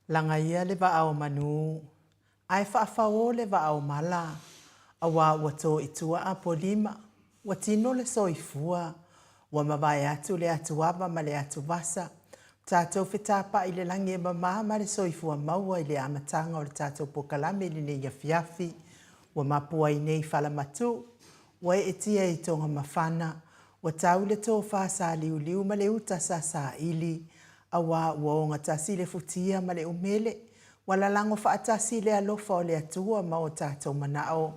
Lagaia le vaa o Manū, ae faafaō le vaa o Mala, auā ua tō i tua Apolima, ua tino le soifua, ua mavae atu le atuava ma le atuvasa, tatou fetapa'i i le lagi e mamā ma le soifua maua i le amataga o le tatou pokalame i lenei afiafi, ua mapua ai nei falamatū, ua eetia i Togamafana, ua tau le tofa sāliuliu ma le uta sasaili, auā ua ogatasi le futia ma le umele, ua lalago faatasi le alofa o le Atua ma o tatou manao,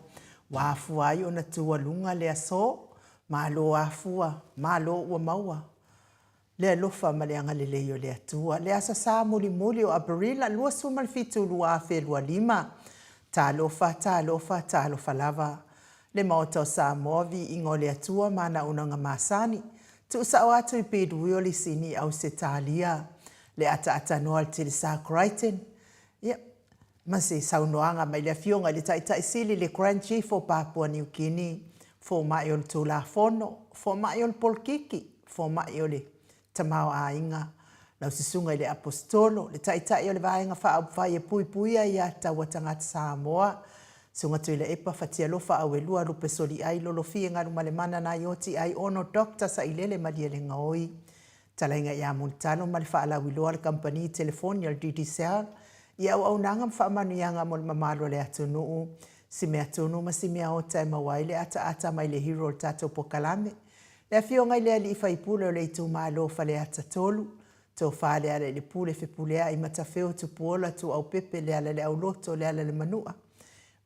ua afua ai ona tualuga le aso, malo afua, malo ua maua le alofa ma le agalelei o le Atua. Le Aso Sa mulimuli o Aperila 27, 2025. Talofa, talofa, talofa lava. Le Maota o Samoa, viiga o le Atua ma ana auaunaga masani. Tuusao atu i Bedouio Lisini i Ausetalia. Le ataaatanoa a le Telesa Crichton, ia, ma se saunoaga mai le Afioga i le Taitai Sili le Grand Chief o Papua New Guinea, Fomai o le Tulafono, Fomai o le Polokiki, Fomai o le Tamaoaiga, lau Susuga i le Aposetolo, le Taitai o le Vaega Faaupufai e Puipuia Aiatatau a Tagata Samoa, Susuga Tuilaepa Fatialofa Auelua Lupe Soliai Lolofie Galumalemana Naioti Aiono Doctor Sailele Malielegaoi, Talaiga ia Mulitalo ma le faalauiloa a le Kamupani Telefoni a le Digicel i auaunaga ma faamanuiaga mo le mamalu o le atunuu, si mea tunu ma si mea ota e maua ai le ataata mai le hero o le tatou pokalame, le Afioga i le Alii Faipule o le itumalo o Faleata 3, Tofa Lealailepule Fepuleai Matafeo Tupuola Tuuaupepe Lealaleauloto Lealalemanua,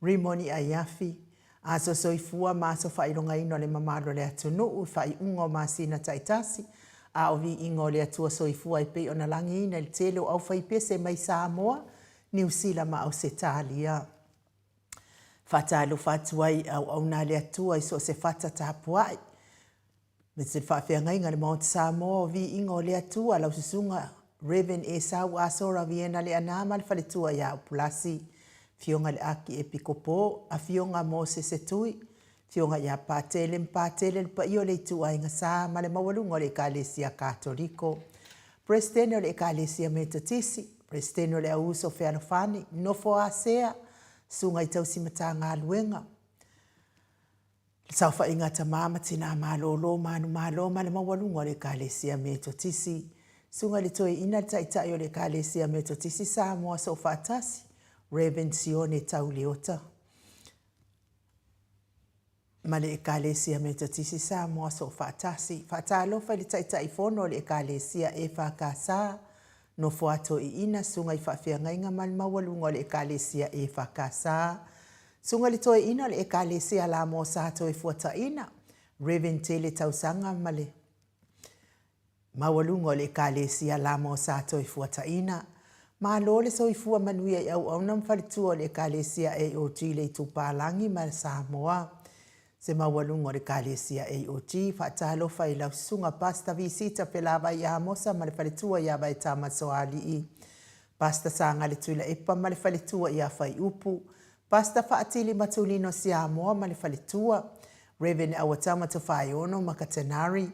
Rimoni Aiafi, Aso soifua ma aso faailogaina o le mamalu o le atunuu i faaiuga o masina taitasi, a o viiga o le Atua soifua e pei ona lagiina i le tele o aufaipese mai Samoa, Niu Sila ma Ausetalia. Faatalofa atu ai i auauna a le Atua i so o se fata tapuai, me se faafeagaiga i le Maota Samoa o viiga o le Atua, lau Susuga. Rev. Esau Asora Viena Leaana ma le faletua ia Upulasi, Afioga i le Akiepikopo, Afioga Mosese Tui, Afioga ia Patele ma Patele le paia o le ituaiga sa ma le maualuga o le Ekalesia Katoliko, Peresetene o le Ekalesia Metotisi, Peresetene o le Au Uso Fealofani, Nofo a Sea, Susuga i Tausi Matagaluega, le Saofaiga a Tama ma Tina Malolo, Manumalo ma le maualuga o le Ekalesia Metotisi, Susuga i le Toeaina le Taitai o le Ekalesia Metotisi Samoa Soofaatasi, Rev. Sione Tau Leota. Ma le Ekalesia Metotisi Samoa Soofaatasi. Faatalofa i le Taitaifono o le Ekalesia EFKS, Nofo a Toeaina, Susuga i Faafeagaiga ma le Maualuga o le Ekalesia EFKS, Susuga i le Toeaina o le Ekalesia Lamo Sa Toefuataina, Rev. Tele Tausaga ma le Maualuga o le Ekalesia Lama o Sa Toefuataina. Malo le soifua manuia i auauna ma faletua o le Ekalesia AOG le Itupalagi ma Samoa. Se maualuga o le Ekalesia AOG, faatalofa i lau susuga Pastor Visita Felavai Amosa ma le faletua ia Vaetama Soalii. Pastor Sagale Tuilaepa ma le faletua ia Faiupu. Pastor Faatili Matulino Siamoa ma le faletua. Rev. Auatama Tofaeono ma Katenari.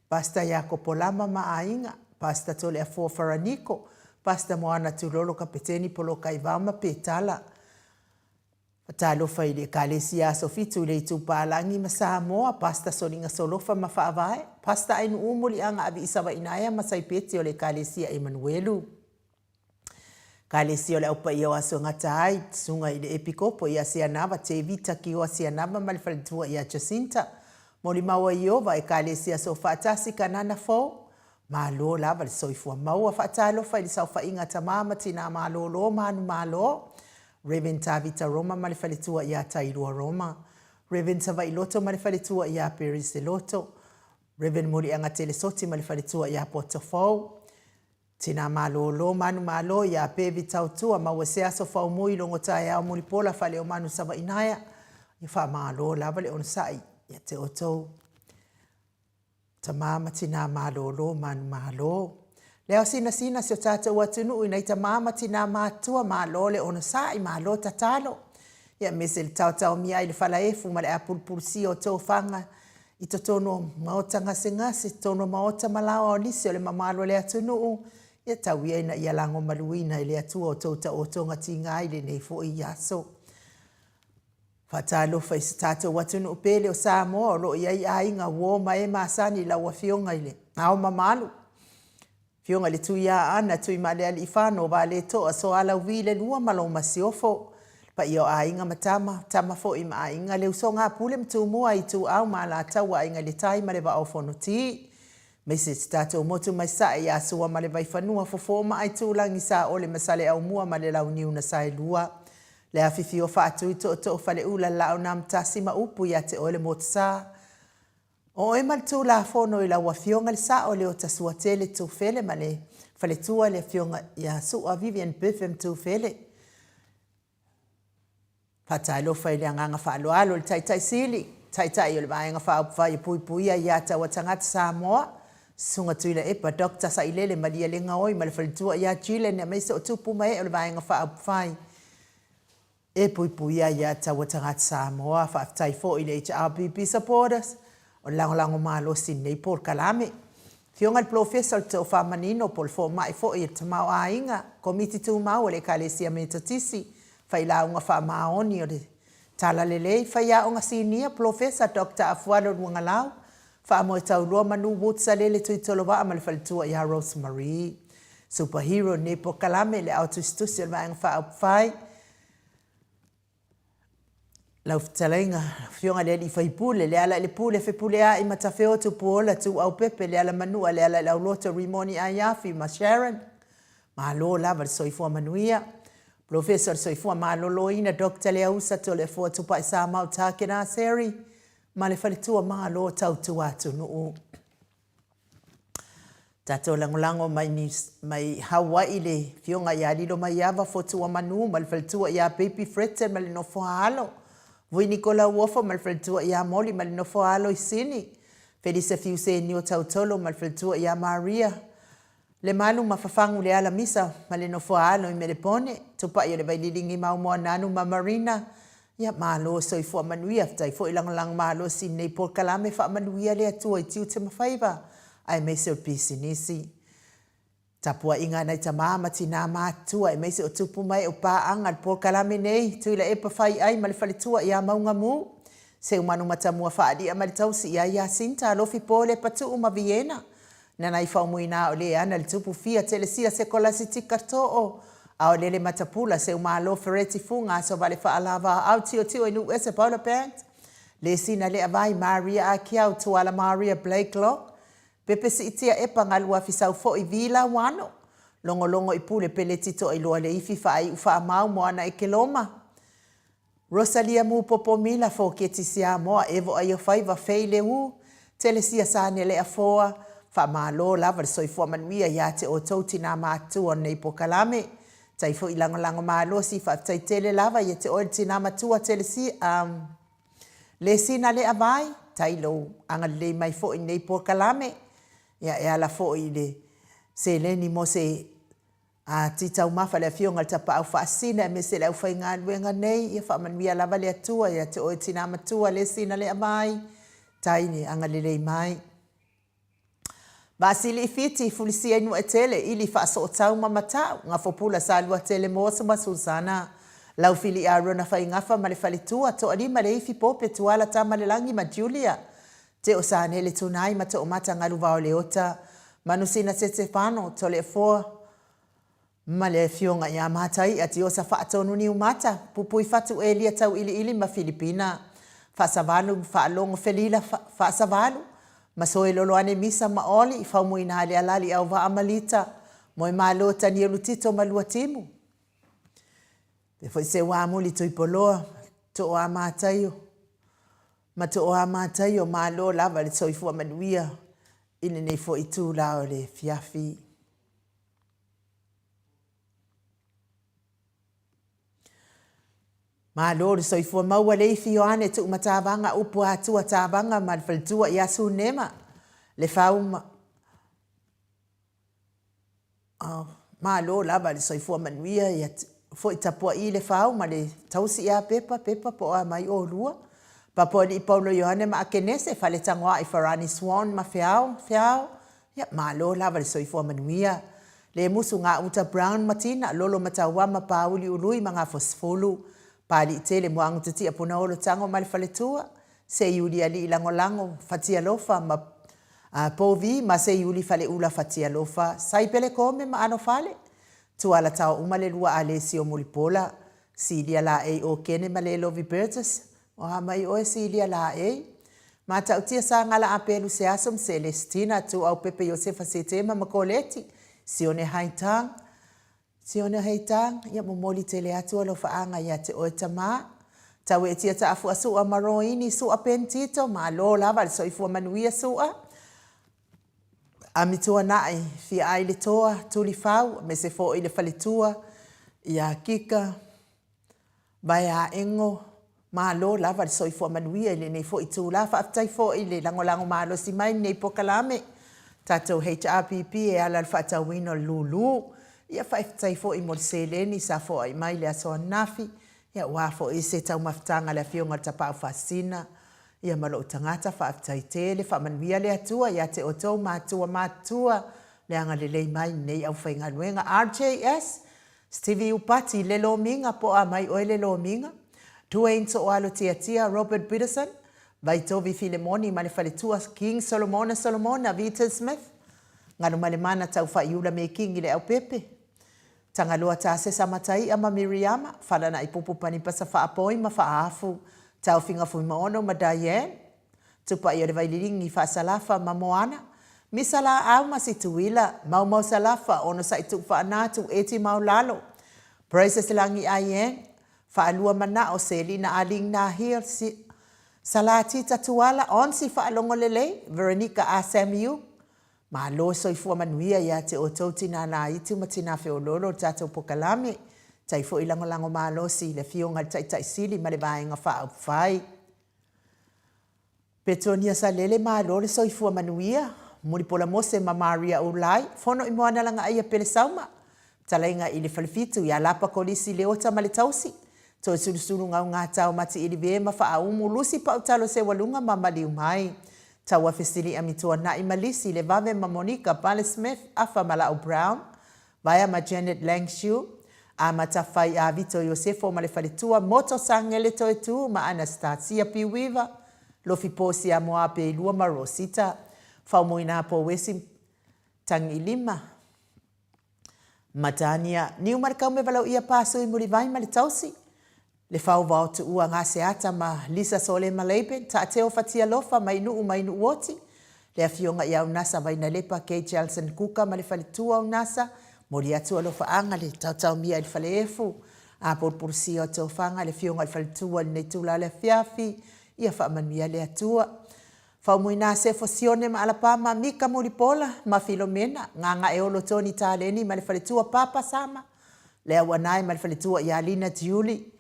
Pastor Iakopo Lama ma aiga, Pastor Toleafoa Faraniko, Pastor Moana Tulolo Kapeteni Polokaivao ma Petala. Talofa i le Ekalesia Aso Fitu i le Itupālagi ma Samoa, Pastor Soliga Solofa ma Faavae, Pastor Ainuu Muliaga Aviisavainaea ma Saipeti o le Ekalesia Emanuelu. Ekalesia o le Au Paia o Aso e Gata ai, Susuga i le Epikopo ia Sianava Tevita Kioa Sianava ma le faletua ia Jacinta. Molimau a Ieova, Ekalesia Soofaatasi, Kanana Fou. Malo lava le soifua maua. Faatalofa i le saofaiga a tama ma tinā malōlō manumalo. Rev. Tavita Roma ma le faletua ia Tailua Roma. Rev. Savailoto ma le faletua ia Perise Loto. Rev. Muliaga Telesoti ma le faletua ia Poto Fou. Tinā malōlō manumalo iā Pevi Tautua maua se aso faumui logo taeao mulipola Faleomanu Savaʻinaea ia faamalo lava le onosai ia te outou Tama ma tinā malōlō manumalo. Le ao sinasina si o tātou atunuu i nai tama ma tinā mātua malo le onosai malo tatalo. Ia mese le taotaomia ai le falaefu ma le apulupulusia o tofaga i totonu o maota gasegase, totonu o maota ma laoa o nisi o le mamalu o le atunuu, ia tau ia ina ia lagomaluina e le Atua outou taotoga tiga i lenei foi aso. Faatalofa i se tatou atunuu pele o Samoa o lo o i ai aiga, uo ma e masani i lau Afioga i le Ao Mamalu. Afioga i le Tuiaana, Tuimalealiifano, Valetoa, Soalauvi le Lua ma lou Masiofo, le paia o aiga ma tama, tama foi ma aiga, le usoga a Pule ma Tumua, Ituau ma Alataua, Aiga i le Tai ma le Vaa o Fonoti. Aemaise si tatou motu mai Sae ia Sua ma le Vaifanua, Fofo ma Aitulagi, Saole ma Saleaaumua ma le Launiu na Saelua. Le afifio Faatui, Tootoo, Faleula, Laaunaamatasi ma upu ia te oe le Motusa. O oe ma le Tulafono i lau Afioga le Sao Leota Suatele Tufele ma le faletua le Afioga ia Sua Vivian Biffem Tufele. Faatalofa i le agaga faaaloalo i le Taitai Sili, Taitai o le Vaega Faaupufai e Puipuia Ia Taua Tagata Samoa, Susuga Tuilaepa Doctor Sailele Malielegaoi ma le faletua ia Gillian aemaise o tupu ma ee o le Vaega Faaupufai E puipuia ia taua tagata Samoa. Faafetai foi i le HRPP supporters o le lagolago malosi i lenei polokalame. Afioga i le Polofesa o le Tofa Manino po o le Fomai foi e le Tamaoaiga, Komiti Tumau a le Ekalesia Metotisi, Failauga Faamaoni o le Talalelei, Faiaoga Sinia, Polofesa Doctor Afualo Luagalau, Faamoe Taulua Manu Woods Salele Tuitolovaa ma le faletua ia Rose Marie. Super Hero lenei polokalame, le ao tusitusi o le Vaega Faaupufai, Lau fetalaiga, Afioga i le Alii Faipule, Leala i le Pule, Fepuleai, Matafeo, Tupuola, Tuuaupepe, Leala Manua, Leala i le Auloto, Rimoni Aiafi ma Sharon. Malo lava le soifua manuia. Polofesa o le Soifua Maloloina, Doctor Leausa Toleafoa Tupai Samau Takena Seri ma le faletua malo tautua atunuu. Tatou lagolago mai, mai Hawaii le Afioga ia Lilomaiava Fotuamanu ma le faletua ia Baby Fretton ma le nofo a alo. Vui Nikola Uofo ma le faletua ia Molly ma le nofo a alo i Sini. Felisa Fiusenio Tautolo ma le faletua ia Maria. Lemalu ma Fafagu Lealamisa ma le nofoa-alo i Melepone, Tupai o le Vaililigi ma Aumoananu ma Marina, ia malo soifua manuia, faafetai foi lagolago malosi i lenei polokalame, faamanuia le Atua i tiute ma faiva aemaise o le pisinisi. Tapuaiga a nai tama ma tina matutua aemaise o tupu ma ee o paaga i le polokalame nei, Tuilaepa Faiai ma le faletua ia Maugamu, Seumanu Matamua Faalia ma le tausi ia Iasinta Alofi Paul Epatuu ma Viena, Nanaifaumuina o le ana le tupu fia Telesia Sekolasitika Too Aolele Matapula Seumalo Fereti Fuga Asovale Faalava Aao Tiotio i Nuuese Paula Banks Lesina Leavai Maria Akiau Tuala Maria Blake Locke Pepe Siitia Epa Galuafi Saufoi Vi Lauano Logologo i Pule Peleti Toailoa Leifi Faaiu Faamau Moana Ekeloma Rosalia Mupopo Mila Foketi Siamoa Evo Aiofaiva Fei Leū Telesia Sanele Afoa Faamalo lava le soifua manuia ia te outou tinā matutua o lenei pokalame. Tai foi lagolago malosi faafetai tele lava ia te oe le tinā matua Telesia um Lesina Leavai tai lou agalelei mai foi i lenei pokalame ia e ala foi i le seleni mo se A ti taumafa le Afioga i le Tapaau Faasisina aemaise le aufaigaluega nei, ia faamanuia lava le Atua ia te oe tina matua Lesina Leavai, tai le agalelei mai. Vaasili i Fiti, Fulisia i Nuuetele, Ili Faasootau ma Matau, Gafopula Saluatele Moso ma Susana, Laufili Arona Faigafa ma le Faletua, Toalima Leifi Pope Tuala Tamalelagi ma Julia, Teo Sanele Tunai ma Toomata Galuvao Leota, Manusina Setefano Toleafoa ma le Afioga ia Matai'a Tiosa Faatonu Niumata, Pupuifatu Elia Tauiliili ma Filipina Faasavalu Faalogo Felila Faasavalu ma Soeloloane Misa ma Oli Faumuina Lealali Auvaa ma Lita Moemalo Tanielu Tito ma Luatimu Pea foi Seuamuli Tuipoloa Tooamataio ma Tooamataio Malo lava le soifua manuia i lenei foi itula o le afiafi. Malo le soifua maua Leifi Ioane Tuumatavaga Upu Atua Tavaga ma le faletua ia Sunema le fau ma Malo lava le soifua manuia ia foi tapua'i le fau ma le tausi ia Pepa, Pepa po o a mai oulua. Papoalii Paulo Ioane ma Akenese, Faletagoa'i Farani Swan ma Feao, Feao, ia malo lava le soifua manuia. Lemusu Gauta Brown ma Tina, Lolo Mataua ma Pauli Ului ma Gafosefulu, Paliitele Muagutatia Punaolo Tago ma le faletua, Seiuli Alii Lagolago, Fatialofa ma Povi ma Seiuli Faleula Fatialofa, Saipele Kome ma Anofale, Tuala Taouma le lua Alesio Mulipola, Silia Laei Okene ma Lelovi Burgess, O a mai oe Silia Laei? Matautia Sagala Apelu Seaso ma Celestina, Tuaupepe Iosefa Setema ma Koleti, Sione Haitang, Sione Heitang, ia momoli tele atu alofaaga ia te oe tama. Tauetia taafua Su'a ma Roini, Su'a Ben Tito, malo lava le soifua manuia Su'a. Amituana'i, fia ai le toa, Tulifau, aemaise foi le faletua ia Kika. Vaeaego, malo lava le soifua manuia i lenei foi itula. Faafetai foi i le lagolago malosi mai i lenei polokalame, tatou HRPP e ala i le faatauina o le lulu. Ia faafetai foi mo le seleni sa foai mai i le aso ananafi, ia aua foi se taumafataga a le Afioga i le Tapaau Faasisina, ia ma lou tagata. Faafetai tele, faamanuia le Atua ia te outou matua matutua, le agalelei mai i lenei aufaigaluega. RJS, Stevie Upati, le Lomiga, po o a mai oe le Lomiga, Duane Sooalo Tiatia, Robert Biddison, Vaitovi Filemoni ma le faletua King Solomona Solomona, Vita Smith, Galumalemana Taufaiula Mekingi Leaupepe, Tagaloa Tasesa Mataia ma Miriama, Falanaipupu Panipasa Faapoi ma Faaafu, Taofiga Fuimaono ma Diane, Tupai o le Vaililigi, Faasalafa ma Moana, Misa Laau ma Situila, Maumau Salafa, Onosai Tuufaanatu, Eti Maulalo, Praises Lagi Ayen, Faalua Manao, Selina Aling Nahil, Salatita Tuala, Onsi Faalogo Lelei, Veronica A. Samiu, Malo soifua manuia ia te outou tinā laiti ma tinā feoloolo o le tatou pokalame. Tai foi lagolago malosi i le Afioga i le Taitai Sili ma le Vaega Faaupufai. Petonia Salele malo le soifua manuia. Mulipola Mose ma Maria Ulai, Fono i Moana Lagaaia Pelesauma, Fetalaiga i le Falefitu ia Lapa Kolisi Leota ma le Tausi, Toesulusulu Gaugata o Mati Ilive ma Faaumu Lusi Pautalo Seualuga ma Maliu Mai, Tauafe Sili'a Mituana'i ma Lisi Levave ma Monika Pale Smith Afa Mala'u Brown, Vaea ma Janet Langshu, Amata Fai a Vito Iosefo ma le Faletua, Moto Sagele Toetu ma Anastasia P. Weaver, Lofi Posi Amoa Peilua ma Rosita Faumuina Pouesi Tagilima ma Dania Niu ma le Kaumevalauia Pasui Mulivai ma le Tausi, Le Faovao Tuua Gaseata ma Lisa Solema Laban, Taateo Fatialofa mai Nuu mai Nuuoti, Le Afioga ia Unasa Vainalepa Kay Jelson Kuka ma le Faletua o Unasa, Moli atu alofaaga le taotaomia i le Faleefu, a Pulupulusia o Tofaga le Afioga i le Faletua i lenei itula o le afiafi, ia faamanuia le Atua. Faumuina Sefo Sione ma Alapama, Mika Mulipola ma Filomena, Gagaeolo Tony Taleni ma le Faletua Papa Sama, Le Auanae ma le Faletua ia Lina Tiuli,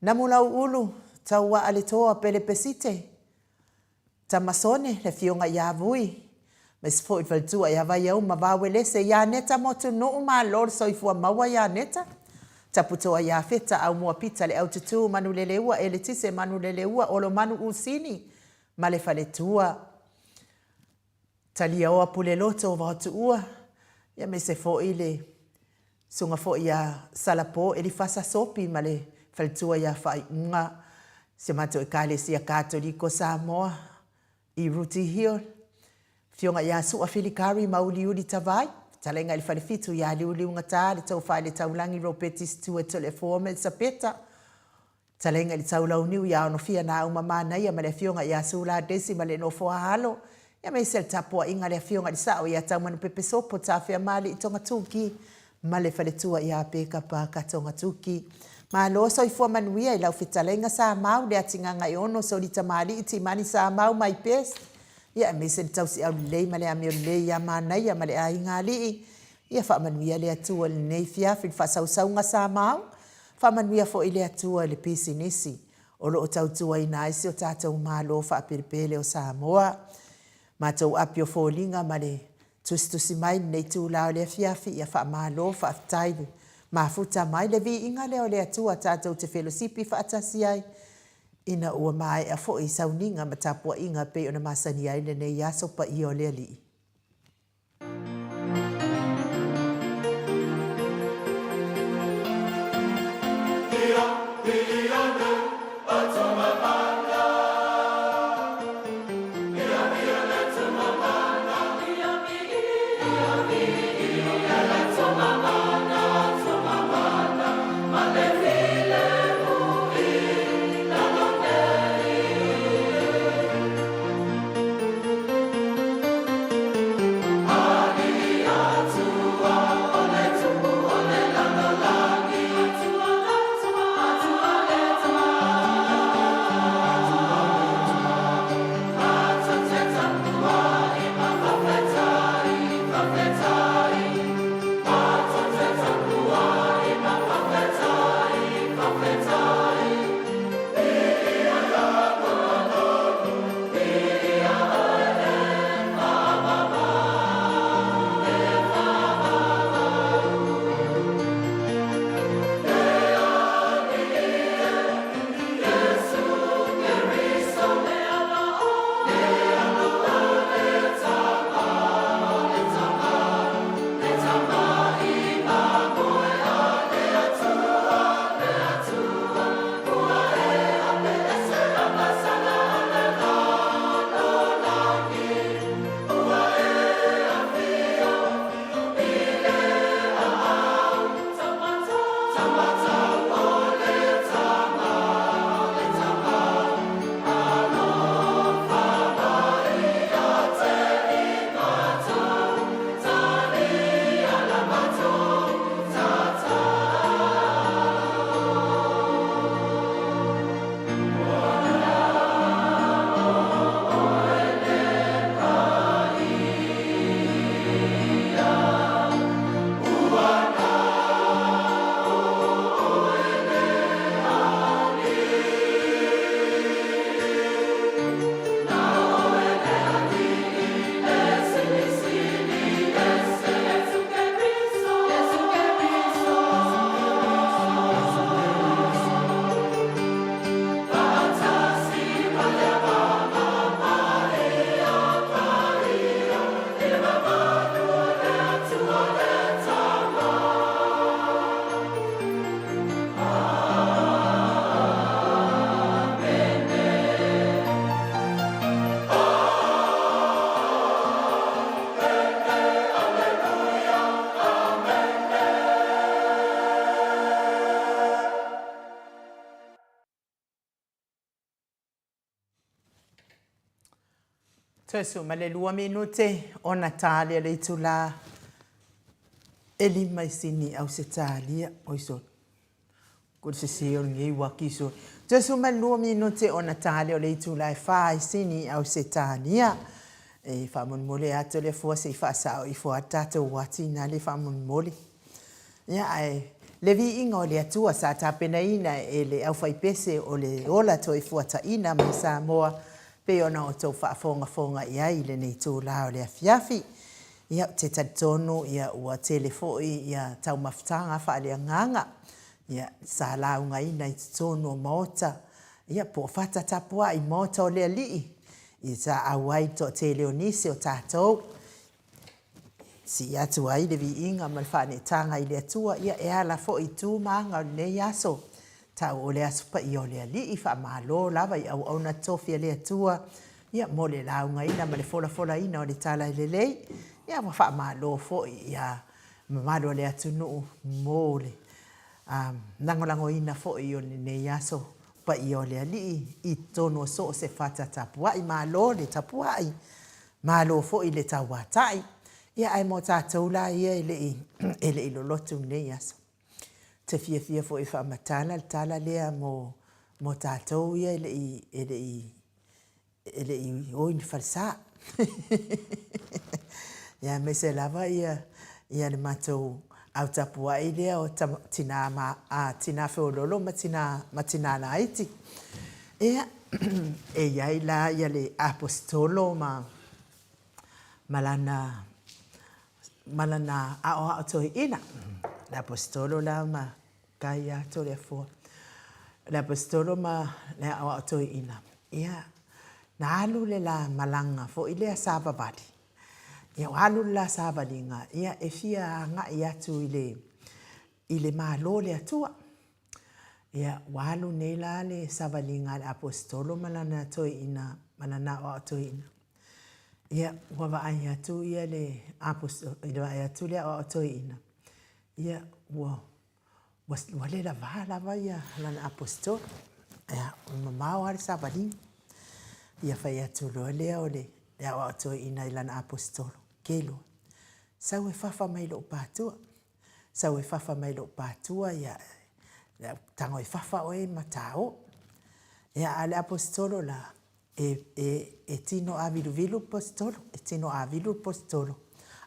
Namulauulu, Tauaa le Toa Pele Pesite, Tamasone, le Afioga ia Vui, aemaise foi le Faletua ia Vaiauma Vauelese, ia Neta Motunuu, malo le soifua maua ia Neta, Taputoa ia Feta, Aumua Pita, Le Aututu, Manuleleua, Eletise, Manuleleua, Olomanu Usini ma le Faletua. Taliaoa Puleloto o Vaotuua, aemaise foi le Susuga foi ia Salapo Elifasa Sopi ma le faletua ia Faaiuga, si a matou Ekalesia Katoliko Samoa i Rooty Hill, Afioga ia Sua Filikari ma Uliuli Tavai, Fetalaiga i le Falefitu ia Liuliugata, le Tofa i le Taulagi Ropeti Stewart Toleafoa ma Elisapeta, Fetalaiga i le Taulauniu ia Onofia Nauma Manaia ma le Afioga ia Sula Daisy ma le nofo a alo, aemaise le tapuaiga a le Afioga i le Sao ia Taumanupepe Sopo Tafeamalii Togatuki ma le faletua ia Peka Parker Togatuki. Malo soifua manuia i lau fetalaiga Samau Leatigagaeono Solitamalii Timani Samau my best ia aemaise le tausiau lelei ma le amio lelei ia Manaia ma le aiga alii. Ia faamanuia le Atua i lenei fiafi i le faasausauga Samau. Faamanuia foi le Atua i le pisinisi o lo o tautuaina ai si o tatou Malo faapelepele o Samoa. Matou api o foliga ma le tusitusi mai i lenei itula o le afiafi, ia faamalo, faafetai le mafuta mai le viiga lea o le Atua tatou te felosipi faatasi ai ina ua maea foi sauniga ma tapuaiga e pei ona masani ai lenei aso paia o le Alii. 12 minute ona talia le itulā e 5 i Sini, Ausetalia. Oi sole. Ko le sesē o lenei uaki sole. 12 minute ona talia o le itulā e 4 i Sini, Ausetalia. E faamolemole atu le afua se i faasao ifo a le tatou uati na le faamolemole. Ia, ae le viiga o le Atua sa tapenaina e le aufaipese o le ola toefuataina mai Samoa, pei ona outou faafogafoga i ai i lenei itula o le afiafi. Ia, ou te talitonu ia ua tele foi ia taumafataga faaleagaga ia sa laugaina i totonu o maota, ia po o fata tapuai i maota o le Alii, ia sa auai le toatele o nisi o tatou. Sii atu ai le viiga ma le faaneetaga i le Atua, ia e ala foi i tu ma aga o lenei aso, tau o le Aso Paia o le Alii, faamalo lava i auauna tofi a le Atua, ia mo le laugaina ma le folafolaina o le tala lelei, ia ua faamalo foi ia mamalu o le atunuu mo le lagolagoina foi o lenei aso paia o le Alii i totonu o so o se fata tapuai. Malo le tapuai, Malo foi le tauatai. Ia ae mo tatou la ia e le i e le i lolotu i lenei aso. Ou te fiafia foi e faamatala le tala lea mo mo tatou ia e le i e le i e le i o i ni falesa. Ia aemaise lava ia ia le matou au tapuai lea o tina ma a tina feololo ma tina ma tina laiti. Ia, e i ai la ia le Aposetolo ma, ma lana, ma lana aoao toeaina. Le Aposetolo la ma kai atu le afua. Le Aposetolo ma le aoao toeaina. Ia, na alu le la malaga foi lea savavali. Ia, ua alu le la savaliga, ia, e fia agai atu i le, i le Malo o le Atua. Ia, ua alu nei la le savaliga a le Aposetolo ma lana toeaina, ma lana aoao toeaina. Ia, ua vaai atu ia le Aposetolo, i le vaai atu le aoao toeaina, ia, ua, ua, ua le lavā lava ia lana Aposetolo. Ia, ua mamao lava le savaliga. Ia fai atu loa lea o le aoao toeaina i lana Aposetolo, Kelo, sau e fafa mai i lou pātua. Sau e fafa mai lou patua ia tago e fafa oe ma tāo. Ia a le aposetolo la, e, e, e tino āviluvilu le posetolo, e tino āvilu le posetolo.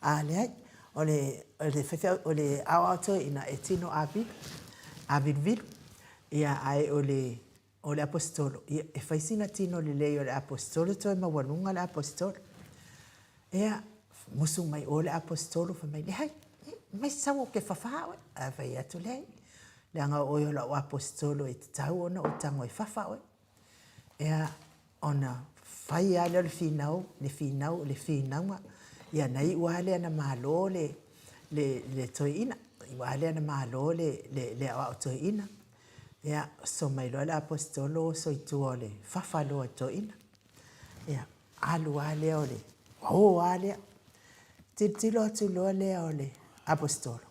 A leai, o le, o le faifeau, o le aoao toeaina e tino āvilu, āviluvilu. Ia, ae o le, o le aposetolo, ia, e fai sina tino lelei o le aposetolo toe maualuga le aposetolo. Ia, musu mai ʻo le aposetolo, fai mai, leai, mai sau ou te fafā ʻoe. Ae fai atu, leai, leaga o ʻoe o lau aposetolo e tatau ona ou tago e fafa ʻoe. Ia, ona fai lava lea o le finau, le finau, le finauga. Ia, na iu lava lea na malo le, le, le toeaina. Na iu lava lea na malo le, le, le aoao toeaina. Ia, oso mai loa le Aposetolo oso i tua o le fafa loa i toeaina. Ia, alu lava lea o le, o lava lea. Tilotilo atu loa lea o le Aposetolo,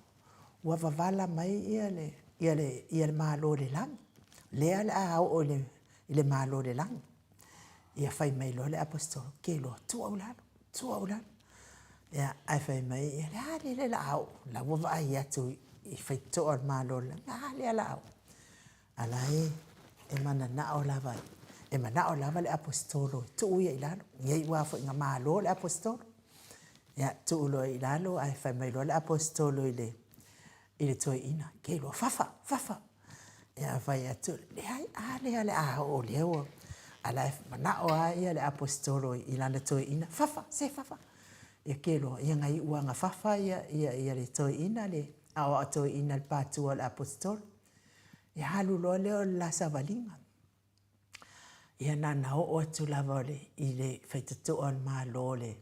ua vavala mai ia le, ia le, ia le Malo o le lagi. Lea o le a oo i le, i le Malo o le lagi. Ia fai mai loa le Aposetolo, ke loa, tuu au i lalo, tuu au i lalo. Ia, ae fai mai, ia le a lea le la oo, la ua vaai atu i faitotoa o le Malo o le lagi, a lea la oo. A la e, e mananao lava, e manao lava le Aposetolo e tuu ia i lalo. Ia iu lava foi ina malo le Aposetolo. Ia, tuu loa i lalo ae fai mai loa le Aposetolo i le, i le toeaina, ke loa, fafa, fafa. Ia fai atu, leai, a lea o le a oo lea ua, a la e manao lava ia le Aposetolo i lana toeaina, fafa, se fafa. Ia ke loa, ia na iu lava ina fafa ia, ia, ia le toeaina, le aoao toeaina i le pātua o le Aposetolo. Ia alu loa lea o le la savaliga. Ia na ona oo atu lava o le, i le faitotoa o le Malo o le,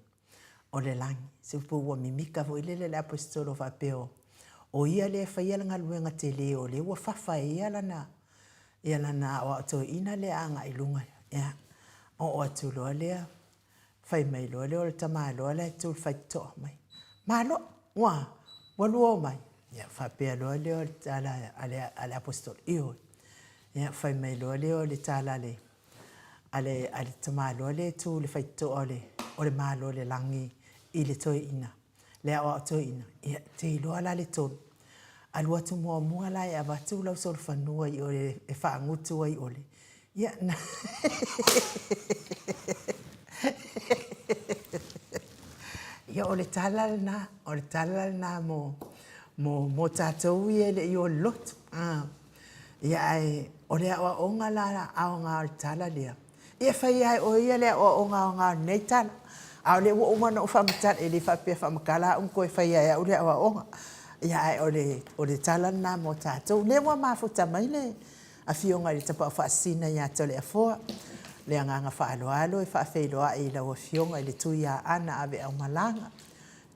o le lagi. Se po ua mimika foi lele le Aposetolo faapea o, o ia lea e faia le galuega tele o lea ua fafa e ia lana, ia lana aoao toeaina lea agai i luga. Ia, oo atu loa lea, fai mai loa lea o le tamaloa la e tu i le faitotoa mai, Malo, ua, ua lua omai? Ia, faapea loa lea o le tala a le, a le Aposetolo, Ioe. Ia, fai mai loa lea o le tala a le, a le, a le tamaloa lea e tu i le faitotoa o le, o le Malo o le Lagi i le toeaina, le aoao toeaina, ia, e te iloa la le tonu. Alu atu muamua la e avatu lau solofanua i o e faagutu ai ole, ia, na Ia, o le tala lena, o le tala lena mo, mo, mo tatou ia e le i o i le lotu. Ia, ae o le aoaoga la aoga o le tala lea, ia e fai lava e oe ia le aoaoga aoga o lenei tala. A o lea ua uma ona ou faamatala, e le faapea faamatala au ma toe faia e au le aoaoga. Ia, ae o le, o le tala lena mo tatou. O lea ua mafuta mai le Afioga i le Tapaau Faasisina ia Toleafoa, le agaga faaaloalo e faafeiloai i lau Afioga i le Tuiaana Aveaumalaga,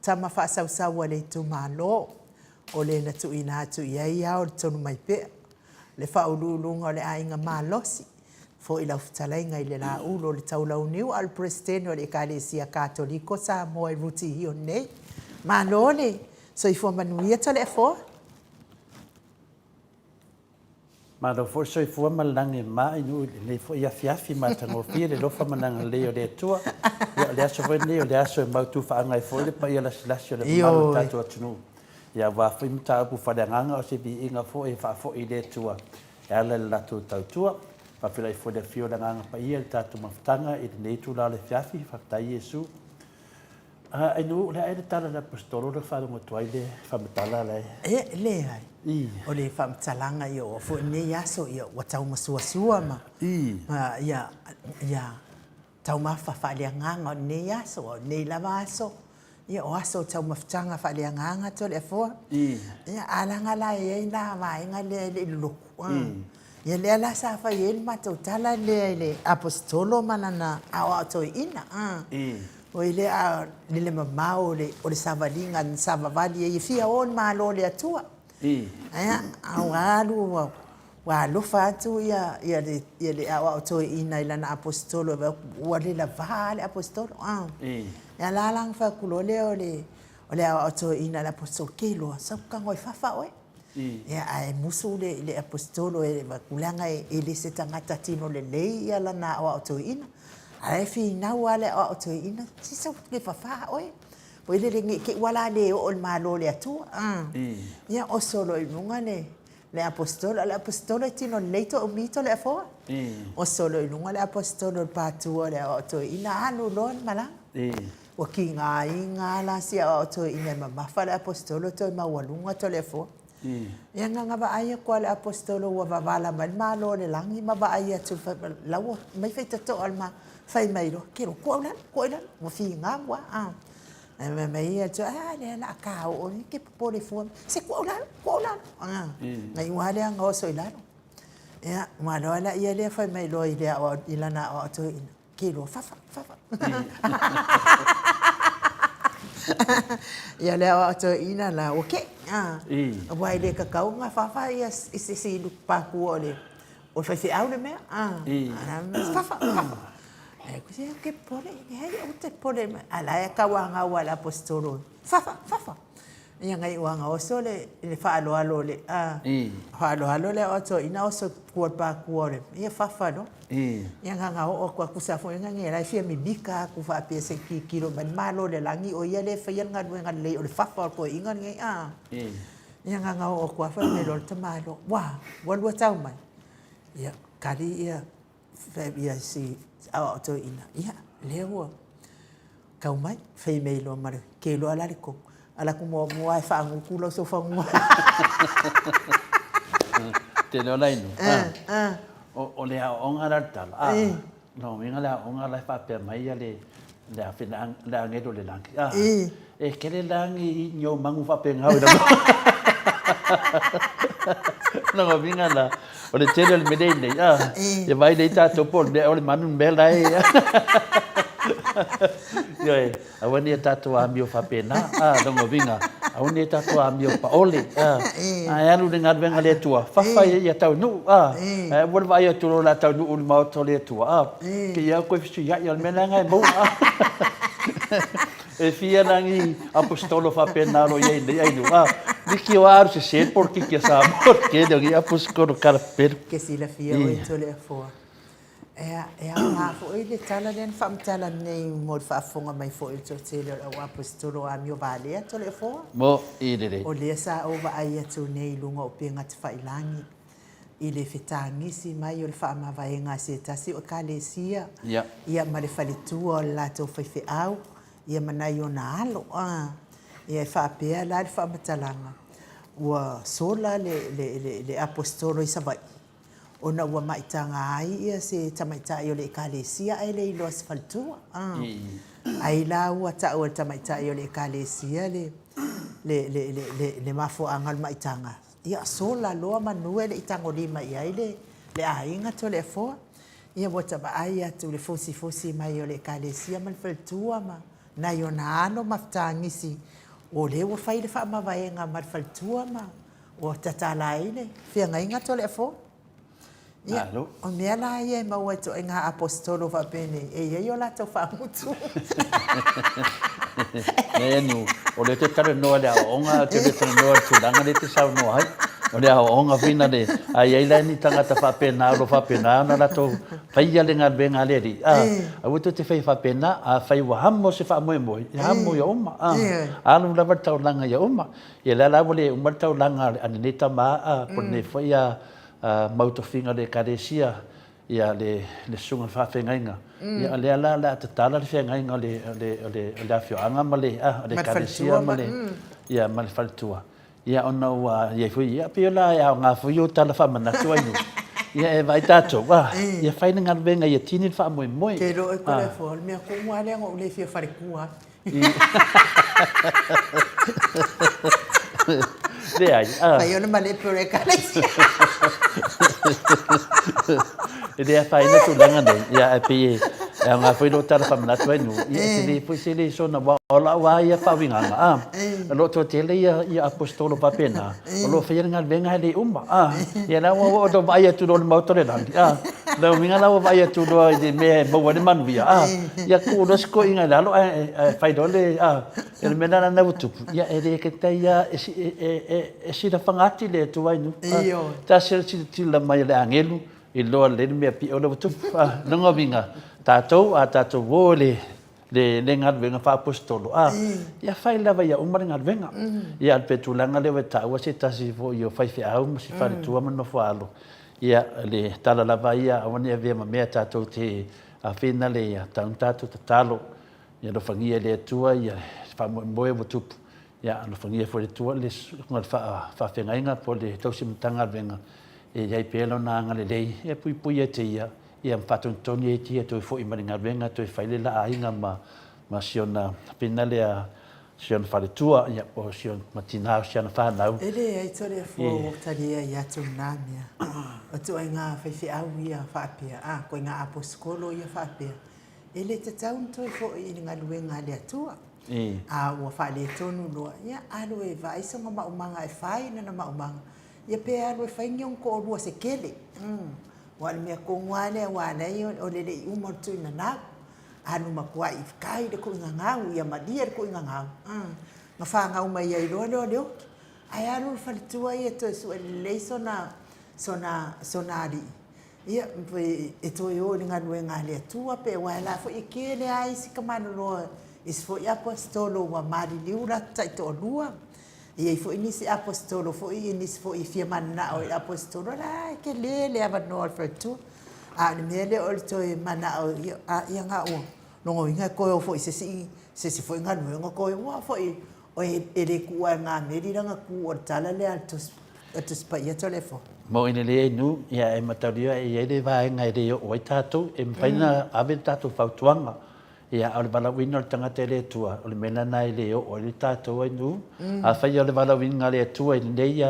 tama faasausau a le itumalo, o le na tuuina atu i ai ao le tonu mai pea, le faauluuluga o le aiga malosi, foi lau fetalaiga i le Laulu o le Taulauniu a o le Peresetene o le Ekalesia Katoliko Samoa i Rutihio nei. Malo le soifua manuia Toleafoa. Malo foi le soifua ma le lagi e mama i nuu i lenei foi afiafi matagofie le alofa ma le agalelei o le Atua. Ia o le aso foi lenei o le aso e mautu faaaga ai foi le paia lasilasi o le mamalu o le tatou atunuu. Ia aua foi mataupu faaleagaga o se viiga foi e faafoi i le Atua e ala i le latou tautua. Faafeiloai foi i le afio o le Agaga Paia i le tatou mafutaga i lenei itula o le afiafi. Faafetai Iesu. Ainuu, o le a ea le tala a le Aposetolo lea faalogo atu ai le faamatala la e. E leai. O le faamatalaga ia oo foi i lenei aso ia ua tau masuasua ma ma ia ia taumafa faaleagaga o lenei aso, o lenei lava aso, ia o aso o taumafataga faaleagaga Toleafoa. Ia a leaga la e i ai la vaega lea e le i lolotu, Ia lea la sa fai ai le matou tala lea i le Aposetolo ma lana aoao toeaina, a. Oi lea a lele mamao o le, o le savaliga na savavali ai e fia o i le Malo o le Atua. Ia, a ua alu ua, ua alofa atu ia, ia le, ia le aoao toeaina i lana Aposetolo e vaai atu ua le lava lava le Aposetolo, a. Ia la la ona fai atu loa lea o le, o le aoao toeaina i le Aposetolo, ke loa, sau tago i fafa oe. Ia, ae musu le, le Aposetolo e avatu, leaga e le se tagata tino lelei ia lana aoao toeaina. Ae finau lava le aoao toeaina, se sau e fafa oe. Foi lele ne i te i ua la le oo i le Malo o le Atua. Ia oso loa i luga le, le Aposetolo, a o le Aposetolo e tino lelei toaumi Toleafoa. Oso loa i luga le Aposetolo i le pātua o le aoao toeaina, alu loa le malaga. Ua tigaina lava la si aoao toeaina e mamafa le Aposetolo toe maualuga Toleafoa. Ia na ona vaai atu lava i le Aposetolo ua vavala mai le Malo o le lagi ma vaai atu la ua mai faitotoa le Malo, fai mai loa, Kelo, tuu au i lalo, tuu au i lalo, ua figa lava. Ae fai mai ia, a lea o le a ta oo nei, e te popole fua. Se tuu au i lalo, tuu au i lalo. Na iu lava lea ina oso i lalo. Ia, ona alu lava lea fai mai loa i lana aoao toeaina, Kilo, fafa, fafa. Ia le aoao toeaina la, ua kei. Aua e le tatau ona fafa ia se isi i le pātua o le faifeau le mea. Fafa, fafa. Ae se ou te popole, leai aua e te popole. A o la e tauanau lava e le Aposetolo, fafa, fafa. Ia na iu lava ina oso le faaaloalo o le faaaloalo le aoao toeaina oso i tua o le pātua o le, ia fafa loa. Ia na ona oo atu lava, tusa foi na la e fia mimika atu faapea se i tilotilo mai le Malo o le lagi o ia lea e faia le galuega lelei o le fafa o le toeaina lenei a. Ia na ona oo atu lava fai mai loa le tamaloa, ua, ua lua tau mai? Ia, tali ia ia si aoao toeaina, ia, lea ua tau mai, fai mai loa ma le keiloa la le tonu, ala atu muamua lava e faagutu lau sofanua. Tele o lainu. O le aoaoga la le tala, a, lona uiga le aoaoga la e faapea mai ia le le afe le agelo le lagi, a, e kele lagi i o magu faapena i lalo. Lona uiga la, O le tele o le mea lea i nei, a, e vaai lelei tatou po o le mea o le manu le mea la e Ioe, aua ne i tatou amio faapena, a, lona uiga, aua ne i tatou amio paole, a, ae alu i le galuega a le Atua, fafa ia taunuu, a, ae aua le vaai atu loa o le a taunuu i le maota o le Atua, a, te i lava toe fesuiai, o le mea lena e maua, a. E fia la ni aposetolo faapena o lo o i ai nei ai nuu, a, liki o a alu sese le polokiki a Samoa, le tele o nei aposetolo kalapelu. Ke silafia oe Toleafoa. Ea, e aoga foi le tala lea na faamatala nei mo le faafofoga mai foi o le toatele o le au Aposetolo Amio Valea Toleafoa. Mo i lelei. O lea sa ou vaai atu nei i luga o upega tafailagi i le fetagisi mai o le faamavaega a se tasi o Ekalesia, ia ma le faletua o le latou faifeau, ia ma nai ona alo. Ia e faapea la le faamatalaga, ua sola le, le, le, le Aposetolo i Savaii, ona ua maitaga ai ia se tamaitai o le Ekalesia ae le iloa se faletua. Ai la ua tau e le tamaitai o le Ekalesia le, le, le, le, le, le mafuaaga o le maitaga, ia sola loa manu e le i tagolima i ai le, le aiga Toleafoa. Ia ua ta vaai atu i le fusifusi mai o le Ekalesia ma le faletua ma nai ona alo ma fetagisi o lea ua fai le faamavaega ma le faletua ma ua tatala ai le feagaiga Toleafoa. Ia, o mea la ia e maua i ituaiga aposetolo faapenei, e i ai o latou faamutu. Leai anu, o lea e te talanoa i le aoaoga ae ou te le talanoa i le tulaga lea e te saunoa ai. O le aoaoga foi na le, a i ai la ni tagata faapena o lo o faapena ona latou faia le galuega a le Alii, a, aua tou te faia faapena, afai ua hamo se faamoemoe, ia hamo ia uma, a, alu lava le taulaga ia uma. Ia lea la ua le uma le taulaga a lenei tama a, po o lenei foi a, mau tofiga o le Ekalesia, ia le susuga i le faafeagaiga. Ia o lea la o le a tatala le feagaiga o le, o le, o le, o le afioaga ma le, a, o le Ekalesia ma le, ia, ma le faletua. Ia ona ua i ai foi, ia pei la e aoga foi ou tala faamanatu ai nei. Ia e vaai tatou, a, ia fai le galuega ia tini le faamoemoe. Te iloa oe Toleafoa, o le mea tumu lava lea na ou le fia faletua ai. Leai, a. Fai ona malepe o le Ekalesia. E le afaina tulaga nei, ia ae pei e aoga foi lou tala faamanatu ai nuu, ia e tele foi se lesona, aua o lau lava ia faauigaga, a, o lo o toatele ia ia aposetolo faapena, o lo o faia le galuega ae le uma, a, ia la ua oo ina vaai atu loa i le Maota o le Lagi, a, lona uiga la ua vaai atu loa i le mea e maua ai le manuia, a, ia tuu loa si toeaina i lalo ae ae fai loa le, a, o le mea la lena ua tupu, ia e le taitai lava e silafaga atu le Atua i nuu, a, tasi le silasila mai a le agelu, iloa lelei le mea pio lea ua tupu, a, lona uiga, tatou a tatou o i le le galuega faaposetolo, a, ia fai lava ia uma le galuega. Ia, a o le tulaga lea ua e taua se tasi foi o faifeau ma si faletua ma nofoaalo, ia, le tala lava ia, aua ne i avea ma mea tatou te afena le, ia tatau ona tatou tatalo, ia alofagia e le Atua ia le faamoemoe ua tupu, ia alofagia foi e le Atua le susuga i le faafeagaiga po o le tausi Matagaluega e i ai pea lona agalelei e puipui ai te ia, ia ma faatonutonu ai te ia toe foi mai le galuega toe fai le la aiga ma ma si ona pina lea si ona faletua ia po o si ona ma tina o si ana fanau. E leai Toleafoa ua talia ai atu lena mea. O ituaiga faifeau ia faapea, a, koiga aposikolo ia faapea, e le tatau ona toe foi i le galuega a le Atua. A ua faaletonu loa, ia alu e vaai sona maumaga e fai lana maumaga, ia pe alu e fai ni ona toalua se tele. Aua o le mea tonu lava lea ua ala ai o le le i uma o le tuuina gau. Alu matuai i kai le tuuina gau, ia malie le tuuina gau. Na fanau mai ai loa lea o le oki. Ae alu le faletua ia e toe sue lelei sona, sona, sona alii, ia, e toe o i le galuega a le Atua pe, aua o la foi e tele lava isi tamaloloa, isi foi aposetolo ua maliliu latou taitoalua. E i ai foi nisi aposetolo foi, nisi foi e fia mananao i aposetolo, la e tele le avanoa o le faletua. A o le mea lea o le toe manao, ia, ia na o lona uiga e toe o foi i se isi, se isi foi galuega toe, aua foi e le tuua e Gameli lana tu o le tala lea a le Tusi, a le Tusi Paia Toleafoa. Mo ina lea inu, ia e mataulia e i ai le vaega e le oo ai tatou, e mafai ona ave le tatou fautuaga. Ia, a o le valaauina o le tagata e le Atua, o le mea lena e le oo ai le tatou ai nuu. Afai o le valaauina a le Atua i lenei,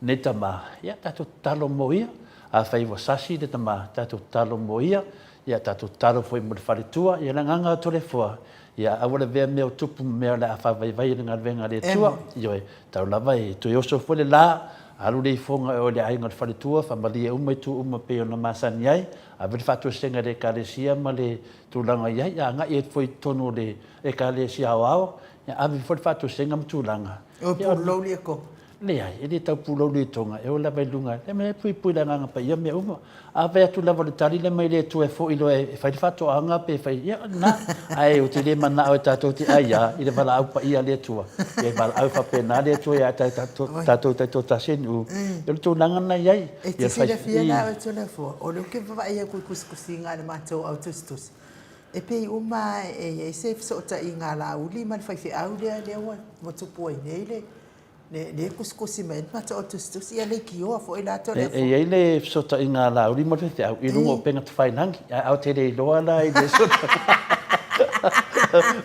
lenei tama, ia tatou tatalo mo ia. Afai ua sasi le tama, tatou tatalo mo ia. Ia, tatou tatalo foi mo le faletua. Ia, le agaga o Toleafoa, ia aua le avea mea o tupu ma mea o le a faavaivai e le galuega a le Atua. Ioe, tau lava e toe oso foi le la, alu le ifoga e oe le aiga o le faletua, faamalie uma itu uma pei ona masani ai, ave le faatoesega i le Ekalesia ma le tulaga i ai, ia agai atu foi i totonu o le Ekalesia Aoao, ia ave foi le faatoesega ma tulaga. O pulou le ko. Leai, e le tau pulou le toga, e oo lava i luga, e mea e puipui i le Agaga Paia mea uma. A fai atu lava o le tali lea mai le Atua e foi loa e fai le faatoaga pe fai, ia o lena. Ae ou te le manao e tatou te aiā i le valaau paia a le Atua. Ia e valaau faapena le Atua ia tatou taitoatasi e nuu. O le tulaga lena e i ai. E te silafia la oe Toleafoa, o lea ou te vaavaai atu i tusitusiga a le matou au tusitusi, e pei uma lava e i ai se fesootaiga a Laauli ma le faifeau lea lea ua tupu ai nei le lea e tusitusi mai ai le matou au tusitusi, ia leitioa foi la Toleafoa. E i ai le fesootaiga a Laauli ma le faifeau i luga o upega tafailagi, ae ou te le iloa la i le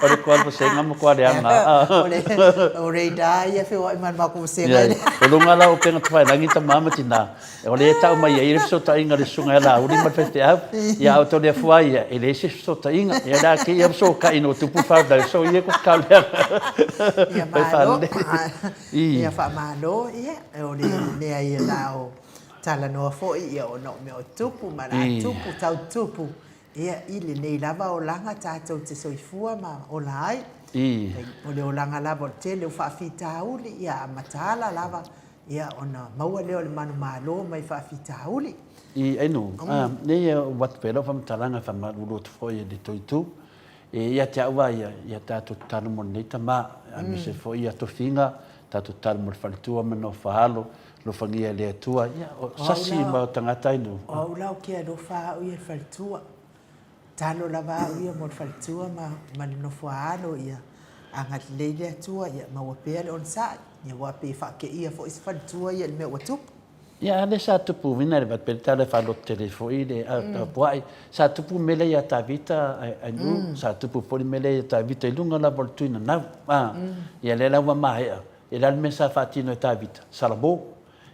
o le koa vasega ma koa leaga. O radar ia e feoai ma le matou vasega lea. O luga la o upega tafailagi tama ma tina, O lea e tau mai ai le fesootaiga a le susuga ia Laauli ma le faifeau. Ia a o Toleafoa ia, e leai se fesootaiga. Ia o le a kei ia fesootai ina ua tupu faalavelave, soia ko tau leaga. Ia malo, ia faamalo, ia o le mea ia la o talanoa foi ia ona o mea o tupu ma la tupu, tau tupu, ia i lenei lava olaga tatou te soifua ma ola ai. O le olaga lava o le tele o faafitauli, ia a mataala lava Ia, ona maua lea o le manumalo mai faafitauli. I Ainu, nei e ua atu pea lau faamatalaga e faamalulu atu foi i le tou itu. E ia te au lava ia, ia tatou tatalo mo lenei tama, aemaise foi ia tofiga, tatou tatalo mo le faletua ma nofo alo, alofagia e le Atua, ia, o sasi ma tagata Ainu. O au la ou te alofa au ia i le faletua. Talo lava au ia mo le faletua ma, ma le nofoaalo ia agalelei le Atua ia maua pea le onosai, ia aua pe faateia foi se faletua ia i le mea ua tupu. Ia a lea sa tupu uiga i le vave pele tala e faalototele foi le tapuai sa tupu mea lea ia Tavita Ainu sa tupu foi le mea lea ia Tavita i luga lava o le tuinanau a ia lea la ua maea ia le a le mea sa faatino e Tavita Salamo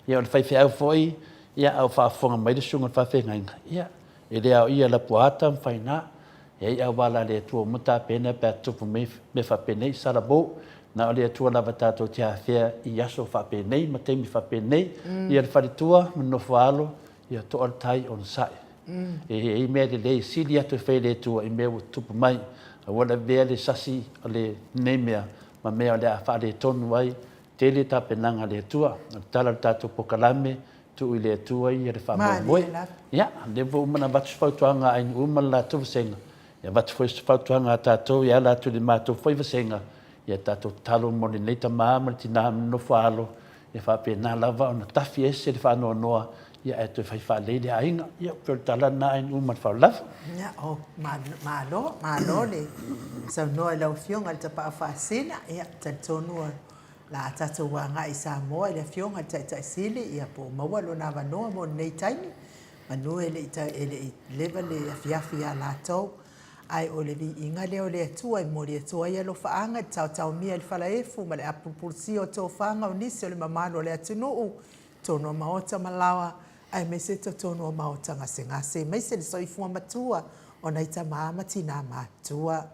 ia o le faifeau foi ia a o faafofoga mai le susuga i le faafeagaiga ia E le aoia lapuaata ma faina, e ai auala a le Atua uma tapena pe a tutupu mai mea faapenei, Salamo, na o le Atua lava tatou te afea i aso faapenei ma taimi faapenei, ia le faletua ma le nofoaalo, ia toa le tai onosai. E i ai mea lelei e sili atu e fai e le Atua i mea ua tutupu mai. Aua le avea le sasi o lenei mea ma mea o le a faaletonu ai tele tapenaga a le Atua. O le tala o le tatou pokalame, Tuu i le Atua ia le faamoemoe. Ia, lea ua uma ona avatu se fautuaga a aiga uma ma le latou vasega, ia avatu foi se fautuaga a tatou e ala atu i le matou foi vasega, ia tatou tatalo mo lenei tama ma le tina ma le nofo a alo, ia faapena lava ona tafi ese le faanoanoa, ia ae toe fai faalelei le aiga. Ia, pei o le tala lena a aiga uma ma le faaaloalo. Ia, o, malo, malo le saunoa i lau Afioga i le Tapaau Faasina. Ia, talitonu La a tatou agai i Samoa i le Afioga i le Taitai Sili, ia po o maua lona avanoa mo lenei taimi, manu e le i e le i leva le afiafi ia latou. Ae o le viiga lea o le Atua e momoli atu ai alofaaga i le taotaomia i le falaefu ma le apulupulusia o tofaga o nisi o le mamalu o le atunuu, totonu o maota ma laoa, aemaise totonu o maota gasegase, aemaise le soifua matua o nai tama ma tina matutua.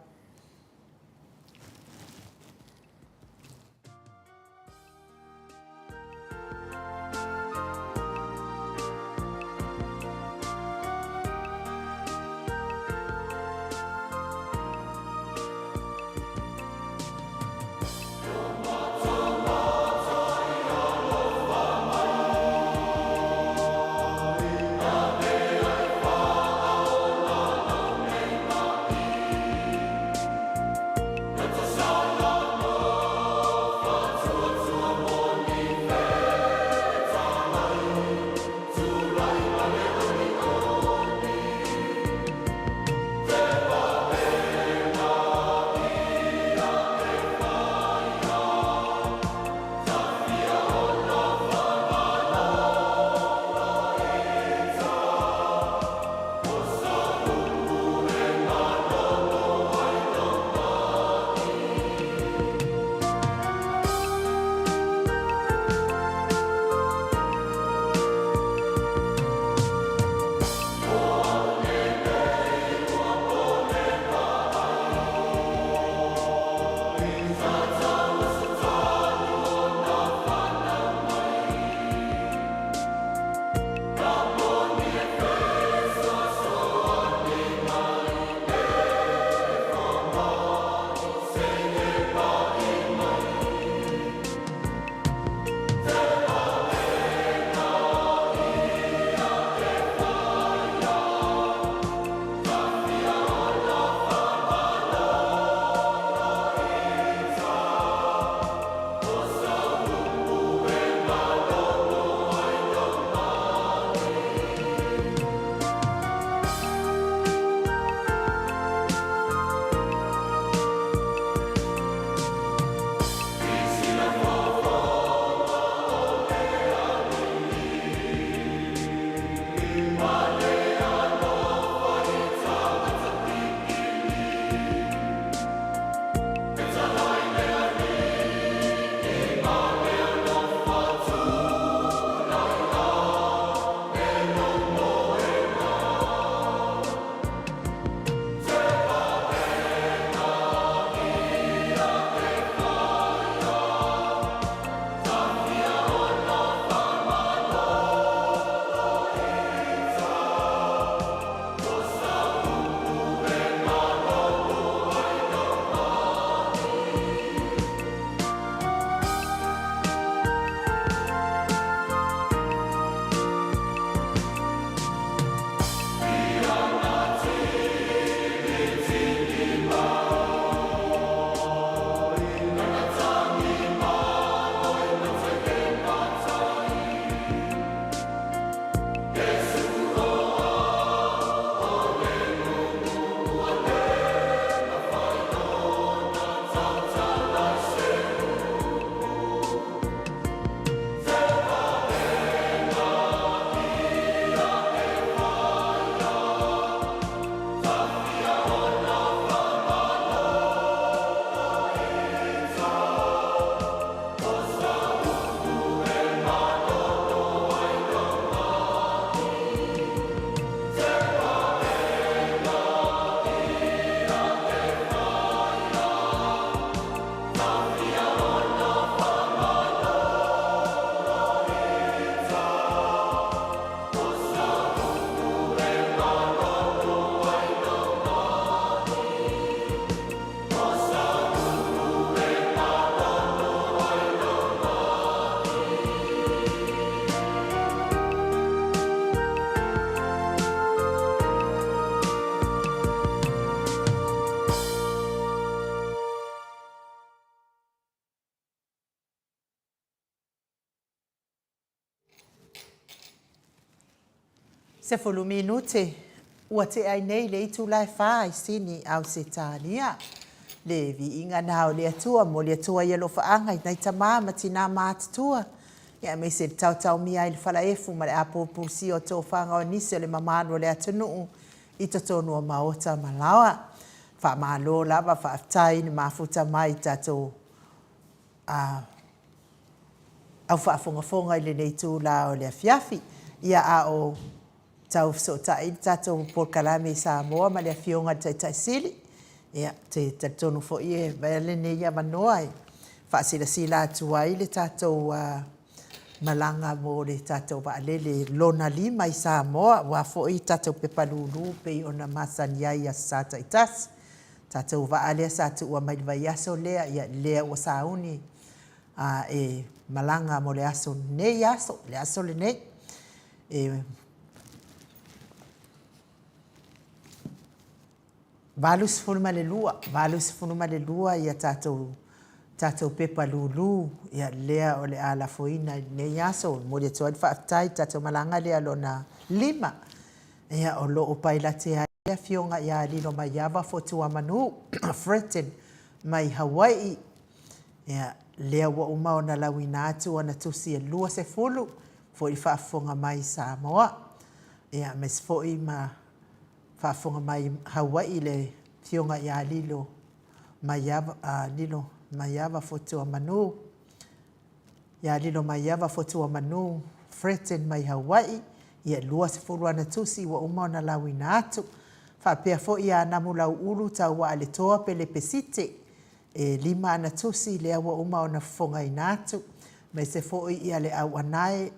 10 minute ua tea ai nei le itula e fa i Sini, Ausetalia. Le viiga na o le Atua, momoli atu ai alofaaga i nai tama ma tina matutua, aemaise le taotaomia ai le falaefu ma le apuapusia o tofaga o nisi o le mamalu o le atunuu i totonu o maota ma laoa. Faamalo lava, faafetai le mafuta mai i tatou a au faafogafoga i lenei itula o le afiafi. Ia a o tau fesootai le tatou polokalame i Samoa ma le Afioga i le Taitai Sili, ia, ou te talitonu foi e avea lenei avanoa e faasilasila atu ai le tatou malaga mo le tatou vaalele lona lima i Samoa, aua foi tatou pepa lulu pei ona masani ai i Aso Sa taitasi. Tatou vaa lea sa tuua mai le vaiaso lea, ia lea ua sauni e malaga mo le aso lenei aso, le aso lenei. E 82, 82 ia tatou tatou pepa lulu, ia lea o le a lafoina i lenei aso. E momoli atu ai le faafetai i le tatou malaga lea lona lima. Ia, o lo o pailate ai le Afioga ia Lilomaiava Fotuamanu Fretton mai Hawai'i. Ia, lea ua uma ona lauina atu ana tusi e 20 foi i le faafofoga mai i Samoa. Ia, aemaise foi ma faafofoga mai Hawai'i le Afioga ia Lilo Maiava, Lilo Maiava Fotuamanu. Ia Lilomaiava Fotuamanu Fretton mai Hawaii, ia 20 ana tusi ua uma ona lauina atu. Faapea foi ia Namulauulu Tauaaletoa Pelepesite, e lima ana tusi lea ua uma ona fofogaina atu, aemaise foi ia le Auanae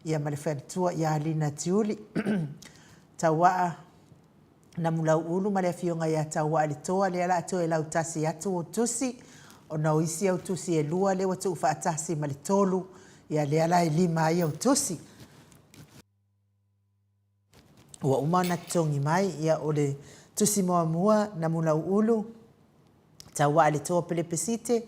ia ma le faletua ia Lina Tiuli Tauaa Namulauulu ma le Afioga ia Tauaaletoa, lea o le a toe lautasi atu ou tusi, ona o isi au tusi e lua lea ua tuufaatasi ma le tolu, ia lea la e lima ai au tusi. Ua uma ona totogi mai, ia o le tusi muamua, Namulauulu, Tauaaletoa Pelepesite,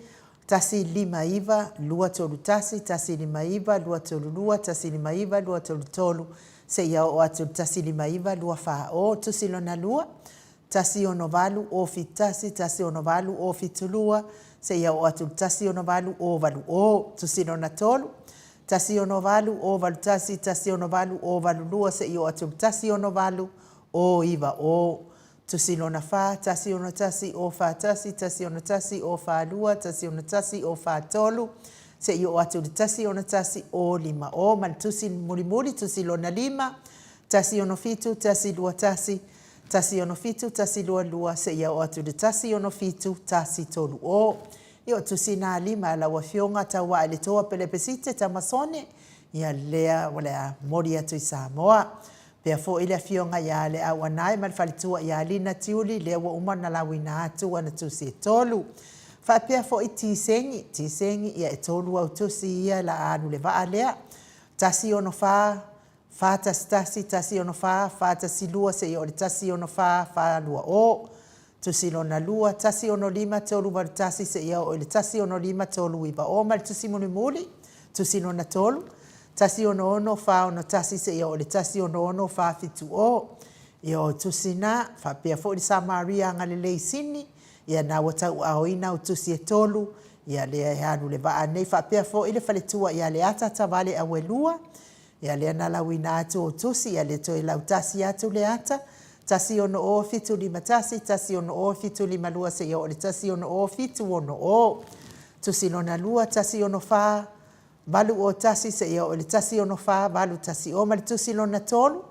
159 231 159 232 159 233 seia oo atu i le 159 240. Tusi lona lua, 168 071 168 072 seia oo atu i le 168 080. Tusi lona tolu, 168 081 168 082 seia oo atu i le 168 090. Tusi lona fa, 161 041, 161 042, 161 043, seia oo atu i le 161 050, ma le tusi mulimuli, tusi lona lima, 167 121, 167 122, seia oo atu i le 167 130. Ia o tusi na lima a lau Afioga Tauaeletoa Pelepesite Tamasone, ia lea o le a momoli atu i Samoa. Pea foi le afioga ia Leauanae ma le faletua ia Lina Tiuli lea ua uma ona lauina atu ana tusi e tolu. Faapea foi Tisegi, Tisegi, ia e tolu au tusi ia la a alu le vaa lea. 164 411 164 412 seia oo i le 164 420. Tusi lona lua, 165 381 seia oo i le 165 390 ma le tusi mulimuli, tusi lona tolu, 166 461 seia oo i le 166 470. Ia o tusi na, faapea foi le Samaria Agalelei Sini, ia na ua tauaaoina au tusi e tolu, ia lea e alu le vaa nei, faapea foi le faletua ia Leata Tavale Auelua, Ia lea na lauina atu ou tusi, ia le toe lautasi atu le ata, 160 751, 160 752 seia oo i le 160 760. Tusi lona lua, 164 801 seia oo i le 164 810 ma le tusi lona tolu,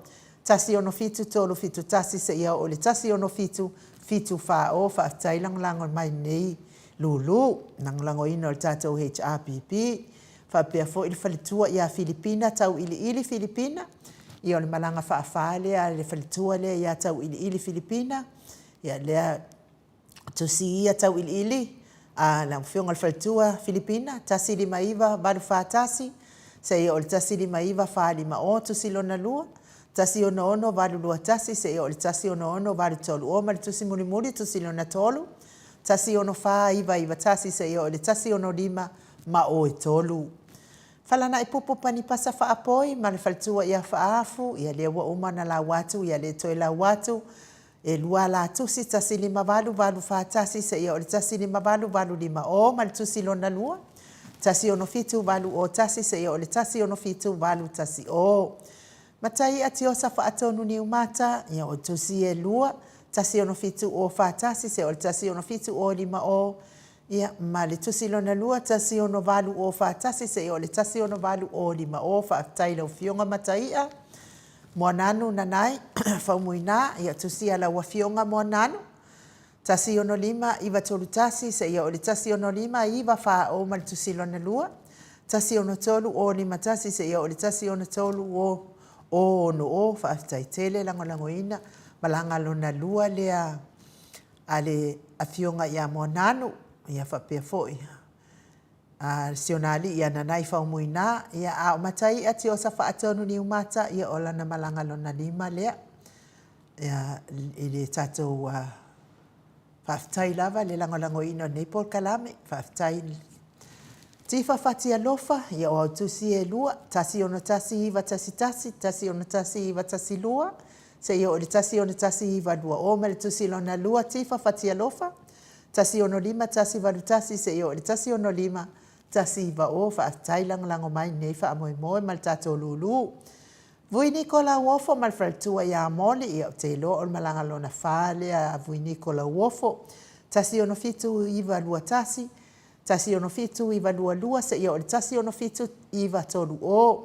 167 371 seia oo i le 167 740. Faafetai lagolago mai lenei lulu, lagolagoina o le tatou HRPP. Faapea foi le faletua ia Filipina Tauiliili Filipina, ia o le malaga faafa lea a le faletua lea ia Tauiliili Filipina, ia lea tusi ia Tauiliili a lau afioga i le faletua Filipina 159 841 seia oo i le 159 450, tusi lona lua 166 821 seia oo i le 166 830 ma le tusi mulimuli tusi lona tolu 164 991 seia oo i le 165 ma o e tolu. Falanaipupu Panipasa Faapoi ma le faletua ia Faafu, ia lea ua uma ona laua atu, ia le toe laua atu. E lua la tusi, 158 841 seia oo i le 158 850 ma le tusi lona lua, 167 801 seia oo i le 167 810. Matai'a Tiosa Faatonu Niumata, ia o tusi e lua, 167 041 seia oo i le 167 050, ia, ma le tusi lona lua, 168 041 seia oo i le 168 050. Faafetai i lau Afioga Matai'a. Moananu Nanai Faumuina, ia tusia lau Afioga Moananu, 165 931 seia oo i le 165 940 ma le tusi lona lua, 163 051 seia oo i le 163 060. Faafetai tele lagolagoina malaga lona lua lea a le Afioga ia Moananu, ia faapea foi a si ona alii ia Nanai Faumuina, ia a o Matai'a Tiosa Faatonu Niumata, ia o lana malaga lona lima lea ia, i le tatou faafetai lava le lagolagoina o lenei polokalame. Faafetai Tifa Fatialofa, ia o au tusi e lua, 161911, 161912, seia oo i le 161920 ma le tusi lona lua Tifa Fatialofa, 165 181 seia oo i le 165 190. Faafetai lagolago mai i lenei faamoemoe ma le tatou lulu. Vui Niko Lauofo ma le faletua ia Moli, ia ou te iloa o le malaga lona fa lea a Vui Niko Lauofo. 167 921, 167 922 seia oo i le 167 930.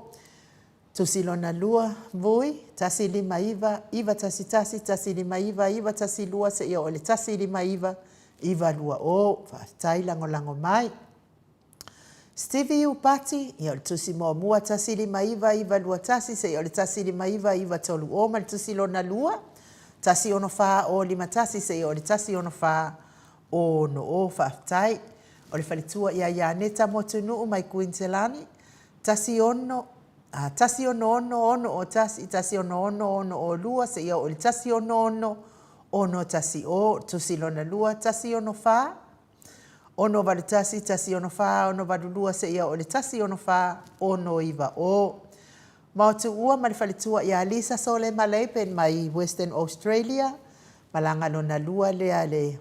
Tusi lona lua, Vui, 159 911 159 912 seia oo i le 159 920. Faafetai lagolago mai. Stevie Upati, ia o le tusi muamua 159 921 seia oo i le 159 930 ma le tusi lona lua, 164 051 seia oo i le 164 060. Faafetai. O le faletua ia Ianeta Motunuu mai Kuiniselani, 16 a 166 01 166 02 seia oo i le 166 610, tusi lona lua, 164 681 164 682 seia oo i le 164 690. Maotuua ma le faletua ia Lisa Solema Laban mai Western Australia, malaga lona lua lea le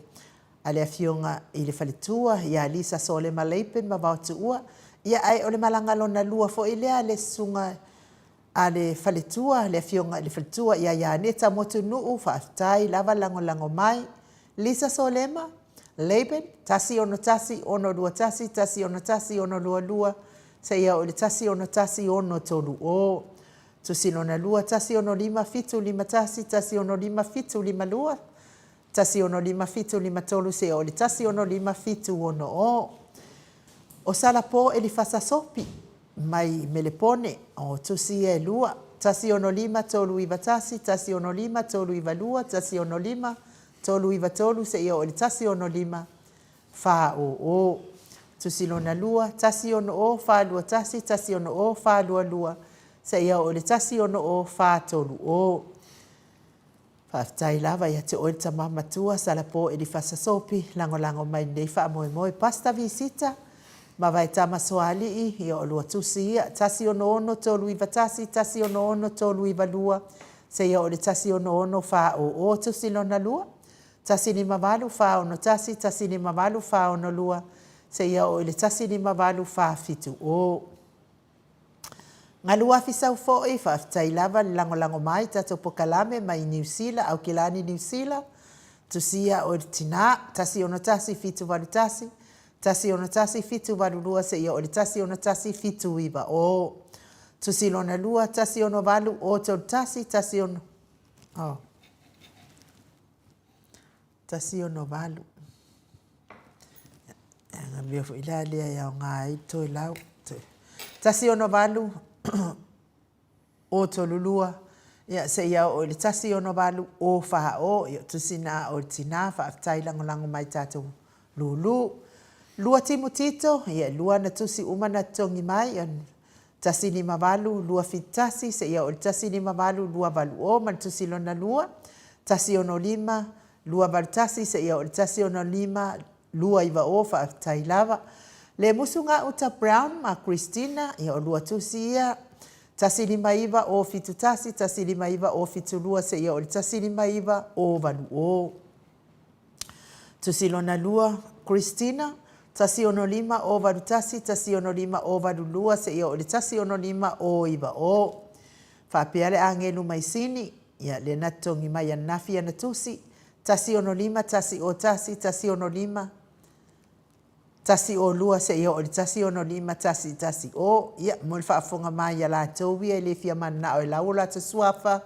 a le Afioga i le faletua ia Lisa Solema Laban ma Vaotuua, ia ae o le malaga lona lua foi lea a le susuga a le faletua, le Afioga i le faletua ia Ianeta Motunuu, faafetai lava lagolago mai. Lisa Solema Laban, 161 621 161 622 seia oo i le 161 630. Tusi lona lua, 165 751 165 752 165753 seia oo i le 165760. O Salapo Elifasa Sopi mai Melepone, o tusi ia e lua, 165391, 165392, 165393 seia oo i le 165400. Tusi lona lua, 160421, 160422 seia oo i le 160430. Faafetai lava ia te oe le tama matua Salapo Elifasa Sopi lagolago mai lenei faamoemoe Pastor Visita ma Vaetama Soalii ia o lua tusi ia 166391 166392 seia oo i le 166400 tusi lona lua 158461 158462 seia oo i le 158470. Galuafi sau foi, faafetai lava le lagolago mai tatou pokalame mai Niu Sila, Aukilani Niu Sila, tusia oe le tina, 161 781, 161 782 seia oo i le 161 79 o. Tusi lona lua, 168 o 31, 16, oh. 168. Ia mea foi la lea e aoga ai toe lau. 168 o 32, ia seia oo i le 168 o 40, ia tusi na o le tina, faafetai lagolago mai tatou lulu. Lua timu tito, ia lua na tusi uma na totogi mai, ia 158 271 seia oo i le 158 280 ma le tusi lona lua, 165 281 seia oo i le 165 290. Faafetai lava. Lemusu Gauta Brown ma Christina, ia o lua tusi ia, 159 071, 159 072 seia oo i le 159 080. Tusi lona lua, Christina, 165 081, 165 082 seia oo i le 165 090. Faapea le agelu mai Sini, ia lea na totogi mai ananafi ana tusi, 165 101, 165 102 seia oo i le 165 110. Ia, mo le faafofoga mai a latou ia e le fia mananao e lau o latou suafa,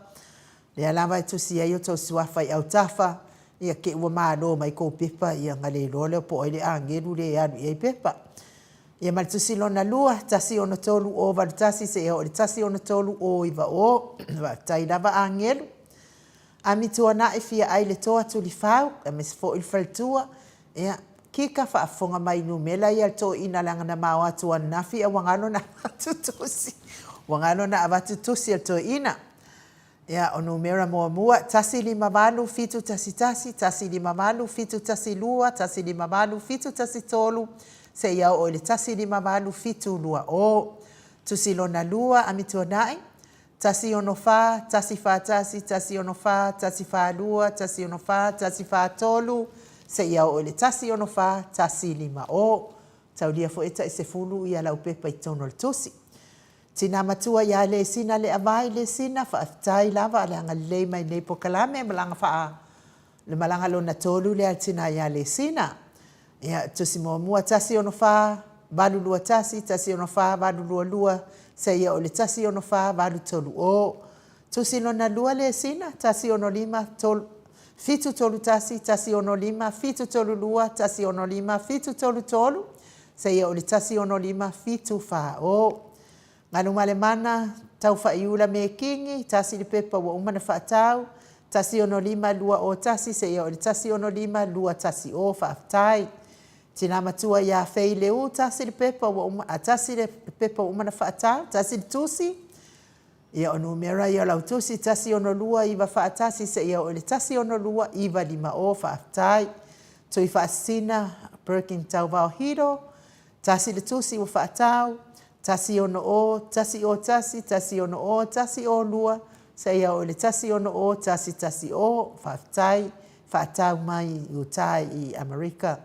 lea lava e tusi ai o tou suafa i autafa, ia te i ua malo mai kou pepa, ia ona le iloa lea po o ai le agelu lea e alu i ai pepa. Ia ma le tusi lona lua, 163 081 seia oo i le 163 090. Faafetai lava agelu. Amituanai fia ai le toa Tulifau, aemaise foi le faletua, ia, kika faafofoga mai i numela ia a le toeaina leaga na ma o atu ananafi a ua galo na avatu tusi, ua galo na avatu tusi a le toeaina. Ia, o numera muamua, 158 711, 158 712, 158 713, seia oo i le 158 720. Tusi lona lua, Amituanai, 164, 141, 164, 142, 164, 143, seia oo i le 164, 150. Taulia foi e tai 10 ia lau pepa i totonu o le tusi. Tina matua ia Lesina Leavai Lesina, faafetai lava le agalelei mai nei polokalame malaga faa le malaga lona tolu lea a le tina ia Lesina. Ia, tusi muamua, 164, 821, 164, 822, seia oo i le 164, 830. Tusi lona lua Lesina, 165, 3, 731, 165, 732, 165, 733, seia oo i le 165, 740. Galumalemana, Taufaaiula Mekini, tasi le pepa ua uma ona faatau, 165 201 seia oo i le 165 210. Faafetai. Tina matua ia Fei Leu, tasi le pepa ua uma, a, tasi le pepa ua uma ona faatau, tasi le tusi. Ia o numera ia o lau tusi, 162 941 seia oo i le 162 950. Faafetai. Tuifaasisina Perkin Tauvao Hiro, Tasi le tusi ua faatau, 160, 101, 160, 102, seia oo i le 160, 110. Faafetai, faatau mai i uta i Amerika.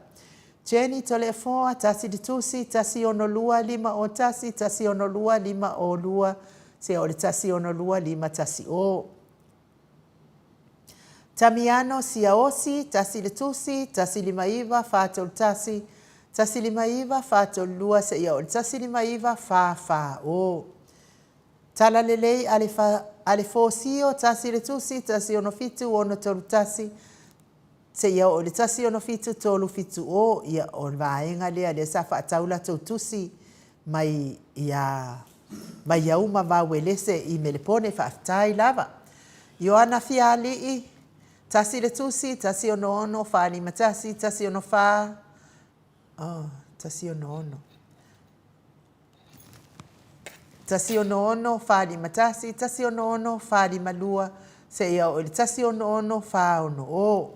Jenny Toleafoa, tasi le tusi, 162, 501, 162, 502, seia oo i le 162, 510. Tamiano Siaosi, tasi le tusi, 159, 431, 159, 432 seia oo i le 159, 440. Talalelei Alefosio, tasi le tusi, 167, 631, seia oo i le 167, 370. Ia, o le vaega lea, lea sa faatau latou tusi mai ia Vaiauma Vauelese i Melepone, faafetai lava. Ioana Fiaali'i, tasi le tusi, 166, 451, 164, oh, 166. 166, 451, 166, 452, seia oo i le 166, 460.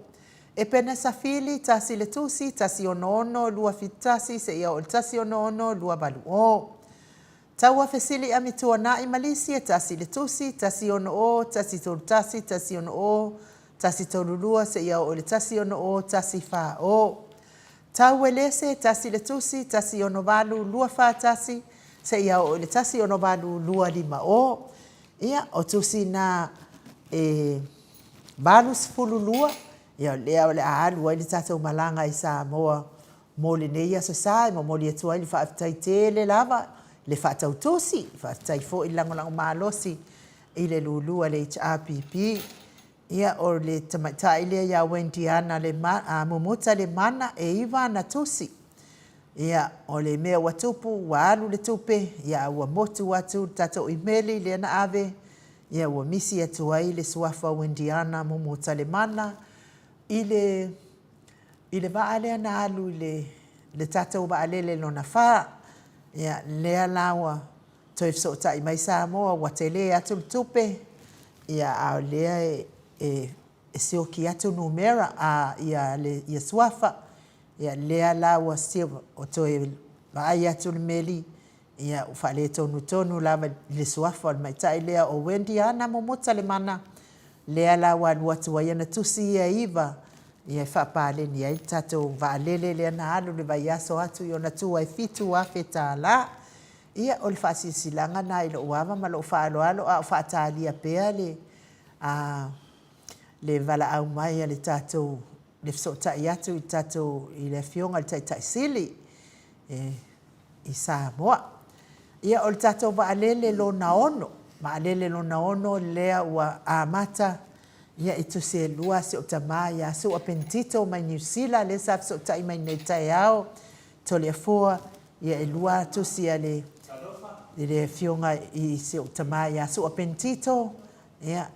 Epena Safili, tasi le tusi, 166, 271, seia oo i le 166, 280. Taua Fesili Amituanai Malisia, tasi le tusi, 160, 131, 160, 132, seia oo i le 160, 140. Tau Uelese, tasi le tusi, 168, 241, seia oo i le 168, 250. Ia, o tusi na e 82, ia o lea o le a alu ai le tatou malaga i Samoa mo lenei Aso Sa e momoli atu ai le faafetai tele lava i le faatautusi, faafetai foi le lagolago malosi i le lulu a le HRPP. Ia, o le tamaitai lea ia Wendiana Mumuta Lemana, e iva ana tusi. Ia, o le mea ua tupu, ua alu le tupe, ia a ua motu atu le tatou imeli lea na ave, ia ua misi atu ai le suafa Wendiana Mumuta Lemana i le i le vaa lea na alu i le le tatou vaalele lona fa. Ia, lea la ua toe fesootai mai Samoa ua tele atu le tupe, ia a o lea e e e sioki atu numera a ia le ia suafa. Ia lea la ua toe Vaai atu le meli, ia, ua faaletonutonu lava i le suafa o le maita'i lea o Wendy Ana Momota Lemana, lea la ua alu atu ai ana tusi ia e iva, ia e faapaleni ai le tatou vaalele lea na alu le vaiaso atu i ona tua e $7,000. Ia, o le faasilasilaga lena i lou ava ma lou faaaloalo a o faatalia pea le, a, le valaau mai a le tatou le fesootai atu i le tatou i le Afioga i le Taitai Sili i Samoa. Ia, o le tatou vaalele lona ono, vaalele lona ono lea ua amata ia i tusi e lua si ou tama ia Su'a Penitito mai Niu Sila lea sa fesootai mai nei taeao Toleafoa, ia e lua tusi a le i le afioga i si ou tama ia Su'a Penitito. Ia,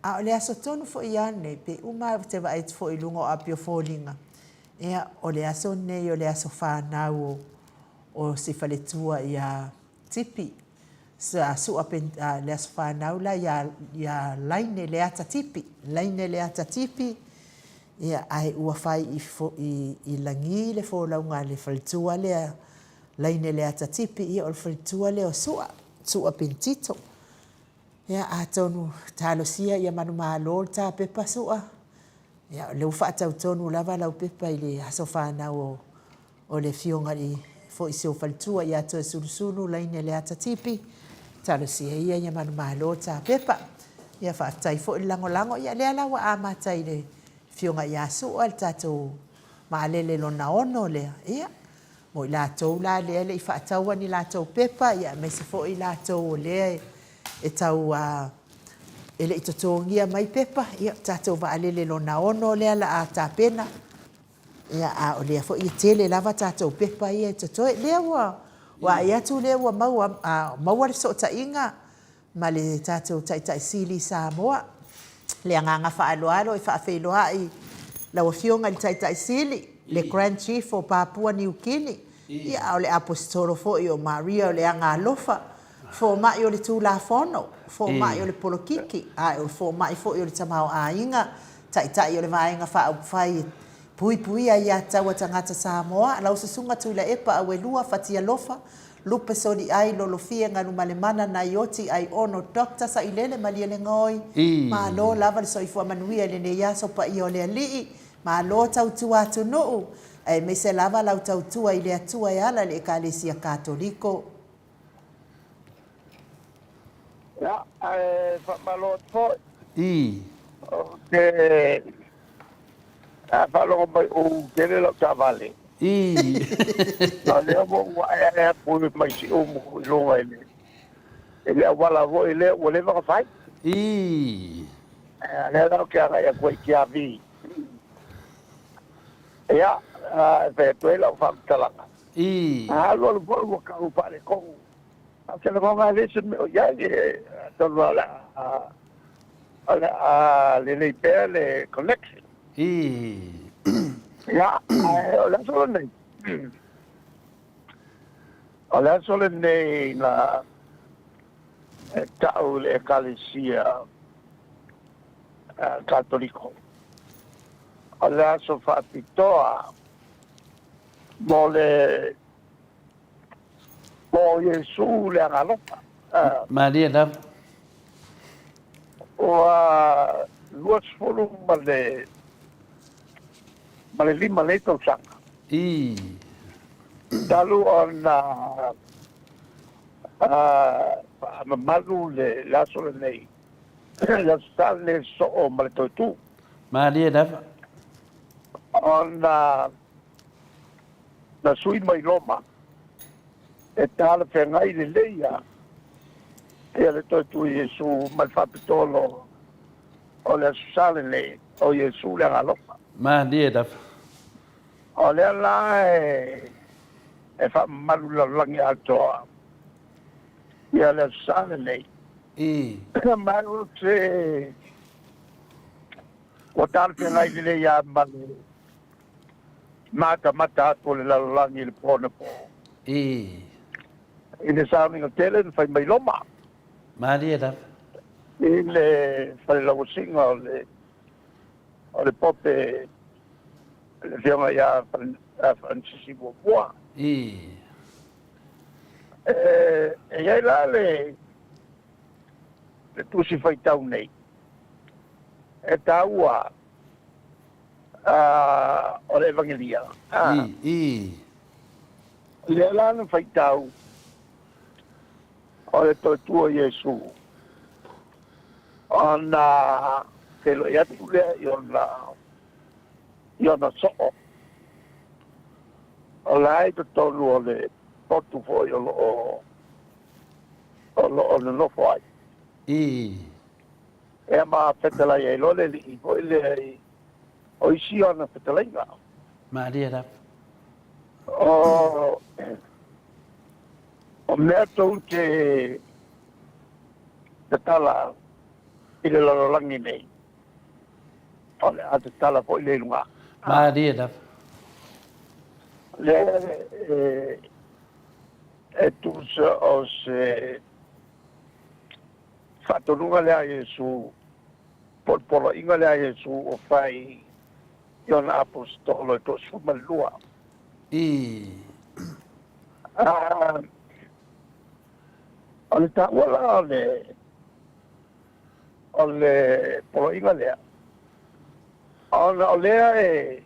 a o le aso tonu foi lava lenei, pe uma lava ou te vaai atu foi i luga o api o foliga, ia, o le aso lenei o le aso fanau o, o si faletua ia Tipi, sa Sua Pen, a, le aso fanau la ia, ia Laine Leata Tipi, Laine Leata Tipi, ia, ae ua fai i, i, i lagi le folauga a le faletua lea, Laine Leata Tipi, ia, o le faletua lea o Sua, Sua Penitito. Ia, atonu talosia ia manumalo le ta pepa Sua. Ia, o lea ua faatau tonu lava lau pepa i le aso fanau o, o le Afioga i foi si ou faletua ia Toesulusulu Laine Leata Tipi. Talosia ia ia manumalo le ta pepa. Ia, faafetai foi le lagolago. Ia, lea la ua amata i le Afioga ia Sua le tatou vaalele lona ono lea. Ia, Mo i latou la lea e le i faataua ni latou pepa, ia aemaise foi i latou o lea e tau e le i totogia mai pepa, ia o tatou vaalele lona ono lea la a tapena, ia a o lea foi e tele lava tatou pepa ia e totoe. Lea ua vaai atu lea ua maua, maua le fesootaiga ma le tatou Taitai Sili i Samoa. Le agaga faaaloalo e faafeiloai lau Afioga i le Taitai Sili, le Grand Chief o Papua Niu Kini, ia a o le Aposetolo foi o Maria o le Agaalofa, Fomai o le Tulafono, Fomai o le Polokiki, a o le Fomai foi o le Tamaoaiga, Taitai o le Vaega Faaupufai e Puipuia Aiatatau a Tagata Samoa, lau Susuga Tuilaepa Auelua Fatialofa, Lupe Soliai, Lolofie Galumalemana Naioti Aiono Doctor Sailele Malielegaoi, Malo lava le soifua manuia i lenei aso paia o le Alii, malo tautua atunuu, aemaise lava lau tautua i le Atua e ala i le Ekalesia Katoliko. Ia, ae faamalo atu foi. Ou te A faalogo mai ua tele lau taavale. Ii. A o lea ua ou aeae atu mai Siumu i luga i le i le auala foi lea ua leva ona fai. Ii. A o lea la ou te agai atu ai i Tiavi. Ia, e fai atu ai lau faamatalaga. Ii. A alualu foi ua tau faaletonu. Ou te lagona e leai se mea o i ai, atonu o le a o le a lelei pea le connection. Ii. Ia, ae o le aso lenei, o le aso lenei na e ta'u i le Ekalesia Katoliko, o le aso faapitoa mo le mo Iesu le Agaalofa. Malie lava. Ua 25 nei tausaga. Ii. Talu ona faamamalu le aso lenei, le Aso Sa lenei sosoo ma le Toetū. Malie lava. Ona na sui mai Roma e talafeagai lelei lava ia le toe tu Iesu ma le faapitoa o le Aso Sa lenei o Iesu le Agaalofa. Malie lava. O lea la e faamamalu lalolagi atoa ia le Aso Sa lenei. Ii. Ma ou te ua talafeagai lelei lava ma le matamata atu o le lalolagi i le po anapo. Ii. I le sauniga tele na fai mai Roma. Malie lava. I le falelauasiga o le o le Pope le Afioga ia Fransisi muamua. Ii. E i ai la le le tusi faitau nei e taua o le Evagelia. Lea la na faitau o le toe tu o Iesu ona feiloai atu lea i ona i ona soo. O la e i totonu o le potu foi o lo o o lo o nonofo ai. Ia ma fetalai ai loa le alii foi lea i o isi ona fetalaiga. Malie lava. O o mea tou te tatala i le lalolagi nei, o le a tatala foi le i luga. Malie lava. Lea e e tusa o se faatonuga lea a Iesu, po o le poloaiga lea a Iesu ua fai i ona aposetolo e 12. O le taua la o le o le poloaiga lea, ona o lea e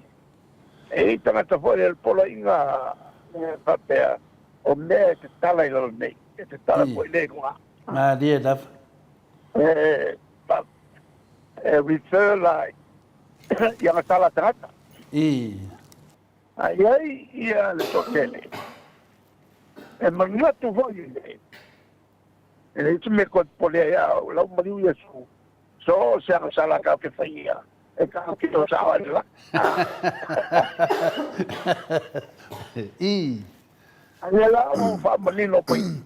e i ai tagata foi lea o le poloaiga lea e faapea, o mea e tatala i lalo nei, e tatala foi lea i luga. Malie lava. E, e refer la i agatala a tagata. A i ai ia le toatele, e manatu foi i le E leai se mea koe popole ai a o lau maliu Iesu, so o se agasala kau ke whai ia, e kau ke o sao ai le la. A ia la ua whaamanino pai.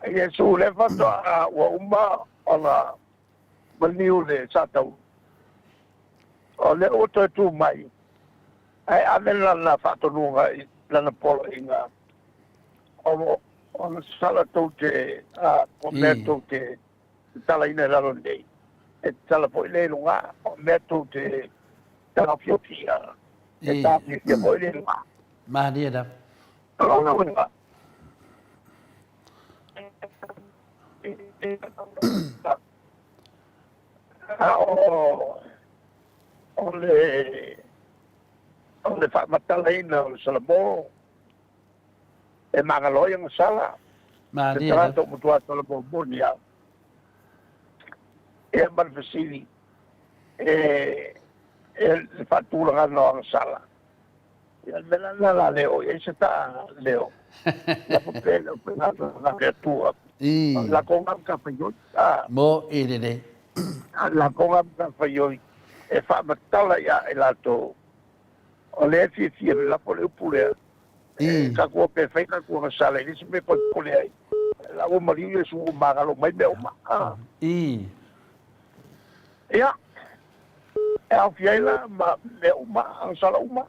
A Iesu le whatoa ua uma ona maliu le sa taulu. O lea ua toe tu mai, ae ave lana faatonuga i lana poloaiga, o o sala tou te, a, o mea tou te tatalaina i lalo nei, e tatala foi lea i luga, o mea tou te taofiofia, e taofiofia foi lea i luga. Malie lava. O lona uiga, a o, o le, o le faamatalaina o le Salamo, E magalo ai agasala, se tagata ua matua talanoa moni lava. Ia ma le fesili, e, e le faatulagaga o agasala. Ia le mea la lena o le a le oo i ai se ta leo. Lafo pea i le aufaigaluega a le Atua. Lakoga matafaioi. Mo i lelei. Lakoga matafaioi e faamatala ia i latou O lea e fiafia lelafo le upu lea. E tatou pe fai tatou agasala i le isi mea e polepole ai. La ua maliu Iesu ua magalo mai mea uma. Ia, e aofia ai la ma mea uma, agasala uma.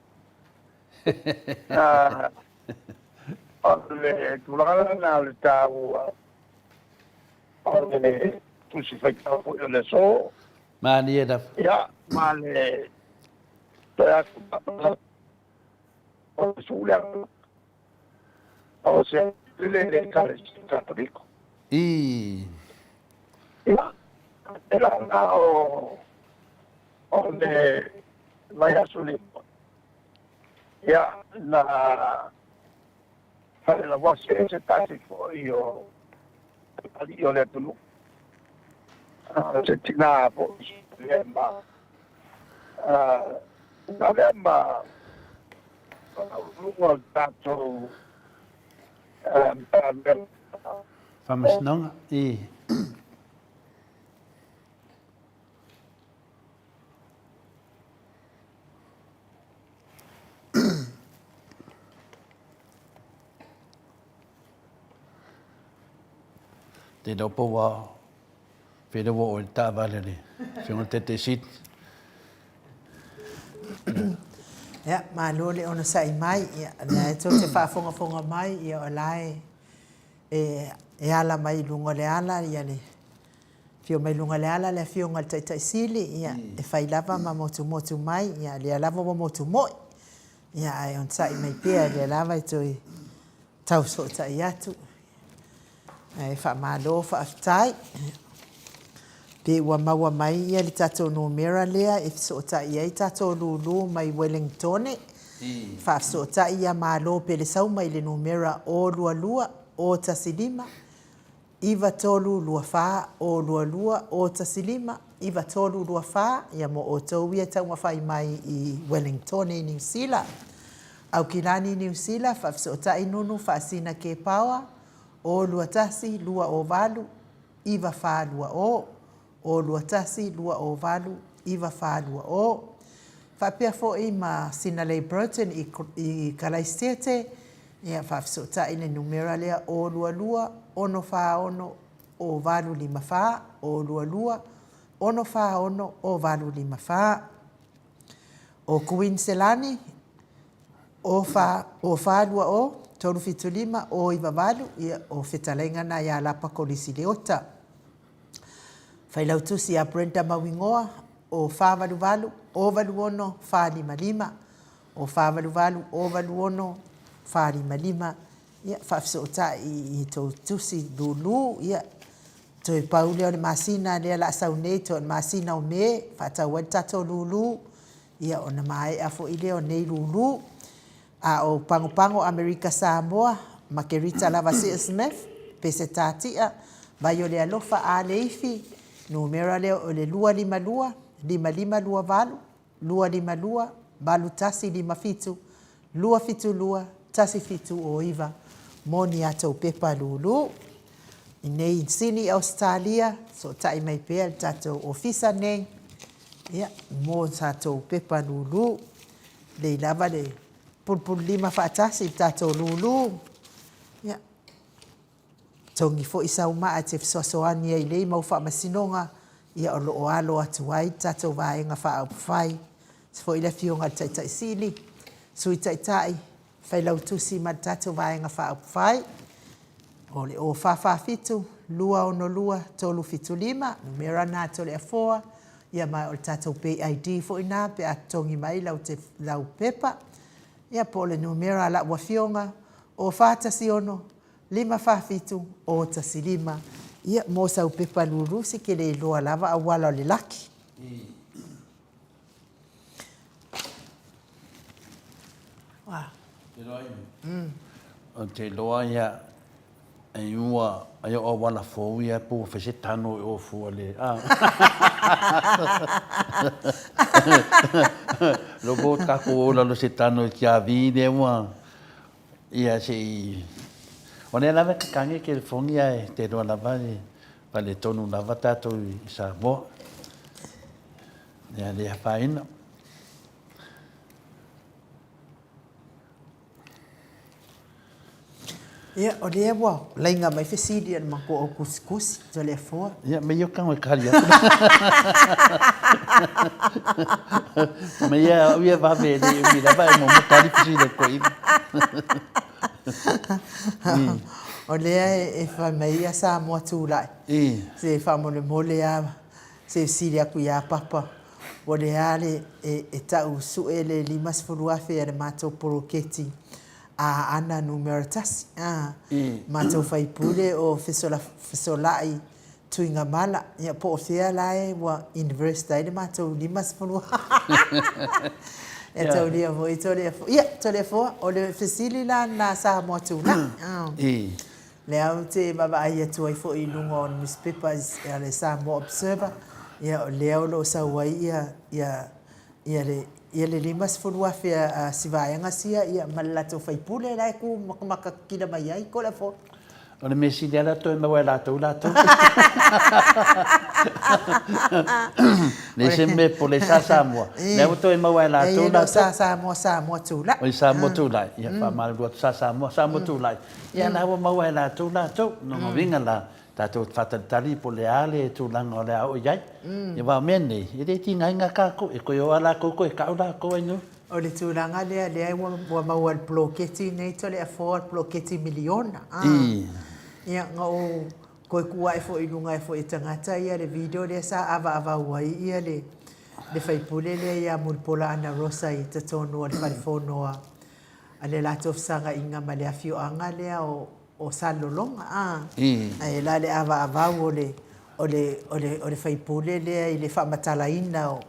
O le tulaga la lena o le taua o le tusi faitau foi o le aso. Malie lava. Ia, ma le Toe atu o le lea o se le le Ekalesia Katoliko. Ia, e la na o o le vaiaso nei. Ia, na Falelauasi ai se tasi foi o alii o le atunuu, se tina foi lea ma na lea ma luga o le tatou Matagaluega. Faamasinoga. Te iloa po ua fea ua oo i le taavale a le Afioga i le Taitai Sili. Ia, malo le onosai mai. Ia, o lea e tou te faafogafoga mai, ia o la e, e, e ala mai i luga o le ala, ia le Afio mai luga o le ala le Afioga i le Taitai Sili, ia, e fai lava ma motumotu mai, ia, lea lava ua motu moi, ia, ae onosai mai pea, lea lava e toe. Tausootai atu. Ae faamalo faafetai. Pe ua maua mai ia le tatou numera lea e fesootai ai tatou lulu mai Wellingtone. Faafesootai ia malo Pelesauma i le numera 022 015 9324 022 015 9324 ia mo outou ia e taumafai mai i Wellingtone i Niu Sila. Aukilani Niu Sila, Faafesootai Nunu Faasina Kepaoa, 021 208 9420, 021 208 9420. Faapea foi ma Sinalei Burton i i Kalaisete, ia faafesootai le numera lea 022 646 0854, 022 646 0854. O Kuiniselani, o fa, o 420 375 098, ia, o fetalaiga na ia Lapa Kolisi Leota. Failautusi ia Brenda Mauigoa, o 488 086 455, o 488 086 455, ia, faafesootai i tou tusi lulu, ia, Toe pau lea o le masina lea la a sau nei, toe o le masina o Me, faatau ai le tatou lulu, ia ona maea foi lea o nei lulu. A o Pagopago Amerika Samoa, Makerita lava Sia Smith, Peseta Tia, Vai o le Alofa A Leifi, numera lea o le 252 5528 252 8157 272 1709 mo ni atou pepa lulu. I nei sini i Ausetalia, sootai mai pea le tatou ofisa nei, ia, mo tatou pepa lulu. Lei lava le pulupululima faatasi i le tatou lulu, ia, Togi foi sau maa e te fesoasoani ai i lei mau faamasinoga, ia o lo o alo atu ai le tatou Vaega Faaupufai, se foi le Afioga i le Taitai Sili, Sui Taitai, Failautusi ma le tatou Vaega Faaupufai. O le 0447 262 375, numera na a Toleafoa, ia ma o le tatou Pay ID foi na pe a totogi mai lau, te, lau pepa, ia po o le numera a lau afioga, 0416 547 015, ia, mo sau pepa lulusi ke le iloa lava auala o le laki. Ou te iloa ia ai ua ai o auala fou ia po ua fai se tano i o fua le a. Lobo takou o lalo se tano i tiavi lea ua Ia se i O lea lava e kakange telefoni ae te iloa lava e faaletonu lava tatou i Samoa. Ia le afaina. Ia, o lea ua laina mai fesili a le matou au tusitusi, Toleafoa. Ia, me ia kango e kali atu. Me ia au ia vave le umi lava e mo kali fesili ko i. O lea e fai mai ia Samoa Tulai. Se faamolemole a se fesili atu ia Papa. Ua le a le e tau sue le 50,000 a le matou poloketi a Aana numera 1. A matou faipule o Fesolai Tuigamala, ia po o fea la e ua invest ai le matou 50. Ia taulia foi Toleafoa. Ia, Toleafoa, o le fesili la lena Samoa Tulai. Lea ou te vaavaai atu ai foi i luga o le nusipepa a le Samoa Observer, ia o lea o lo o sau ai ia, ia, ia le, ia le 50,000 a si vaega sia ia ma le latou faipule la e tu makamaka kila mai ai Toleafoa. O le mea sili lava la toe maua e latou latou. Leai se mea pole sa Samoa. Lea ua toe maua e latou latou. Sa Samoa, Samoa Tulai. Oi Samoa Tulai. Ia faamalulu atu sa Samoa, Samoa Tulai. Ia la ua maua e latou latou. Lona uiga la, tatou faatalitali po o le a le tulaga o le a oo i ai. Ia aua o mea nei, e le tigaina tatou, e toe o lava latou toe tau latou ai nuu. O le tulaga lea, lea ua maua e le poloketi nei Toleafoa le poloketi miliona. Ia, na ou toe tuu ae foi i luga e foi e tagata ia le video lea sa avaavau ai ia le le faipule lea ia Mulipola Anarosa i totonu o le fale fono a a le latou fesagaiga ma le afioaga lea o o Salelologa, a. Ae la le avaavau o le o le o le o le faipule lea i le faamatalaina o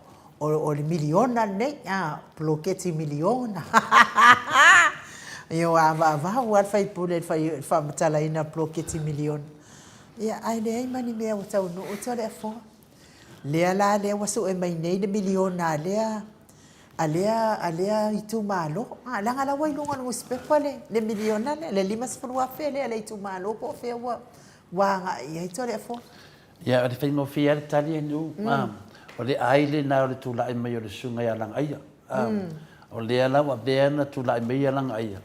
o o le miliona lenei, a, poloketi miliona. Ia ua avaavau lava le faipule i le faamatalaina o le poloketi miliona. Ia, ae leai ma ni mea ua taunuu Toleafoa. Lea la lea ua sue mai nei le miliona a lea a lea a lea itumalo. A, leaga la ua i luga o le nusipepa le le miliona lea, le $50,000 lea a le itumalo po o fea ua ua agai i ai Toleafoa. Ia, o le faigofie lava le tali e Nuu. O le ai lena o le tulai mai o le Susuga ia Lagaaia. O lea la ua avea na tulai mai ia Lagaaia,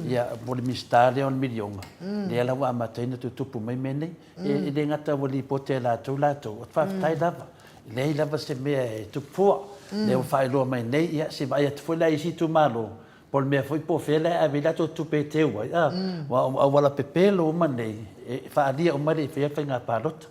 ia, mo le Minisita lea o le miliona, lea la ua amata ai ona tutupu mai mea nei. E le gata ua lipoti e latou latou, o faafetai lava, e leai lava se mea e tupu fua. Lea ua faailoa mai nei, ia se i vaai atu foi la i isi itumalo, po o le mea foi po o fea la e ave ai latou tupe e teu ai, a, aua o auala pepelo uma nei, e faaalia uma e le i faia le faiga palota.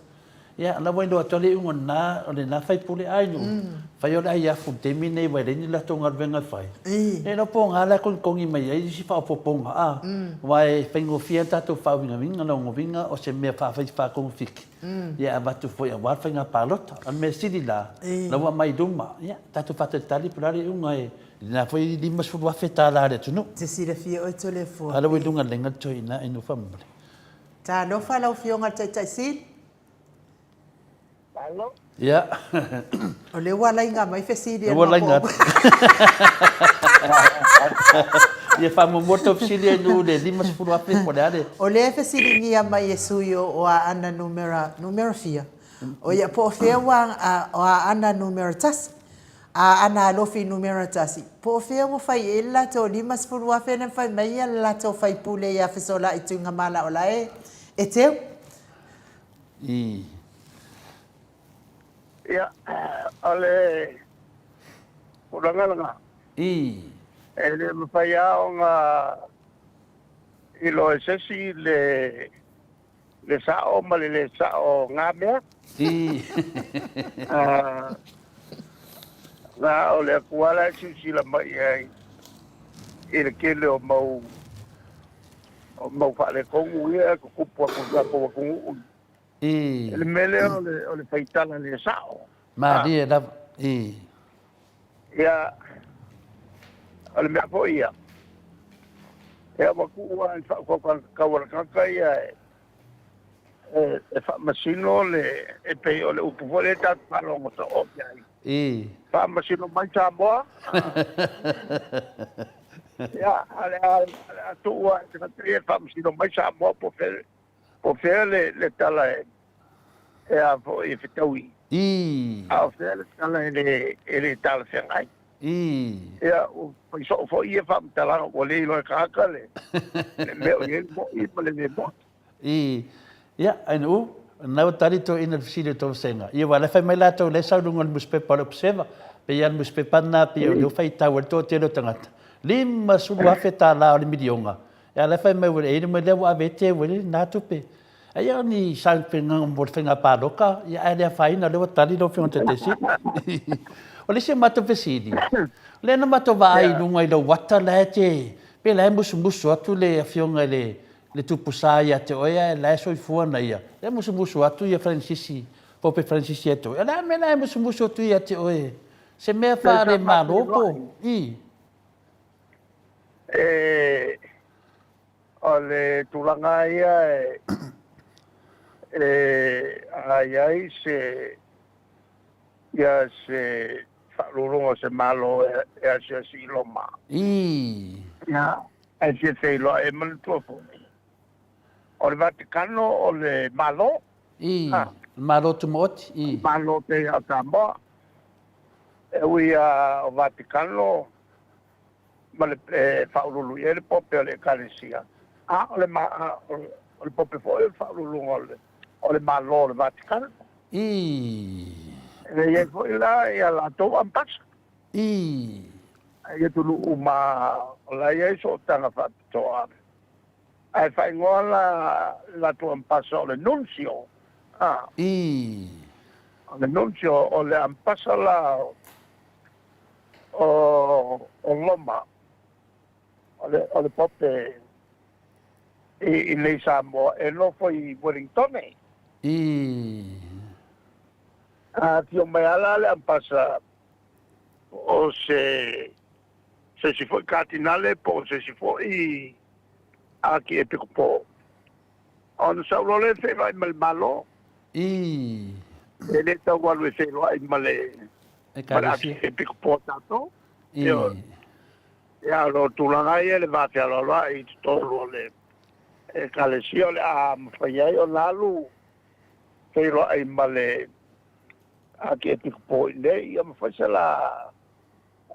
Ia, o la ua iloa atu lava le iuga o lena, o lena faipule a i nuu, fai o le ai afu i le taimi lenei aua e leai ni latou galuega e fai. E le o pogā la e togitogi mai ai isi faaopoopoga, a, aua e faigofie lava le tatou faauigaina, lona uiga o se mea faatogafiti, ia e avatu foi aua le faiga palota. A o le mea sili la, o la ua aumai i luma, ia tatou faatalitali po o le a le iuga i lena foi $50,000 a le atunuu. Te silafia oe Toleafoa. A o la ua i luga o le laina le toeaina i nuu faamolemole. Talofa lau Afioga i le Taitai Sili. Malo. Ia. O lea ua laina mai fesili a Ua laina atu. Ia faamuamua le tou fesili ai nuu le $50,000 po o le a le. O lea e fesiligia mai e sui o Aana numera, numera fia? O ia, po o fea ua, o Aana numera 1. Aana Alofi numera 1, po o fea ua fai i ai le latou $50,000 lea na fai mai le latou faipule ia Fesolai Tuigamala o la e teu. I. Ia, o le tulaga lena. I. E le mafai lava ona iloa e se isi le le sao ma le le sao o na mea. I. Na o le Atua la e silasila mai i ai i le tele o mau o mau faaletonu ia e tutupu atu i le tatou atunuu. I. Le mea lea o le, o le faitala le sao. Malie lava. I. Ia, o le mea foi ia, ia ua tuu lava i le faautautaga tatau a le tagata ia e, e, e faamasino le, e pei o le upu foi lea tatou faalogo soo i ai. I. Faamasino mai Samoa. Ia, a o le a, o le a tuu lava i le tagata ia e faamasino mai Samoa po o fea, po o fea le, le tala e, e a foi e fetaui. I. A o fea le tala e le, e le talafeagai. I. Ia, ua fai soo foi ia faamatalaga ua le iloa e tagata le, le mea o i ai le mo'i ma le le mo'i. I. Ia, ainu, na ua tali toeaina i le fesili o tou vasega. Ia, aua o la e fai mai latou o la e sau i luga o le nusipepa o le Observer. Pei lava o le nusipepa lena pei o lea ua faitau ai le toatele o tagata. $50,000 o le miliona. Ia, a o la e fai mai ua leai mai lea ua ave ai teu ai lena tupe. Ai o ni saofaga mo le faiga palota, ia ae le afaina o lea ua tali lau Afioga i le Taitaifono. O le isi o matou fesili, o lea na matou vaai i luga i lau ata la e te, pe la e musumusu atu le Afioga i le le Tupu Sa ia te oe ae la e soifua ana ia, lea e musumusu atu ia Ferenisisi, Pope Ferenisisi ia te oe. O le a le mea la e musumusu atu ia te oe? Se mea faale-Malo po o? I. E, o le tulaga ia e, e a i ai se, ia se faalualuga o se Malo e, e asiasi i Roma. I. Ia, ae fia feiloai, e manatua foi, o le Vatikano o le Malo. I. Le Malo Tumaoti. I. Malo pei o Samoa. E ui lava o Vatikano ma le e faauluulu i ai le Pope o le Ekalesia, a o le, o le Pope foi o le faauluuluga o le, o le Malo o le Vatikano. I. E i ai foi la ia latou ambasa. I. I atunuu uma o la e i ai sootaga faapitoa. Ae faaigoa la le latou ambasa o le nuncio. A. I. O le nuncio, o le ambasa la o, o Roma. o le Pope i inei Samoa e nofo i Wellingtone. A afio mai lava la le Ampasa o se se isi foi Katinale po o se isi foi Akiepikopo ona sau loa lea e feiloai ma le Malo. E le tau alu e feiloai ma le ma le Akiepikopo a tatou. Ioe. Ia, o lo tulaga ia i le va fealoaloai i totonu o le Ekalesia o le a mafai ai ona alu feiloai ma le Akiepikopo i inei, ia ma fai se la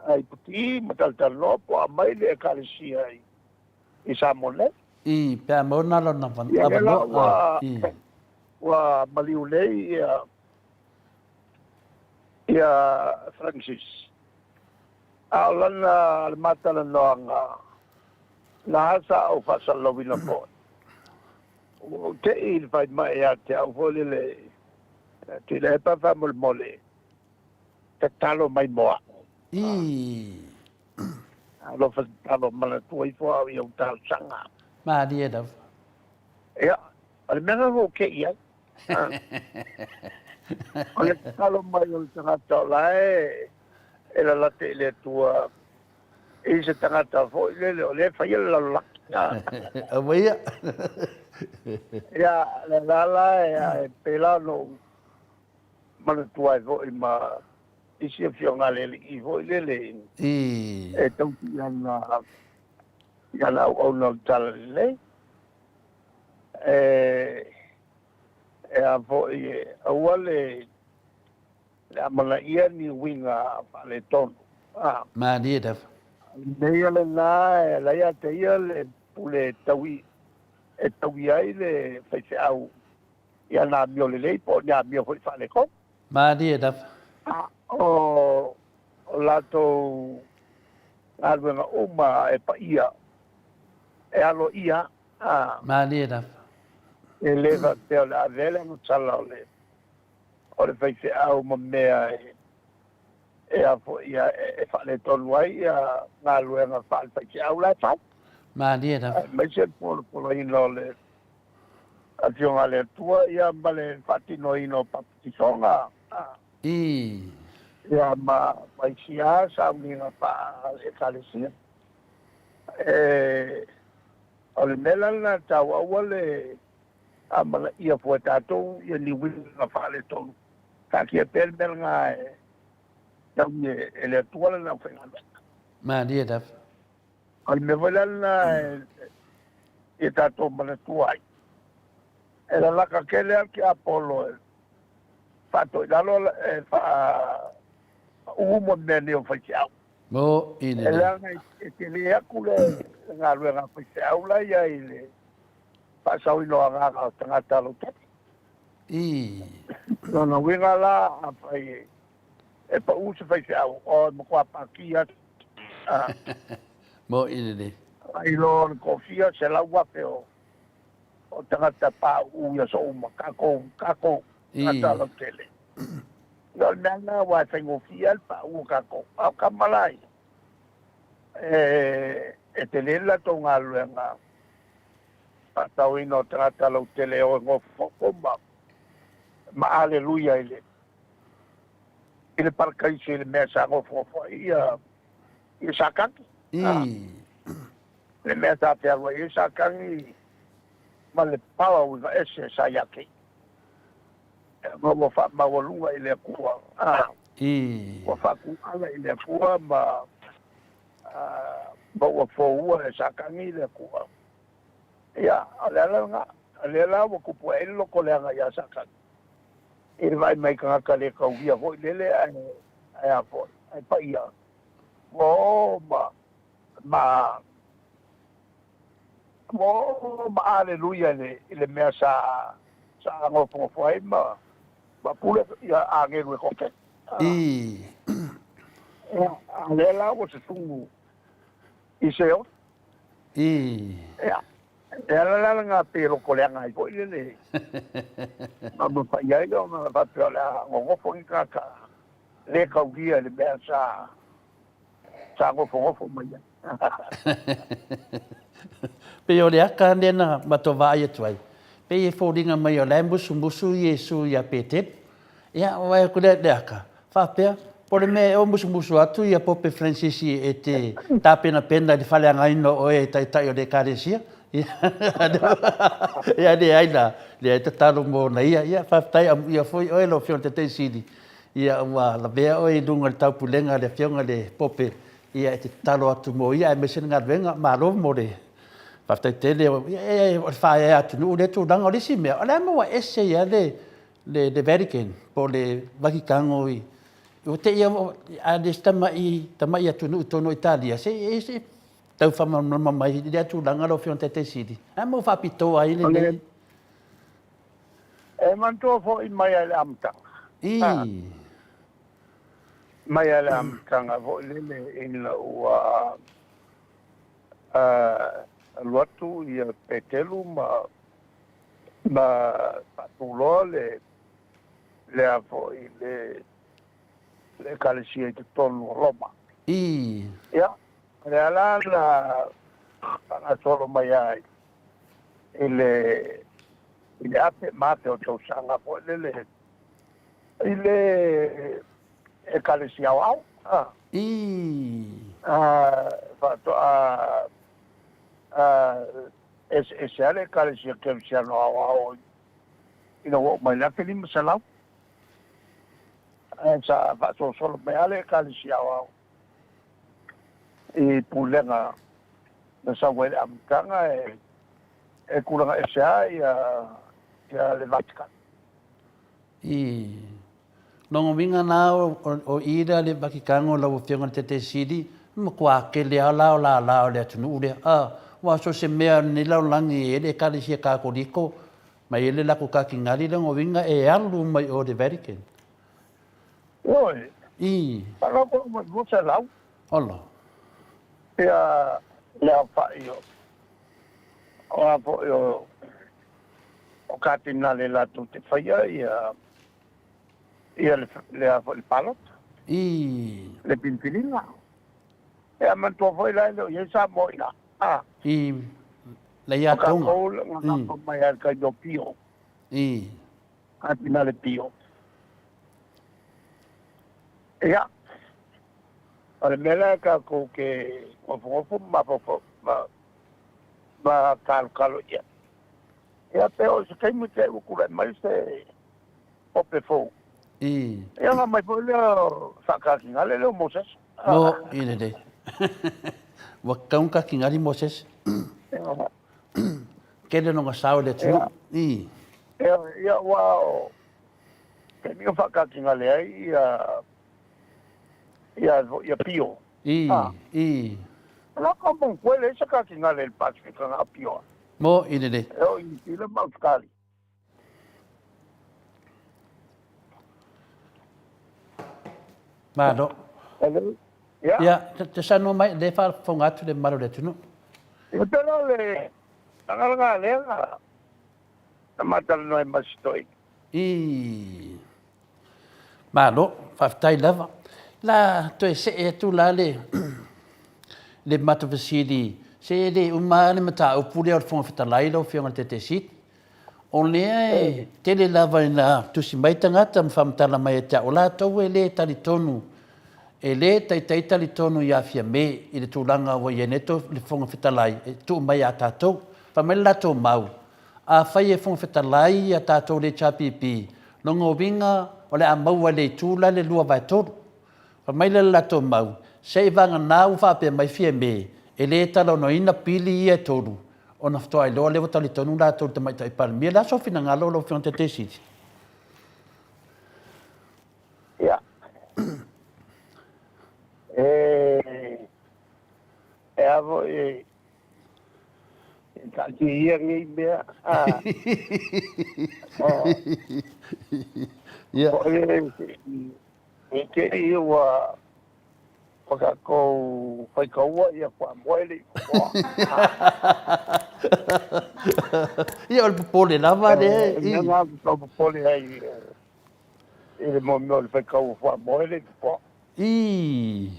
aiputi ma talatalanoa po o aumai le Ekalesia i Samoa nei. I, pe a maua na lona Ia lea la avanoa, i. ua maliu nei ia ia Francis. A o lana le matalanoaga, na sa ou faasalalauina foi. Ua ou te'i i le faimai ia te au foi lele, Tuilaepa faamolemole, tatalo mai mo au. Alofa tatalo manatua ifo au i ou talosaga. Malie lava. Ia, o le mea lena ua ou te'i ai. O le tatalo mai o le tagata o la e e lalate i le Atua i se tagata foi lele o lea e faia le lalolagi. Aumaia. Ia, le la la e pei la ona ou manatua ai foi ma isi afioga a le alii foi lele e tausi i ana auauna o le Talalelei. E a foi, aua le amanaia ni uiga faaletonu. Malie lava. Lenei lena e ala ia te ia le pule taui e taui ai le faifeau i ana amio lelei po o ni amio foi faaletonu. Malie lava. A o latou galuega uma e paia e aloaia. Malie lava. E le faapea o le a avea le agasala o le o le faifeau ma mea e a foi e faaletonu ai galuega faale-faifeau la e fai. Malie lava. Aemaise le polopoloina o le Afioga a le Atua ia ma le faatinoina o papatisoga. Ia ma isi lava sauniga faale-Ekalesia. E, o le mea la lena tau aua le amanaia fua e tatou ia ni uiga faaletonu. Taatia pea le mea lena e taui e le Atua lana aufaigaluega. Malie lava. O le mea foi la lena ia tatou manatua ai, e lalaka tele lava le tiapolo e faatoilalo e faauu mo mea nei o faifeau. Mo i E leaga e tele atu le galuega a faifeau la ia i le faasaoina o agaga o tagata lautele. Lona uiga la, afai e pau se faifeau, o e matua paki atu. Mo i lelei. Ai loa le toafia 100,000 o tagata pauu i aso uma, tatou, tatou, tagata lautele. Ia o le mea lena aua e faigofie lava le pauu o tatou. A o tama la ia, e tele le latou galuega faatauina o tagata lautele e o e nofonofo ma aleluia i le i le parakaisi i le mea sa nofonofo ai ia ia Satani. Le mea sa fealuai ai Satani ma le pala uiga ese sa ia te ia. Ma ua faamaualuga i le Atua, ua faatūala i le Atua ma ma ua foua e Satani le Atua. Ia, o le ala lena, o lea la ua tupu ai le loto leaga ia Satani i le vaai mai i tagata le taulia foi lele ae a foi, ae paia, ua o ma ma ua o ma aleluia i le mea sa sa nofonofo ai ma ma pule ia agelu e toatele. Ia, a o lea la ua susunu i Seoli. Ia, e ala la lena pei e loto leaga ai foi lele ma mafai ai ona faapea o le a nonofo ni tagata le taulia i le mea sa Sa gofogofo mai ai. Pei o le aka lea na matou vaai atu ai, pei e foliga mai o la e musumusu Iesu ia Petelu. Ia, vaai atu lea i le aka, faapea, po o le mea ea o musumusu atu ia Pope Francis e te tapenapena i le faaleagaina o oe e Taitai o le Ekalesia? Ia, leai la, leai tatalo mo ona ia. Ia, faafetai amuia foi oe lau Afioga i le Taitai Sili, ia ua lavea oe i luga o le taupulega a le Afioga i le Pope, ia e te tatalo atu mo ia aemaise le galuega. Malo mo le faafetai tele. O le faaeaea atunuu lea tulaga. O le isi mea, o le a le mea ua ese ai lava le Vatican po o le Vakikano i ua te i a le isi tamai atunuu i totonu o Italia, se i tau faamalamalama mai i lea tulaga lau Afioga i le Taitai Sili. A mea ua faapitoa ai lenei? E manatua foi mai lava i le amataga. Mai lava i le amataga foi lele ina ua alu atu ia Petelu ma ma faatuloa le le a foi le le Ekalesia i totonu o Roma. Ia, o lea la na faagasolo mai ai i le i le afe ma afe o tausaga foi lele i le Ekalesia Aoao. Faatoa eseese lava le Ekalesia Kerisiano Aoao ina ua oo mai i le 1500. Ae sa faasolosolo mai lava le Ekalesia Aoao i pulega na sau ai i le amataga e tulaga ese lava ia le Vatican. I lona uiga la o i lea le Vatikano lau Afioga i le Taitai Sili, e matua tele lava la o lala o le atunuu lea. Aua so o se mea o lenei lalolagi e i ai le Ekalesia Katoliko ma e i ai le latou Katinali, lona uiga e alu mai o i le Vatican. Ioe. I. Faalogo mai 200. Ola. Ia le aofai o o a foi o o Katinale latou te faia ia ia le le a foi le palota. I. Le filifiliga. Ia manatua foi la e le o i ai Samoa i ina. A. I. Lei atoga. O tatou na gafa mai lava i le taimi o Pio. I. Katinale Pio. Ia, o le mea lea tatou te nofonofo ma mafaufau ma ma kalokalo i ai. Ia pe oo i se taimi te i ua tulai mai se ope fou. Ia ona aumai foi lea o faakatinale lea o Mosese. Mo i lelei. Ua tatau ona katinali Mosese. Tele lona sao i le atunuu. Ia, ia aua o taimi o faakatinale ai ia ia ia Pio. I. Laka mo koe le se katinale i le Pasifika na Pio. Mo i lelei. E o i Niu Sila ma Ausetalia. Malo. Hello. Ia. Ia, te saunoa mai, lea e faafofoga atu le mamalu o le atunuu. Ia te la le lagalaga lea na ma talanoa ai ma si toeaina. I. Malo, faafetai lava. La toe see atu la le le matou fesili, se e le uma lava le mataupu lea o le Fofoga Fetalai lau Afioga i le Taitai Sili. O lea e tele lava ina tusi mai tagata ma faamatala mai ia te au, o latou e le talitonu, e le taitai talitonu ia Fiame i le tulaga ua i ai nei le Fofoga Fetalai e tuu mai ia tatou. Fai mai le latou mau, afai e Fofoga Fetalai ia tatou le HRPP, lona uiga o le a maua e le Itu la le 2/3. Fai mai lea le latou mau, se i vagana ua faapea mai Fiame, e le talanoaina pili ia e tolu, ona faatoa iloa lea ua talitonu latou i le Tamaitai Palemia. O le a sou finagalo lau Afioga i le Taitai Sili? Ia, e a foi e taatia ia nei mea, a, Ia. Foi e te i ua Ua tatou faitaua ia fuamoe le i fofoa. Ia o le popole lava lea. O le mea lena ou te tau popole ai i le mea o le faitaua fuamoe le i fofoa. I.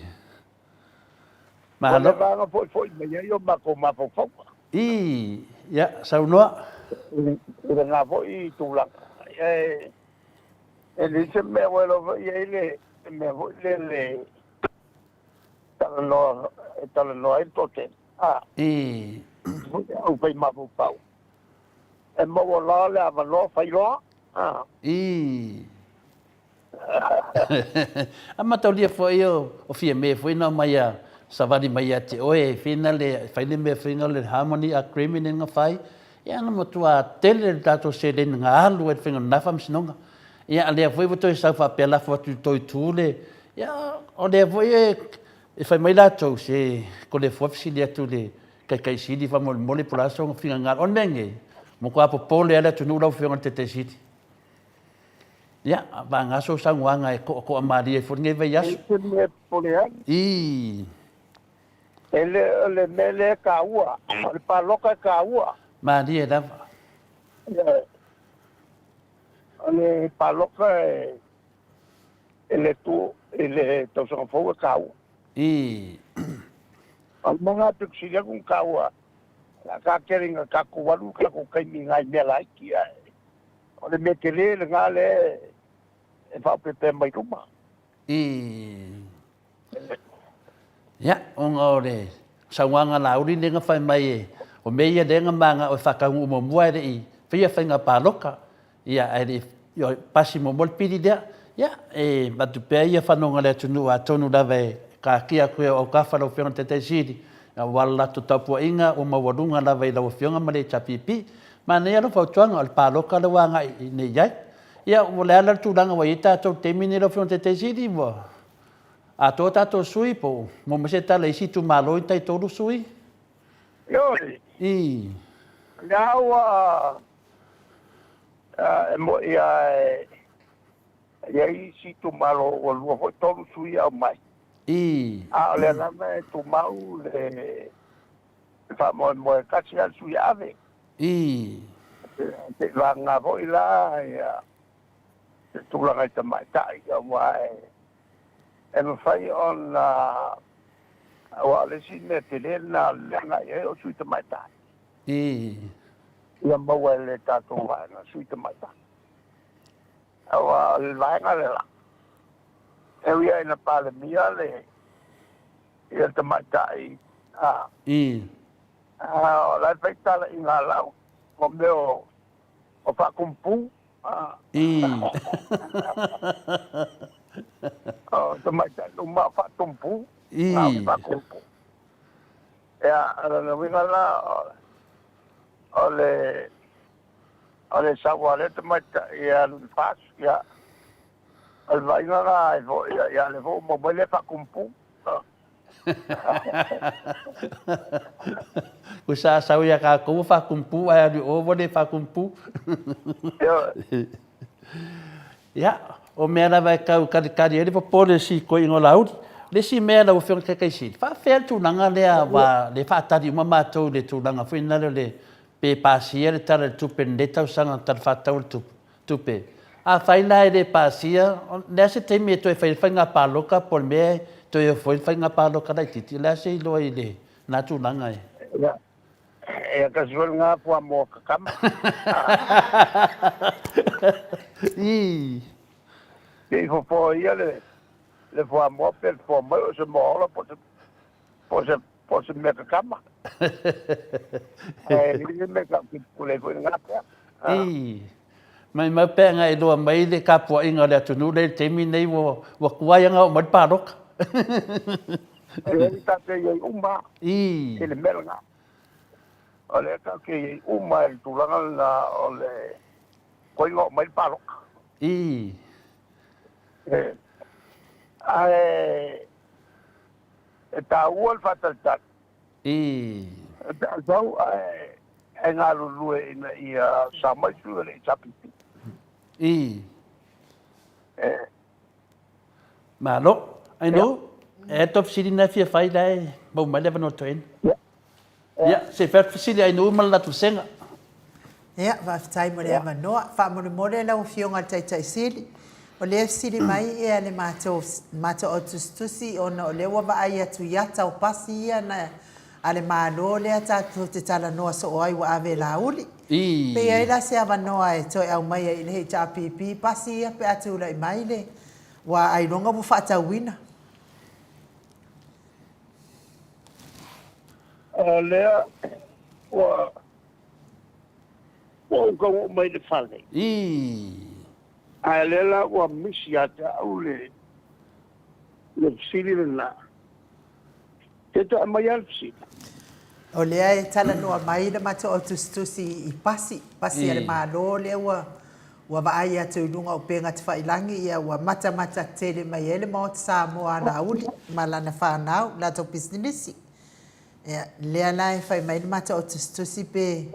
Ua leva ona foifoi mai ai o matou mafaufauga. Ii, Ia, saunoa. I lena foi tulaga, e leai se mea ua iloa foi i ai le mea foi lele talanoa, e talanoa ai le toatele. Ii. Au fai mafaufau, e maua loa le avanoa fai loa. Ii. A mataulia foi o Fiame foi na omai a savali mai ia te oe e fina le fai le mea foi na le harmony agreement na fai, ia na matua tele le tatou seleni na alu ai le faiga o lena faamasinoga. Ia a lea foi ua toe sau faapea lafo atu i le tou itu le, ia o lea foi e fai mai latou se Toleafoa fesili atu i le Taitai Sili faamolemole po o le a sona finagalo. O le mea nei, matua popole lava le atunuu lau Afioga i le Taitai Sili. Ia, vagana sou saunoaga e toatoa malie ai foi lenei vaiaso. E te mea popole ai. Ii. E le o le mea lea e taua, o le palota e taua. Malie lava. O le palota e i le tu i le tausaga fou e taua. Ii. O le mea lena pito sili atu ona taua, o le a ta tele ina tatou alu le tatou taimi i nai mea laiti ae O le mea tele lena lea e faaopeopea mai luma. I. Ia, ona o le saunoaga Laauli lea na fai mai e, o mea ia lea na manao e faataunuu muamua ae le i faia faiga palota. Ia, ae le i pasi muamua le pili lea. Ia, e avatu pea ia fanoga i le atunuu atonu lava e taatia atu i ou autafa lau Afioga i le Taitai Sili, aua le latou tapuaiga ua maualuga lava i lau Afioga ma le HRPP. Manaia lau fautuaga, o le palota lea ua agai nei i ai. Ia, o le a la le tulaga ua i ai tatou i le taimi lenei lau Afioga i le Taitai Sili, ua atoa tatou sui po o maua mai se tala i isi itumalo i taitolu sui? Ioe. I. O lea ua e moni lava e i ai isi itumalo ua lua foi tolu sui e aumai. I. A o lea lava e tumau le faamoemoe tasi lava le sui e ave. Ii. Seivaga foi la ia se tulaga i tamaitai aua e mafai ona aua o le isi mea tele lena o le agai i ai o sui tamaitai. Ii. Ia maua e le tatou vaega sui tamaitai. Aua o le vaega lela e ui lava ina Palemia le ia tamaitai a. Ii. O la e fai tala i ngā lau, mo mea o faakumpu. Ii. O tamaitai uma o faatumpu. Ii. Na o faakumpu. Ia, o lona uiga la, o le o le sau a lea tamaitai e alu i le FAST, ia, o le vaaiga la e foi, ia, lea foi ua maua mai le faakumpu. Ua sa sau ia tatou ua faatumpu ae alu i o ua le faatumpu. Ia, o mea lava e tau talitali ai le popole o si toeaina o Laauli. O le isi mea lau Afioga i le Taitaisili, faapefea le tulaga lea aua o lea e faatali uma matou i le tulaga foi lea o le pe pasia le Tala o le Tupe i lenei tausaga Tala Faatatau o le Tupe. Tupe. Afai la e le pasia, o le a se taimi e toe fai ai le faiga palota po o le mea e toe ofo ai le faiga palota laitiiti? O le a se iloa i lena tulaga e? Ia, ia tasi foi lena fuamoa kakama. Ii. Se i fofo ia le, le fuamoa pe le foa mai o se moa ola po o se, po o se, po o se mea kakama. Ae leai se mea tatou te pule ai foi i lena pea. Ii. Maimau pe ana e iloa mai le tapuaiga a le atunuu lea i le taimi lenei ua tuai ana oo mai le palota. E leai tatou te i ai uma Ii. i le mea lena. O lea tatou te i ai uma i le tulaga lena o le koiga oo mai le palota. Ii. Ae e taua le faatalitali. Ii. Pe a sau ae e galulue ina ia sa mai sui o le HRPP. Ii. Malo. Aino, e to fesili na fia fai la e mau mai le avanoa toeaina. Ia, se i fai atu fesili Aino ma le latou vasega. Ia, faafetai mo le avanoa. Faamolemole lau Afioga i le Taitaisili, O lea e fesili mai ea le matou matou au tusitusi ona o lea ua vaai atu i ata o pasi ia na a le Malo lea tatou te talanoa soo ai ua ave e Laauli. Pe i ai la se avanoa e toe aumaia i le HRPP pasi ia pe a tulai mai le ua ailoga ua faatauina. O lea ua ua ou tau oo mai i le fale. Ae lea la ua misi ia te au le le fesili lena. Te toe aumai lava le fesili. O lea e talanoa mai le matou au tusitusi i pasi, pasi a le Malo lea ua ua vaai atu i luga o upega tafailagi, ia ua matamata tele mai ai le Maota Samoa a Laauli ma lana fanau, latou pisinisi. Ia, lea la e fai mai le matou au tusitusi pe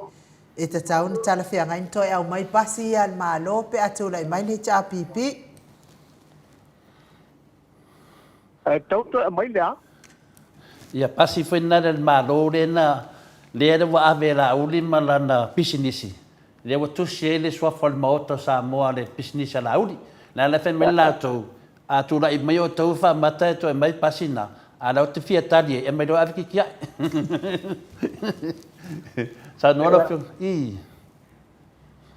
e tatau ona talafeagai ona toe aumai pasi ia a le Malo pe a tulai mai le HRPP. Ae tatau toe aumai le a? Ia pasi foi lena a le Malo lea na lea ua ave e Laauli ma lana pisinisi, lea ua tusi ai le suafa o le Maota o Samoa le pisinisi a Laauli. Lea la e fai mai latou, a tulai mai outou faamata e toe aumai pasi na, a o lea ou te fia tali ai, e aumai loa e ave kiki ae. Saunoa lau Afioga. Ii.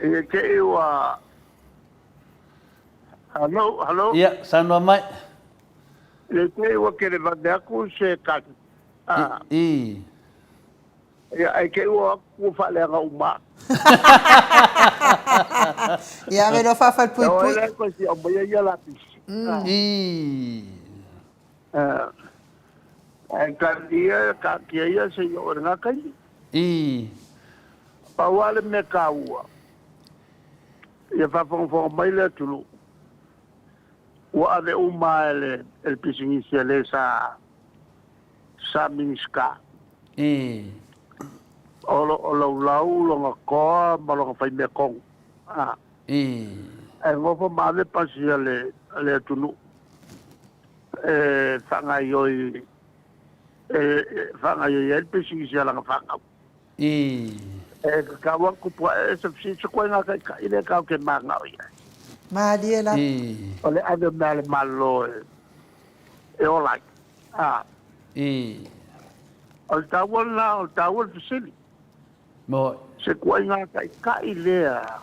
Ia te i ua Hello, hello. Ia, saunoa mai. I te i ua televave atu se tali. Ah. Ii. Ia, ae te i ua atu ua faaleaga uma. Ia, ave loa faafalepuipui. O ai la e toe fia aumaia ia lapisi. Ii. Ae taatia, taatia ia se i oo i lena taimi. Ii. Pau lava le mea taua, ia faafogafoga mai le atunuu, ua ave uma e le, e le pisinisi a le sa, sa Minisita. Ii. O lo o laulau lona toa ma lona faimea tonu. Ah. Ii. Ae nofo ma ave pasi a le, a le atunuu e faagaioi e faagaioi ai le pisinisi a lana fanau. Ii. E tatau atu tupu ae se fesili se koe ngā taitai lea tatou te manao i ai. Malie lava. Ii. O le ave o mea a le Malo e, e ola ai. A. Ii. O le taua lena, o le taua le fesili. Mo. Se kuaiga taitai lea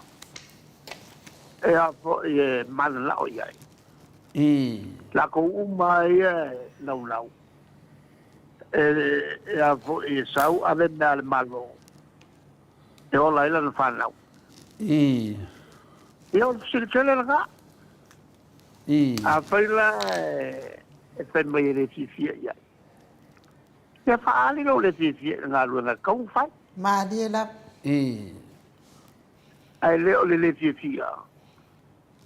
e a foi e mananao i ai. Ii. Lakou uma ia e naunau. E, e a foi e sau ave mea a le Malo e ola ai lana fanau. Ii. Ia o le fesili tele lena. Ii. Afai la e, e fai mai e le fiafia i ai. Ia faaali lou le fiafia i le galuega e tatau ona fai. Malie lava. Ii. Ae le o le le fiafia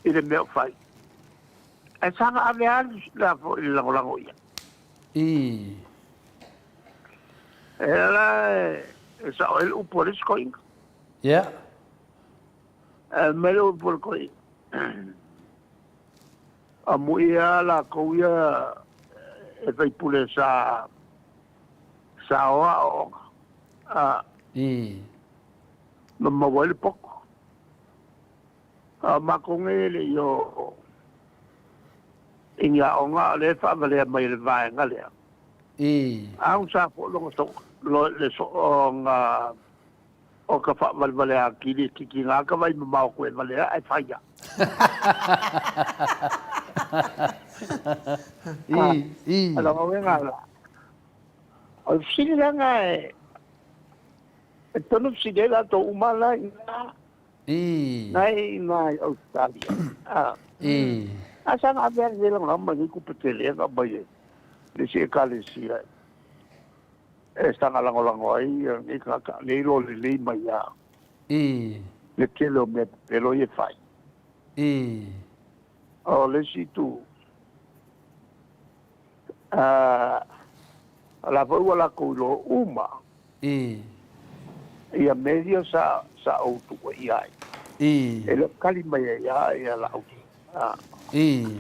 i le mea o fai. Ae saga ave lava le a foi le lagolago i ai. Ii. E ala e sao ai le upu a le isi toeaina. Ia. E mai le upu a le toeaina. Amuia lava latou ia e faipule sa sa o aoaoga a. Ii. Ma maua ai le poto. A o matou nei e le i o i ni aoga a o lea e faavalea mai e le vaega lea. Ii. A ua sa foi lona so, lo, le sooga o ka faavalevale atili e kikina ka vai mamao koe valea ae fai a. Ii, ii. A lona uiga la, o le fesili leaga e, e tonu fesili ai latou uma la i ina. Ii. Na e i ina i Australia. A. Ii. A saga ave a le lagolago mai nei tupe tele na aumai e le isi ekalesia e saga lagolago ai nei tagata nei lo lelei mai a. Ii. Le tele o mea pepelo ia e fai. Ii. O le isi itu, a, o la foi ua latou iloa uma. Ii. Ia mea ia sa, sa ou tuuaia ai. Ii. E le o tali mai ai lava ia Laauli. A. Ii.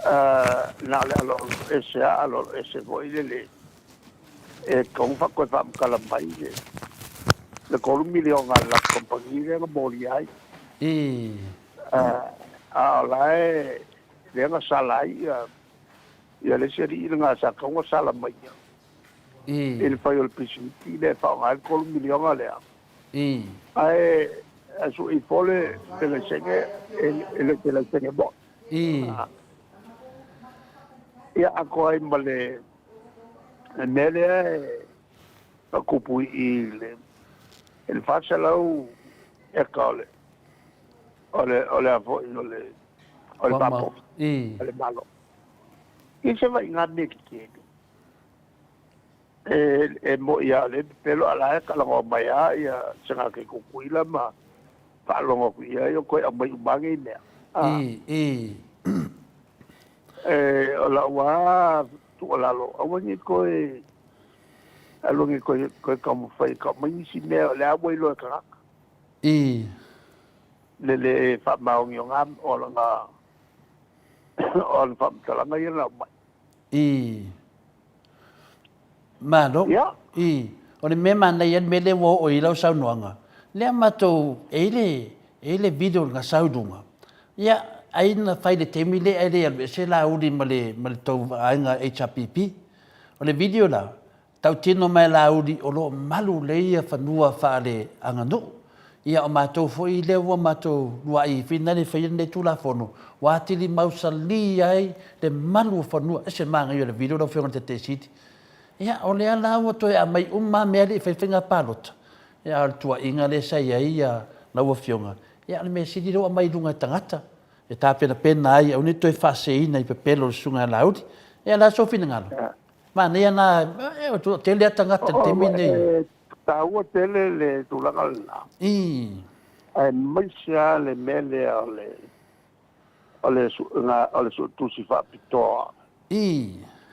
A, na o le aloalo ese lava, aloalo ese foi le le, e tatau ona toe faamatala mai le, le $3 miliona a le latou kamupani lea na molia ai. Ii. A, A o la e lea na sala ai ia ia le isi alii lena sa tatau ona sala mai ia i le fai o le pisinisi lea e faaaoga ai le $3 miliona lea. Ae a sue ifo le laisene e le o se laisene moni. Ia atoa ai ma le mea lea e faatupu i le 400 eka o le o le o le a foi o le o le papovi a le Malo. I se vaaiga mea tetele e e moi lava o lea e pepelo a o la e talanoa mai lava ia Senate i Tutuila ma faalogo atu i ai o toe aumai uma lava nei mea. E o lau lava tuualalo, aua ne i toe aua ne i toe toe taumafai e tau mai nisi mea o lea ua iloa e tagata. Le le faamaoni o na o lana o ana faamatalaga ia na aumai. Malo. I. O le mea manaia le mea lea ua oo i ai lau saunoaga, lea matou, e i ai le, e i ai le video na sau i luga, ia, ai na fai i le taimi lea e le alu ese Laauli ma le, ma le tou vaega HRPP. O le video la, Tautino mai Laauli o lo o malu lelei ia fanua faaleaganuu. Ia o matou foi lea ua matou lua'i finale e faia lenei Tulafono, ua atili mausali ai le malu o fanua. E ese le manaia o le video lau Afioga i le Taitaifono Sili. Ia o lea la ua toe aumai uma lava mea e le i faia le faiga palota, ia a o le tuuaiga lea sa i ai lau Afioga, ia o le mea sili lea ua aumai i luga e tagata e tapenapena ai aua ne i toe faaseseina i pepelo o le Susuga ia Laauli. Ia o le a sou finagalo? Manaia na, e toatele lava tagata i le taimi lenei. E taua tele le tulaga lena. Aemaise lava le mea lea o le o le suega o le suetusi faapitoa.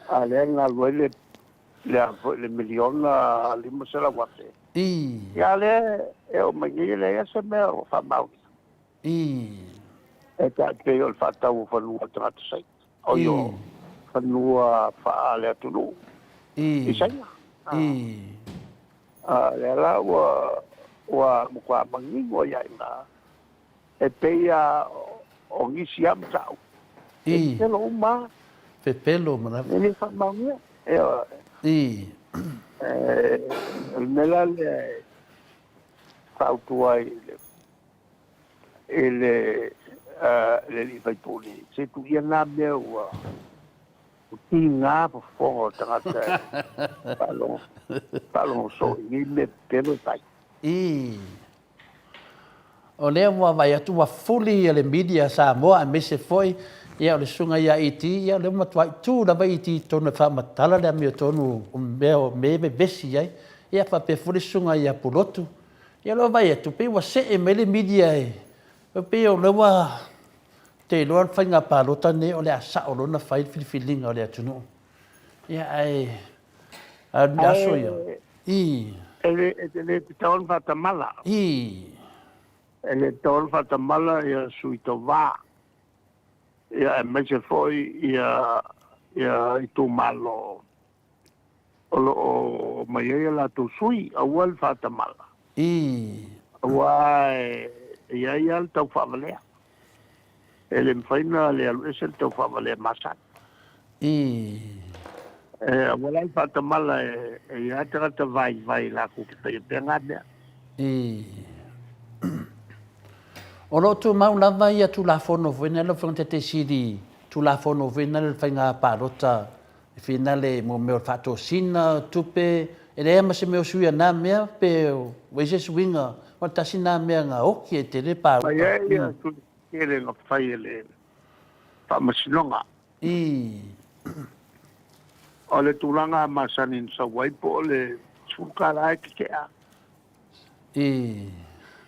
A lea na alu ai le le a foi le miliona $500,000. Ia a lea e oo mai nei e leai lava se mea o faamaonia. E tai pei o le faatau o fanua a tagata Saina, oi o fanua faale-atunuu i Saina. A lea la ua ua matua manino ai lava i ina, e pei lava o nisi lava mataupu, e pepelo uma lava. Pepelo uma lava. E le faamaonia. Ioe. O le mea la lea e fautua ai i le i le alii faipule, se tuu ia na mea ua tiga fofoga o tagata e faalogo, faalogo soo i nei mea pepelo e fai. Ii. O lea ua vaai atu ua fuli le media a Samoa aemaise foi ia o le susuga ia ET, ia o lea ua matuai tu lava ET i totonu e faamatala le amiotonu o mea o mea e vevesi ai. Ia faapea foi le susuga ia Pulotu. Ia o lea ua vaai atu pei ua see mai le media e pei o lea ua te iloa le faiga palota lenei o le a sao loa ona fai le filifiliga o le atunuu. Ia ae a o le aso ia. I. E te le tatau ona faatamala. I. E le tatau ona faatamala ia sui tauva. Ia aemaise foi ia ia itumalo o lo o omai ai a latou sui, aua le faatamala. Aua e i ai lava le taufaavalea. E le mafai ona le alu ese le taufaavalea masani. Aua la le faatamala e i ai lava tagata vaivai latou te faia pea na mea. O lo o tumau lava ia Tulafono foi nei lau Afioga i le Taitaifono Sili, Tulafono foi nei o le Faiga Palota E finale mo mea o le faatosina tupe, e leai ma se mea o suia na mea pe ua i ai se suiga, o le tasi na mea na oki ai tele palota. Mai ai ia tulaga tele na fai e le Faamasinoga. O le tulaga masani na sau ai po o le $10 e tete'a.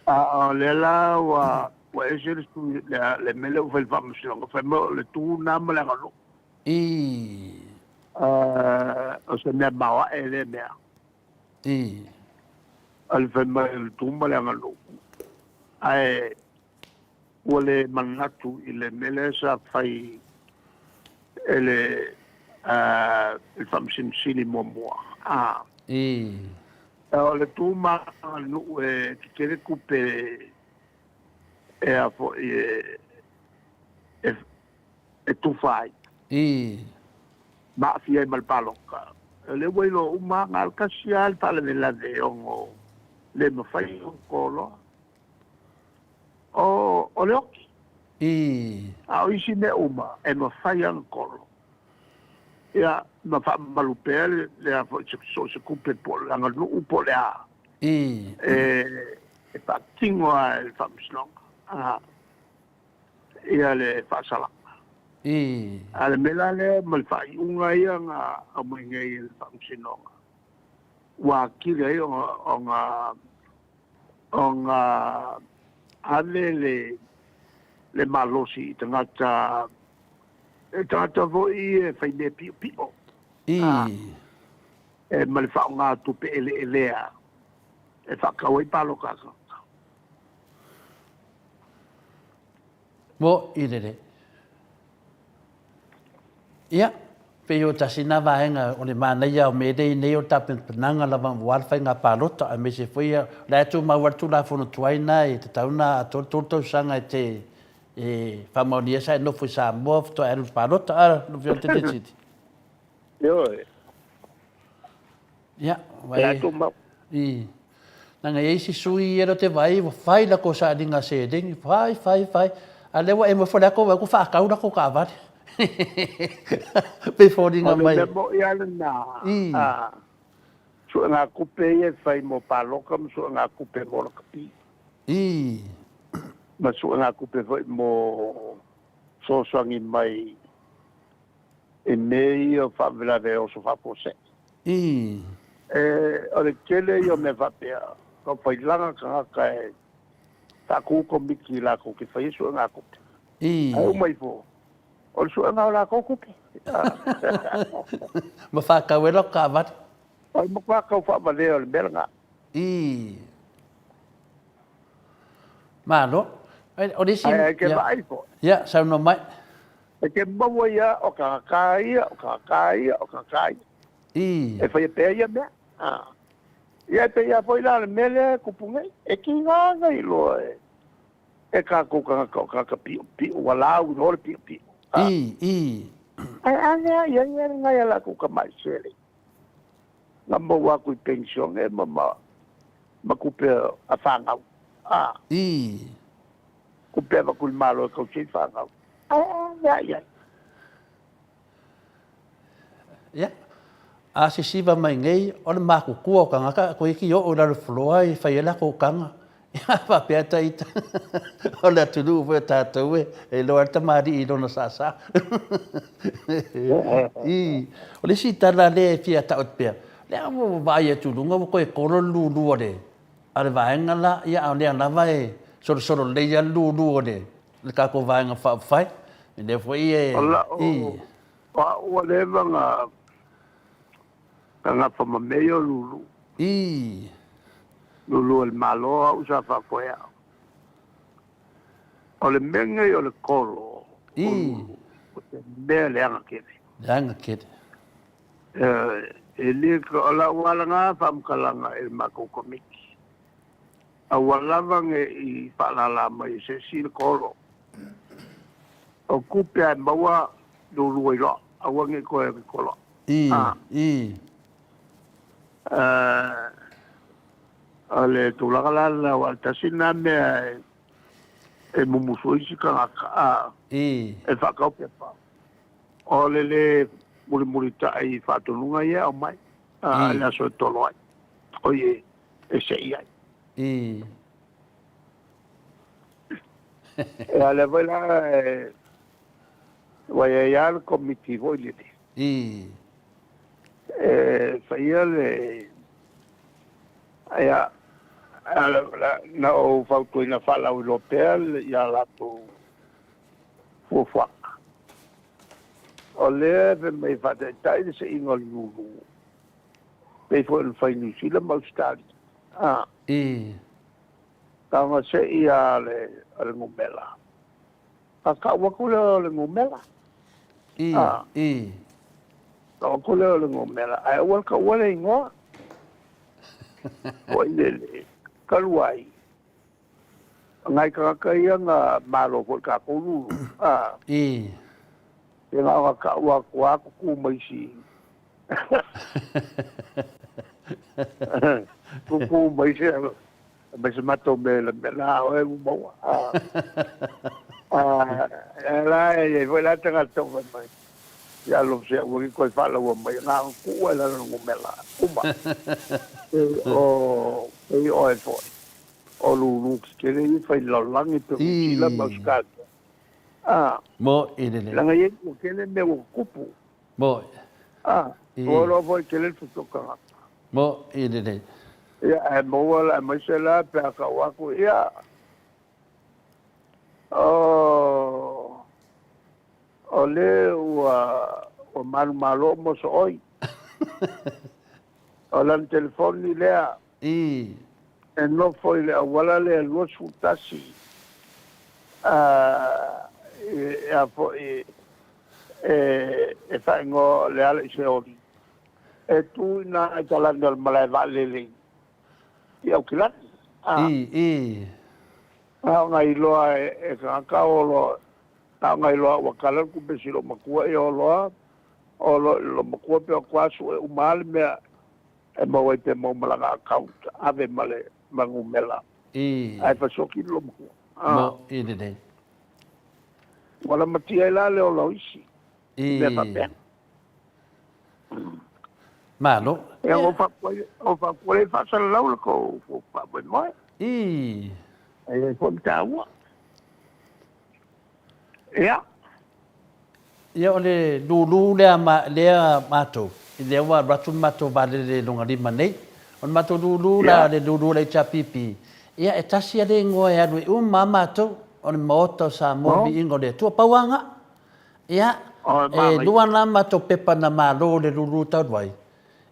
A o lea la ua ese le sui le mea lea ua fai e le Faamasinoga, fai mai o le tu lena ma le aganuu. O se mea maoae lea mea. O le fai mai o le tu ma le aganuu. Ae ua le manatu i le mea lea sa fai e le Faamasino Sili muamua. O le tu ma aganuu e tetele tupe e a foi e. e tufa ai. Ma aafia ai ma le palota. O lea ua iloa uma lava, na o le tasi lava le faalavelave e ono le mafai ona toloa, o le oti. A o isi mea uma, e mafai lava ona tolo. Ia, ma faamamalu pea le a foi, so o se tupe po o le aganuu po o le a, e faatino lava e le Faamasinoga ia le faasalaga. A o le mea la lea ma le faaiuga ia na aumai nei e le Faamasinoga, ua atili ai ona ona ave le le malosi i tagata, e tagata foi e fai mea piopio, e ma le faaaoga tupe eleelea e faatau ai palota a tagata. Mo i lele. Ia, pei o tasi na vaega o le manaia o mea nei nei o le tapenapenaga lava aua le faiga palota aemaise foi o la e tumau lava le Tulafono tuai na e tatau ona atoa le 3 tausaga e te e faamaonia sa e nofo i Samoa faatoa e alu i le palota. A, lau Afioga i le Taitaifono. Ioe. Ia, vai. I. Leaga e i ai isi sui ia lea ou te vaai ua fai latou sailiga seleni, fai, fai, fai, a o lea ua e nofo le ato vaai atu ua faatau latou taavale. Pei e foliga mai. O le mea moni lava lena, a, suega tupe ia e fai mo palota ma suega tupe mo lakapi. Ma suega tupe foi mo fesoasoani mai i mea ia o faalavelave e oso faafuasei. E, o le tele ia o mea faapea, tau failaga tagata e faatu komiti latou te faia suega tupe. Ae uma ifo, o le suega o latou tupe. Ma faatau ai latou taavale. O le matua tau faavalea o le mea lena. Malo. O le isi... Ae e te vaai foi. Ia, saunoa mai. E te maua ia o tagata ia, o tagata ia, o tagata ia. E faia pea ia mea. Ia e pei lava foi la o le mea lea e tupu nei. E tiga ona iloa e, e tatou tagata o tagata piopio, ua lauiloa le piopio. Ae a lea i ai ia nai a latou tamai seleni na maua atu i penisione ma, ma, ma tupe a fanau. Tupe avatu i le Malo e tausi ai fanau. Ae a mea i ai? Ia, a sisiva mai nei, o le matutua o tagata, toeitiiti oo i lalo floor e fai ai latou taga. Ia, faapea ta ita, o le atunuu foi o tatou e iloa ai le tamalii i lona saasaa. I, o le isi tala lea e fia tau atu pea, lea ua vaai atu i luga ua toe kolo le lulu a le, a le vaega la, ia a o lea lava e solosolo lelei lava le lulu o le le tatou Vaega Faaupufai. O lea foi e... O lau, o au ua leva na, na gafa ma mea ia o lulu. Lulu a le Malo au sa faafoea. O le mea lenei o le kolo o lulu, o se mea leaga tele. Leaga tele. E le, o lau lava lena faamatalaga i le matou Komiti. Aua lava ne i faalala mai e se isi le kolo. O tupe a e maua lulu ai loa, aua ne i toe koloa. O le tulaga la lena, aua o le tasi lena mea e mumusu ai isi tagata, e faatau pepa. O le lē mulimulitai i faatonuga ia e aumai, i le aso e tolo ai, oi e sei ai. Ia lea foi la e ua i ai lava le komiti foi lele. E faia le ia na ou fautuaina faalauiloa pea ia latou fuafuaga. O lea e fai mai e faataitai le seiga o le lulu, pei foi ona fai i Niu Sila ma Ausetalia. Taga sei a le, a le numera. A tau atu lea o le numera. Tau atu lea o le numera. Ae aua le taua le igoa. Foi lele, talu ai, nai tagata ia na malo foi i tatou lulu. Pe na ona ka'u atu a tutu mai si tutu mai se mai se matou mea le mea la oe ua maua. A la e iai foi la tagata o fai mai ia lo se ua ki koe faalaua mai na ona tuu ai lana numera uma. O pei oe foi o lulu tetele ia fai lalolagi pe New Zealand ma Australia. A. Mo i lele. Leaga e i ai ua tele mea ua tutupu. Mo. A. Ua iloa foi tele le fesootaiga. Mo i lele. Ia, ae maua la, aemaise la pe a tau atu, ia, o, o le ua, ua manumalo mosooi. O lana telefoni lea. I. E nofo i le auala lea 21, a, e, a foi, e, e faaigoa o Leala i Seoli. E tu i na i talani o le malae vaalele i Aukilani. A. I, i. Na ona iloa e, e tagata o loa, na ona iloa ua kala le kupesi i lou matua, ia o loa, o loa i lou matua pe o atu sue uma lava le mea e maua ai pe maua ma lana account, ave ma le ma numera. I. Ae fasioti le lou matua. A. Mo i lelei. Ua lamatia ai la le ola o isi. I. Mea faapea. Malo. Ia, o faapuai le faasalalau le tou faamoemoe. I. E i ai foi ma taua. Ia. Ia o le lulu lea ma lea matou, lea ua alu atu le matou vaalele i luga lima nei. O le matou lulu la, le lulu a le HRPP, ia e tasi lava le igoa e alu ai uma lava matou, o le Maota o Samoa Viiga o le Atua. Pau lava na. Ia, e lua la matou pepa na malo i le lulu talu ai.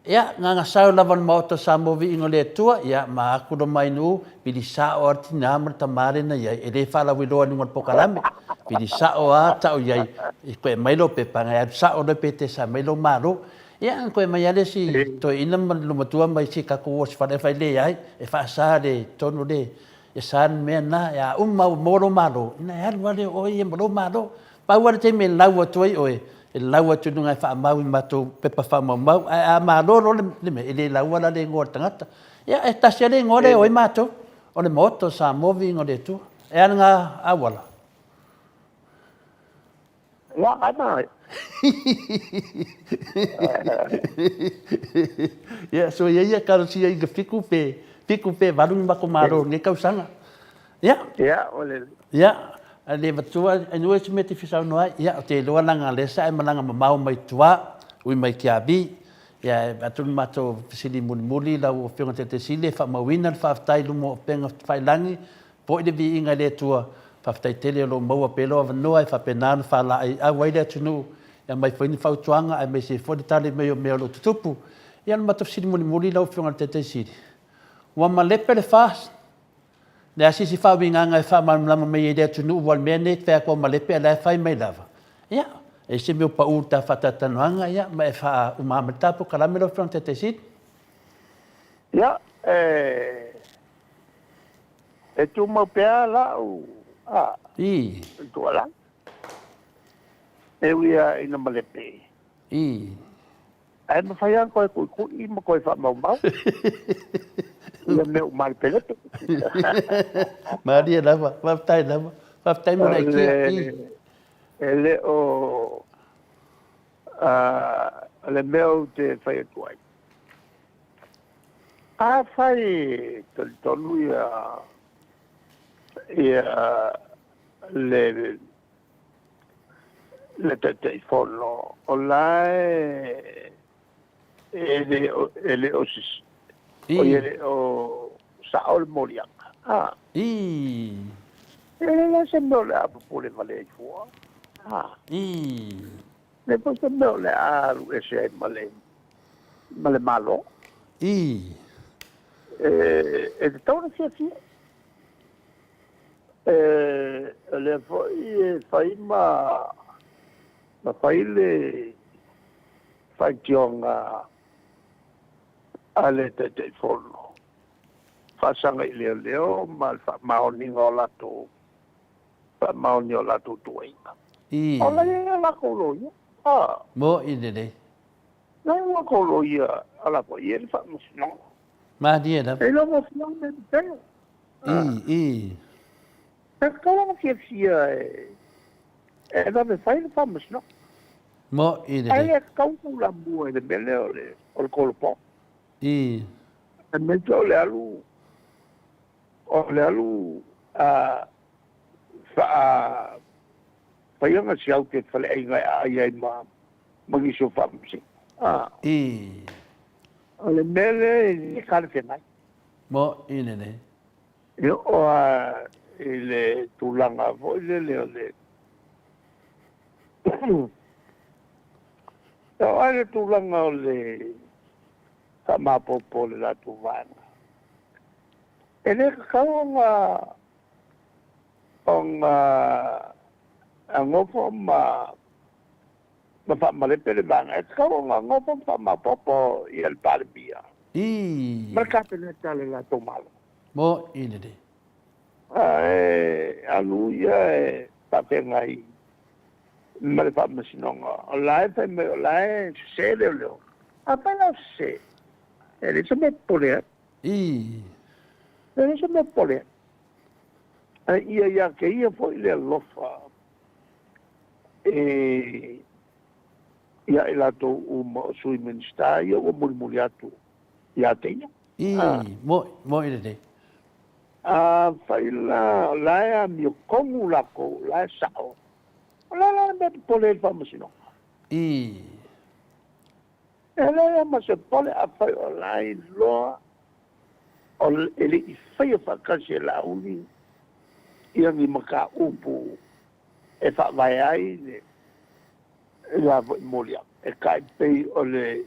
Ia, na ona sau lava o le Maota o Samoa Viiga o le Atua, ia, ma aku lo mai nuu, vili sao lava le tina ma le tama lea na i ai, e le faalauiloa i luga o le pokalame. Vili sao lava tau i ai, i koe aumai lou pepa, na e alu sao loa pe te sa mai lou malo. Ia, na toe aumai lava le isi toeaina ma le matua mai si tatou osifale e fai leai, e faasa le tonu le E sa le mea lena, e a uma ua maua lou malo, ina e alu lava lea o oe ia ma lou malo. Pau lava le taimi e lau atu ai oe, e lau atu i luga e faamau i matou pepa faamaumau, ae a malo loa le mea, e le laua la le igoa o le tagata. Ia, e tasi lava le igoa lea e o ai matou, o le Maota o Samoa Viiga o le Atua. E a lena auala? Ua ana. Ia, so ia ia kalosia i ka fiku pe fiku pe valu ni matou malo i lenei tausaga. Ia. Ia, o le. Ia, a le matua, ai nua se mea te fia saunoa ai. Ia, ou te iloa leaga lea sa e malaga mamao mai tua, ui mai Tiavi. Ia, e avatu le matou fesili mulimuli lau Afioga i le Taitai Sili e faamauina le faafetai i luma o upega tafailagi Foi le viiga i le Atua, faafetai tele o lo o maua pea lou avanoa e faapena ona faalaeiau ai le atunuu e aumai foi ni fautuaga aemaise ai foi le tali mai o mea o lo o tutupu. Ia o le matou fesili mulimuli lau Afioga i le Taitai Sili, ua malepe le FAST? Le a se isi faauigaga e faamalamalama mai ai i le atunuu aua o le mea lenei e te fai atu ua malepe ae la e fai mai lava. Ia, e i ai se mea ua pau i le ta faatalatalanoaga ia ma e faauma mai le ta polokalame lau Afioga i le Taitai Sili. Ia, e E tumau pea la'u a I. tuualalo. E ui lava ina malepe. I. Ae mafai lava ona toe tuitui ma toe faamaumau ia mea ua malepelepe. Malie lava, faafetai lava. Faafetai mo le aikia. I. E le o le mea ou te fai atu ai. Afai e talitonu ia ia le le Taitaifono o la e e le o e le o sisi I. o e le o sao le moliaga a I. E leai la se mea o le a popole vale ai fua a I. Le foi se mea o le a alu ese ai ma le ma le Malo. Ii. E, e tatau ona fiafia. E, o lea foi e fai ma, ma fai le faitioga a le Taitaifono, faasaga i leoleo ma le faamaoniga o latou, faamaonia o latou tuuaiga. O la e i ai a lakou loia. A. Moʻi lelei. La e ua kou loia a lako i ai le faamasinoga. Malie lava. E iloa fia mea tetele. I, i. E tatau ona fiafia e vave fai le faamasinoga. Moʻi lelei. Ae le tatau ona taulamua i le mea lea o le kolopo. I. Aemaise o le alu o le alu a faa faiaga si au te faleaiga e aai ai ma ma nisi o faamasino. A. I. O le mea lea e le talafeagai. Moʻi lelei. E oo lava i le tulaga foi lele o le e oo lava i le tulaga o le faamaopoopo o le latou vaega. E le tatau ona ona nofo ma ma faamalepe le vaega. E tatau ona nofo ma faamaopoopo ia le Palemia ma le Kapeneta a le latou Malo. Moʻi lelei. Ae alu ia e faafeagai ma le faamasinoga, o la e fai mai o la e sese leoleo. Afai la o sese, e leai se mea e popole ai. E leai se mea e popole ai. Ae ia ia te ia foi le alofa e ia i latou uma o Sui Minisita ia ua mulimuli atu ia te ia. Moʻi lelei. Afai la o la e amiotonu latou, o la e sao, o le a la le mea e popole ai le Faamasinoga? E leai lava ma se popole, afai o la e iloa e le i faia faatasi e Laauli ia ni mataupu e faavae ai le la foi moliaga, e tai pei o le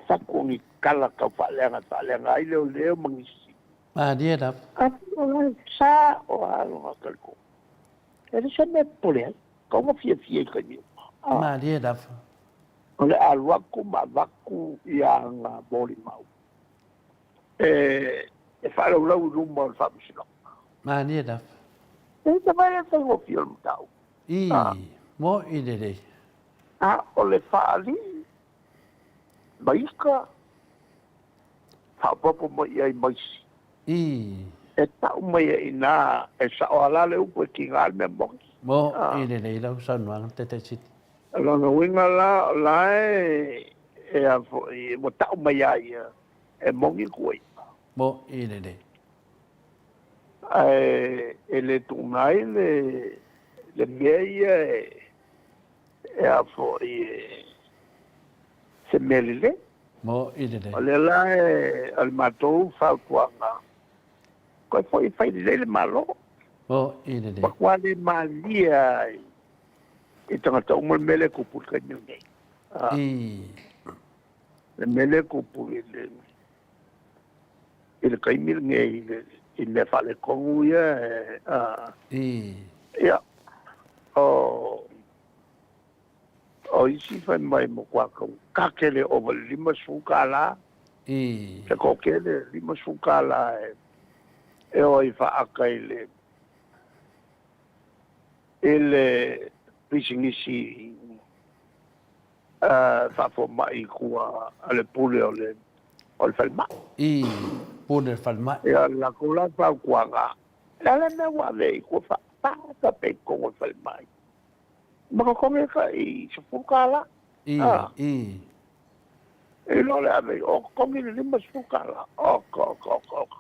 fatu o ni tala tau faaleaga e faaleaga ai leoleo ma nisi. Malie lava. Afai o la e sao lava lona talitonu, e leai se mea e popole ai, tau na fiafia i taimi uma. Malie lava. O le alu atu ma avatu ia ana molimau e faalaulau i luma o le Faamasinoga. Malie lava. E te vaai le faigofie o le mataupu. Moʻi lelei. A o le faalii ma ika faaopoopo mai i ai ma isi. E tau mai ai i ina e sao lava la le upu e tiga le mea moni. Moʻi lelei lau saunoaga Taitai Sili. O lona uiga la, o la e a foi, ua tau mai ia ia e moni tuuaiga. Moʻi lelei. Ae e le tuuina ai le mea ia e a foi e se mea lelei. Moʻi lelei. O lea la e o le matou fautuaga, toe foi e fai lelei le Malo. Moʻi lelei. Matua le malie lava i tagata uma le mea lea e tupu i le taimi lenei. Le mea lea e tupu i le i le taimi lenei i mea faaletonu ia e, ia, o o isi fai mai matua taugata tele ova i le $50 se toatele, $50 e o ai faata i le i le pisinisi faafomai i tua a le pule o le o le falemai. Pule o le falemai. Ia, o le latou la fautuaga, o le a le mea ua ave ai i tua faapata pea i totonu o le falemai ma totogi ai tai $10. I lo le ave i o totogi le $50. Oka, oka, oka, oka.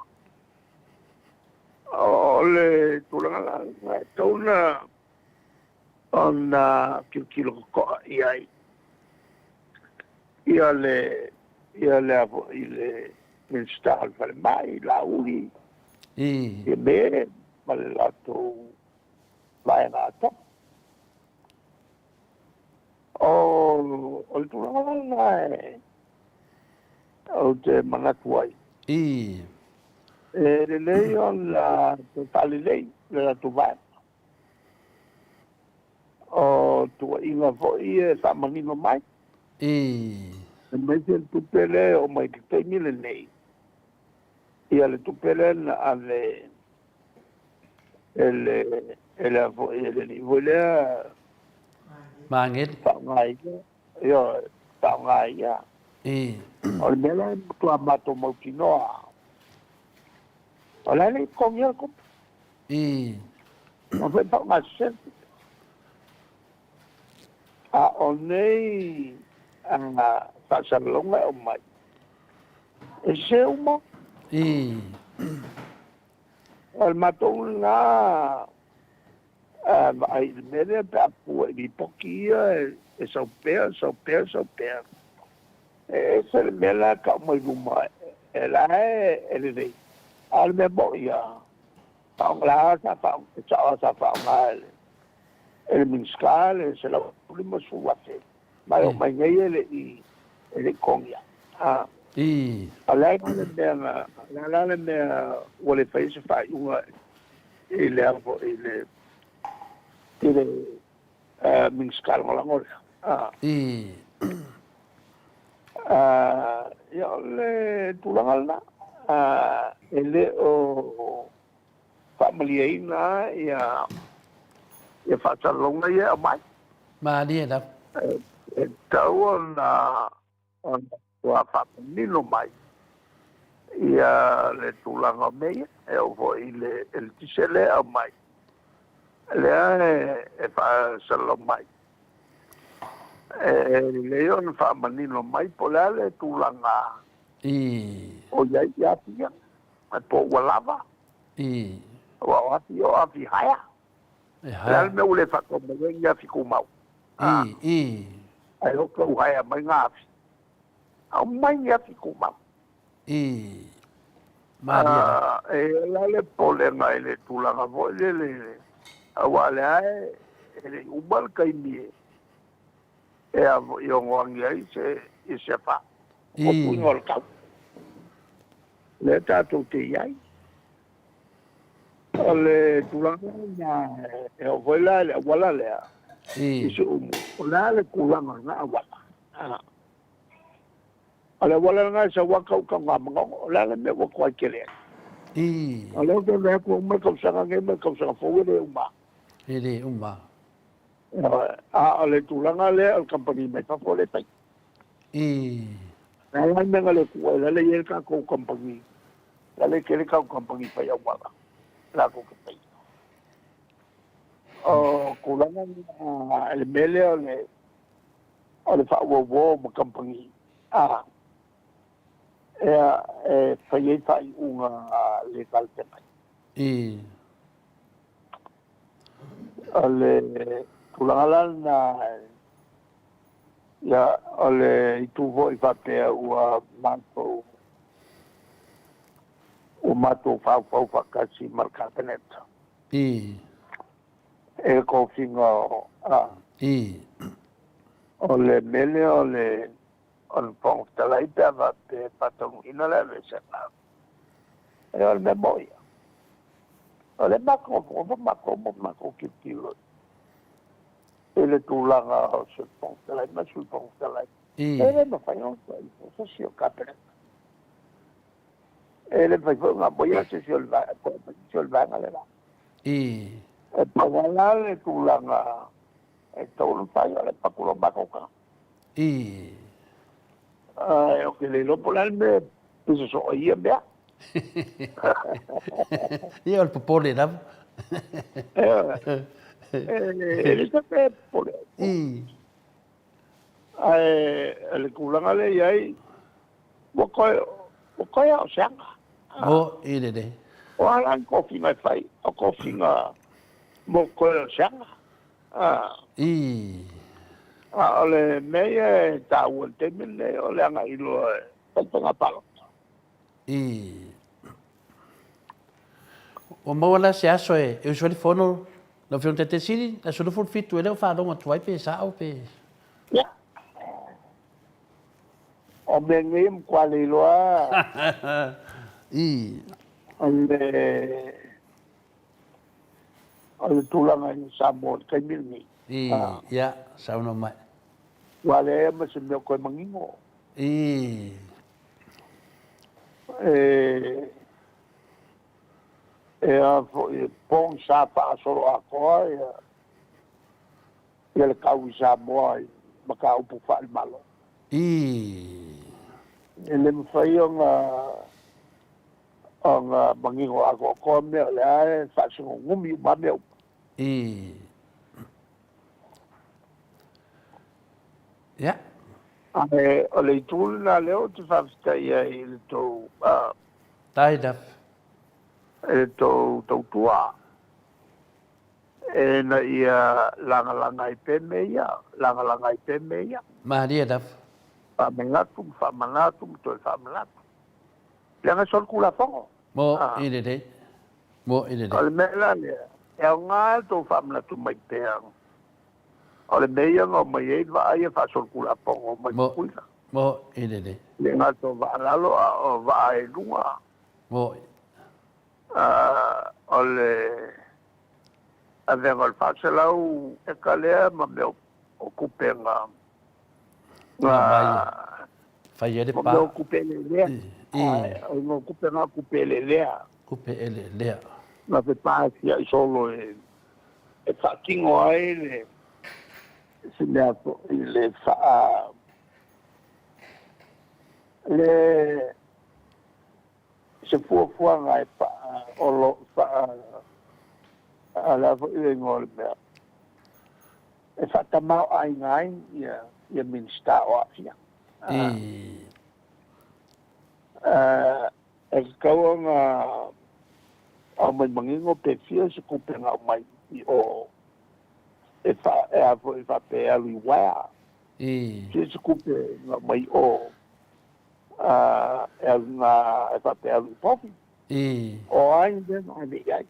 O le tulaga la lena e tatau ona ona tilotilo totoa i ai ia le ia le a foi le Minisita o le Falemai, Laauli, ia me ma le latou vaega atoa. O le tulaga la lena e ou te manatu ai. E lelei ona toe faalelei le latou vaega. O tuuaiga foi e faamanino mai. Aemaise le tupe lea e oo mai i le taimi lenei, ia le tupe lea na ave e le e le a foi e le alii foi lea Ma ageli. Faaaoga ia, ioe, faaaoga ia. O le mea lea e matua matou mautinoa, o la e le i totogia le tupe. Ua foi faaaoga sese le tupe. A o nei faasalalauga e aumai, e sese uma. O le matou lena vaai i le mea lea pe a fua i lipoti ia e sau pea, sau pea, sau pea. E ese le mea la e tau mai luma e la e lelei, a o le mea moni lava, la sa e sao lava sa faaaoga e le e le Minisita le $150,000 ma e oo mai nei e le i e le i totogia. A o le a la le mea na, o le a la le mea ua le faia se faaiuga i le a foi i le i le Minisita Lagolago lea. Ia o le tulaga lena, e le o faamalieina ia ia faasalalauga ia e aumai. Malie lava. E tatau ona ona matua faamanino mai ia le tulaga o mea ia, e oo foi i le eletise lea e aumai, lea e faasalalau mai. E lelei ona faamanino mai po o le a le tulaga o i ai ia afi ia, po ua lava, aua o afi ia o afi haea. E O le a haea. le mea ua le faatau mai ai ni afi tumau? Ae o tou haea mai ngā afi. Aumai ni afi tumau. Malie lava. E i ai la le popolega i le tulaga foi lele, aua o lea e le i uma le taimi e a foi e ono agi ai se i se afa o puiga o le tau. Lea tatou te i ai. O le tulaga lena e oo foi la i le auala lea i Siumu, o le a le tulaga o lena auala? O le auala lena e sau lava tau i Tanugamanono, o le a le mea ua tuai tele ai? O lea ou te vaai atu ua uma le tausaga lenei ma le tausaga fou e le uma lava. E le uma. A o le tulaga lea o le kamupani mai fafo lea e fai. O le a la le mea na le tuu ai? O la e i ai le tatou kamupani, o la e tele tatou kamupani fai auala latou te faia. O tulaga na, le mea lea o le o le faauauo ma kamupani a e fai ai faaiuga le talafeagai. O le tulaga la lena, ia, o le itu foi faapea ua matou ua matou faufau faatasi ma le Kapeneta e le tofiga o a o le mea lea o le o le Fofoga Fetalai pe a faapea e faataunuuina le aveeseina. Ia o le mea moni ia. O lea e matou nofonofo matou ma matou tilotilo i le tulaga o se Fofoga Fetalai ma le Sui Fofoga Fetalai. E le mafai ona fai o se isi o Kapeneta. E le mafai foi ona amoia se isi o le vaega, toe aumai se isi o le vaega le la. E pau lava la le tulaga e tatau ona fai o le avatu loa o matou tagata. Ae ou te le iloa po o le a le mea e pisa soo ai ia mea. Ia o le popole lava. E le se mea e popole ai. Ae o le tulaga lea e i ai, ua toe, ua toe lava o se aga. Mo i lelei. O a la ni tofiga e fai, o tofiga mo toe o se aga. A o le mea ia e taua i le taimi lenei, o le agai loa e fai faiga palota. Ua maua la se aso e usu ai le fono lau Afioga i le Taitaifono, le aso 27 e le o faalogo atu ai pe sao pe... Ia. O mea nei e matua le iloa o le o le tulaga i Samoa i le taimi lenei. Ia, saunoa mai. Ua leai ma se mea o toe manino. E e a foi e pogisa faasoloatoa ia Ia le kau i Samoa i mataupu faale-Malo. Ii. E le mafai ona ona manino atoatoa mea o lea e faasugugumi uma mea uma. Ii. Ia. Ae o le itu lena lea ou te faafetai ai i le tou Faafetai lava. I le tou tautua ina ia lagalaga ai pea mea ia, lagalaga ai pea mea ia. Malie lava. Faamanatu ma faamanatu ma toe faamanatu. Leaga e solitulafono. Mo i lelei. Mo i lelei. O le mea la lea, e aoga le tou faamanatu mai pea o le mea ia na omai ai vaa ia faasolitulafono mai Tutuila. Mo i lelei. E le gata o vaa lalo a o vaa i luga. Mo. O le avega o le 400 eka lea ma mea o kupe na na fai ai le pa. Mea o kupe eleelea. O mea o kupe na kupe eleelea. Kupe eleelea. Na fepaasiai solo e faatino ai le se mea foi le faa le se fuafuaga e faa olo faa a le a foi le igoa o le mea e faatamaoaiga ai ia ia Minisita o aafia. E tatau ona aumai manino pe fia se tupe na aumai i o e fa e a foi faapea e alu i uaea. Fia se tupe na aumai i o a e alu na e faapea e alu i povi. O ai mea na ave i ai.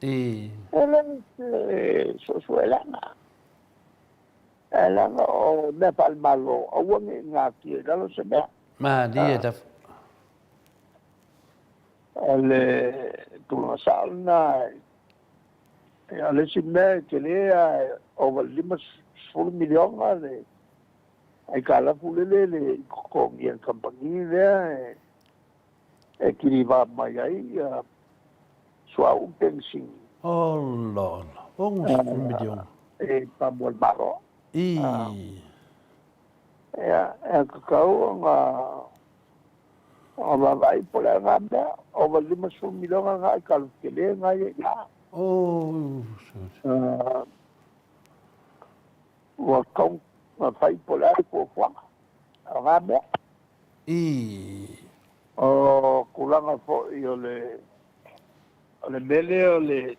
E le se suesuelana. E leaga o mea faale-Malo, aua ne i natia i lalo se mea. Malie lava. O le tulaga sao lena. O le isi mea e tele lava, e ova i le $50 miliona le aitalafu lele le i totogi e le kamupani lea e kiliva mai ai suauu ma penisini. Ola ola, 60 miliona. E pamu a le Malo. Ii. Ia, e tatau ona vaavaai po o le a na mea, ova i le $50 miliona na aitalafu tele na e i ai i ina. Oh. Ua tatau ona fai po o le a le fuafuaga o na mea. Ii. O tulaga foi o le o le mea lea o le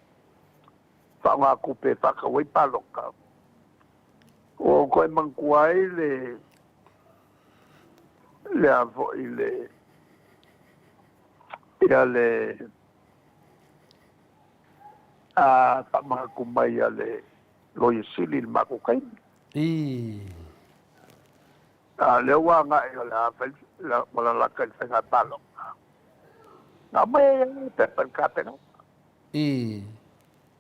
faaaoga tupe e faatau ai palota, ua ou toe manatua ai le le a foi le ia le a faamanatu mai a le Loia Sili i le matou taimi. Ii. A o lea ua agai o le a fai ua lalata i le faiga palota. Na aumai ai lava le pepa i le Kapeneta. Ii.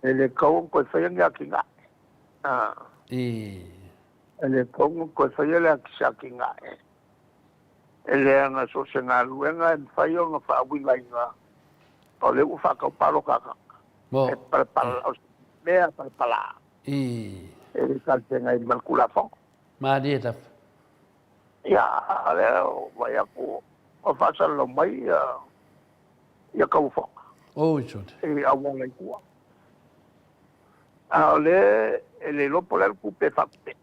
E le tatau ona toe faia ni atinae. Ii. E le tatau ona toe faia le se atinae. E leaga so o se galuega e mafai ona faauigaina o lea ua faatau palota a tagata. Mo. E palapala, o se mea palapala. Ii. E le talafeagai ma le Tulafono. Malie lava. Ia, o lea ua vaai atu ua faasalalau mai ia tauofoga. Oi sole. I auala i tua. A o lea e le iloa po o le a le tupe e faatupe.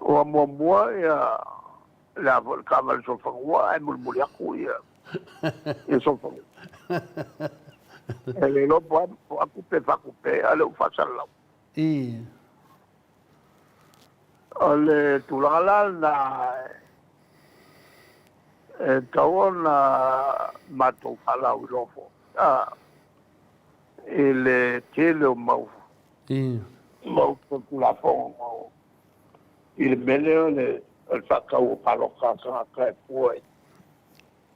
Ua muamua ia le a foi le taavale solofanua ae mulimuli atu ia ia solofanua. E le iloa po o a tupe e faatupe a o lea ua faasalalau. Ii. O le tulaga la lena e tatau ona matou faalauiloa foi i le tele o mau mau solitulafono i le mea lea o le faatau o palota a tagata e fua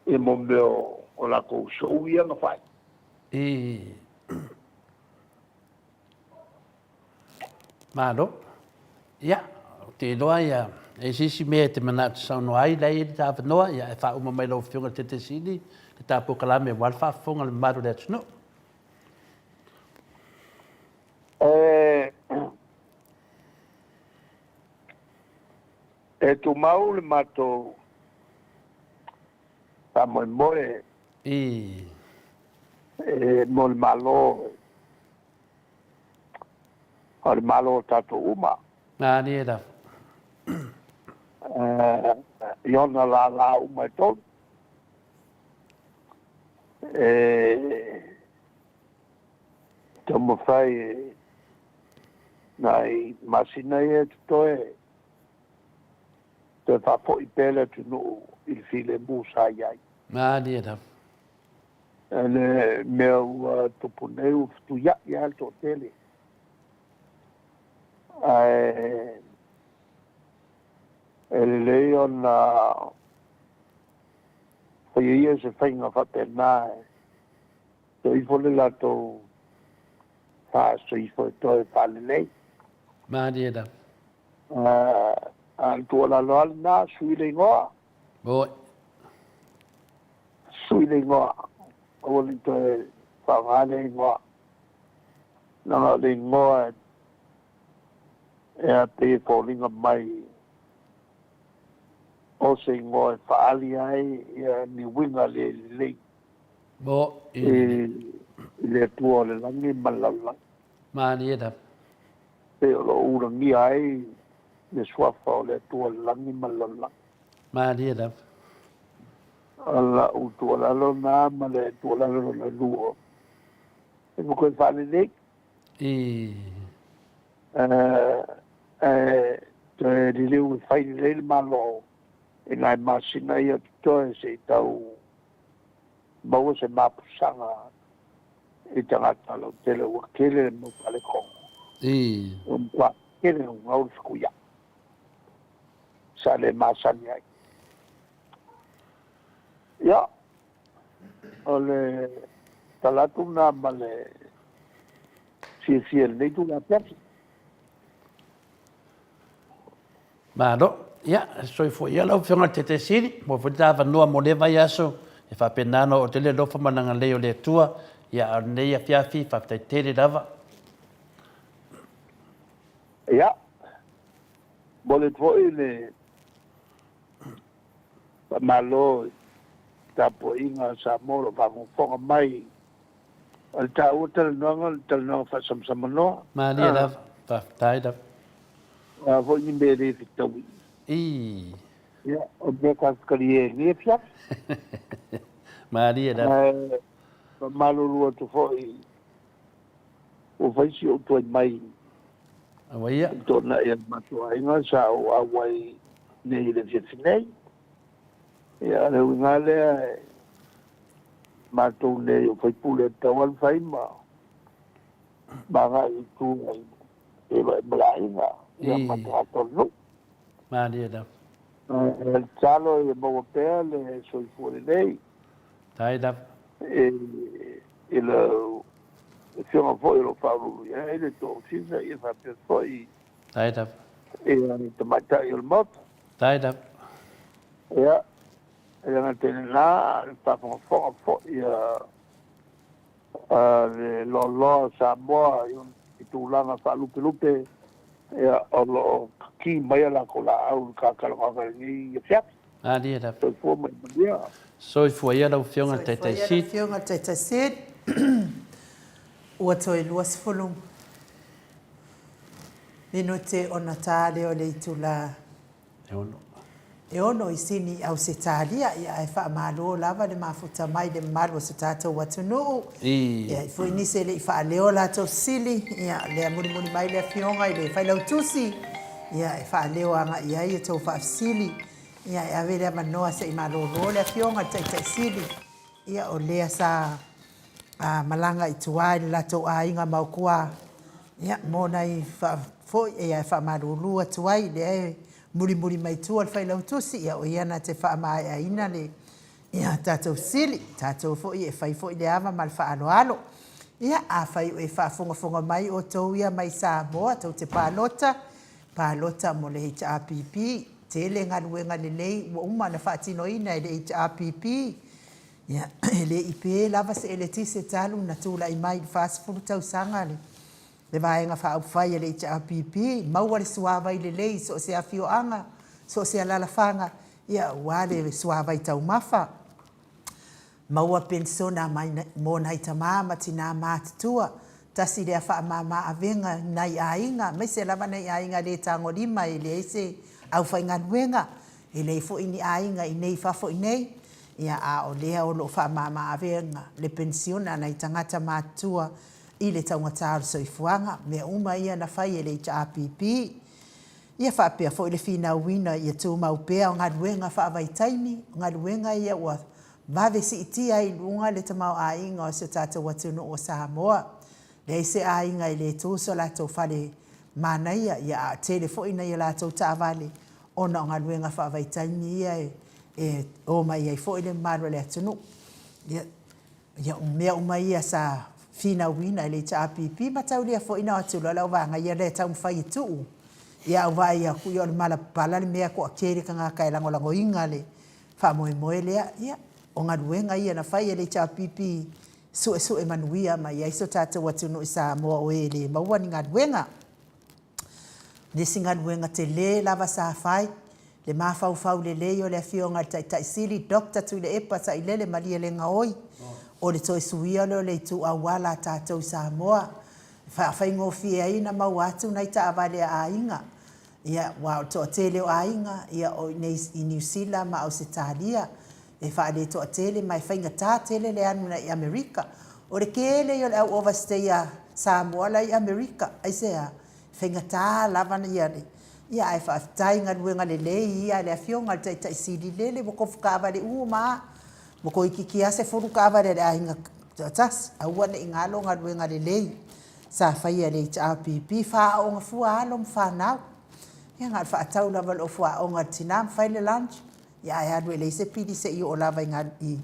i mea o latou show ia na fai. Ii. Malo. Ia, ou te iloa ia, e i ai se isi mea e te manao e te saunoa ai, la e i ai le avanoa, ia, e faauma mai lau Afioga i le Taitaiseili le ta polokalame aua le faafofoga a le mamalu o le atunuu. E tumau le matou faamoemoe I. E mo le Malo, o le Malo o tatou uma. Malie lava. I ona lālā uma e tolu. E taumafai e nai masina ia e totoe toe faafoi pea le atunuu i le filemu sa i ai. Malie lava. Le mea ua tupu nei ua fetuiai lava le toatele, ae e lelei ona faia ia se faiga faapena e toe ifo le latou faasoifo e toe faalelei. Malie lava. A o le tuualalo lava lena, sui le igoa. Oi. Sui le igoa, aua ne i toe faaaoga le igoa, leaga o le igoa e a pei e foliga mai o se igoa e faaali ai ia ni uiga le lelei i le Atua o le lagi ma le lalolagi. Malie lava. Pei o lo o ulagia ai le suafa o le Atua o le lagi ma le lalolagi. Malie lava. O lau tuualalo lena ma le tuualalo lona lua, e toe faalelei. I. Ae toe liliu e fai lelei le Malo i nai masina ia totoe se i tau maua se mapusaga i tagata lautele ua tele le mau faalekono. I. Ua matua tele naunau le fetuiai sa le masani ai. Ia, o le tala atu lena ma le fiafia i lenei itula afiafi. Malo. Ia, soifua ia lau Afioga i le Taitaisili, maua foi le ta avanoa mo lea vaiaso, e faapena ona oo tele le alofa ma le agalelei o le Atua, ia, a o lenei afiafi, faafetai tele lava. Ia, momoli atu foi le faamalo i tapuaiga a Samoa o lo o faafogafoga mai. O le taua talanoaga o le talanoaga faasamasamanoa. Malie lava, faafetai lava. O a foi ni mea e le fetaui. Ii. Ia, o le mea tatou talie i lenei afiafi. Malie lava. Ae faamalulu atu foi ua fai si ou tuai mai Aua ia. i le toanai a le matou aiga sa ou auai nei i le afiafi nei. Ia, o le uiga lea e matou nei o faipule e tatau lava ona fai ma agai i tua i feiloai ma le aiga ia ma tagata o le nuu. Malie lava. O le tatalo ia maua pea le soifua lelei. Faafetai lava. I lau afioga foi o lo o faauluulu i ai le tou ofisa ia faapea foi Faafetai lava. le tamaitai o le Maota. Faafetai lava. Ia, e le gata i lena, le faafogafoga foi a le loaloa o Samoa i tulaga faalupelupe, ia, o lo o kaki mai a latou laau i le kalakalaga i lenei afiafi. Malie lava. Soifua ma ia manuia. Soifua ia lau Afioga i le Taitai Soifua ia lau Sili. Afioga i le Taitai Sili. Ua toe 20 minute ona ta lea o le itula. E ono. E ono i Sini i Ausetalia, ia ae faamalo lava le mafuta mai i le mamalu o so tatou atunuu. I. E ai foi nisi e le i faaleo latou sili, ia lea mulimuli mai le Afioga i le Failautusi, ia e faaleo agai i ai a outou faafesili. Ia e ave le avanoa se i malolo le Afioga i le Taitai Sili, ia o lea sa malaga i tua i le latou aiga Maokuā, ia, mo nai foi, ia e faamalulu atu ai, lea e mulimuli mai tua le Failautusi, ia o ia na te faamaeaina le ia tatou sili, tatou foi e fai foi le ava ma le faaaloalo. Ia, afai o e faafogafoga mai outou ia mai Samoa, tou te palota, palota mo le HRPP, tele galuega lelei ua uma ona faatinoina e le HRPP, Ia, e le i pe lava se eletise talu na tulai mai i le 40 tausaga le Vaega Faaupufai a le HRPP, maua le suavai lelei i so o se afioaga, so o se alaalafaga, ia, aua le suavai taumafa. Maua penisiona mai mo nai tama ma tinā matutua, tasi lea faamama avega i nai aiga, aemaise lava nai aiga le tagolima e leai se aufaigaluega, e leai foi ni aiga i nei i fafo i nei, ia a o lea o lo o faamama avega le penisiona a nai tagata matutua i le taugata o le soifuaga, mea uma ia na fai e le HRPP. Ia faapea foi le finauina ia tumau pea o galuega faavaitaimi, o galuega ia ua vave siitia ai i luga le tamaoaiga o si o tatou atunuu o Samoa. Leai se aiga e le tu so latou fale manaia, ia a tele foi nai a latou taavale ona o galuega faavaitaimi ia e omai ai foi le mamalu o le atunuu. Ia, Ia, o mea uma ia sa finauina e le HRPP ma taulia foi na o atu loa lau vaega ia lea e taumafai e tuu. Ia au vaai atu, ia o le malapala le mea toatele tagata e lagolagoina le faamoemoe lea. Ia, o galuega ia na fai e le HRPP suesue manuia mai ai so tatou atunuu i Samoa o e le maua ni galuega. Le isi galuega tele lava sa fai, le mafaufau lelei o le Afioga i le Taitai Sili Doctor Tuilaepa Sailele Malielegaoi, o le toe suia lea o le itu auala a tatou i Samoa, e faafaigofie ai ona maua atu nai taavale a aiga, ia, aua o le toatele o aiga, ia, o i inei i Niu Sila ma Ausetalia, e faaletoatele ma e faigata tele le alu i Amerika. O le tele ia o le au overstay a Samoa la e i Amerika. Aisea? E faigata lava ia le, ia ae faafetai i galuega lelei ia a le Afioga i le Taitai Sili lele ua tofu taavale uma lava, ua toeitiiti lava 10 taavale a le aiga toatasi. Aua ne i galo galuega lelei sa faia e le HRPP, faaaooga fua alo ma fanau. Ia na o le faatau lava o le ofu aoga a le tina ma fai le lunch, Ia ae alu e leai se pili se i oo lava i i.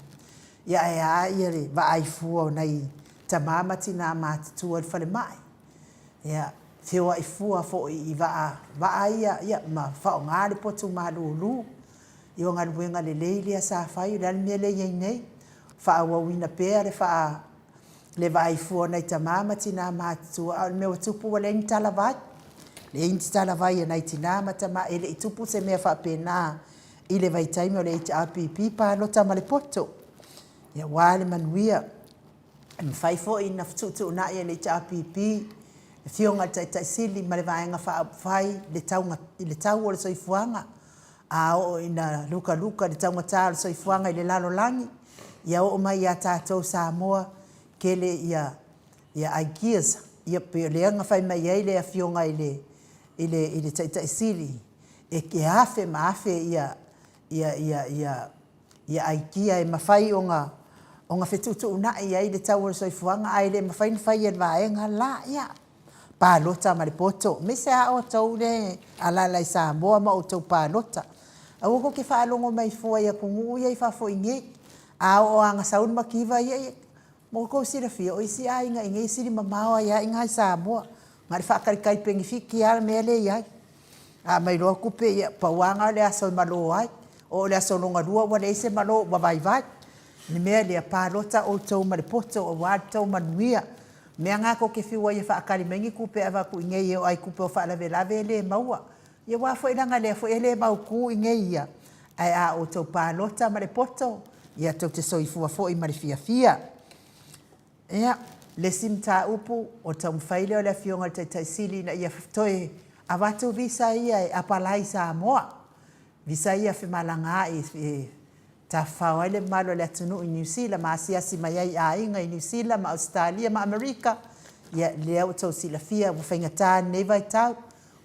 Ia ae a ia le vaai fua o nai tama ma tina matutua i le falemai. Ia feoai fua foi i vaa, vaa ia, ia ma faaaoga le potu malulu. Ia o galuega lelei lea sa fai, o le a le mea lea e i ai nei? Faaauauina pea le faa, le vaai fua o nai tama ma tina matutua, a o le mea ua tupu ua leai ni talavai. Leai ni talavai a nai tina ma tama, e le i tupu se mea faapena i le vaitaimi o le HRPP palota ma le poto. Ia aua le manuia. E mafai foi ona fetuutuunai e le HRPP le Afioga i le Taitai Sili ma le Vaega Faaupufai le tauga, le tau o le soifuaga. A oo ina lukaluka le taugata o le soifuaga i le lalolagi, ia oo mai ia tatou Samoa, tele ia ia ideas, ia pei o lea na fai mai ai le Afioga i le i le i le Taitai Sili, e afe ma afe ia ia ia ia ia idea e mafai ona ona fetuutuunai ai le tau o le soifuaga ae le mafai ona fai e le vaega la. Ia, palota ma le poto. Aemaise lava outou lea e alaala i Samoa ma outou palota. Aua tou te faalogo mai fua i atunuu ia i fafo i nei. A oo lava ina sau le mativa, ia, ia, mo outou silafia, o isi aiga i nei e sili mamao ai lava i ina i Samoa. Na o le faatalitali penefiti lava le mea lea e i ai. A aumai loa tupe, ia, pau lava lena o le aso e malo ai. Oo i le aso lona lua ua leai se malo ua vaivai. O le mea lea, palota outou ma le poto aua le tou manuia. O mea na tou te fiu ai e faatali mai ni tupe e avatu i inei e oo lava i tupe o faalavelave e le maua. Ia aua foi leaga o lea foi e le mautu i inei ia, ae a outou palota ma le poto, ia tou te soifua foi ma le fiafia. Ia, le isi mataupu, o le taumafai lea o le Afioga i le Taitai Sili ina ia toe avatu visa ia e apalai i Samoa, visa ia femalagaai e Tafafao ai le mamalu o le atunuu i Niu Sila ma asiasi mai ai i aiga i Niu Sila ma Ausetalia ma Amerika, ia lea ua tou silafia ua faigata lenei vaitau,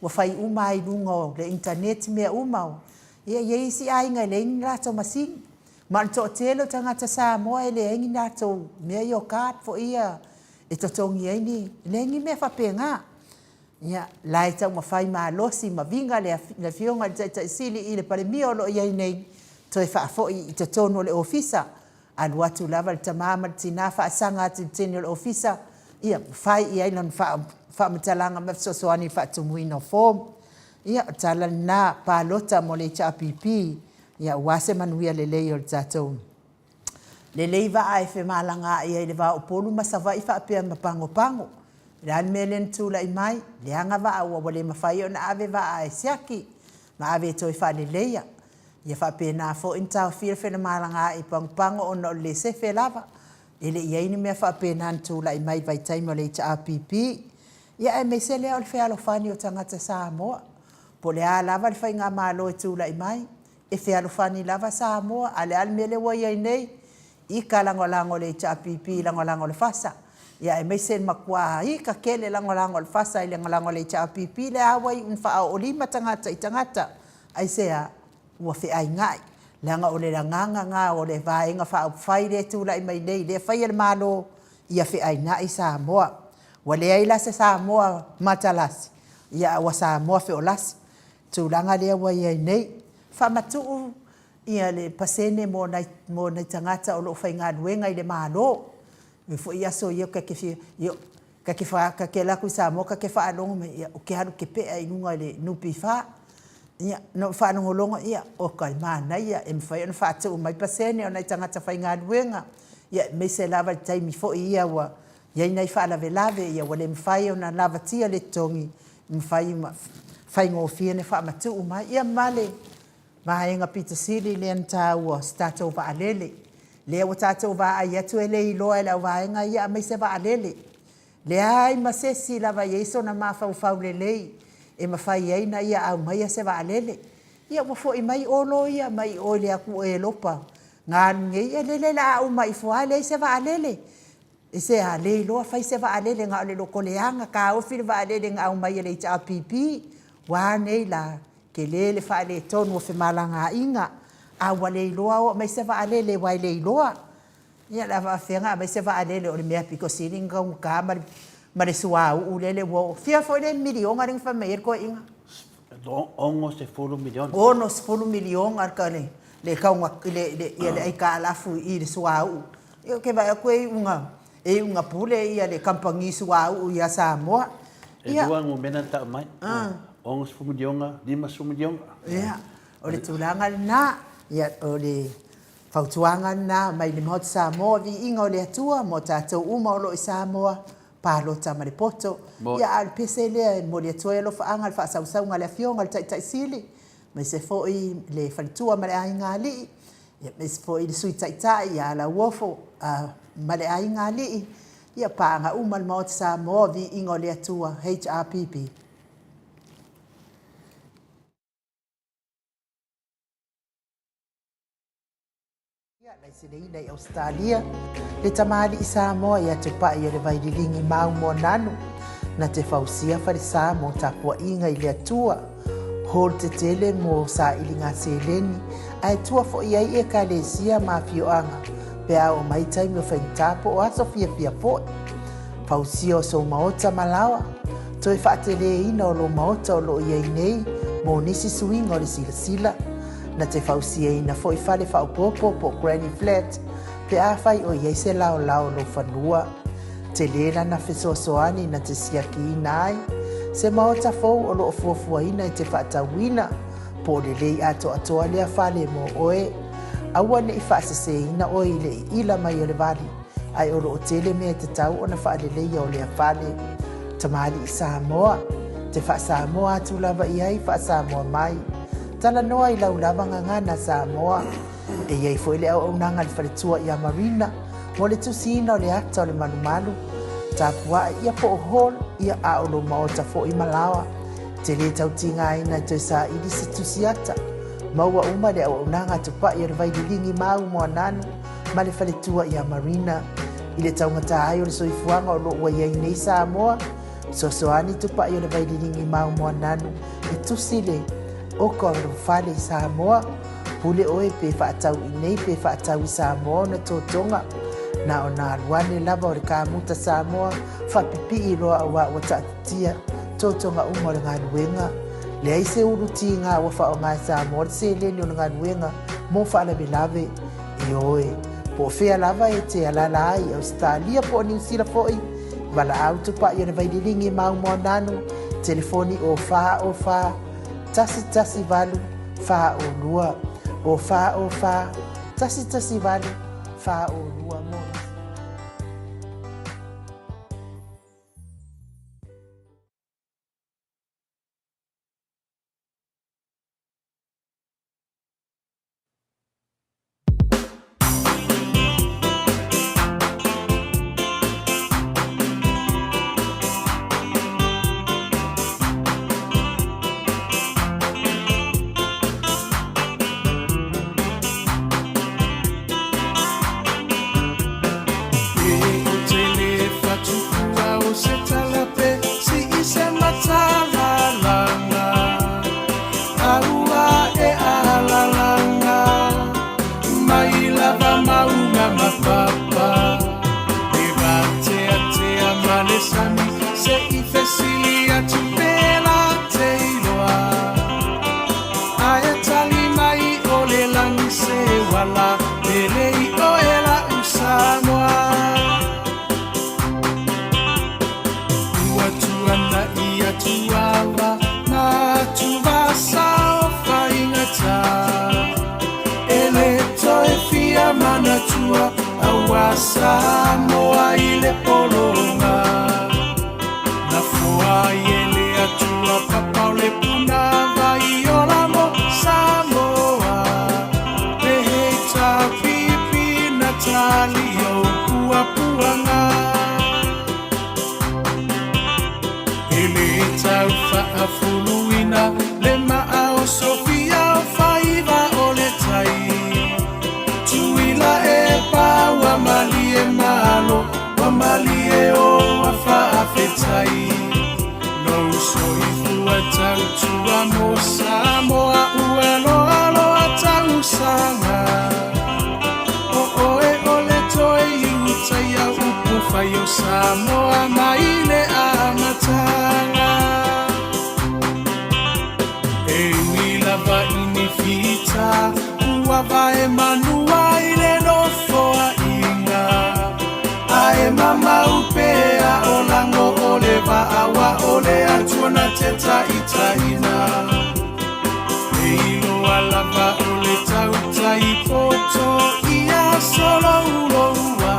ua fai uma lava i luga o le internet mea uma. Ia e i ai isi aiga e leai ni latou masini, ma o le toatele o tagata Samoa e leai ni latou mea ia o card foi ia e totogi ai ni, e leai ni mea faapena. Ia, la e taumafai malosi ma viga le Afioga i le Taitai Sili i le Palemia o lo o i ai nei, toe faafoi i totonu o le Ofisa. Alu atu lava le tama ma le tina faasaga atu i le teine o le Ofisa, ia, fai i ai lana faamatalaga ma fesoasoani i le faatumuina o form. Ia, o le tala lena, palota mo le HRPP, ia, aua se manuia lelei o le tatou Lelei vaa e femalagaai ai i le va o Upolu ma Savaii faapea ma Pagopago. O le a le mea lea na tulai mai? Leaga vaa ua ua le mafai ona ave vaa e siaki. ma ave e toe faaleleia. Ia faapena foi ona taofia le femalagaai i Pagopago ona o le le sefe lava. E le i i ai ni mea faapena na tulai mai i le vaitaimi o le HRPP. Ia aemaise lea o le fealofani o tagata Samoa. Po o le a lava le faigamalo e tulai mai, e fealofani lava Samoa, a o le a le mea lea ua i ai nei? Ika lagolago a le HRPP lagolago i le FASA, ia aemaise le matua ika tele lagolago a le FASA i le lagolago a le HRPP, lea lava ua iu ina faaoolima tagata i tagata. Aisea? Ua feainai, leaga o le agaga lena o le Vaega Faaupufai lea e tulai mai nei, lea e faia le Malo, ia feainai Samoa. Ua leai la se Samoa matalasi, ia a ua Samoa feolasi. O le tulaga lea ua i ai nei. Faamatuu ia le pasene mo nai mo nai tagata o lo o faigaluega i le Malo. E i ai foi aso ia ta te fia, ia, ta te fa, ta te alu atu i Samoa ta te faalogo mai, ia, ou te alu ou te pea i luga i le NPF. Ia, na ou faalogologo, ia, oka e manaia, e mafai ona faatu mai pasene o nai tagata faigaluega, ia aemaise lava i le taimi foi ia ua i ai nai faalavelave, ia ua le mafai ona lavatia le totogi, e mafai ma faigofie ona faamatuu mai. Ia ma le vaega pito sili lea ona taua, o se tatou vaalele. Lea ua tatou vaai atu e le iloa e le auvaega ia aumai se vaalele. Leai ma se isi lava e i ai sona mafaufau lelei e mafai ai ona ia aumaia se vaalele. Ia ua foi mai Olo ia mai o i le atu Elopa na alu nei, ia lele o le a uma ifo lava e leai se vaalele. Aisea? Le iloa fai se vaalele na o le lotoleaga taofi le vaalele na aumai e le HRPP. Ua a nei la? Tele le faaletonu o femalagaaiga, a ua le iloa o aumai se vaalele aua e le iloa. Ia o le a faapefea ona aumai se vaalele o le mea pito sili ona taugata ma le ma le suauu lele ua oo. Fia foi le miliona lea na fai mai ai le toeaina? $60 miliona. $60 miliona le le tauga le le ia le aitalafu i i le suauu. Ia ou te vaai atu e iu ina e iu ina pule ia le kamupani suauu ia Samoa. E lua numera na tau mai. $60 miliona, $50 miliona. Ia, o le tulaga lena. Ia, o le fautuaga lena mai le Maota Samoa, viiga o le Atua mo tatou uma o lo o i Samoa, palota ma le poto. Ia, a o le pese lea e momoli atu ai alofaaga i le faasausauga a le Afioga i le Taitai Sili, aemaise foi le faletua ma le aiga alii, aemaise foi le Sui Taitai ia Lauofo ma le aiga alii, ia paaga uma le Maota Samoa, viiga o le Atua, HRPP. Laiseleina i Ausetalia, le tamalii Samoa ia Tupai o le Vaililigi Maumoananu, na te fausia falesa mo tapuaiga i le Atua, hall tetele mo sailiga seleni, ae tua foi ai ekalesia ma afioaga pe a oo mai taimi o faigata po o aso fiafia foi. Fausia o sou maota ma laoa, toe faateleina o lou maota o lo o i ai nei mo nisi suiga o le silasila, Na te fausiaina foi fale faaopoopo po o granny flat pe afai o i ai se laolao o lou fanua. Tele lana fesoasoani na te siakiina ai se maota fou o lo o fuafuaina e te faatauina, po o lelei atoatoa lea fale mo oe. Aua ne i faaseseina oe i le iila mai o le vali, ae o lo o tele mea e tatau ona faaleleia o lea fale. Tamalii Samoa, te faa-Samoa atu lava i ai, faa-Samoa mai. Talanoa i lau lava gagana Samoa. E i ai foi le auaunaga a le faletua ia Marina mo le tusiina o le ata o le malumalu, tapuai ia po o hall ia a o lou maota foi ma laoa. E te le tau tigaina e toe saili se tusi ata. Maua uma le auaunaga a Tupai o le Vaililigi Mau Moananu ma le faletua ia Marina. I le taugata ai o le soifuaga o lo o ua i ai nei Samoa, Fesoasoani Tupai o le Vaililigi Mau Moananu e tusi le oka o lou fale i Samoa. Pule oe pe faatau i nei pe faatau i Samoa ona totoga. Na ona alu ane lava o le kamuta Samoa faapipii loa auā ua taatitia totoga uma o le galuega. Leai se ulu tiga ua faaaoga e Samoa le seleni o le galuega mo faalavelave. Ioe, po o fea lava e te alaala ai i Ausetalia po o Niu Sila foi, valaau tupai o le Vaililigi Maumoananu, telefoni o 4 o 4 1 1 8 4 o 2, o 4 o 4 1 1 8 4 o 2 mo nisi. uala pele i oe la'u Samoa. Ua tuana'i atuava ma atuvasa o faigata, e le toe fia manatua auā Samoa i le pologa. Na foa ai e le Atua papa o le punavai ola mo Samoa, le HRPP na tali ou puapuaga. E le tau faafuluina le maa o Sofia o faiva o le tai. Tuila e pa ua malie malo, ua malie o ua faafetai. Lou soifua tautua mo Samoa ua loaloa tausaga. O oe o le toe iutaia upu fai o Samoa mai le amataga. E ui lava i ni fita ua vae manua i le nofoaiga, ae mamau pea o lago o le vaa ua o le Atua na te taitaiina. E iloa lava o le tautai poto ia solouloua,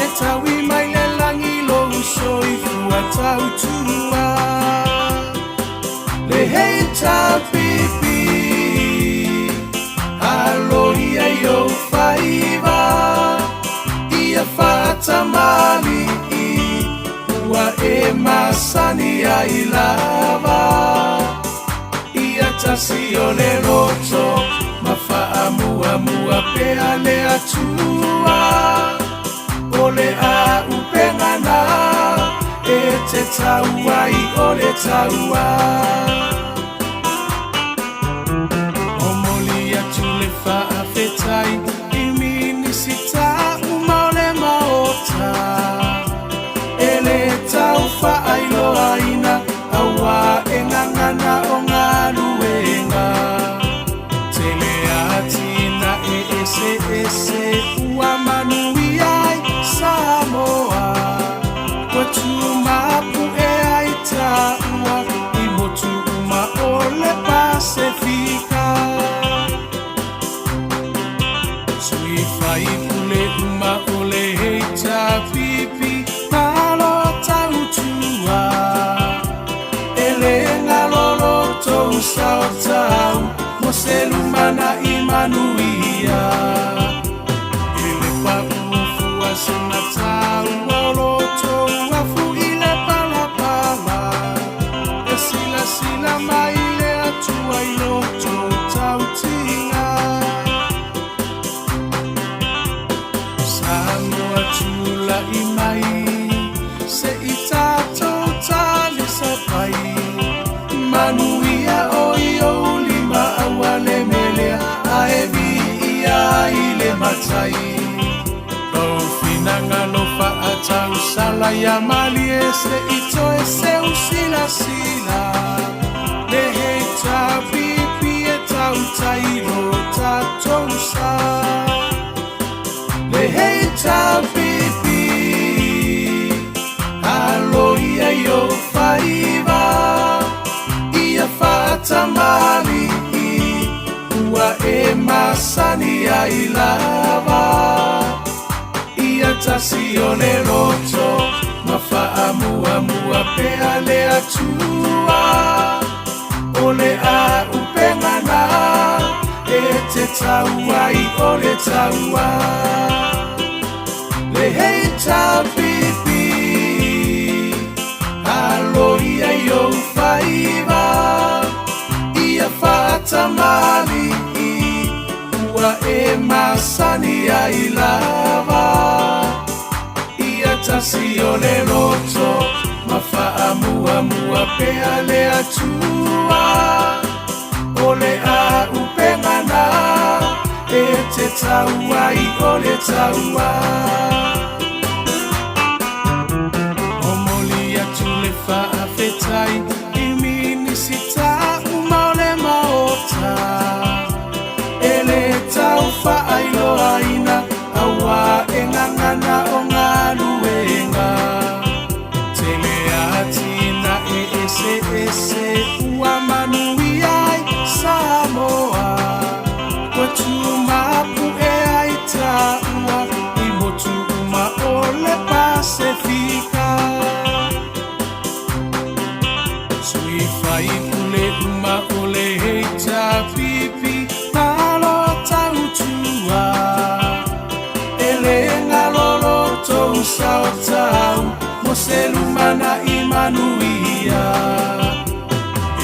e taui mai le lagi lou soifua tautua. Le HRPP aloia i ou faiva, ia faatamali'i ua e masani ai lava. Ia tasi o le loto ma faamuamua pea le Atua, o le auupega na e te tau ai o le taua. Momoli atu le faafetai i Minisita uma o le Maota, e le tau faailoaina auā e gagana o galuega. Tele atinae eseese ua manuia ai Samoa, ua tumapu'e ai taua i motu uma o le Pasefika. Sui faipule uma o le HRPP, malo tautua, e le galo lo tou sao tau mo se lumana'i manuia. E le paʻu fua sina taua o lo tou afu i le palapala, e silasila mai le Atua i lo tou tautiga. Samoa tula'i mai, se'i tatou talisapai, manuia o i ou lima aua le melea, ae viia ai le Matai. Lou finagalo faatausala ia malie, se'i toe seu silasila, le HRPP e tautai lo tatou sa. Le HRPP aloia i ou faiva, ia faatamali'i ua e masani ai lava. Ia tasi o le loto ma faamuamua pea le Atua, o le auupega na e te tau ai o le taua. Le HRPP aloia i ou faiva, ia faatamali'i ua e masani ai lava. Ia tasi o le loto ma faamuamua pea le Atua, o le auupega na e te tau ai o le taua. Momoli atu le faafetai i Minisita uma o le Maota, e le na o galuega. Tele atinae eseese ua manuia ai Samoa. Ua tumapu'e ai taua i motu uma o le Pasefika. Sui faipule uma o le HRPP, malo tautua. E le galo lo tou sao tau mo se lumanai manuia.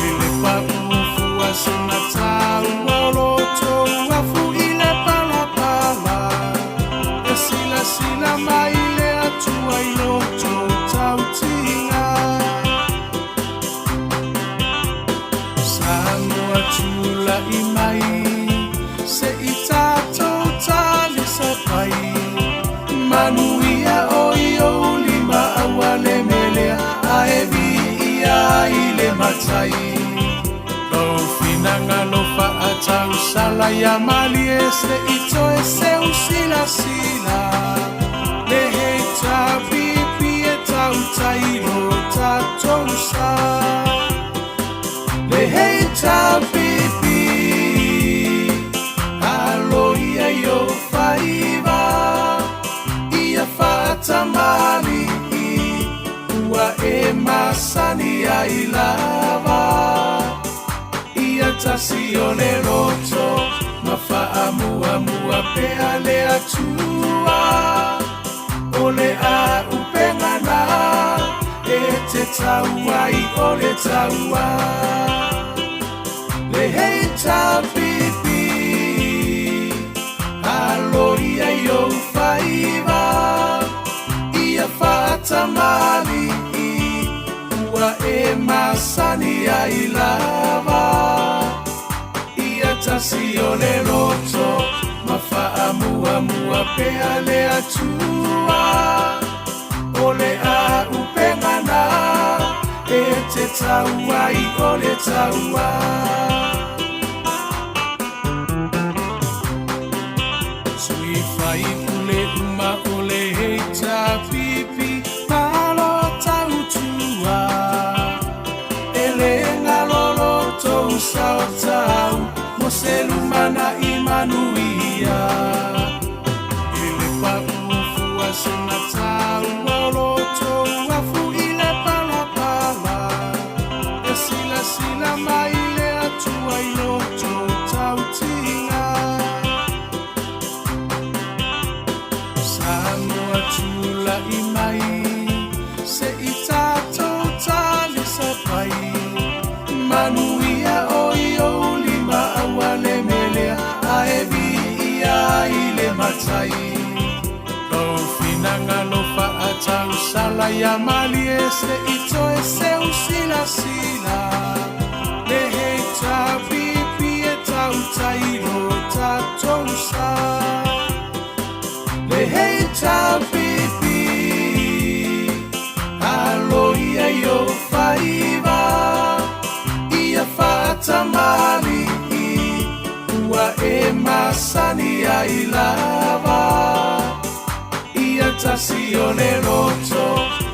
E le paʻu fua sina taua o lo tou afu i le palapala. E silasila mai le Atua i lo tou tautiga. Samoa tula'i mai se i tatou talisapai. Manuia o i ou lima aua le melea ae viia ai le Matai. Lou finagalo faatausala ia malie se i toe seu silasila. Le HRPP e tautai lo tatou sa. Le HRPP, alo ia i ou faiva, ia faatamali'i ua e masani ai lava. Ia tasi o le loto ma faamuamua pea le Atua. O le auupega na e te tau ai o le taua. Le HRPP, alo ia i ou faiva, ia faatamali'i ua e masani ai lava. Ia tasi o le loto ma faamuamua pea le Atua. O le auupega na e te tau ai o le taua. Sui faipule uma o le HRPP, malo tautua. E le galo lo tou sao tau mo se lumanai manuia. E le paʻu fua sina taua o lo tou afu i le palapala. E silasila mai le Atua i lo tou tautiga. Samoa tula'i mai se i tatou talisapai. Manuia o i ou lima aua le melea ae viia ai le Matai. Lou finagalo faatausala ia malie se i toe seu silasila. Le HRPP e tautai lo tatou sa. Le HRPP, alo ia i ou faiva, ia faatamali'i ua e masani ai lava. Ia tasi o le loto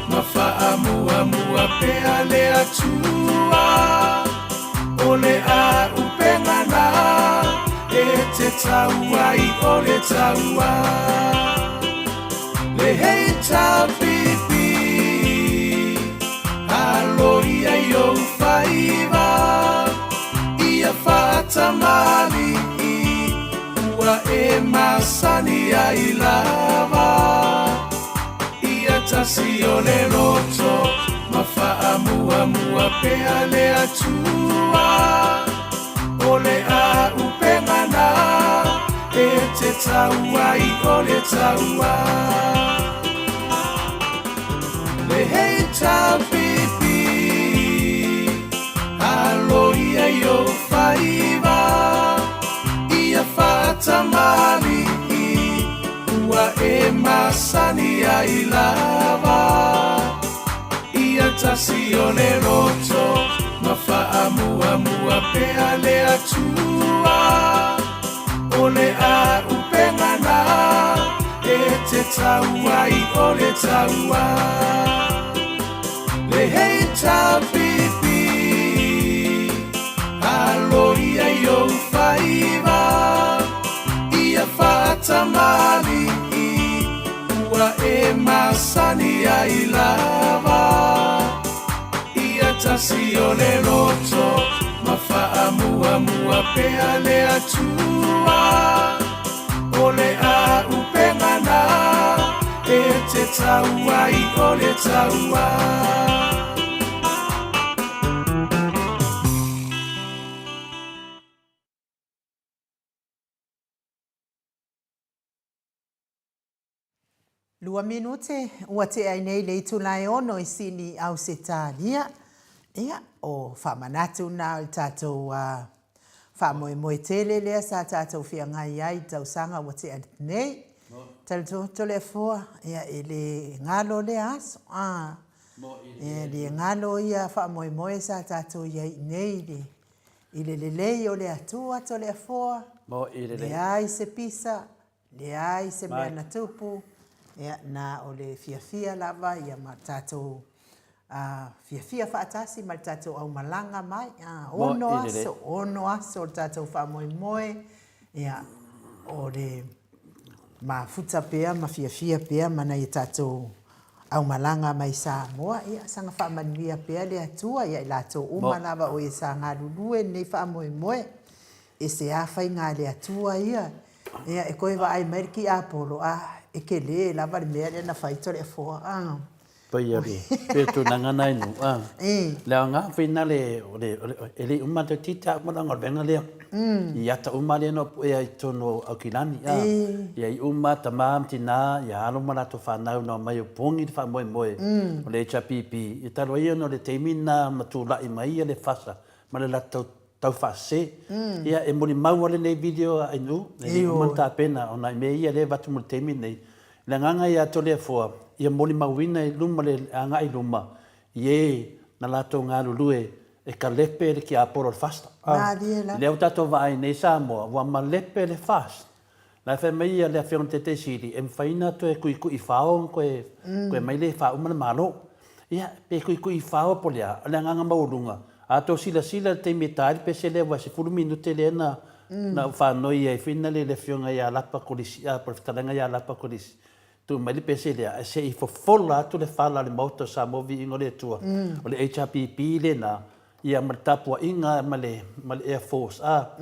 ma faamuamua pea le Atua. O le auupega na e te tau ai o le taua. Le HRPP, alo ia i ou faiva, ia faatamali'i ua e masani ai lava. Ia tasi o le loto ma faamuamua pea le Atua. O le auupega na e te tau ai o le taua. Le HRPP, alo ia i ou faiva, ia faatamali'i ua e masani ai lava. Ia tasi o le loto ma faamuamua pea le Atua. O le auupega na e te te taua i o le taua Le HRPP Alo ia i ou faiva Ia faatamalii Ua e masani ai lava Ia tasi o le loto Ma faamuamua pea le Atua O le auupega na E te tau ai o le taua. 2 minute ua tea ai nei le itula e 6 i Sini, Ausetalia. Ia, o faamanatu na o le tatou uh, faamoemoe tele lea sa tatou feagai ai i tausaga ua tea nei. Talitonu Toleafoa, ia e le galo lea aso. Ah, e le galo ia faamoemoe sa tatou i ai nei i le i le lelei o le Atua Toleafoa, leai se pisa, Leai se mea na tupu, ia, na o le fiafia lava ia ma tatou fiafia faatasi ma le tatou aumalaga mai. Ono aso, ono aso o le tatou faamoemoe, ia, o le mafuta pea ma fiafia pea ma nai a tatou aumalaga mai Samoa. Ia, saga faamanuia pea le Atua ia i latou uma lava o e sa galulue i lenei faamoemoe. E se a faiga a le Atua ia? Ia, e toe vaai mai le tiapolo, a, e tele lava le mea lea na fai Toleafoa, a. Pei o le, pei o le tulaga na e nuu, a. Le aoga foi na le, o le, e le i uma atu tita uma le galuega lea. I ata uma lea na puea i totonu o Aukilani, a. Ia i uma tama ma tina, ia alo ma latou fanau na omai e opogi le faamoemoe o le HRPP, ia talu ai ona o le taimi lena ma tulai mai le fasa ma le latou taufaasese. Ia, e molimau lava lenei video a Ainuu, e le i uma ona tapena, ona i mea ia lea e avatu mo le taimi lenei. O le agaga ia Toleafoa, ia molimauina i luma le agai i luma i e na latou galulue e kalepe le tiapolo o le FAST. Lea ua tatou vaai nei Samoa, ua malepe le FAST. La e fai mai le Afioga i le Taitai Sili, e mafai ona toe tuitui fao ona toe toe mai lea e faauma le Malo. Ia, pe tuitui fao po o le a, o le agaga maualuga, a outou silasila i le taimi e ta ai le pese lea aua e 10 minute lea na na ou faanoi ai foi lea i le Afioga ia Lapa Kolisi, a po o le fetalaiga ia Lapa Kolisi, tuu mai le pese lea, ae se i fofola atu le fala a le Maota o Samoa Viiga o le Atua, o le HRPP lena, ia ma le tapuaiga ma le ma le Air Force a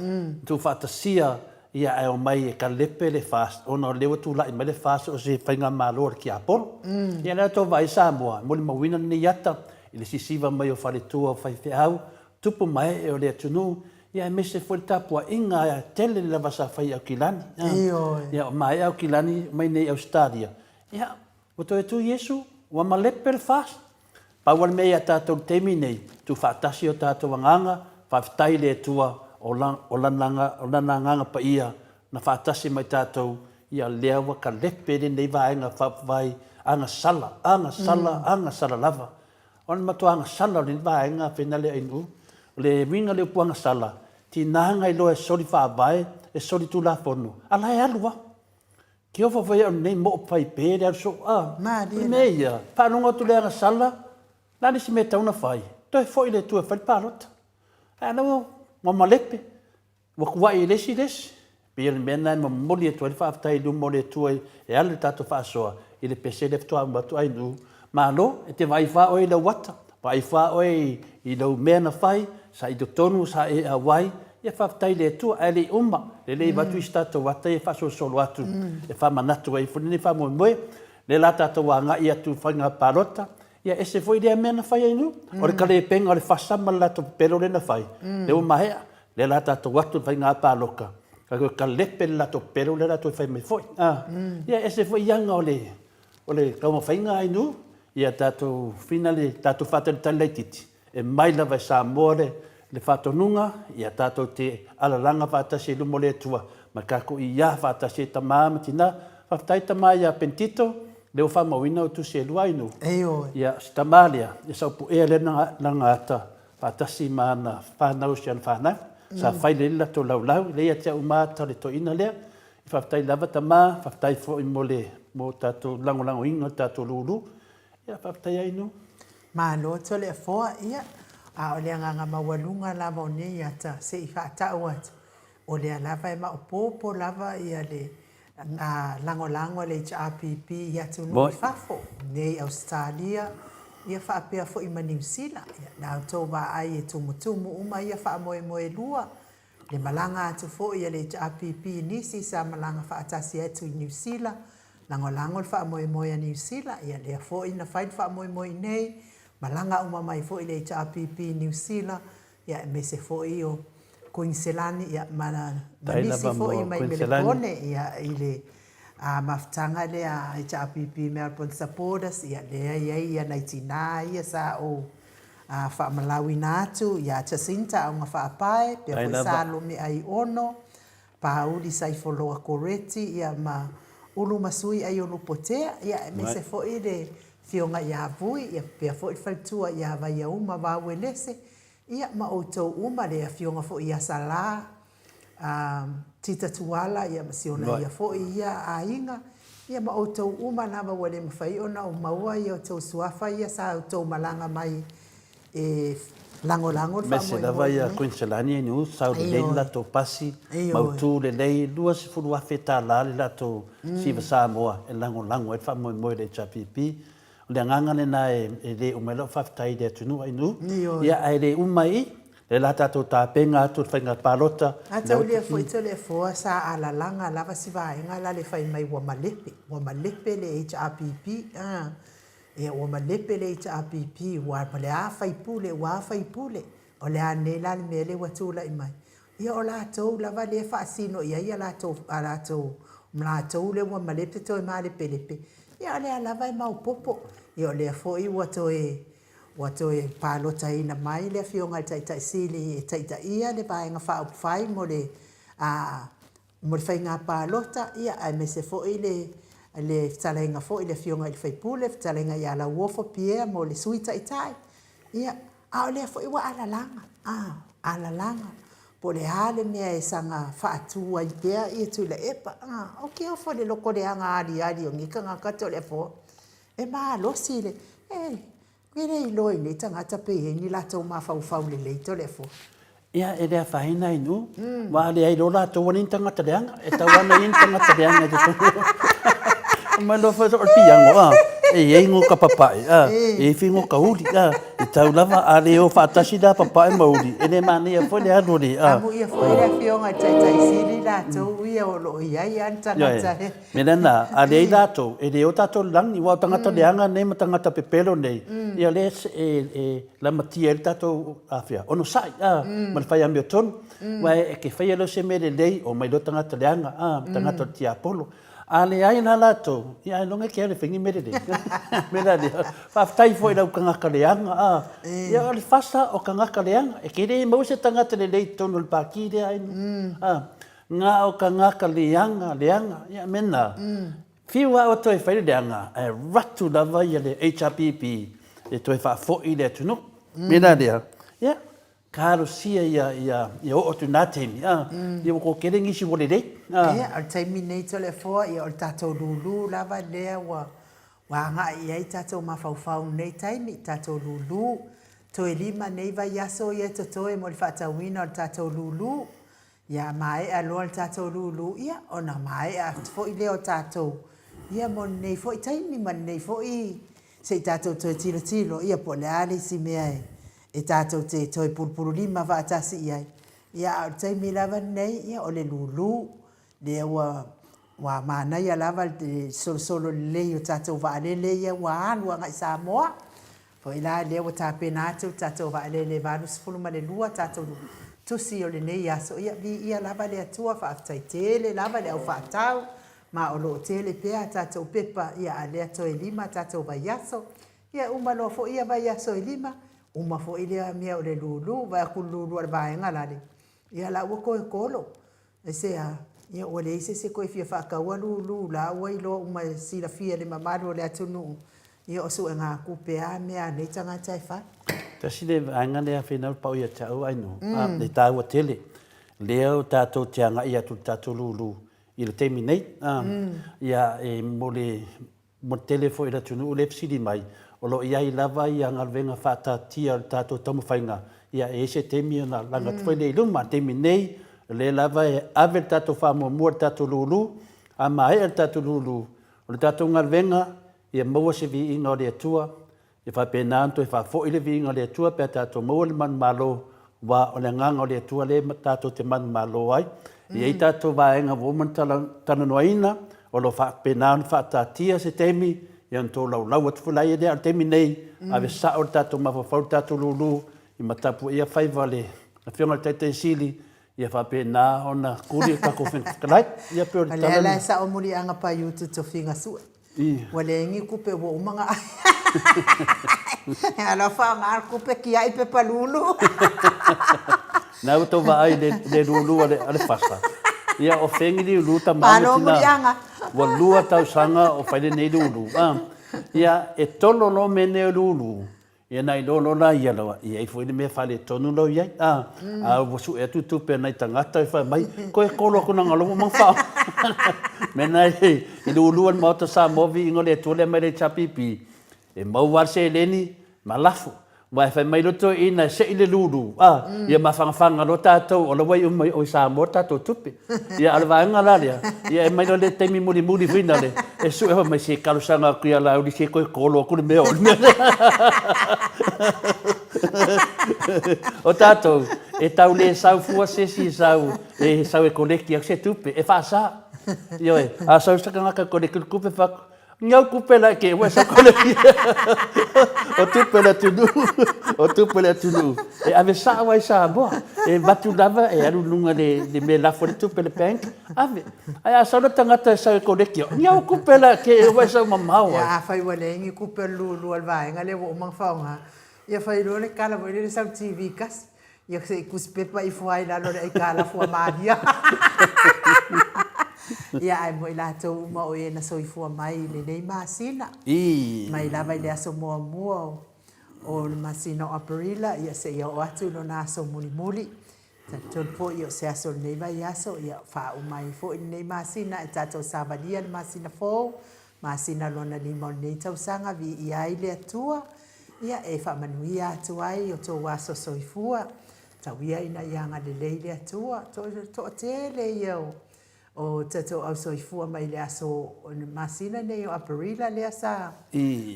tuufaatasia ia ae omai e kalepe le FAST ona o lea ua tulai mai le FAST o se faigamalo a le tiapolo. Ia lea tou vaai Samoa e molimauina lenei ata i le sisiva mai o faletua o faifeau, tupu ma ee o le atunuu ia aemaise foi le tapuaiga tele lava sa fai i Aukilani. Ia ua maea Aukilani omai nei i Ausetalia ia Ua toe tu Iesu, ua malepe le FAST. Pau lava le mea ia tatou i le taimi nei, tuufaatasi o tatou agaga, faafetai i le Atua o Lana Agaga Paia na faatasi mai tatou, ia lea ua kalepe lenei vaega faaupufai agasala, agasala, agasala lava. O le matua agasala o lenei vaega feinalea Ainuu, o le uiga o le upu agasala, tiga na iloa e soli faavae, e soli tulafono, a la e alu lava. Tiofa foi au lenei moo fai pe le alu soo a. O le mea ia, faalogo atu le agasala, le a le isi mea e tatau ona fai? Toe foi le Atua e fai le palota. Ae la ua malepe, ua tuai e le isi le isi. Pei o le mea lena e momoli atu ai le faafetai i luma o le Atua e ala i le tatou faasoa i le pese lea faatoa uma atu Ainuu. Malo, e te vaai fa oe i lau ata, vaai fa oe i lau mea na fai, sa i totonu, sa e auai, ia faafetai i le Atua, ae le i uma, e le i avatu isi tatou ata ia e faasolosolo atu, e faamanatu ai foi lenei faamoemoe. Lea la tatou agai atu i faiga palota, ia ese foi lea mea na fai ai nu, o le kalepenga o le fasa ma le latou pepelo lea na fai, lea ua maea, lea la tatou atu i le faiga palota, tatou kalepe le latou pepelo lea latou fai mai foi. Ia ese foi aga o le O le taumafaiga Ainuu, ia tatou fina le tatou faatalitali laitiiti, e mai lava e Samoa le le faatonuga, ia tatou te alalaga faatasi i luma o le Atua, ma tatou iā faatasi ai tama ma tina. Faafetai tama ia Pentito, lea ua faamauina au tusi e lua Ainuu. Ioe. Ia, o si tama lea, ia saupuea lea lana ata faatasi ma ana fanau si ana fanau. Sa fai lelei le latou laulau, lea ia te au ma ata o le toeaina lea. Faafetai lava tama, faafetai foi mo le mo tatou lagolagoina o le tatou lulu. Ia faafetai ai no. Malo Toleafoa, ia a o le agaga maualuga lava o nei ata se i faatau atu, o lea lava e maopoopo lava ia le lagolago a le HRPP i atunuu i fafo, nei i Ausetalia, ia faapea foi ma Niu Sila. Ia, la outou vaai e tumutumu uma ia faamoemoe lua, Le malaga atu foi a le HRPP i nisi sa malaga faatasi atu i Niu Sila, lagolago le faamoemoe a Niu Sila, ia lea foi na fai le faamoemoe i inei, malaga uma mai foi le HRPP i Niu Sila, ia aemaise foi o Kuiniselani, ia ma ma nisi foi mai Melepone, ia i le mafutaga lea a HRPP Melbourne Supporters, ia lea e i ai ia nai tinā ia sa ou A faamalauina atu ia Jacinta Augafaapae, pea foi Salome Aiono, Pauli Saifoloa Koreti, ia ma Ulu Masui Aiolupotea, ia aemaise foi le Afioga ia Vui, ia pea foi le faletua ia Vaiauma Vauelese, ia ma outou uma, le Afioga foi ia Sala, a Tita Tuala, ia ma si ona ia foi ia aiga, ia ma outou uma lava ua le mafai ona ou maua ia outou suafa ia sa outou malaga mai e lagolago le faamoemoe. Aemaise lava ia Kuiniselani e niu sau lelei le latou pasi, mautu lelei, $20,000 le latou Siva Samoa e lagolago ai le faamoemoe i le HRPP. O le agaga lena e le uma ai lau faafetai i le atunuu Ainu, ia ae le uma ai i i, lea la tatou tapena atu le faiga palota. A taulia foi Toleafoa sa alalaga lava si vaega la le fai mai ua malepe, ua malepe le HRPP a, ia ua malepe le HRPP ua o le a faipule ua a faipule, o le a nei la le mea lea ua tulai mai. Ia o latou lava lea e faasino i ai a latou, a latou, latou lea ua malepe toe malepelepe, ia o lea lava e maopoopo. Ia o lea foi ua toe, ua toe palotaina mai le Afioga i le Taitai Sili e taitaia le Vaega Faaupufai mo le, a, mo le faiga palota, ia aemaise foi le, le fetalaiga foi i le Afioga i le sui usufono, le fetalaiga ia Lauofo Pierre mo le Sui Taitai. Ia, a o lea foi ua alalaga, a, alalaga, po o le a le mea e saga faatu ai pea ia Tuilaepa, a, ou te ofo i le lotoleaga aliali o nei tagata Toleafoa. E malosi le, e, e le iloa i nei tagata pe i ai ni latou mafaufau lelei Toleafoa. Ia, e le afaina ai nuu, aua a leai loa latou ua leai ni tagata leaga. E tatau lava ona i ai ni tagata leaga i totonu. Mai loa foi o le piano, a, e i ai goka papae, a, e i ai foi goka uli, a, e tatau lava, a le o faatasi la papae ma uli, e le manaia foi le alu o le, a. Amuia foi le Afioga i le Taitai Sili latou ia o lo o i ai lava ni tagata e. Mea lena, a leai latou, e le o tatou i le lagi, aua o tagata leaga nei ma tagata pepelo nei, ia lea e lamatia ai le tatou, a fea, onosai, a, ma le fai amiotonu. Aua e te faia loa se mea lelei, omai loa tagata leaga, a, ma tagata o le tiapolo. A leai la latou, ia ailoga e te alu e fai ni mea lelei. O le mea la lea, faafetai foi i lau tagata leaga, a, ia o le fasa o tagata leaga. E te le maua se tagata lelei i totonu o le Pati lea, a. Na o tagata leaga, leaga, ia me na, fiu a oe toe fai le leaga, ae ratu lava ia le HRPP e toe faafoi le atunuu. Me la lea, ia, talosia ia, ia, ia oo atu i na taimi, a, ia ua toatele nisi ua lelei, a. Ia, o le taimi nei Toleafoa, ia o le tatou lulu lava lea ua, ua agai i ai tatou mafaufau i lenei taimi, tatou lulu. Toe 5 nei vaiaso ia e totoe mo le faatauina o le tatou lulu. Ia maea loa le tatou lulu, ia ona maea atu foi lea o tatou, ia mo lenei foi taimi ma lenei foi, se i tatou toe tilotilo, ia po o le a le isi mea e tatou te toe pulupululima faatasi i ai. Ia, a o le taimi lava lenei, ia o le lulu, lea ua, ua manaia lava le solosolo lelei o tatou vaalele ia ua alu agai Samoa. Foi la lea ua tapena atu le tatou vaalele 82 tatou tusi o lenei aso, ia viia lava le Atua, faafetai tele lava i le au faatau, ma o lo o tele pea a tatou pepa, ia a lea toe 5 tatou vaiaso, ia uma loa foi ia vaiaso e 5, uma foi lea mea o le lulu, vaai atu le lulu a le vaega lale, ia la ua toe kolo. Aisea? Ia ua leai se isi e toe fia faataua lulu la ua iloa uma e silafia e le mamalu o le atunuu, ia o suegatupe a mea a nei tagata e fai. Tasi le vaega lea finau pau ia te au Aino, e taua tele lea o tatou te agai atu i le tatou lulu. i le taimi nei. Ia, e mo le mo le tele foi o le atunuu lea e fesili mai, o lo o i ai lava ia galuega faataatia o le tatou taumafaiga, ia e i ai se taimi ona laga atu foi lea i luma. A o le taimi nei, o lea lava e ave le tatou faamuamua i le tatou lulu, a maea le tatou lulu, o le tatou galuega, ia maua se viiga o le Atua, Ia faapena ona toe faafoi le viiga o le Atua pe a tatou maua le manumalo, aua o le agaga o le Atua lea tatou te manumalo ai. E i ai tatou vaega ua uma ona talanoaina, o lo o faapena ona faataatia se taimi ia ona tolaulau atu foi laia lea. A o le taimi nei, ave sao le tatou mafaufau i le tatou lulu i matapuia faiva a le Afioga i le Taitai Sili, ia faapena ona kuli le tatou Fofoga Fetalai. Ia pei o le tala lena. O lea la e sao muliaga paiutu tofiga sue. Ua leai ni kupe ua uma ona ai. Alofa faaaoga le kupe kiai pepa lulu. Na ua tou vaai i le lulu a le fasa. Ia o fegi liulu tama ma tina. Ua lua tausaga o fai lenei lulu. Ia e tolo loa mea nei o lulu. Ia na iloa loa la ia lawa, e i ai foi le mea faaletonu la i ai, a, a ua sue atu tupe a nai tagata e fai mai, koe kolo aku na galo uma fao. Mea na i lulu a le Maota Samoa viiga o le Atua lea mai le HRPP, e maua lava le seleni ma lafo. Aua e fai mai loa toeaiina e sei le lulu, a, ia mafanafana loa tatou o la ua iu mai o i Samoa le tatou tupe. Ia, a o le vaega la lea, ia e mai loa le taimi mulimuli foi na le, e sue fai mai se talosaga atu ia Laauli se toe kolo atu le mea o le mea lea. O tatou, e tau le sau fua se isi e sau, e sau e koleki atu se tupe, e faasa. Ioe, a sau se tagata e koleki le tupe, fai atu, Ngau kupe la ke ua sa kole o tupe le atunuu o tupe le atunuu e ave sao ai Samoa e avatu lava e alu luga le le mea lafo le tupe le bank ave ae a sau le tagata e sau e koleki ngau kupe la ke ua sau mamao ai. Ia afai ua leai ni kupe o le lulu o le vaega lea ua uma ona faaaoga ia fai loa le tala foi lele sau i le TV tasi Ia se i tusipepa ifo ai i lalo o le aitalafu a Maria. Ia ae mo i latou uma o e na soifua mai i lenei masina, mai lava i le aso muamua o le masina o Aperila ia seia oo atu i lona aso mulimuli. E talitonu foi o se aso o lenei vaiaso ia faauma ai foi lenei masina e tatou savalia le masina fou, masina lona lima o lenei tausaga, viia ai le Atua. Ia, e faamanuia atu ai o tou aso soifua, tau ia ina ia agalelei le Atua, toatele ia o tatou au soifua mai le aso o le masina nei o Aperila lea sa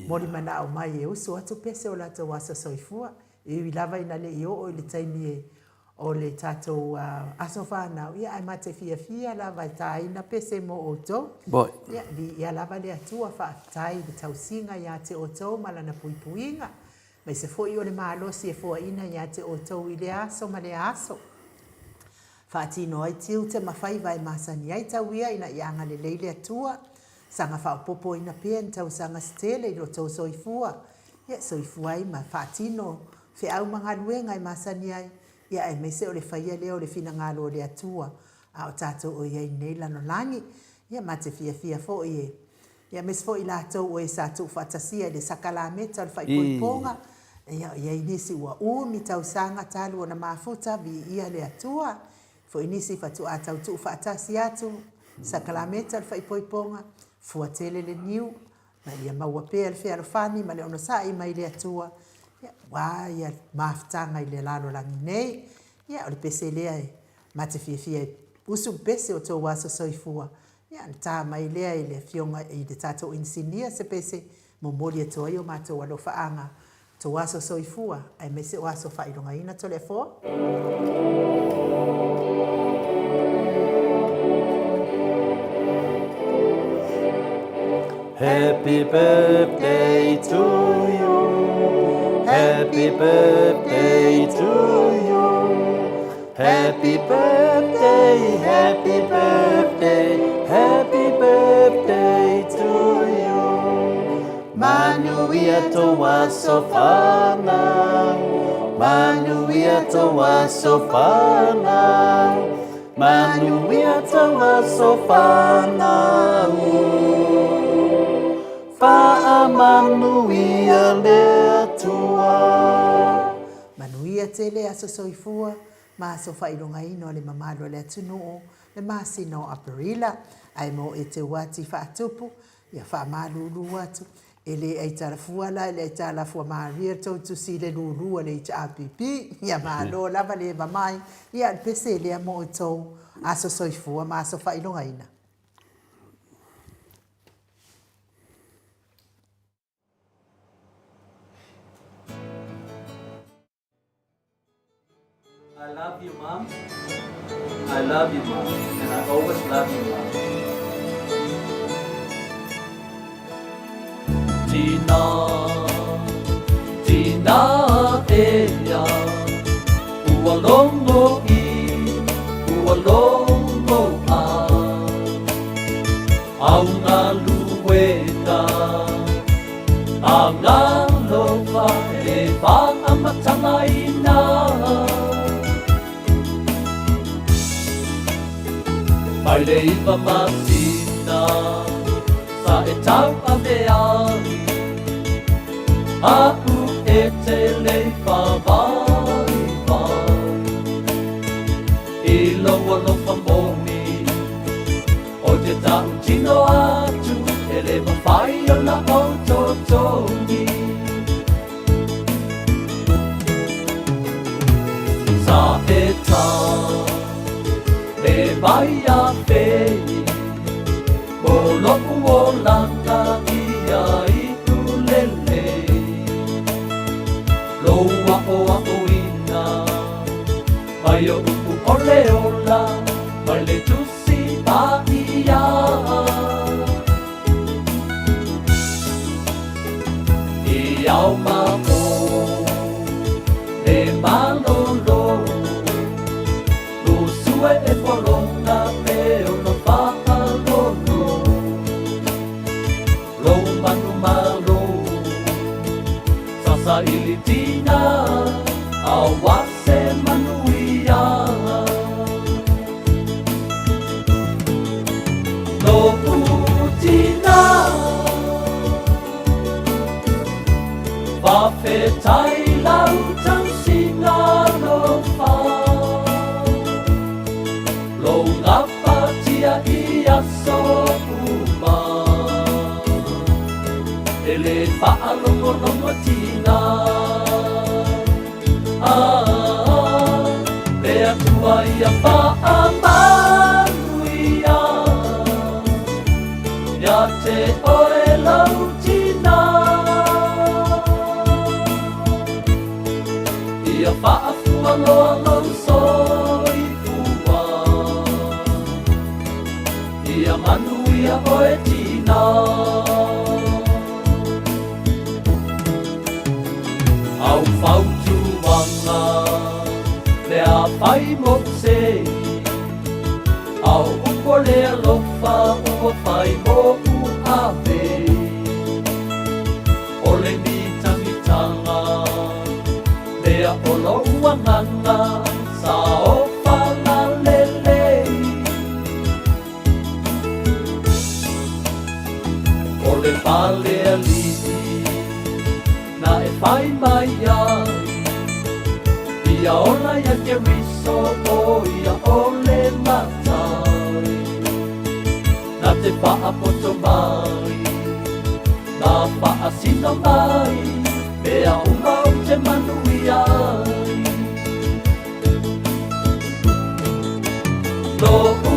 molimanao mai e usu atu pese o latou aso soifua, e ui lava ina le i oo i le taimi e O le tatou aso fanau, ia ae ma te fiafia lava e taina pese mo outou. Ia, viia lava le Atua, faafetai i le tausiga ia te outou ma Lana puipuiga, aemaise foi o le malosi e foaina ia te outou i lea aso ma lea aso. Faatino ai tiute ma faiva e masani ai tau ia ina ia agalelei le Atua, saga faaopoopoina pea ni tausaga se tele i lo outou soifua, ia soifua ai ma faatino feau ma galuega e masani ai, ia aemaise o le faia lea o le finagalo o le Atua a o tatou o i ai nei lalolagi. Ia ma te fiafia foi e, ia aemaise foi i latou o e sa tuufaatasia i le sakalameta o le faaipoipoga, ia o i ai nisi ua umi tausaga talu ona mafuta, viia le Atua, foi nisi faatoa tau tuufaatasi atu, sakalameta o le faaipoipoga, fua tele le niu, Ma ia maua pea le fealofani ma le onosai mai le Atua, ia, aua ia mafutaga i le lalolagi nei. Ia, o le pese lea e ma te fiafia e usu le pese o tou aso soifua, ia, ona ta mai lea i le Afioga i le tatou Inisinia se pese, momoli atu ai o matou alofaaga Tou aso soifua, aemaise o aso faailogaina Toleafoa. Happy birthday to you Happy birthday to you Happy birthday, happy birthday, happy birthday to you Manuia tou aso fanau, Manuia tou aso fanau, Manuia tou aso fanau. Faamanuia le Atua. Manuia tele aso soifua ma aso faailogaina o le mamalu o le atunuu. le masina o Aperila. Ae mo Eteuati Faatupu, ia faamalulu atu, e le aitalafua la i le aitalafua Maria tou tusi i le lulu a le HRPP. Ia malo lava le eva mai, ia le pese lea mo outou aso soifua ma aso faailogaina. I love you mom I love you mom and I always love you mom. Tina Tina ea Ua logo i Ua logo a Au galuega Agalofa e faamatagaina. Mai le iva masina sa e tauave ai, Aʻu e te lei whāwaiwai I lou alofa moni. O te tautino atu e le mawhai ona ou totogi. Sa e ta me mai a fei mo lo'u olaga ia iu lelei. Lou aʻoaʻoina mai oʻu ʻole ola mai le Tusi Paia. I ao ma o le malolo, lusue e pologa pe ona faalolo. Lou manumalo sa saili tina aua se manuia. Lo'u tina faafetai lau tausiga alofa. Lou gapatia i aso uma e le faalogologotiga a le Atua ia faamanuia ia te oe lau tina. Ia faafualoa lou soifua, ia manuia oe tina. Au fautuaga lea fai moʻu sei, Au upu o le alofa ua fai moʻu ave. O le mitagitaga lea o lou agaga sa ofaga lelei. O le fale alii na e fai mai ai, Ia ola ia Keriso o ia o le Matai. Na te faapoto mai, na faasino mai, mea uma ou te manuia ai. Lo'u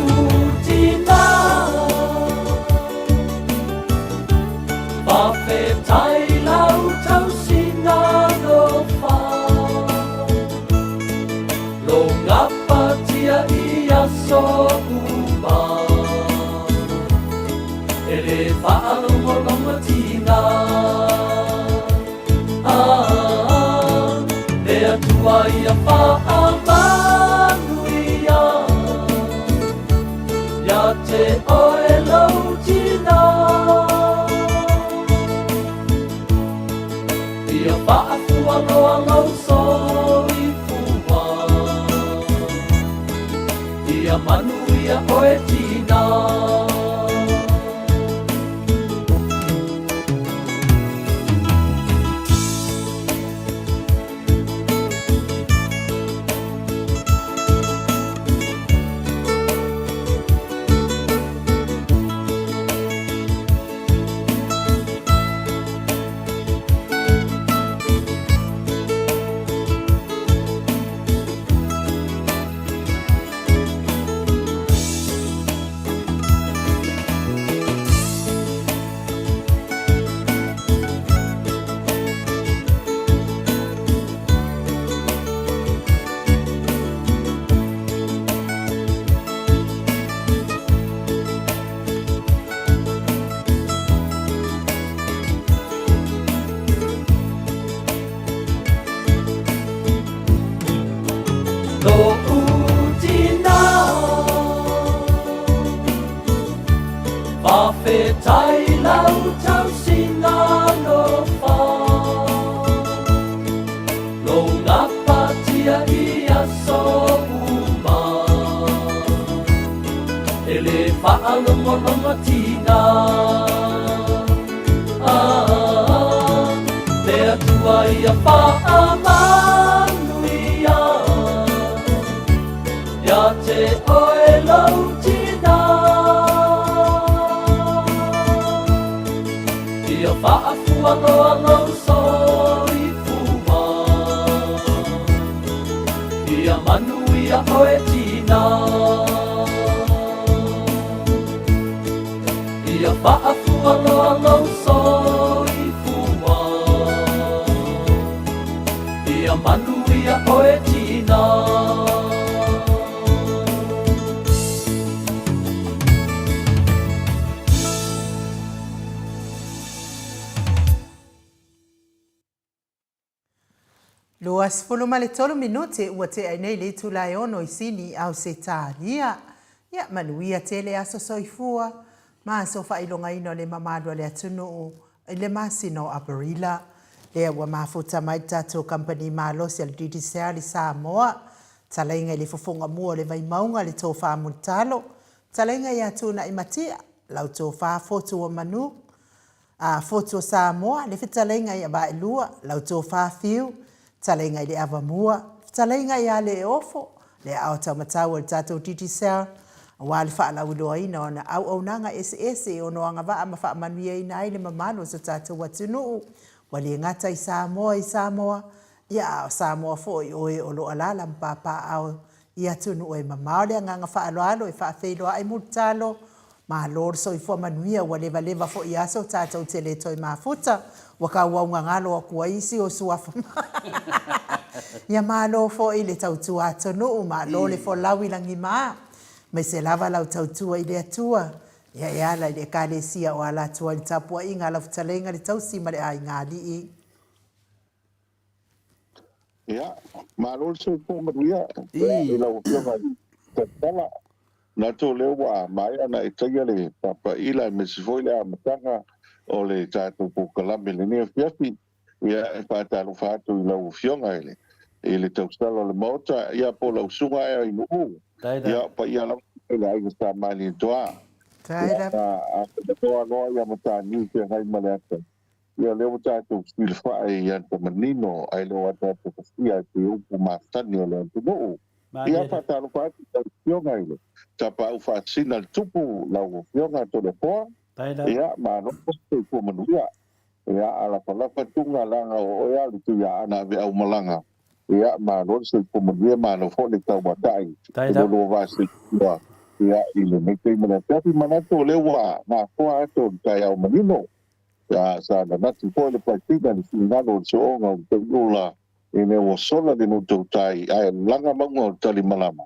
tina faafetai lau tausiga alofa. Lou gapatia i aso uma e le faalogologotiga a le Atua ia faamanuia ia te oe lou tina. Ia faafualoa lou soifua, ia manuia oe tina. Faafetai i lau tausiga alofa, Lou gapatia i aso uma, E le faalogologotina. Ah, le Atua ia faamanuia Ia te oe lou tina. Ia faafualoa lou soifua, Ia manuia oe tina. Ia faafualoa lou soifua, Ia manuia oe tina. 23 minute ua tea ai nei le itula e ono i Sini, Ausetalia. Ia manuia tele aso soifua ma aso faailogaina o le mamalu a le atunuu i le masina o Aperila. Lea ua mafuta mai le tatou kamupani malosi a le Digicel i Samoa, talaiga i le fofoga mua o le Vaimauga le tofa Mulitalo, talaiga ia Tuunai Matia, lau tofa Fotu o Manu, A Fotu o Samoa, le fetalaiga i Avaelua, lau tofa Fiu, talaiga i le Avamua, fetalaiga ia Leeofo, le aao taumatau o le tatou Digicel, aua le faalauiloaina o ana auaunaga eseese e ono agavaa ma faamanuiaina ai le mamalu o so tatou atunuu, ua le gata i Samoa i Samoa, ia a o Samoa foi o e o lo o alaala ma papaaao i atunuu e mamao le agaga faaaloalo e faafeiloai mulitalo Malo le soifua manuia ua levaleva foi aso tatou te le toe mafuta ua kauaugagalo aku ai isi o suafa Ia malo foi le tautua atunuu malo le folau i lagima maise lava lau tautua i le Atua ia e ala i le Ekalesia o ala atu ai le tapuaiga a lau fetalaiga le tausi ma le aiga alii. Ia, malo le soifua manuia i lau Afioga i le Taitala. Manatu o lea ua maea ona e taia le papaila aemaise foi le amataga o le tatou polokalame i lenei afiafi. Ia, e faatalofa atu i lau Afioga i le i le tausala o le Maota, ia po o lau Susuga ea i Nu'u, ia o paia lava i le Aiga Sa Malietoa. Ia, a loa loa ia mataniu feagai ma le ata. Ia lea ua tatou fesilafai i ata manino ae le o ataata tafia e pei o upu masani a le atunuu. Ia faatalofa atu i lau Afioga i le Tapaau Faasisina a le Tupu, lau Afioga Toleafoa. Ia malo le soifua manuia. Ia alafalafa tuga leaga o oe lava le Tuiaana aveaumalaga. Ia malo le soifua manuia malo foi le tauatai i lo lua va soifua ia i lenei taimi o le afiafi. Manatu o lea ua gafoa atu o le taeao manino. Ia, sa nanati foi le paipina i le finagalo o le sooga o le tauiula ina ua sola le nuu tautai ae laga mauga o le talimalama,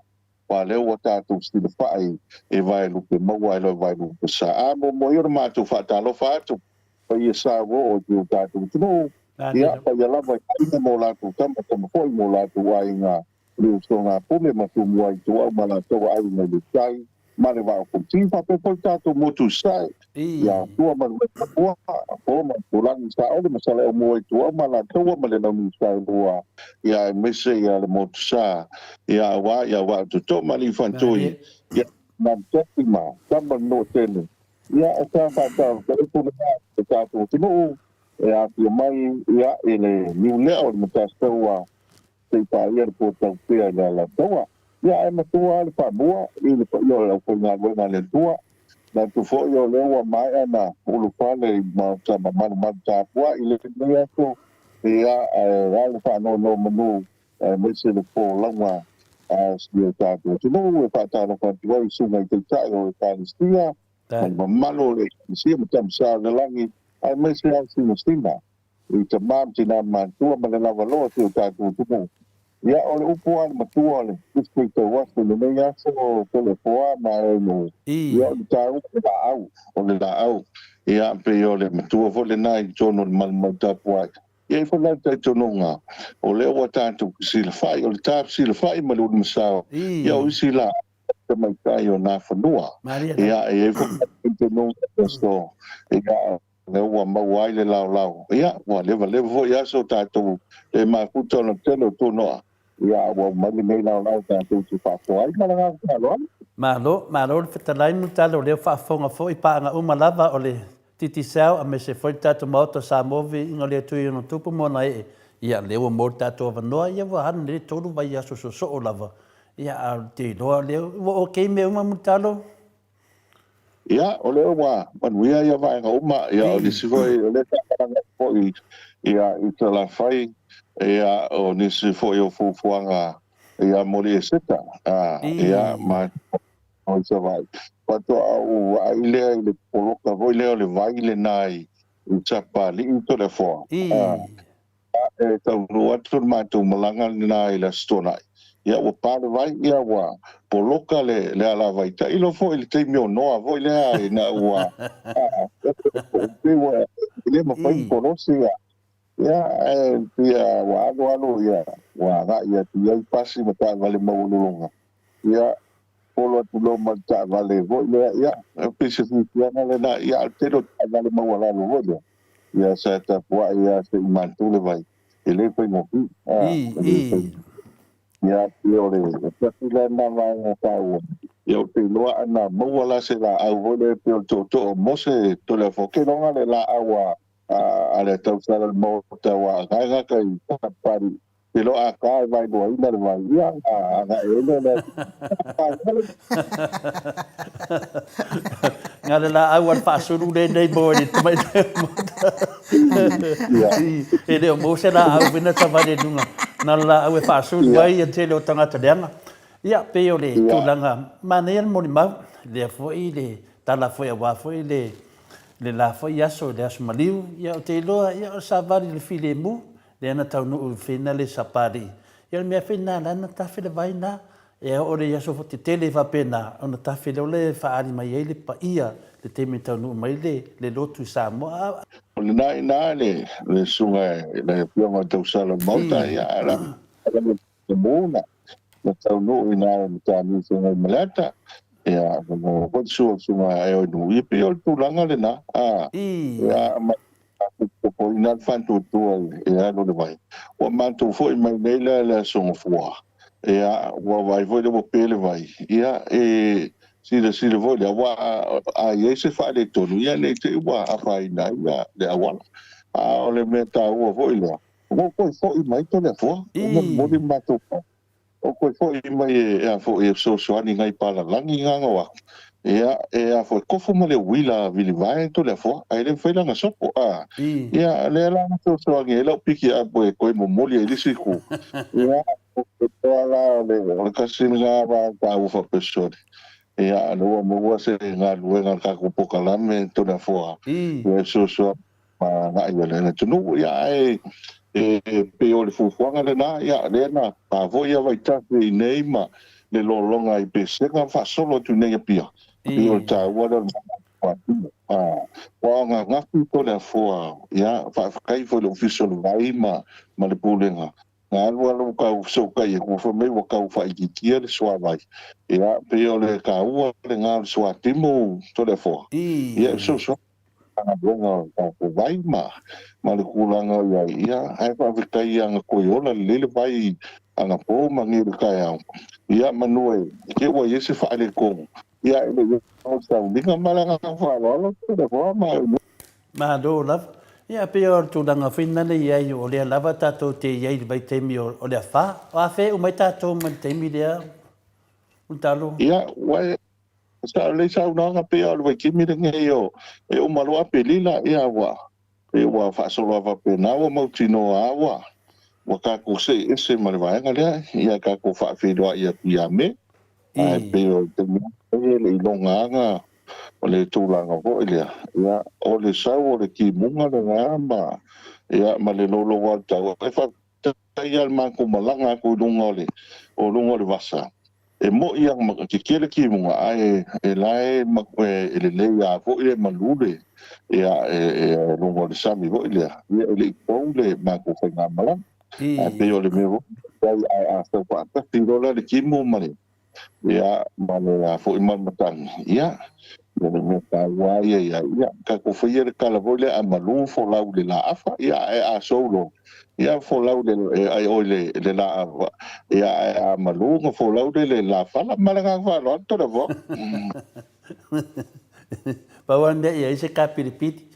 aua lea ua tatou silafai e vaelupe maua ae le o vaelupe sa. A muamua ia ona matou faatalofa atu, paia sa ua oo i o tatou atunuu, ia, paia lava i aiga ma o latou tama, tama foi ma o latou aiga, le usoga a Pule ma Tumua i Tuau ma latou aiga i le tai ma le Vaa o Fonoti, faapea foi le tatou motu i Sasae ia Tua ma le Vaipapua, Po ma Tupulagi, Saole ma Saleaaumua i Tuau ma Alataua ma le Launiu Saelua, ia aemaise ia le motu sa ia aua ia Vaa Toto ma Aliifantui, ia Manutaki ma Tama le Nuatele, ia o sa faataupu lena i le tatou atunuu e afio mai ia i le niulea o le Matasiaua Se i paia le puataupea i le Alataua. Ia, ae matua lava le faamua i le paia o le aufaigaluega a le Atua. Manatu foi o lea ua maea ona ulufale i maota mamalu malutapuai i lenei aso, ia, ae a le faanonomanu aemaise le folauga a si o tatou atunuu e faatalofa atu ai i susuga i Taitai o Ekalesia ma le mamalu o le Ekalesia ma Tamasa o le Lagi aemaise lava Sinasina i tama ma tina matutua ma le lava loa si o tatou atunuu. Ia, o le upu a le matua o le Tusi Faitau Aso i lenei aso, Toleafoa ma e no, ia o le taua o le laau, o le laau, ia pei o le matua foi lena i totonu o le maumau tapuai. E i ai foi la le talitonuga, o lea ua tatou fesilafai, o le ta fesilafai ma le ulumasao, ia o isi laau. Tamaitai o Nafanua. Ia, e i ai foi talitonuga i le aso, ia, lea ua maua ai le laolao. Ia, ua levaleva foi aso tatou le mafuta ona tele o tunoa, ia, a ua aumai lenei laolao tatou te faasoa ai. Ma le agaga faaaloalo. Malo, malo le fetalai Mulitalo o lea ua faafofoga foi paaga uma lava o le Digicel aemaise foi le tatou Maota o Samoa viiga o le Atua i ona tupu ma ona ee. Ia lea ua maua le tatou avanoa, ia ua alu nei le 3 vaiaso soosoo lava. Ia a ou te iloa o lea ua okay mea uma Mulitalo? Ia, o lea ua manuia ia vaega uma. Ia, o nisi foi, o lea sa malaga atu foi ia, i Salafai, ia, o nisi foi o fuafuaga ia, mo le Eseta, ia, ma i Savaii. Faatoa ou vaai lea i le poloka foi lea o le vai lena i Sapalii Toleafoa. E taunuu atu le matou malaga lena i le Aso Toonai, ia ua pa le vai, ia ua poloka le alavai. Tailo foi i le taimi o Noa foi lea ina ua pei ua le mafai ona kolosi ia, ia ae pei ua alu alu ia ua agai atu i ai pasi ma taavale maualuluga. Ia polo atu loa ma le taavale foi lea, ia e pei se fiafiaga lena, ia ae o le tele o taavale maualalo foi lea, ia sa tapuai lava se i matu le vai, e le faigofie, e le faigofie. Ia pei o le tasi la lena vaega taua, ia ou te iloa ana maua la se laau foi lea pei o le tootoo o Mose Toleafoa, keiloga le laau a a le tausala o le Maota aua a gaegata i Papalii, te loa a ta e vaeluaina le vai, ia agai ai lea o le Na le laau a le faasulu lenei mo le tamaitai o le Maota. E le o maua se laau foi na savali i luga. Na o le laau e faasulu ai le tele o tagata leaga. Ia, pei o le tulaga manaia le molimau, lea foi le tala foi aua foi le le la foi aso i le aso maliu, ia ou te iloa ia o le savali i le filemu, lea na taunuu i fina le Sapalii. Ia o le mea foi lena la na tafe le vai na, e oo i aso tetele faapena, ona tafe loa lea e faaali mai ai le paia le taimi e taunuu mai le le lotu i Samoa. O lena i ina le susuga i le Afioga i le Tausala o le Maota, ia a la Mu na na taunuu i nā o Mataniu Feagaimaleata, ia, mo foi le sua o Susuga e oi nuu, ia pei o le tulaga lena, a, ia, ma topoina le faatuatua e alu le vai. Ua matou foi mai nei la le Aso Gafua, ia, ua vaai foi lea ua pe le vai, ia, e silasila foi lea, aua a i ai se faaletonu, ia ne i te i ua afaina ai le auala. A o le mea taua foi lea, Ua ou toe foi mai Toleafoa, ua molimoli le matou pau. Ua ou toe foi mai e a foi e fesoasoani i nai palalagi na na o atu. Ia, e a foi, tofu ma le uila vilivae Toleafoa, ae le mafai la ona sopo. A, ia, lea la na fesoasoani ai lau pikiapu e toe momoli ai i le isi itu. Ia, o le toa la o le, o le tasi lena vaega taua faapesoli. Ia, lea ua maua se galuega a le tatou polokalame Toleafoa, ia e fesoasoani ma agai i le atunuu. Ia, ae e pei o le fuafuaga lena, ia, lea na pa foi ia vaitafe i inei ma le lologa i Pesega ma faasolo atu i inei i Apia. Pei o le taua lea o le matou aua o ananafi Toleafoa, ia, faafetai foi i le Ofisa o le Vai ma le Pulega, na alu alu ua tau fesootai atu, fai mai ua tau faaitiitia le suavai. Ia, pei o le taua lena o le suatimu Toleafoa, ia, e fesoasoani i le galuega o le tatou vai ma le tulaga o i ai. Ia, ae faafetai ia na toe ola lelei le vai anapo ma nei i le taeao, ia manu e te i ua i ai se faaletonu, ia e le i oo i le sauniga. Ma le agaga faaaloalo Toleafoa ma. Malo lava. Ia, pei o le tulaga foi lena e i ai, o lea lava tatou te i ai i le vaitaimi o le afa. O afea e uma ai tatou mai le taimi lea, Mulitalo? Ia, ua e sao lelei saunoaga, pei o le vaitaimi lenei o, e uma loa Aperila, ia ua, pei ua faasolo lava faapena, ua mautinoa lava ua, ua tatou see ese ma le vaega lea, ia tatou faafeiloai atu ia Me. Ae pei o le taimi lenei e le i logaina o le tulaga foi lea, ia, o le sau o le timuga lena ma, ia, ma le loulou o le tau. E faafetai lava i le matou malaga atu i luga o le, o luga o le vasa, e moni lava e tetele timuga, ae e la e, e lelei lava foi le malu le, ia, e, e luga o le sami foi lea, ia, e le i pau le matou faigamalaga. Ae pei o le mea foi, ae a sau faatasi loa la le timu ma le. Ia, ma le a foi ma le matagi, ia, o le mea taua lava ia i ai, ia, tatou faia le tala foi lea, a malu folau i le laafa, ia, ae a sou loa, ia, folau i le, ai oi le, le laa, ia, ae a malu ona folau lea i le lafala. Ma le agaga faaaloalo, Toleafoa. Pau lava le mea ia i ai se kapilipili.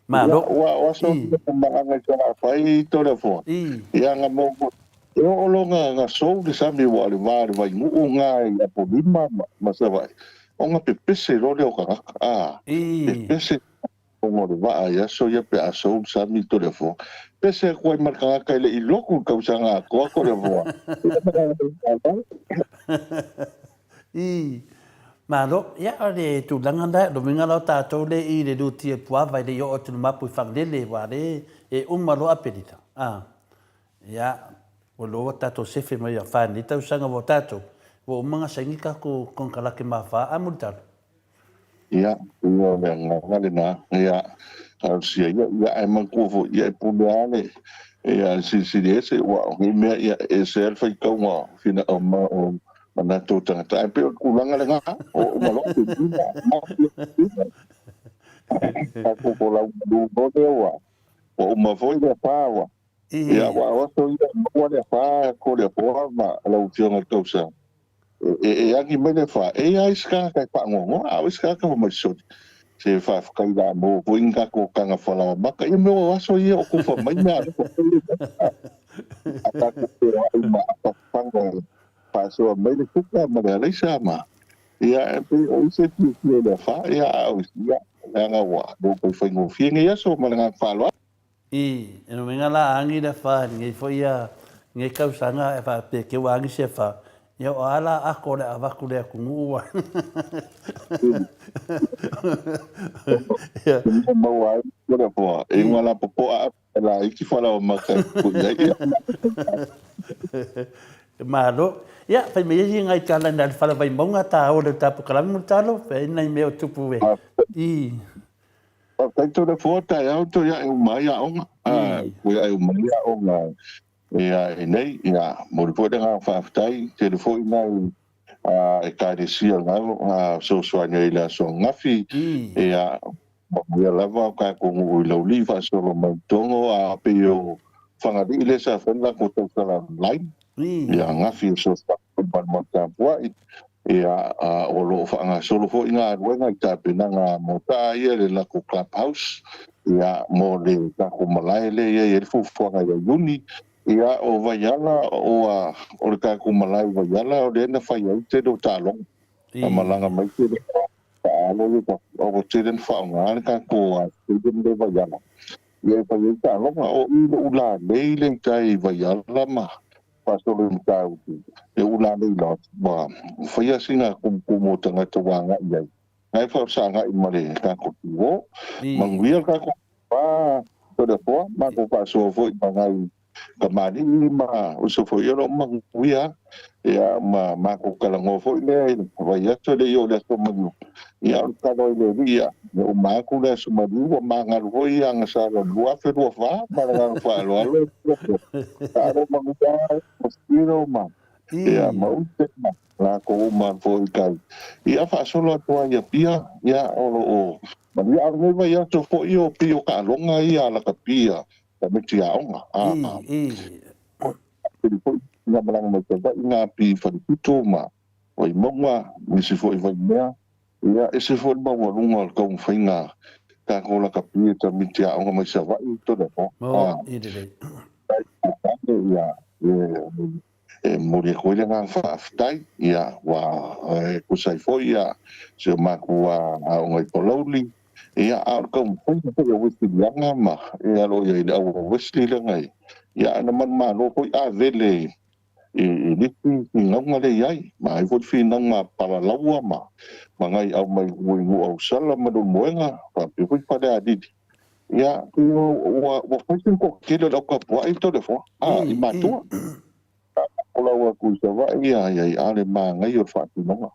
Malo. Ua o aso malaga i Salafai Toleafoa. Ia na mo e oo loa na na sou le sami ua o le va o le Vainuu na i Apolima ma Savaii ona pepese loa lea o tagata a pepese ona o le vaa i aso ia pe a sou le sami Toleafoa. Pese atu ai ma le tagata e le i lotu i le tausaga atoa Toleafoa. Ii. Malo. Ia, o le tulaga lena, o le uiga la o tatou lea i le luti e Puava e le i oo atu i le mapu i Fagalele, aua o lea e uma loa Aperila. A. Ia, ua iloa ua tatou sefe mai ia fa i lenei tausaga aua o tatou, ua uma ona saini tatou konekarate ma fa a Mulitalo. Ia, ia o le agaga lena, ia, talosia ia, ia ae manatua foi, ia e pule lava le, ia le Silisili Ese, aua o nei mea, ia, e ese lava le faitauga o fina, o, ma, o manatu o tagata, ae pei o le tulaga lena, o uma loa te tino, tatou folau malu loa lea ua, ua uma foi le afa ua, ia, aua o aso ia e maua le afa Toleafoa ma lau Afioga i le Tausa, E agi mai le afa, e i ai isi tagata e faanoanoa, a o isi tagata fai mai, Sole, se faafetai o le a maua foi ni tatou taga falaoa mata. Ia mea o aso ia o tufa mai mea alofa foi le a tatou feoai ma apafaga e faasoa mai le suka ma le alaisa ma ia e pei o isi e fiafia i le afa, ia a o isi, ia, leaga ua le toe faigofie nei aso ma le agaga faaaloalo. I, e no mea la agi le afa i lenei foi a lenei tausaga e faapea ke ua agi se afa, ia o a la ako o le a avatu le atunuu ua. Ia. Maua ai le afoa, e ingoa la popoa a la iti fala o maka ku ia ia. Malo. Ia, fai mai ai ngai tala na le fala Vaimauga ta o le tapu kalami mo talo, fai nai mea o tupu e. I. Faafetai Toleafoa taeao toe ae uma ai aoga toe ae uma ai aoga ia i nei ia momoli foi le agaga faafetai tele foi nai ekalesia na fesoasoani ai i le aso ananafi ia manuia lava o tatou nuu i Laulii faasolo mai Togo a pei o Fagalii lea sa fai le latou tausala online Ia ananafi e fesoasoani foi ma le malu tapuai. Ia, o lo o faagasolo foi galuega i tapenaga mo taa ia le latou club house, ia, mo le tatou malae lea e i ai le fuafuaga ia Iuni. Ia, o Vaiala, o, o le tatou malae i Vaiala, o lea na fai ai le tele o taaloga. Na malaga mai tele o taalo ia, ua tele na faaaoga le tatou stadium lea i Vaiala. Ia e fai ai taaloga. O i le ulalei le i tai i Vaiala ma faasolo i Matautu, le ulalei lot, ua faia sina tumutumu o tagata ua agai i ai. Na e faafesagai ma le tatou tuo. Manuia le tatou pa Toleafoa, matou faasoa foi ma nai Kamali'i ma uso foi o lo o manuia ia ma matou talanoa foi lea i le vaiaso e le i oo i le Aso Maliu. Ia o le tatalo ai le Alii ia uma atu le Aso Maliu ua magalu foi ia agasala o le 2024 ma le agaga faaaloalo. Taalo manuia Mosquito ma ia ma Ute ma latou uma foi i tai. Ia faasolo atu ai i Apia ia o lo o manuia. A o lenei vaiaso foi o pei o taaloga ia a lakapia tamaiti aoga. Pili foi nga malaga mai Savaii nga pi Faleputo ma Vaimauga, nisi foi Vaimea. Ia, ese foi le maualuga o le taumafaiga tatou lakapi e tamaiti aoga mai Savaii Toleafoa. Ia, e momoli atu ai le agaga faafetai, ia, ua e tusa ai foi ia si o matou aoga i Palauli, ia, a o le taumafaiga foi a Wesley Liaga ma e alo i ai le au a Wesley leaga e, ia, a na manumalo foi Avele i nisi finauga lea e i ai, ma ai foi le finauga a Palalaua ma nai au mai i Nuuausala ma Leulumoega, faapea foi Falealili. Ia, pei ua ua fai sina toatele o le au tapuai Toleafoa, a, i matua. Folau atu i Savaii, ia, ia, a le manaia o le faatinoga.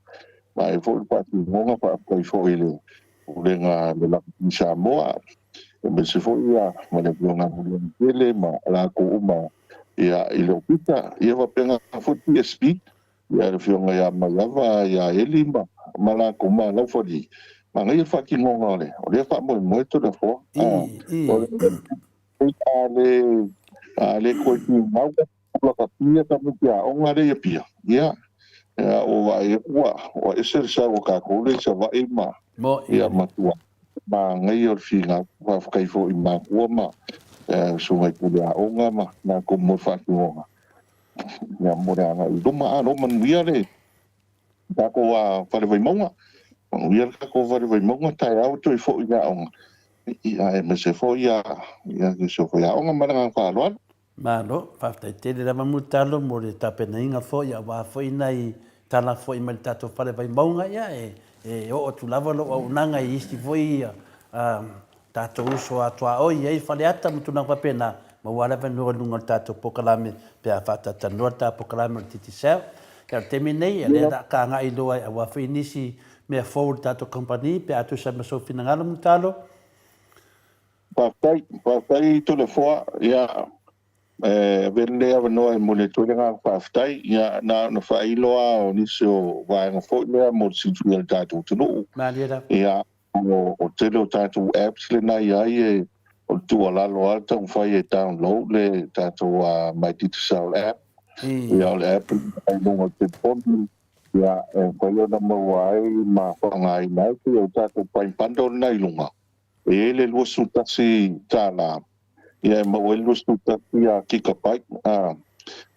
Ma e foi le faatinoga, faafetai foi i le Pulega a le Lakapi Samoa, aemaise foi ia ma le Afioga ia Muliamatele ma latou uma. Ia, i le Ofisa, ia faapena foi le PSP, ia le Afioga ia Maiava, ia Eli ma ma latou ma Laufali, manaia le faatinoga o le o lea faamoemoe Toleafoa. O le a le a le toe finau lakapia tamaiti aoga lea i Apia, ia, ua vaai atu ua ese le sau o tatou lea i Savaii ma ia matua manaia o le finau. Faafetai foi i matua ma susuga i pule aoga ma latou mo le faatinoga ia mo le agai i luma. Alo, manuia le tatou Fale Vaimauga, manuia le tatou Fale Vaimauga, taeao toe foi i le aoga, ia aemaise foi ia nisi o faiaoga. Ma le agaga faaaloalo. Malo, faafetai tele lava Mulitalo mo le tapenaina foi aua foi nai tala foi mai le tatou Fale Vaimauga, ia e oo atu lava lou auaunaga i isi foi tatou uso a tuaoi i ai Faleata ma tulaga faapena, maua le avanoa i luga o le tatou polokalame pe a faatatalanoa le ta polokalame o le Digicel. Ia o le taimi lenei, o lea o le a ta agai loa aua foi nisi mea fou o le tatou kamupani pe a tusa ai ma sou finagalo Mulitalo. Faafetai, faafetai Toleafoa, ia e avea lenei avanoa e momoli atu ai le agaga faafetai. Ia na ona faailo lava o nisi o vaega foi lea mo le silafia e le tatou atunuu. Malie lava. Ia o le tele o tatou apps lena e i ai, e o le tuualalo lava le taumafai e download le tatou My Digicel app. Ia o le app lena i luga o le telefoni, ia e mafai ona maua ai ma faaaogaina ai pei o le tatou Prime Bundle lena i luga. E i ai le $21, ia e maua ai le 21 gigabyte,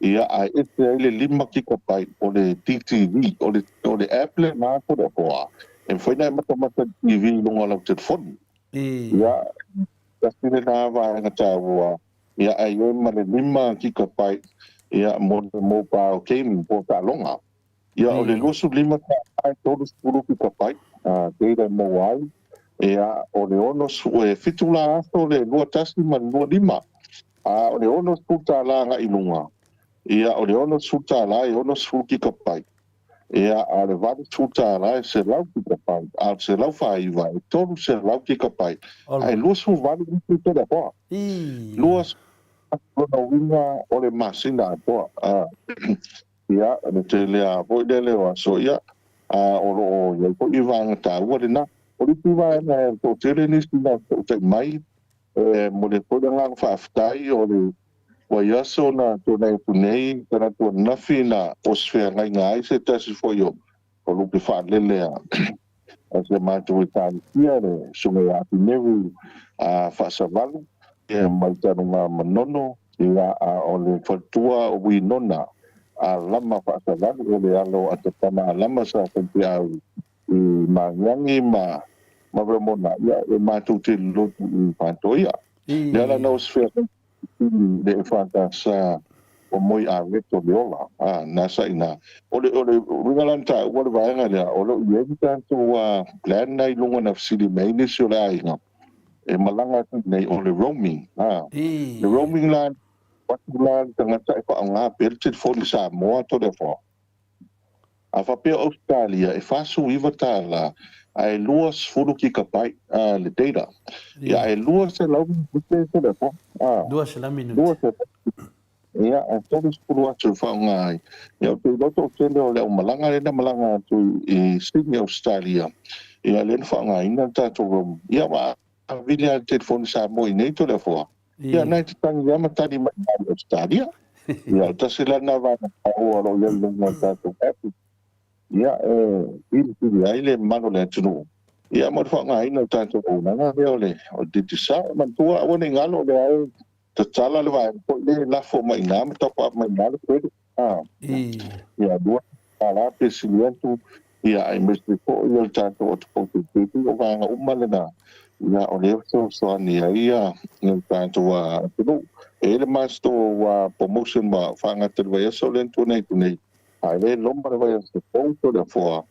ia ae ese ai le 5 gigabyte o le DTV, o le o le app lena po o a, e mafai ona e matamata i le TV i luga o lau telefoni. Ia, tasi lena vaega taua, ia ae i ai ma le 5 gigabyte ia mo le mobile gaming po o taaloga. Ia, o le 25 tala e 30 gigabyte data e maua ai. Ia, o le 60, e 7 la aso le 21 ma le 25. A o le 60 tala agai i luga, ia, o le 60 tala e 60 gigabyte. Ia, a o le 80 tala e 100 gigabyte, a o le 149 e 300 gigabyte. Ae 28 minute le aoa. 20 lona uiga o le masina atoa. Ia, o le tele lava foi lele o aso, ia, a o lo o i ai foi vaega taua lena. O le isi vaega e toatele nisi na fesootai mai, e momoli atu foi le agaga faafetai, o le vaiaso na tuanai atu nei, talaatu ananafi na osifeagaiga ai se tasi foi o lupe faalele a si a matou Ekalesia, le Susuga ia Apineru Faasavalu, mai Tanuga Manono, ia, a o le faletua o Winona Alama Faasavalu, o le alo a Tatana Alama sa faifeau i Magiagi ma Vermona, ia, e matou te lotu i Faatoia. Le ala na osifeagaiga le EFKS o Moi Areto le ola na sa ina. O le o le uiga la na taua le vaega lea, o lo o i ai le tatou plan na i luga na fesili mai ai nisi o le aiga e malaga atu nei, o le roaming. Le roaming la, atu la le tagata e faaaoga pea le telefoni Samoa Toleafoa. A faapea o Ausetalia e $49 ae 20 gigabyte le data. Ia ae 200 minute telefoni. 200 minute. Ia ae 30 aso e faaaoga ai. Ia ou te iloa toatele o le aumalaga lea na malaga atu i Sydney Ausetalia, ia lea na faaaogaina le tatou roaming. Ia ua vili lava le telefoni Samoa i nei Toleafoa. Ia, na e te tangi lava ma tali mai i Ausetalia. Ia, o tasi la lena vaega taua o lo o i ai i luga o le tatou app. Ia, e filifili ai le mamalu o le atunuu, ia, mo le faaaogaina o le tatou auaunaga lea o le Digicel. E manatua, aua ne i galo, o lea e tatala le vaega foi lea e lafo mai i ina ma top up mai i ina le credit. Ia, $2 pe sili atu, ia, aemaise foi o le tatou automotive duty, o vaega uma lena, ia, o lea e fesoasoani ai le tatou atunuu. E i ai le matou promotion ua faagata i le vaiaso lea na tuanai atu nei, a le loma le vaiaso fou Toleafoa,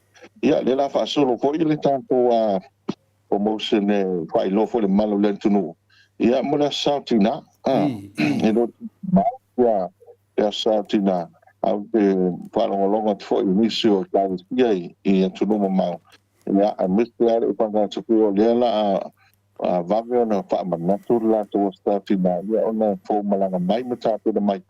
ia, lea o le a faasolo foi le tatou promotion e faailoa foi i le mamalu o le atunuu, ia, mo le Aso Sa o Tina. E le o ia le Aso Sa o Tina, ae ou te faalogologo atu foi i nisi o Ekalesia i atunuu mamao, ia, aemaise lava le Ekalesia o lea o le a vave ona faamanatu le latou Aso Sa o Tina, ia, ona e fou malaga mai ma tapena mai.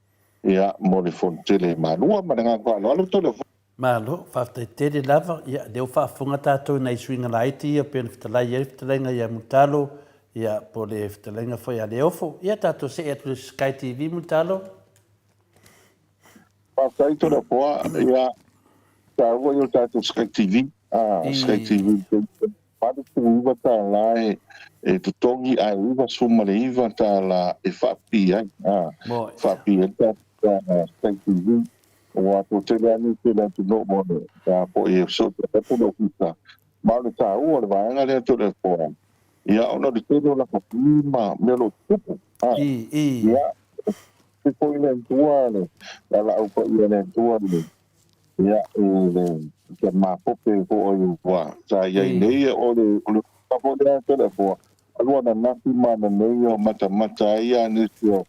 Ia, mo le Fonotele i Malua. Ma le agaga faaaloalo Toleafoa. Malo, faafetai tele lava. Ia, lea ua faafofoga tatou i nai suiga laiti ia pei ona fetalai ai le fetalaiga ia Mulitalo, ia, po o le fetalaiga foi a Leofo. Ia, tatou see atu i le Sky TV, Mulitalo. Faafetai Toleafoa. Ia, taua ia o le tatou Sky TV. Ah, Sky TV, $89 e totogi ae $99 e faapipii ai. Faapipii ai le tatou Sky TV. Ua toatele lava nisi o le atunuu o le a foi e fesootai atu le ofisa. Ma o le taua o le vaega lea Toleafoa, ia ona o le tele o lakapi ma mea o lo o tutupu. Ia, e foi le Atua le valaau paia a le Atua i le Ia, i le tamapope foi ua sa i ai nei, o le o le foi lea Toleafoa, alu ananafi ma ananei o matamata ai a nisi o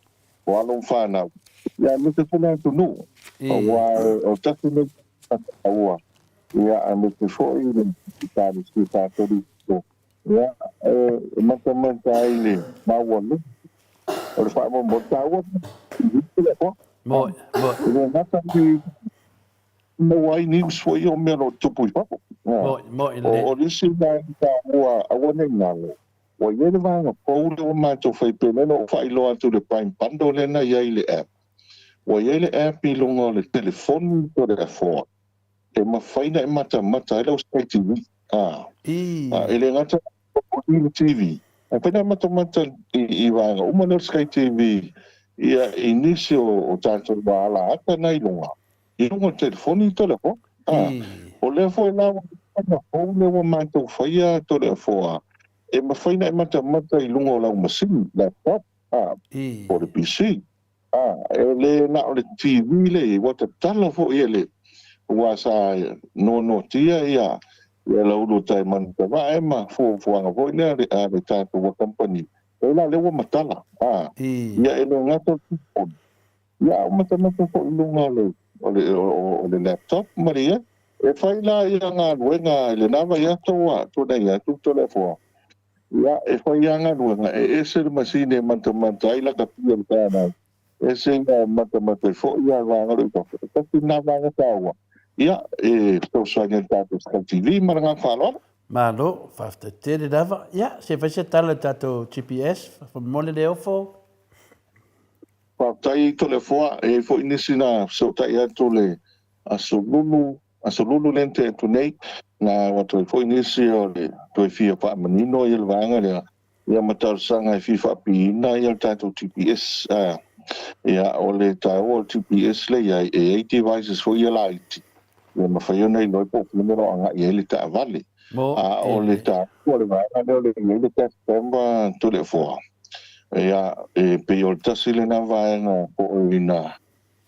o alo ma fanau, ia aemaise foi le atunuu, aua o tasi lenei taua, ia aemaise foi le Ekalesia Katoliko, ia e matamata ai le maualuga o le faamoemoe taua Toleafoa. E le gata i maua ai news foi o mea o lo o tutupu i fafo. O le isi vaega taua aua ne i galo, ua i ai le vaega fou lea ua matou fai pei o lea na ou faailoa atu i le Prime Bundle lea na i ai i le app. Ua i ai le app i luga o le telefoni po o le afoa e mafai ona e matamata ai lau Sky TV. E le gata i le TV, e mafai ona e matamata i vaega uma lea o le Sky TV ia i nisi o tatou ala ata na i luga, i luga o le telefoni Toleafoa. O lea foi la ua fou lea ua matou faia Toleafoa, e mafai ona e matamata i luga o lau masini, laptop, po o le PC. E le na o le TV lea e i ai, ua tatala foi e le, aua sa noanoatia ia Laulu Taemanu Tavae ma fuafuaga foi lea a le tatou kamupani. E la lea ua matala, ia e le gata o le telefoni, ia a ua matamata foi i luga o le, o le laptop ma le ia. E fai la ia galuega i lena vaiaso ua tuanai atu Toleafoa, Ia, e fai lava galuega, e ese le masini e matamata ai lakapi o le fanau, ese ia matamata ai foi ia vaega o lo o i fafo. E tasi lena vaega taua, ia, e fesoasoani ai i le tatou Sky TV. Ma le agaga faaaloalo. Malo, faafetai tele lava. Ia, se i fai se tala i le tatou GPS, faamolemole Leofo. Faafetai Toleafoa, e i ai foi nisi na fesootai atu le Aso Lulu, Aso Lulu lea na tea atu nei, na o atu ai foi nisi o le toe fia faamanino ia le vaega lea, ia ma talosaga e fia faapiina ia le tatou GPS. Ia, o le taua o le GPS lea i ai, e i ai devices foi ia laiti, ia mafai ona iloa ai po o fea le mea o lo o agai ai le taavale. A o le taua o le vaega lea o le i ai le dash camera Toleafoa, ia, e pei o le tasi lena vaega foi na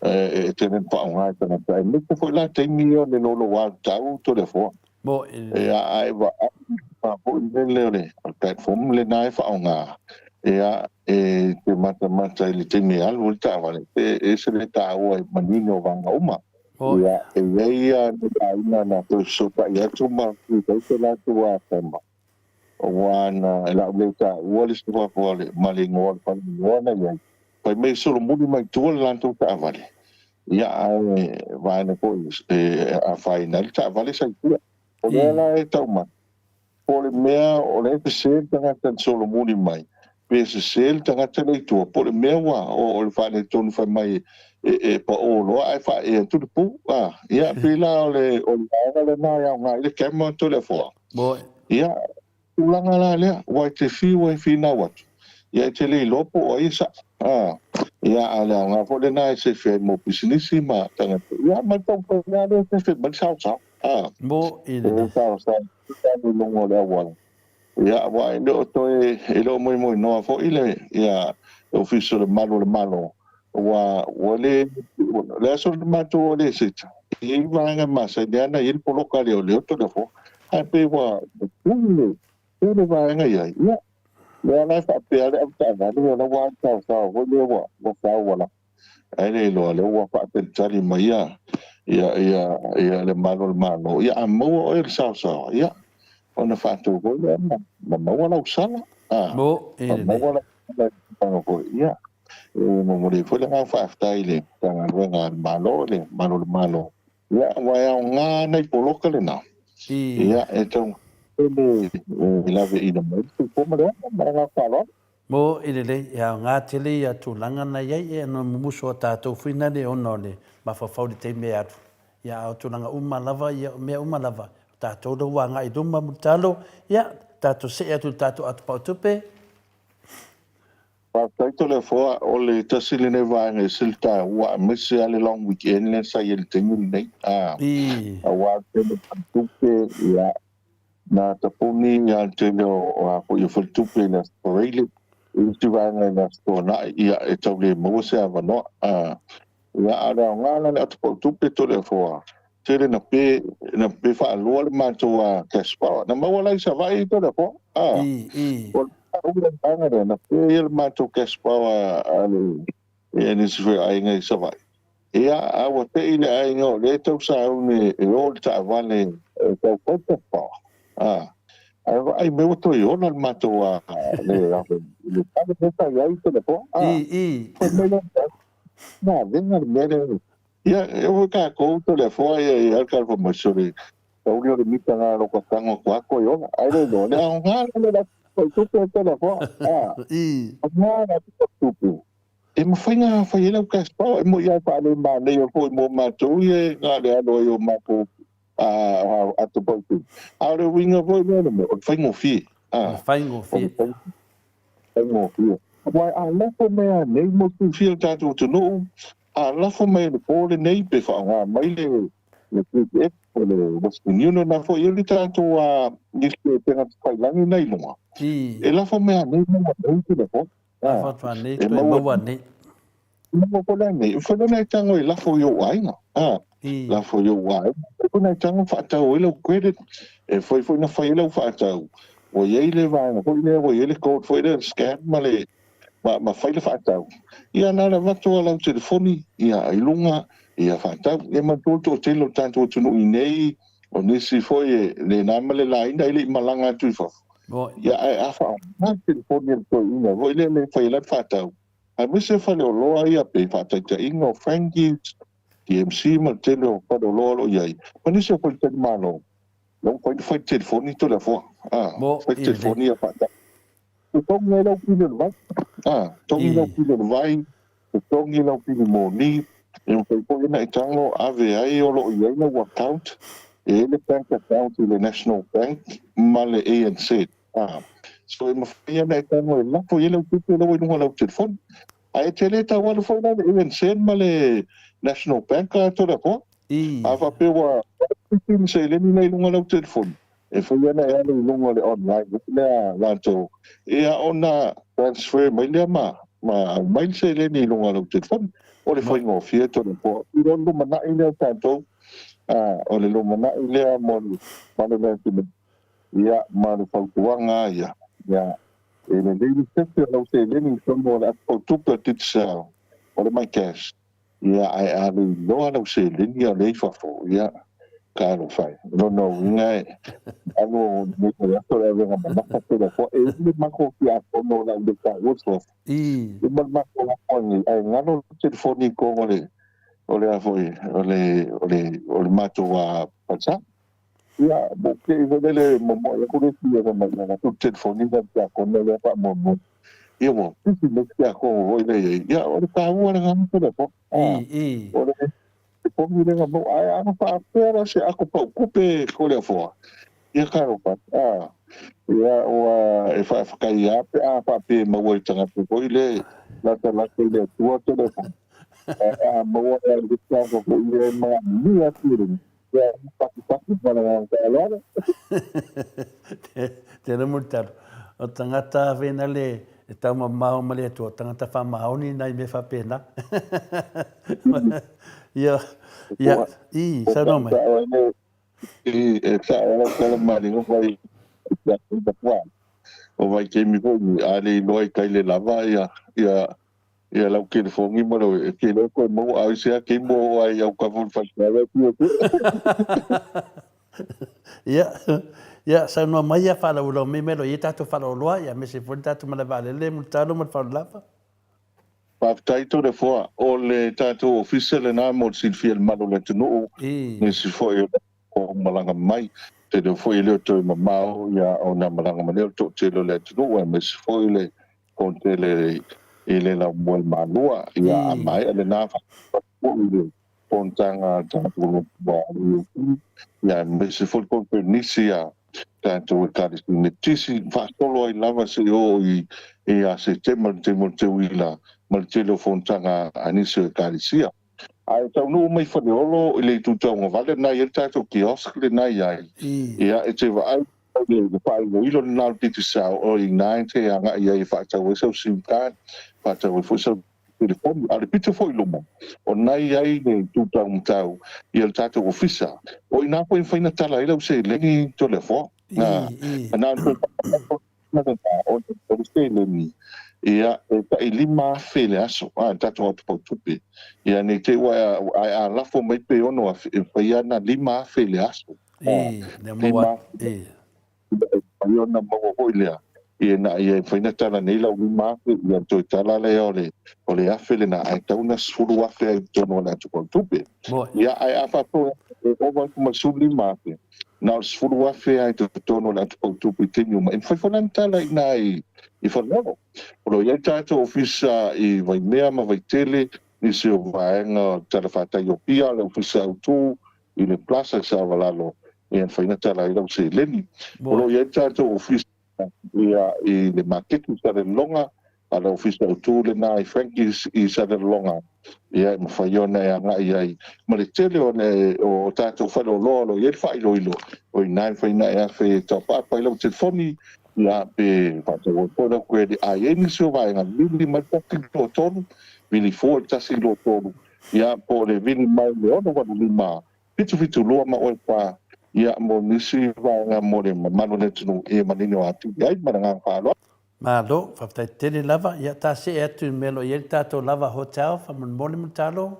e tele ina faaaoga e tagata, aemaise foi la taimi ia o le louloua o le tau Toleafoa. Ia, a e vaai foi lele o le platform lena e faaaoga, ia, e te matamata i le taimi e alu ai le taavale, e ese le taua e manino vaega uma. Ia, e i ai lava nai aiga na toe fesootai atu ma fai se latou atama, aua na e lau le taua le suafa ma le igoa o le faleoloa na i ai, fai mai e solomuli mai tua le latou taavale, ia ae vaena foi e afaina ai le taavale sa i tua. O lea la e tau mai, po o le mea o lea e sese le tagata na solomuli mai, pe sese le tagata lea i tua, po o le mea ua o le faaletonu fai mai e pao loa ae faaee atu le pu. Ia, pei la o le vaega lena e aoga ai le camera Toleafoa. Ia, tulaga la lea, ua e te fiu e finau atu, ia e te le iloa po o ai e sao. Ia, a o le aoga foi lena e sefe ai mo pisinisi ma tagata. Ia, ma le taumafai lava lea e sefe mai le saosao. E saosao i luga o le auala. Ia, aua e le o toe, e le o moimoinoa foi le, ia, le Ofisa o le Malu o le Malo, aua ua le, o le aso na matou o le seta, e i ai vaega e masani lava ona i ai le poloka a leoleo Toleafoa, ae pei ua tui le, tui le vaega i ai, ia, lea la e faapea le avetaavale, o la ua saosaoa foi lea ua, ua sau ua lava. Ae le iloa, lea ua faatalitali mai ia, ia, ia, ia le Malu o le Malo. Ia, a maua oe i le saosaoa, ia, ona faatu foi lea ma, ma maua lau sala. A, Mo, e ma lelei. maua lau sala i tulaga foi. Ia, E momoli foi le agaga faafetai i le Matagaluega a le Malo, le Malu o le Malo, ia, aua e aoga nai poloka lena, ia, e taugata le laveaiina mai le soifua ma le ola. Ma le agaga faaaloalo. Mo i lelei, e aoga tele ia tulaga na i ai, e ana mumusu a tatou foi na le ona o le mafaufau i le taimi e alu, ia a o tulaga uma lava, ia o mea uma lava, o tatou lea ua agai i luma mulitalo, ia tatou see atu i le tatou atopau tupe. Faafetai Toleafoa, o le tasi lenei vaega e ese le taua aemaise lava le long weekend lea sa i ai i le taimi lenei. Aua le tele o faletupe, ia, na tapuni le tele o a foi o faletupe i le Aso Faraile, i isi vaega i le Aso Toonai, ia, e tau le maua se avanoa. Ia, a o le aoga la o le atopau tupe Toleafoa, tele na pe, na pe faalua le matou cash power. Na maua la i Savaii Toleafoa. O le vaega lea, na pe ia le matou cash power a le ia nisi foi o aiga i Savaii. Ia, a ua te i le aiga o lea e tau sauni e o i le taavale e tau fai le cash power. Ae vaai mai ua toe ola le matou le le fale lea sa i ai Toleafoa. Fai mai lea, na avega le mea lea. Ia, e oo foi tatou Toleafoa ia i ai le tala fai mai, sole, tauli o le mita na alofa tago atu lava toe ola. Ae le iloa, le aoga lea o le atu tupe Toleafoa. Aoga le atu tupe. E mafai ona fai ai lau cash power, e moni lava e faalemanaia foi mo matou ia e na o le alo ai o matou ato paupau. A o le uiga foi lea o le mea, o le faigofie. O le faigofie. O le faigofie. Aua a lafo mai lava nei mo le silafia e le tatou atunuu, a lafo mai e le po lenei pe faaaoga mai le PDF po o le Western Union a foi e le tatou nisi o upega tafailagi na i luga, e lafo mai lava nei maua nei telefoni. Lafo atu lava nei, toe maua nei. Maua foi la nei, mafai loa ona e tago e lafo i ou aiga. Lafo i ou aiga. Mafai foi ona e tago faatau ai lau credit, e mafai foi ona fai ai lau faatau. Ua i ai le vaega foi lea, ua i ai le code foi lea, le scan ma le ma fai le faatau. Ia na o le avatu lava o lau telefoni ia i luga ia faatau. Ia manatua le toatele o le tatou atunuu i nei, o nisi foi e le na ma le laina e le i malaga atu i fafo. Ia ae a faaaoga le telefoni a le toeaina foi lea e fai ai la le faatau, aemaise faleoloa ia pei faataitaiga o Frankie's, DMC ma le tele o faleoloa o lo o i ai, ma nisi o faletalimalo, la ua mafai ona fai i le telefoni Toleafoa. Fai i le telefoni ia faatau. Totogi ai lau pili o le vai. Totogi lau pili o le vai, totogi lau pili moni, e mafai foi ona e tago ave ai o lo o i ai lau account, e i ai le bank account i le National Bank ma le ANZ. So e mafai ona e tago e lafo i ai lau tupe la ua i luga o lau telefoni. Ae e te le tau alu foi la le ANZ ma le National Bank a Toleafoa. A faapea ua pisi le seleni la i luga o lau telefoni, e fai ana e alu i luga o le online foi lea latou, ia ona transfer mai lea ma aumai le seleni i luga o lau telefoni. O le faigofie Toleafoa. I lo le lumanai lea o tatou, o le lumanai lea mo le mamalu o le atunuu, ia ma le fautuaga lava ia, ia e lelei le sefe o lau seleni i totonu o le apu fautupe o le Digicel, o le MyCash. Ia, ae a le iloa lau seleni a o lea i fafo, ia, talofa e. O lona uiga e alu nei vaiaso le avega mamafa tele atu e umi le matou tiakono o le a ou le taua le suafa. Uma le matou lafo nei, ae galo le telefoni i totonu o le, o le a foi, o le, o le, o le matou falesa. Ia, ua te i foi lele momoe atu le isi fai mai, avatu le telefoni na i le tiakono lea faamoemoe. Ia ua pisi mai le tiakono foi lea i ai. Ia, o le taua lena o telefoni. O le telefoni lea na maua. Ae ana faapea la se ato pau tupe Toleafoa, ia talofa e. Ia, ua e faafetai lava pe a faapea e maua i le tagata foi lea latalata i le Atua telefoni. Ae a maua la i le tagata foi lea e manaomia atu i le Tele mo le talo. O tagata wena le e taumamao ma le Atua, o tagata faamaoni nai mea faapena. Ia, ia, i, saunoa mai. E sao lau tala maliga mai o vaitaimi foi a le iloa i tai le lava ia ia Ia lau telefoni ma lau e te iloa koe maua a o se ake mo o ai au kafu le whaitawa e pio pio. Ia, ia, saunoa mai ia whaalaulau mai mai lo ia tātou whalaoloa, ia me se foi tātou malae vaalele mo le talo ma le whaolava. Faafetai Toleafoa. O le tatou Ofisa lena mo le silafia e le malu o le atunuu, nisi foi o malaga mai. Tele foi e le o toe mamao ia ona malaga mai lea o le toatele o le atunuu aemaise foi le fonotele i le laumua i Malua. Ia a maea lena faafetai i le fonotaga a le tatou lotu a EOC, ia aemaise foi le koneferenisi a tatou Ekalesia Metotisi, faasolo ai lava seia oo ia Setema i le taimi o le teuila ma le tele o fonotaga a nisi o Ekalesia. Ae taunuu mai Faleolo i le itu tauagavale lena e i ai le tatou kiosk lena e i ai, ia e te vaai i le faailoilo lena o le Digicel, o i ina e te agai ai e faatau ai sau sim card, faatau ai foi sau telefoni. A o le pito foi i luma, o lena e i ai le itu taumatau ia le tatou ofisa. O i ina foi e mafai ona tala ai lau seleni Toleafoa. Na na o le seleni, ia, e tai $5,000 i le aso, a, le tatou atopautupe. Ia, ne i te i ua e, ae a lafo mai pe $6,000, e mafai lava ona $5,000 i le aso. $5,000. E mafai ona maua foi lea, ina ia mafai ona tala nei lau $5,000, ia ona toe tala lea o le $1,000 lena, ae tatau ona $10,000 ai i totonu o le atopautupe. Ia, ae a faapea e ova atu ma le $15,000, na o le $10,000 lava i totonu o le atopautupe i taimi uma, e mafai foi la ona tala i ina i Faleolo. O lo o i ai tatou ofisa i Vaimea ma Vaitele, nisi o vaega o le talafatai o Apia, le ofisa autu i le Plaza i Savalalo, e mafai ona tala ai lau seleni. O lo o i ai le tatou ofisa i le maketi i Salelologa, a o le ofisa autu lena i Frankie's i Salelologa, e mafai ona e agai ai ma le tele o tatou faleoloa o lo o i ai le faailoilo, o i ina e mafai ona e afe e taupaapa ai lau telefoni, pe faatau ai foi lau credit. A i ai nisi o vaega, vili mai le 123, vili fua le 123, po o le vili mai le 685 772 ma oe pa, ia, mo nisi vaega mo le mamalu o le atunuu e manino atili ai. Ma le agaga faaaloalo. Malo, faafetai tele lava. Ia, ta see atu i le mea o lo o i ai le tatou Lava Hotel, faamolemole Mulitalo.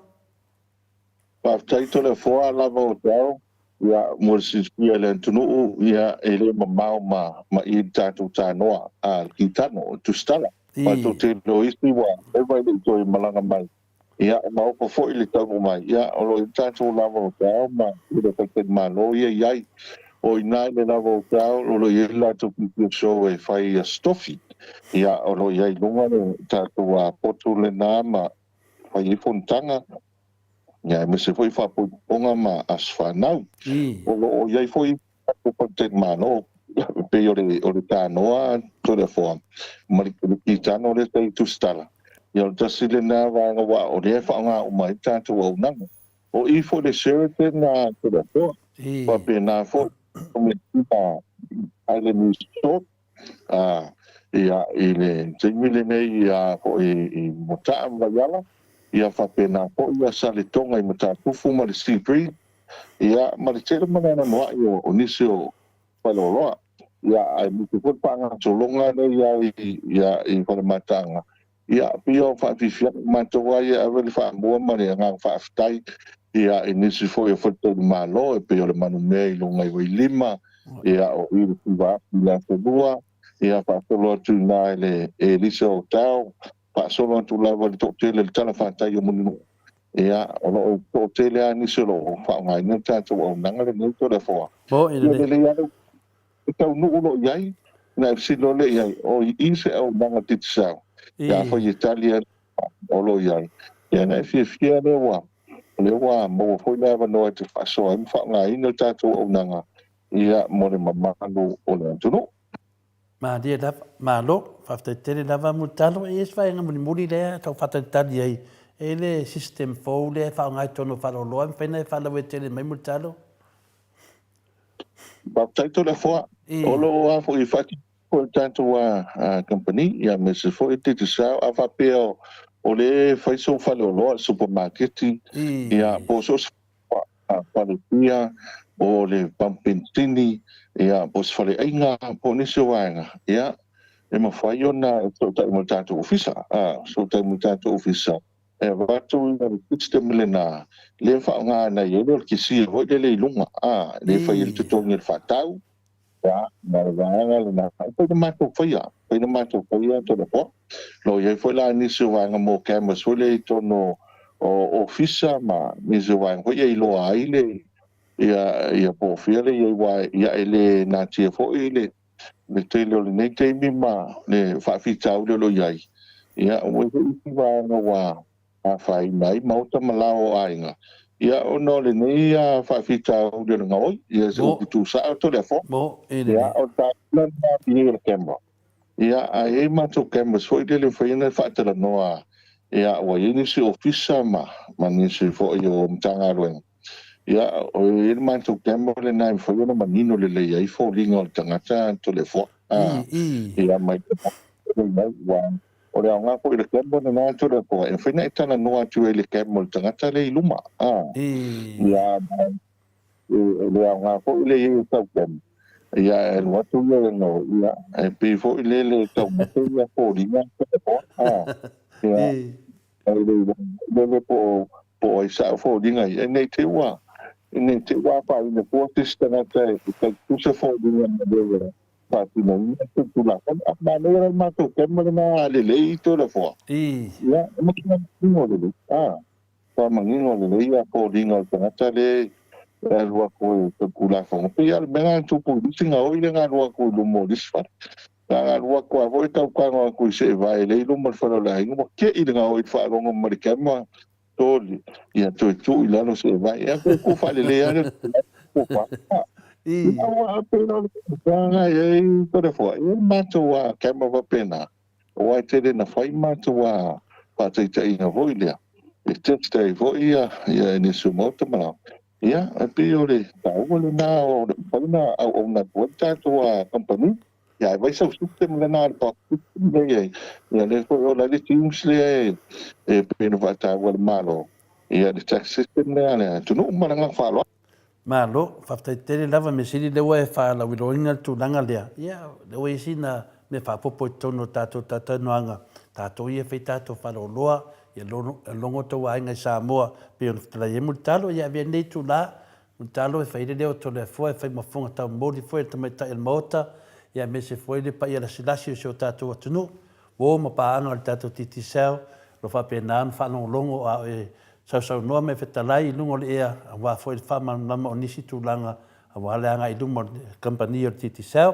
Faafetai Toleafoa, Lava Hotel, ia, mo le silafia e le atunuu, ia, e le mamao ma i le tatou tanoa, a, le kitano, le tusitala. Matou te iloa isi ua leva e le i toe malaga mai. Ia, e maopo foi le taunuu mai, ia, o lo o i ai le tatou lava o tao ma le faletalimalo ia e i ai. O i ina i le lava o tao o lo o i ai le latou PPSO e fai ia sitofi. Ia, o lo o i ai i luga le tatou potu lena ma fai ai fonotaga, ia, aemaise foi faapoipoga ma aso fanau. O lo o i ai foi tatou faletalimalo, e pei o le o le tanoa Toleafoa ma le kitano lea sa i Tusitala, ia o le tasi lena vaega aua o lea e faaaoga uma ai le tatou auaunaga. O i foi le Sheraton a Toleafoa, faapena foi Island Resort, ia i le taimi lenei ia foi i Motaa ma Vaiala, ia faapena foi ia Saletoga i Matatufu ma le Sea Breeze, Ia, ma le tele ma le anoanoai o nisi o faleoloa, ia, aemaise foi le faagasologa lea i ai, ia, i Falemataaga. Ia, pei o faafiafiaga matou lava ia e ave le faamua ma le agaga faafetai, ia, i nisi foi o faletalimalo e pei o le Manumea i luga i Vailima, ia, o i le Siva Afi i le Asolua, ia, faasolo atu i ina i le Elisa Hotel, faasolo atu lava i le toatele i le talafatai o Mulinuu. Ia, o lo o toatele lava nisi o lo o faaaogaina le tatou auaunaga lenei Toleafoa. Ia lelei lava le taunuu o lo o i ai, ona e fesili loa lea i ai, o i se auaunaga Digicel? Ia afai e tali atu o lo o i ai, ia ona e fiafia lea ua o lea ua maua foi le avanoa e te faasoa ai ma faaaogaina le tatou auaunaga ia mo le mamalu o le atunuu. Malie lava. Malo. Faafetai tele lava Mulitalo. E i ai se vaega mulimuli lea e tau faatalitali ai e i le system fou lea e faaaoga i totonu o faleoloa e mafai ona e faalauaitele mai Mulitalo? Faafetai Toleafoa. O lo o a foi faatino foi le tatou kamupani aemaise foi Digicel. A faapea o lea e fai sou faleoloa, supamaketi, ia po o so o se falepia, po o le pamu penisini, ia, po o se faleaiga, po o nisi o vaega, ia, e mafai ona fesootai ma le tatou ofisa, a, fesootai ma le tatou ofisa, e avatu le system lena, lea e faaaoga nai ai le o le kesia foi lele i luga, a, lea e fai ai le totogi o le faatau. Ia, ma le vaega lena, e pei ona matou faia, pei ona matou faia Toleafoa. O lo o i ai foi la nisi o vaega mo cameras foi lea i totonu o ofisa ma nisi o vaega foi ia e iloa ai le ia ia po o fea le i ai aua ia e le natia foi le le tele o lenei taimi ma le faafitauli o lo o i ai. Ia ua i ai foi isi vaega ua afaina ai maota ma lao o aiga, ia ona o lenei faafitauli o le gaoi, ia se upu tuusao Toleafoa. Ia o le taua lena o le camera. Ia ae i ai matou cameras foi lele e mafai ona faatalanoa, ia ua i ai nisi ofisa ma nisi foi o Matagaluega, ia o i ai le matou camera lena e mafai ona manino lelei ai foliga o le tagata Toleafoa. Ia mai ua O le aoga foi o le camera lena Toleafoa, e mafai ona e talanoa atu ai i le camera o le tagata lea i luma. Ia, e le aoga foi le i ai o sau camera, ia e alu atu ia e gaoi, ia, e pei foi lele e taumate ia foliga Toleafoa. Ia, e le iloa lele po o ai sao foliga ia, ne i te i ua, ne i te i ua afaina fua se isi tagata e tau tutusa foliga ma le faatinoina le Tulafono. A manaia la le matou camera lena lelei Toleafoa. Ia, e matua manino lelei. A, matua manino lelei ia foliga o le tagata lea e alu atu e solitulafono. Pei lava o le mea lena na tupu i le isi gaoi lea na alu atu i luma o le isi fale. Na alu atu lava foi tau tago atu i seevae lea i luma o le fale o le aiga, ua te i le gaoi i le faalogo mai le camera toli, ia toe tuu i lalo seevae. Ia toe tuu faalelei lava le Aua pei o le tulaga e i ai Toleafoa, e i ai matou camera faapena, aua e tele ina fai matou faataitaiga foi lea, e test ai foi ia nisi o maota ma laoa. Ia, e pei o le taua lena o le mafai ona auauna atu ai le tatou kamupani. Ia, ae fai sau system lena le box system lea e i ai, ia lea foi o la le Teams lea e pei ona faataua e le Malo, ia le tax system lea a le atunuu ma le agaga faaaloalo. Malo, faafetai tele lava, mea sili lea ua e faalauiloaina le tulaga lea, ia lea ua i ai sina mea faaopoopo i totonu o tatou talatalanoaga, tatou ia e fai tatou faleoloa, ia logo tou aiga i Samoa, pei ona fetalai ai Mulitalo, ia avea lenei itula Mulitalo e fai le leo o Toleafoa e fai ma fofoga taumoli foi a le tamaitai o le Maota, ia aemaise foi le paia lasilasi o si o tatou atunuu, uo ma paaga o le tatou Digicel, o lo o faapena ona faalogologo a o e sausaunoa ma e fetalai i luga o le ea aua foi le faamalamalama o nisi tulaga aua le agai i luma o le kamupani o le Digicel.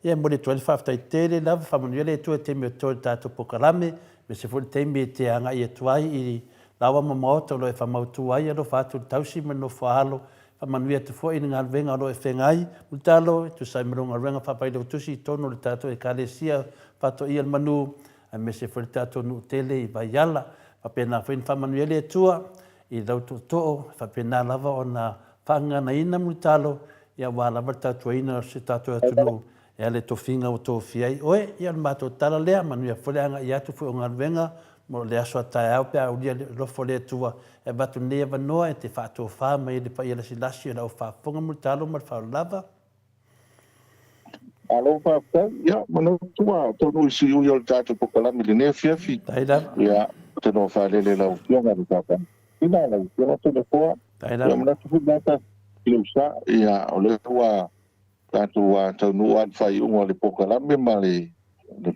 Ia e momoli atu ai le faafetai tele lava, faamanuia le Atua i le taimi o totoe o le tatou polokalame, aemaise foi le taimi e te agai atu ai i laoa ma maota o lo o e faamautu ai, alofa atu i le tausi ma le nofo a alo, faamanuia atu foi i le galuega o lo o e feagai, Mulitalo, e tusa ai ma lou galuega faafailautusi i totonu o le tatou Ekalesia Faatoia le Manu, aemaise foi le tatou nuu tele i Vaiala. Faapena foi ona faamanuia le Atua i lau tootoo, e faapena lava ona faagaganaina Mulitalo, ia aua lava le tautuaina o si o tatou atunuu e ala i tofiga ua tofia ai oe. Ia o le matou tala lea, manuia foi le agai atu foi o galuega mo le aso a taeao pe a aulia le alofa o le Atua e avatu lenei avanoa e te faatofa mai ai le paia lasilasi o le au faafofoga Mulitalo ma le faaaloalo lava. Malo faafetai. Ia, manatu ua taunuu i siui o le tatou polokalame i lenei afiafi. Faafetai lava. Ia, ou te noho faalele i lau Afioga i le Kapeneta, lau Afioga Toleafoa. Faafetai lava. Ia, manatu foi lena tatou i lou sa. Ia, o lea ua tatou taunuu lava i le faaiuga o le polokalame ma le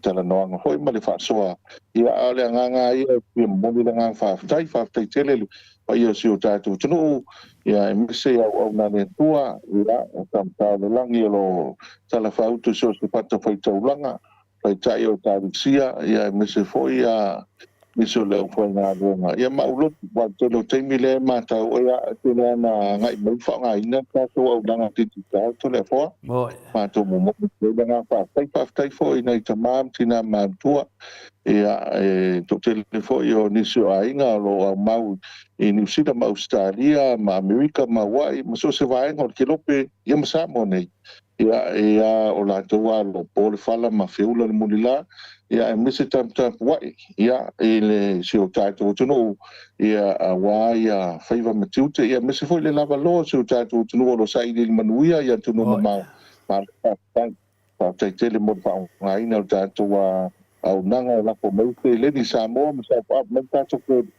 talanoaga foi ma le faasoa. Ia, a o le agaga lava ia e fia momoli le agaga faafetai, faafetai tele i le paia o si o tatou atunuu, ia, aemaise i auauna a le Atua, ia, o Tama o le Lagi o lo o talafaauto i so o se fatafaitaulaga, Taitai o Ekalesia, ia, aemaise foi ia nisi o le aufaigaluega. Ia ma ou lotu, aua o le tele o taimi lea e matau ai a tele lava ina agai mai ma faaaogaina le tatou auaunaga digitale Toleafoa. Matou momoli atu ai le agaga faafetai. Faafetai foi i nai tama ma tina matutua, ia, e toatele foi o nisi o aiga o lo o aumau i Niu Sila ma Ausetalia ma Amerika ma Hawaii ma so o se vaega o le Kelope, ia ma Samoa nei. Ia, ia, o latou lava o lo o po le fala ma feula le mulila, ia, aemaise taputapuai, ia, i le, si o tatou atunuu, ia, aua ia faiva ma tiute, ia, aemaise foi le lavaloa o si o tatou atunuu o lo o sailiili manuia i atunuu mamao. Malo faafetai. Faafetai tele mo le faaaogaina o le tatou auaunaga e lafo mai seleni i Samoa ma top up mai le tatou credit.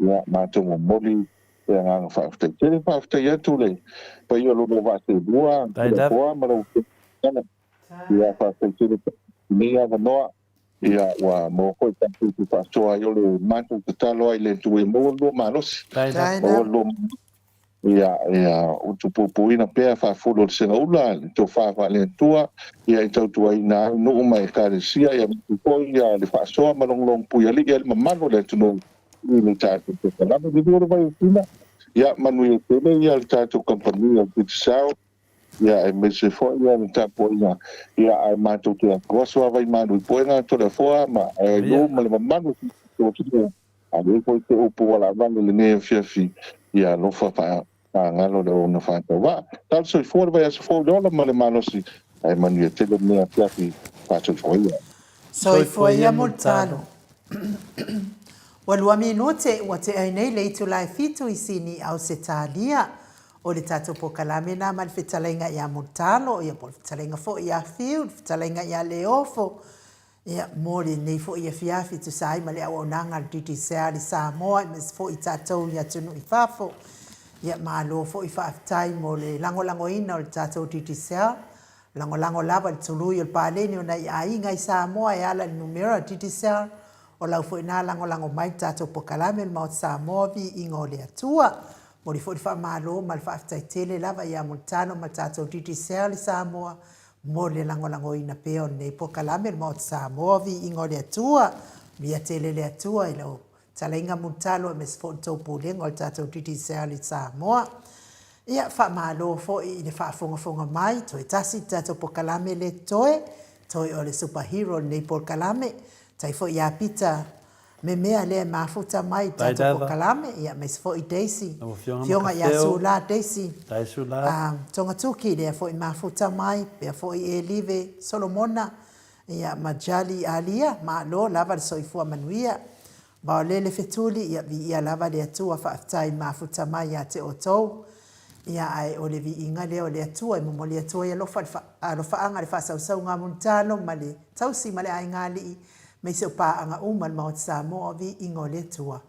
Ia, matou momoli le agaga faafetai tele. Faafetai atu le paia o lo oulua vaa seelua, Toleafoa ma lau Afioga. Ia, faafetai tele i lenei avanoa. Ia, ua maua foi tatou te faasoa ai o le matou tatalo ai i le Atua ia maua le lua malosi. Maua le lua malosi. Ia, ia utupupuina pea faafulu o le segaula, le tofa faale-Atua, ia e tautuaina ai nuu ma ekalesia, ia aemaise foi ia le faasoa ma logologopuialii ai le mamalu o le atunuu i le tatou polokalame. Liliu le vai o Sina, ia manuia tele ia le tatou kamupani o le Digicel, ia aemaise foi ia le tapuaiga, ia ae matou te asuasu lava i malu i puega Toleafoa ma Ailu ma le mamalu o le tatou atunuu. A i ai foi se upu ua laavale i lenei afiafi, ia alofa faagalo le auauna faatauvaa. Talo soifua le vaiaso fou i le ola ma le malosi, ae manuia tele lenei afiafi. Faasoifua ia. Soifua ia Mulitalo. Ua lua minute ua tea ai nei le itula e fitu i Sini, Ausetalia. O le tatou polokalame lena ma le fetalaiga ia Mulitalo, ia po o le fetalaiga foi ia Fiu, le fetalaiga ia Leofo, Ia, mo lenei foi afiafi e tusa ai ma le auaunaga a le Digicel i Samoa aemaise foi i tatou i atunuu i fafo. Ia, malo foi faafetai mo le lagolagoina o le tatou Digicel. Lagolago lava i le tului o le paleni o nai aiga i Samoa e ala i le numera Digicel. O lau foi na lagolago mai i le tatou polokalame o le Maota Samoa Viiga o le Atua. Momoli foi le faamalo ma le faafetai tele lava ia Mulitalo ma le tatou Digicel i Samoa mo le lagolagoina pea o lenei polokalame le Maota Samoa, Viiga o le Atua, Viia tele le Atua i lau talaiga mulitalo aemaise foi le tou pulega o le tatou Digicel i Samoa. Ia, faamalo foi i le faafogafoga mai, toe tasi le tatou polokalame lea totoe, toe o le Super Hero o lenei polokalame. Tai foi ia Pita memea lea e mafuta mai i le tatou polokalame, ia aemaise foi Daisy, Afioga ia Sula Daisy, Togatuki lea foi e mafuta mai, pea foi Elive Solomona, ia ma Jali Alia, malo lava le soifua manuia. Vaolele Fetuli, ia viia lava le Atua, faafetai mafuta mai ia te outou. Ia ae o le viiga lea o le Atua e momoli atu ai alofa le alofaaga le faasausauga a Mulitalo ma le tausi ma le aigaalii Aemaise o paaga uma a le Maota Samoa, viiga o le Atua.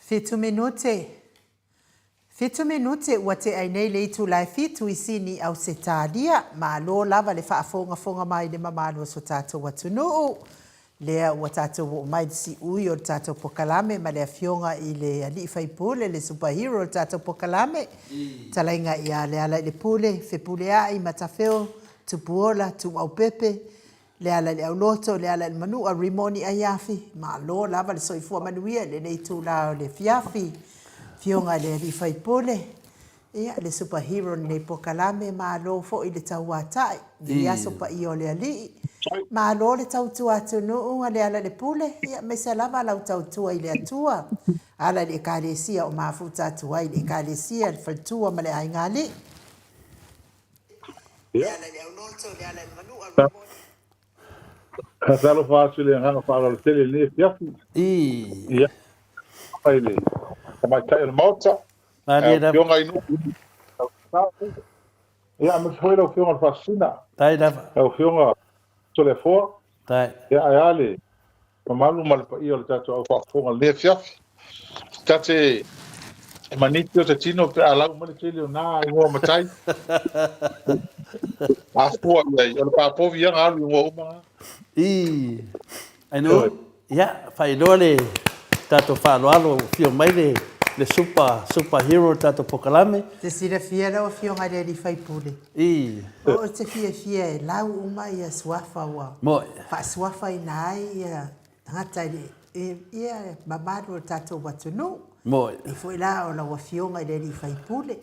Fitu minute. Fitu minute ua te'ai nei le itula e fitu i Sini, Ausetalia. Malo lava le faafogafoga mai i le mamalu o so tatou atunuu. Lea ua tatou oo mai i le siui o le tatou pokalame ma le afioga i le alii faipule, le super hero o le tatou pokalame, talaiga ia Lealailepule, Fepuleai, Matafeo, Tupuola, Tuuaupepe, Lealaileauloto, Lealailemanua, Rimoni Aiafi, malo lava le soifua manuia i lenei itula o le afiafi. Afioga i le alii faipule, ia le super hero o lenei pokalame, malo foi le tauatai i lenei aso paia o le alii. Malo le tautua atunuu a Lealailepule, ia aemaise lava lau tautua i le Atua, ala i le Ekalesia o mafuta atu ai le Ekalesia, le faletua ma le aiga alii. Ia. Talofa atu i le agaga faaaloalo tele i lenei afiafi. Ia. I le tamaitai o le Maota. Malie lava. Afioga i nuu. Ia, aemaise foi lau Afioga i le Faasisina. Tai lava. Lau Afioga Toleafoa. Tai. Ia, ae a le mamalu ma le paia o le tatou au faafofoga i lenei afiafi. Ta te maniti o te tino pe a lau mai le tele o na igoa matai. A fua i ai, o le pāpovi ia na alu i igoa uma na. I, ai no, ia, faailoa le tatou faaaloalo afio mai le, le super, super hero o le tatou pokalame. Te silafia lau Afioga i le alii faipule. I. Ou te fiafia e lau uma ia suafa ua faasuafaina ai ia tagata i le ia mamalu o le tatou atunuu. Moe. E foi la o lau Afioga i le alii faipule,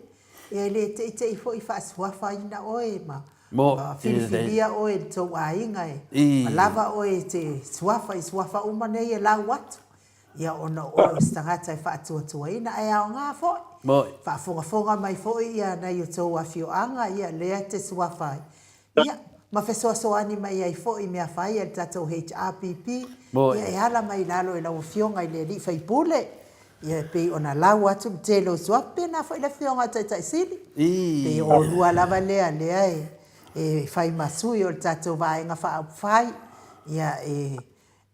ia e le teitei foi faasuafaina oe ma ma filifilia oe e le tou aiga e ma lava oe e te suafa i suafa uma nei e lau atu. Ia ona o oe o se tagata e faatuatuaina ae aoga foi. Moe. Faafogafoga mai foi ia nai o tou afioaga ia lea e te suafa ai. Ia, ma fesoasoani mai ai foi i mea fai a le tatou HRPP, ia e ala mai i lalo e lau Afioga i le alii faipule, ia e pei ona lau atu le tele o suafa, pena foi le Afioga i le Taitai Sili. Pei o oulua lava lea lea e e fai ma sui o le tatou Vaega Faaupufai, ia e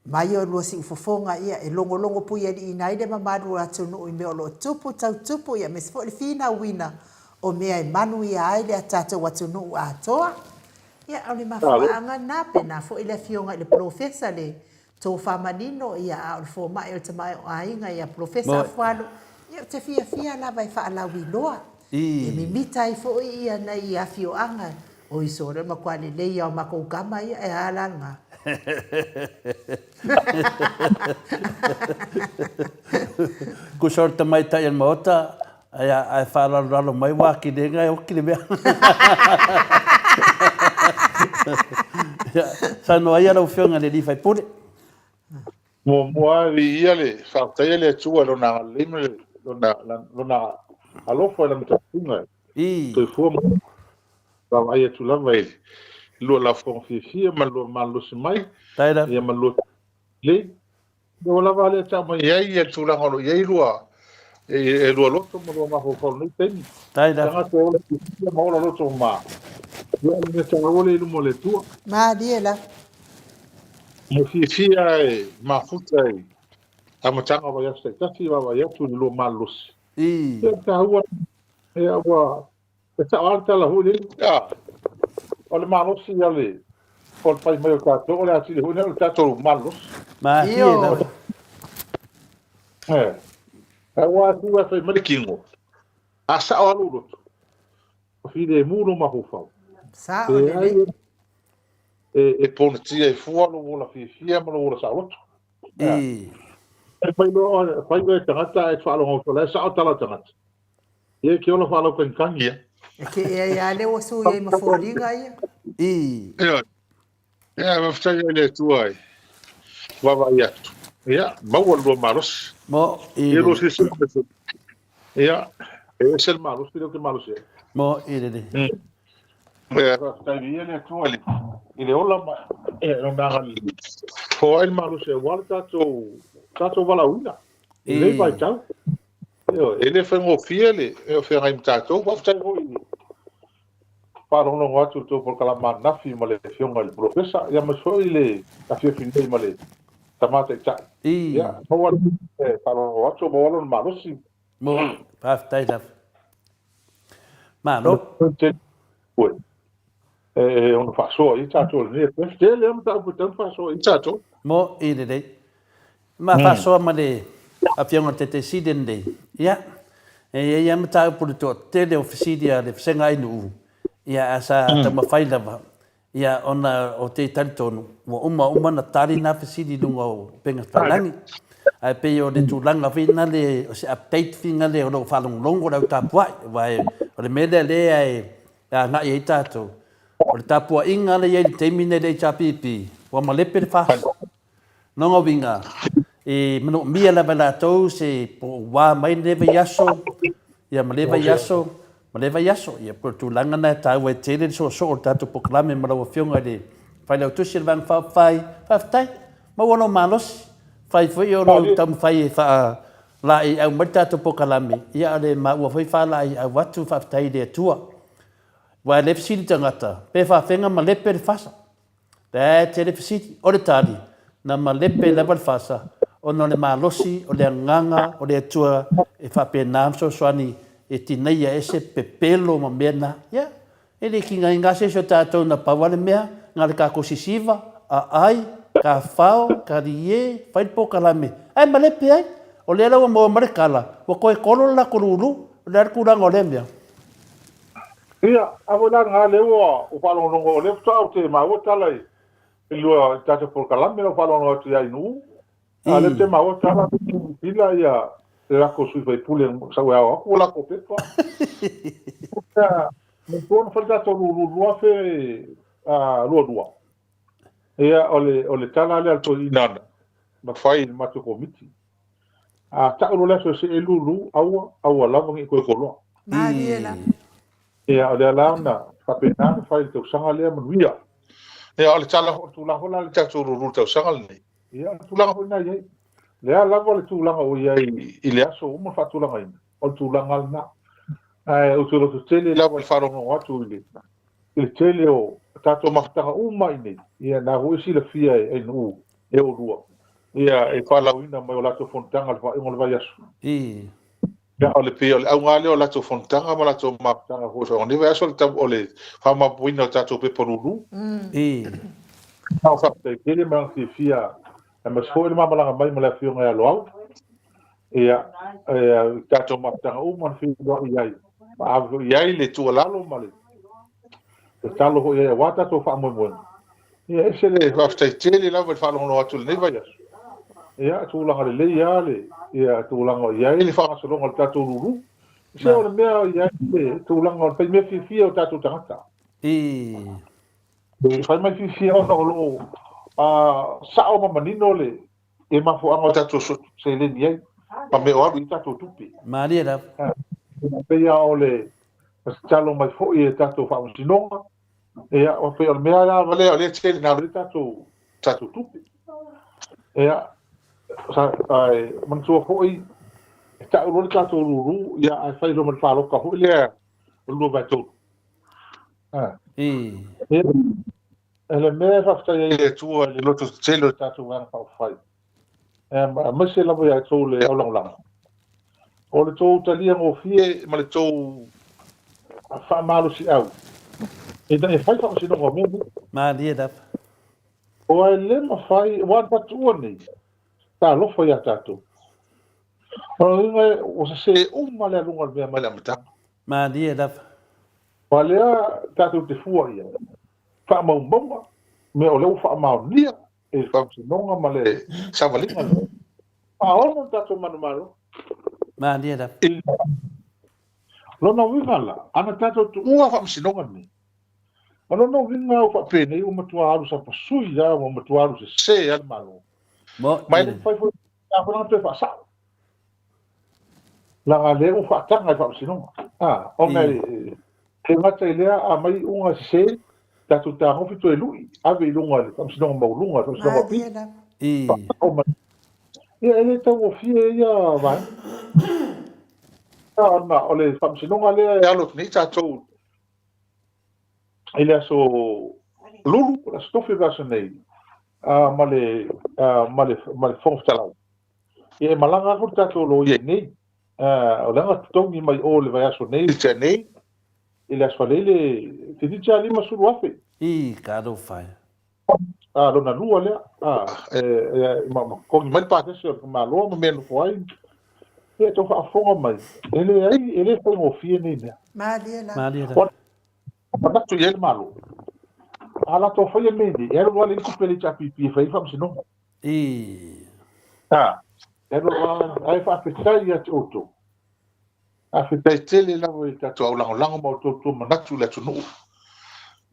Mai olua siufofoga ia e logologo puialiiina ai le mamalu o le atunuu i mea o lo o tupu, tau tupu, ia aemaise foi le finauina o mea e manuia ai le tatou atunuu atoa. Ia, o le mafuaaga lena, pena foi le afioga i le Polofesa le tofa manino, ia, a o le fomai o le tamaoaiga ia Polofesa Afualo, ia ou te fiafia lava e faalauiloa, e mimita ai foi ia nai afioaga Oi sole, o le matua lelei lava o matou tama ia, e a la lena? Tusa o le tamaitai o le Maota, ae faalalolalo mai ua akilega e oki le mea. Saunoa ia lau Afioga i le sui usufono. Muamua lava viia le faafetaia le Atua i Lona agalelei ma Lona alofa i Lana tapuaiga i soifua ma vaavaai atu lava i le lua lafoga fiafia ma le lua malolosi mai, ia ma le lua lelei. Ua lava lea tau mai ai le tulaga o lo o i ai lua e lua loto ma lua mafaufau i lenei taimi. Tagata e ola fiafia ma ola loto ma ia o le mea taua lea i luma o le Atua. Malie lava. Mo fiafia e mafuta i amataga o vaiaso taitasi vaavaai atu i le lua malolosi. Ia taua ia ua e sao lava le tala foi lele. O le malosi ia le o le fai mai o tatou o le atili foi lea o le tatou malolosi. Malie lava. Eh. Aua atu e fai mai le tino. A sao lava lou loto. Ua filemu lou mafaufau. Sao lelei. E ponatia ai fua lou ola fiafia ma lou ola saoloto. E. E fai loa, fai oe e tagata ae faalogo atu, o la e sao tala o tagata. Ia e ke ola faalaukagikagi ia. E ke ea ia lea ua sui ai ma foliga ia. E. Ioe. Ia, faafetai ai le Atua e vaavaai atu. Ia, maua le lua malosi. Mo i Ia lua silasila mai foi. Ia, e ese le malosi lea ou te malosi ai. Mo i lelei. Ia, faafetai viia le Atua i le, i le ola ma e lona agalelei. Foai le malosi aua le tatou, tatou valaauina i lenei vaitau. Ioe, e le faigofie le feagai ma tatou. Faafetai foi i le faalogologo atu i le tou polokalame ananafi ma le Afioga i le Polofesa, ia aemaise foi le afiafi nei ma le Tama Taitai. Ia, maua le faalogologo atu, maua lona malosi. Mo, faafetai lava. Malo. E ono faasoa i tatou i lenei afiafi. Tele lava mataupu e tatau ona faasoa i tatou. Mo i lelei. Ma faasoa ma le Afioga i le Taitaifono Sili lenei. Ia, e i ai lava mataupu i le toatele o fesili a le Vasega Ainuu, ia ae sa taumafai lava Ia, ona ou te talitonu, ua uma uma ona tali na fesili i luga o upega tafailagi. Ae pei o le tulaga foi lena o se update foi lena o lo o faalogologo le au tapuai, aua o le mea lea lea e agai ai tatou, o le tapuaiga lea e i ai i le taimi lenei i le HRPP, ua malepe le FAST. Lona uiga, e manaomia lava e latou se po o ua mai lenei vaiaso, ia ma lea vaiaso, ma lea vaiaso. Ia pei o le tulaga lena e taua ai tele le soosoo o le tatou polokalame ma lau Afioga i le Failautusi o le Vaega Faaupufai. Faafetai. Maua lou malosi. Fai foi o lou taumafai e faalaeiau mai le tatou polokalame, ia a o le maua foi faalaeiau atu, faafetai i le Atua. Aua e le fesili tagata, pe faafega malepe le fasa. Lea e tele fesili. O le tali, na malepe lava le fasa ona o le malosi o le agaga o le Atua e faapena ona fesoasoani e tineia ese pepelo ma mea na. Ia, e le tigaina se isi o tatou na pau lava le mea, na o le tatou sisiva, aai, tafao, talie, fai le polokalame, ae malepe ai. O lea la ua maua mai le tala, ua toe kolo le latou lulu. O le a le tulaga o lea mea? Ia, a foi la lena lea ua ou faalogologo, o lea faatoa ou te maua tala i lua i tatou polokalame, lau faalogologo atu ia Ainuu, a o lea ou te maua tala pila ia le latou sui faipule sau e ao atu o latou pepa. Ia, manatua na fai le tatou lulu 2022. Ia, o le tala lea a le toeaina na fai i le matou komiti. A tau loa le aso e see lulu, aua, aua lava ne i toe koloa. Malie lava. Ia, o lea la na faapena ona fai i le tausaga lea manuia. Ia, o le tala foi, o le tulaga foi la i le tatou lulu i le tausaga lenei, ia, o le tulaga foi lena e i ai. O le a lava le tulaga ua i ai i le aso ua uma ona faatulagaina, o le tulaga lava lena. Ae ou te lototele lava i le faalogologo atu i le, i le tele o tatou mafutaga uma i inei, ia, na foi e silafia e Ainuu e oulua, ia, e faalauina mai o latou fonotaga i le faaiuga o le vaiaso. Ia, o le pei o le auga lava lea o latou fonotaga ma latou mafutaga foi i le faaiuga o lenei vaiaso, o le faamaopoopoina o tatou pepa lulu. Faafetai tele ma le fiafia aemaise foi le ma malaga mai ma le Afioga ia Loau. Ia, i tatou mafutaga uma na feiloai i ai, ma ave foi i ai le tuualalo ma le tatalo foi i ai aua tatou faamoemoega. Ia, ese le faafetai tele lava i le faalogologo atu i lenei vaiaso. Ia, tulaga lelei lava le ia, tulaga o i ai le faagasologa o le tatou lulu. Se o le mea o i ai le tulaga o le fai mea fiafia o tatou tagata. E fai mai fiafia ona o lo o sao ma manino le e mafuaaga o tatou seleni ai ma mea o alu i ai tatou tupe. Malie lava. E pei lava o le tatalo mai foi e tatou faamasinoga, ia, e pei o le mea lava lea o lea e tele ina alu ai tatou tatou tupe. Ia, ae manatua foi, e tau loa le tatou lulu, ia, ae fai loa ma le palota foi lea o le 2/3. Ia, le mea e faafetai ai i le Atua i le loto tetele o le tatou Vaega Faaupufai, aemaise lava ia outou le aulagolago, o le tou talia gofie ma le tou faamalosiau ina ia fai faamasinoga o mea nei. Malie lava. Aua e le mafai, aua na fatuua nei, talofa ia tatou. O lona uiga ua sese uma le aluga o le mea mai le amataga. Malie lava. Aua lea tatou te fua i ai, faamaumauga, mea o lea ua faamaonia e le Faamasinoga ma le savaliga lea. Faaono le tatou manumalo. Malie lava. Lona uiga la, ana tatou tuua Faamasinoga nei, o lona uiga ua faapenei ua matua alu sapasui lava, ua matua alu sese lava le Malo. Ma e le mafai foi ona toe faasao. Leaga lea ua faataga e le Faamasinoga. A, ona e le gata i lea, a aumai iuga sese, tatou tagofi toe lui, ave i luga i le Faamasinoga Maualuga, le Faamasinoga Apili. Faasao mai. Ia, e le taugofie ia vaega. Ona o le Faamasinoga lea e alo atu nei tatou i le aso Lulu, o le aso Tofi o le vaiaso nei. Ma le ma le ma le Fofoga Fetalai. Ia e malaga atu le tatou loia i inei. O le aga totogi mai o i le vaiaso nei, le tea nei, i le Aso Faraile, toeitiiti lava $50,000. I, talofa e. A, lona lua lea, a, e, e, ma, ma totogi mai le pasese o le Malo ma mea e nofo ai. Ia, tau faafofoga mai, e leai, e le faigofie nei mea. Malie lava. Malie lava. Manatu i ai le Malo, a latou faia mea nei, e alu loa le tupe a le HRPP e fai ai le faamasinoga. I. A, e alu loa, ae faafetai ia te outou. Faafetai tele lava i tatou au lagolago ma outou tua manatu i le atunuu.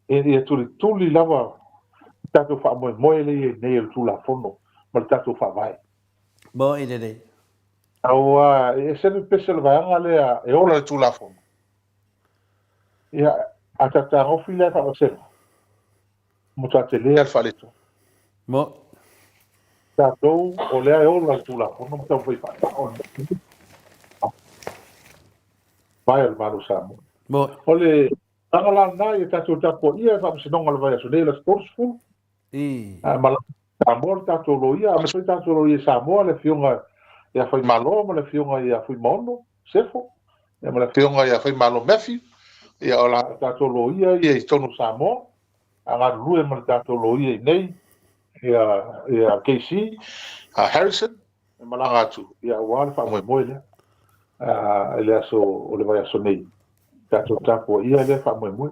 E ia tulituli lava le tatou faamoemoe lea i ai nei o le Tulafono ma le tatou Faavae. Moi lelei. Aua e ese le pese o le vaega lea e ola le Tulafono. Ia, a ta tagofi lea faavasega, matua tele lava le faaletonu. Mo. Tatou, o lea e ola le Tulafono ma taumafai e faasao le Faavae o le Malo o Samoa. Mo. O le tulaga la lena ia tatou tapuaia le Faamasinoga o le vaiaso nei o le aso 30. I. Malaga i Samoa le tatou loia, aemaise foi tatou loia i Samoa, le Afioga ia Faimalo ma le Afioga ia Fuimaono Sefo, ia ma le Afioga ia Faimalo Matthew, ia o la tatou loia ia i totonu o Samoa, a galulue ma le tatou loia i nei, ia, ia KC Harrison, e malaga atu, ia aua le faamoemoe lea, i le aso o le vaiaso nei, tatou tapuaia lea faamoemoe.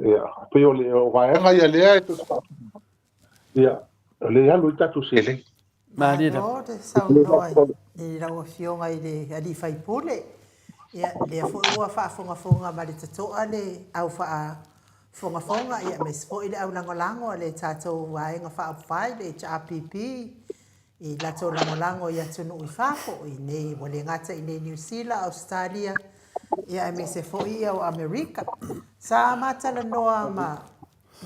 Ia, pei o le o vaega ia lea e toe ia, o lea e alu ai tatou seleni. Malie lava. Malo le saunoa i lau Afioga i le alii faipule. Ia, lea foi ua faafogafoga ma le totoa le au faafogafoga, ia, aemaise foi le au lagolago a le tatou Vaega Faaupufai, le HRPP, i latou lagolago i atunuu i fafo, i nei, ua le gata i nei Niu Sila, Ausetalia, ia aemaise foi ia o Amerika. Sa ma talanoa ma,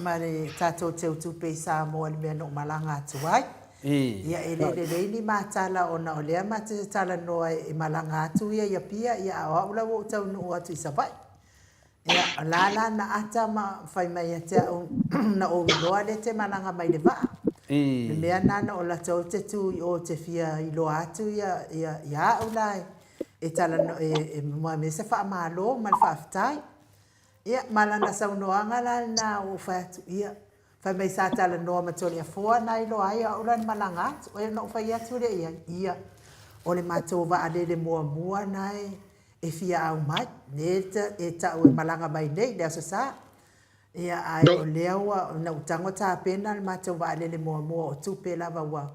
ma le tatou teutupe i Samoa i le mea na ou malaga atu ai. Ia e le lelei ni ma tala ona o lea ma te talanoa e malaga atu ia i Apia, ia a o au la ua ou taunuu atu i Savaii. Ia, o la la na ata ma fai mai ia te au, na ou iloa lea e te malaga mai le vaa. Le mea na na o latou te tu i o te fia iloa atu ia, ia, ia au la e, e talano, e, e mua se faamalo ma le faafetai. Ia, ma lana saunoaga la lena ua ou fai atu, ia, fai mai sa talanoa ma Toleafoa na iloa ai au la na malaga atu. Ia na ou fai atu lea i ai, ia, o le matou vaalele muamua na e, e fia au mai, lea e tau e malaga mai nei i le Aso Sa. Ia, ae o lea ua, na ou tago tapena le matou vaalele muamua o tupe lava ua,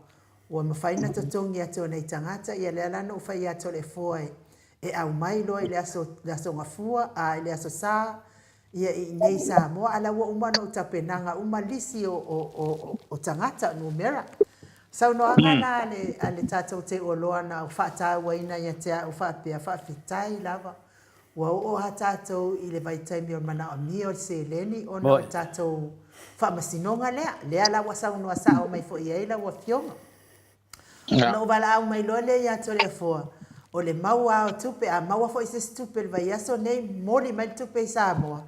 ua mafai ona totogi atu e nai tagata, ia lea la na ou fai atu o le foa e, e aumai loa i le aso, le Aso Gafua, a i le Aso Sa, ia i inei i Samoa, a la ua uma ona ou tapenaga uma lisi o, o, o, o tagata, o numera. Saunoaga la a le, a le tatou teuoloa na faatauaina ia te au faapea, faafetai lava, ua oo lava tatou i le vaitaimi o le manaomia o le seleni ona o le tatou faamasinoga lea. Lea la ua saunoa sao mai foi i ai lau Afioga. Ona ou valaau mai loa lea ia Toleafoa, o le mau lava o tupe, a maua foi se isi tupe i le vaiaso nei, momoli mai le tupe i Samoa,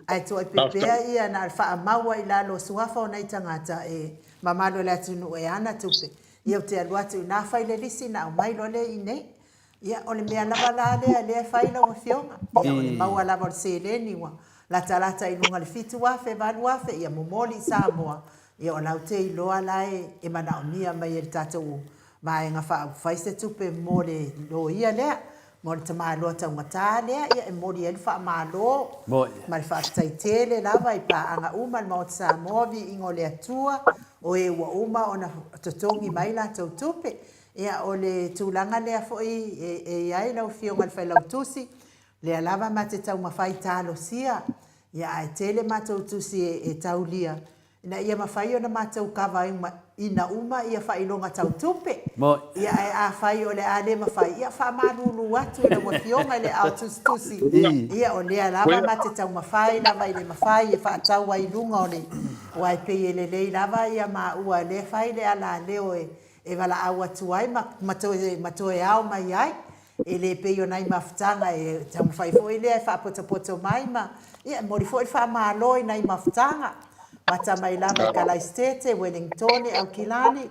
ae toaipe pea ia na o le faamau lava i lalo o suafa o nai tagata e mamalu o le atunuu e ana tupe, ia ou te alu atu i ina fai le lisi ona aumai loa lea i inei. Ia, o le mea lava la lea lea e fai lau Afioga, ia o le maua lava o le seleni ua latalata i luga o le $7,000, $8,000, ia momoli i Samoa, ia o la ou te iloa la e manaomia mai e le tatou Vaega Faaupufai se tupe mo le loia lea, mo le tamaloa taugata lea, ia e momoli ai le faamalo ma le faafetai tele lava i paaga uma a le Maota Samoa, viiga o le Atua, o e ua uma ona totogi mai latou tupe. Ia, o le tulaga lea foi e i ai lau Afioga i le Failautusi, lea lava ma te taumafai talosia, ia ae tele matou tusi e taulia ina ia mafai ona matou kava ina uma ia faailoga tau tupe. Ia ae afai o le a le mafai, ia faamalulu atu i lau Afioga i le ao tusitusi, ia o lea lava ma te taumafai lava i le mafai e faatau ai i luga o le, aua e pei e lelei lava ia maua lea e fai le alaleo e e valaau atu ai ma, ma toe, ma toe ao mai ai. E le pei o nai mafutaga e taumafai foi lea e faapotopoto mai ma, ia, e momoli foi le faamalo i nai mafutaga. Amata mai lava i Kalaisitete, Welingtone, Aukilani,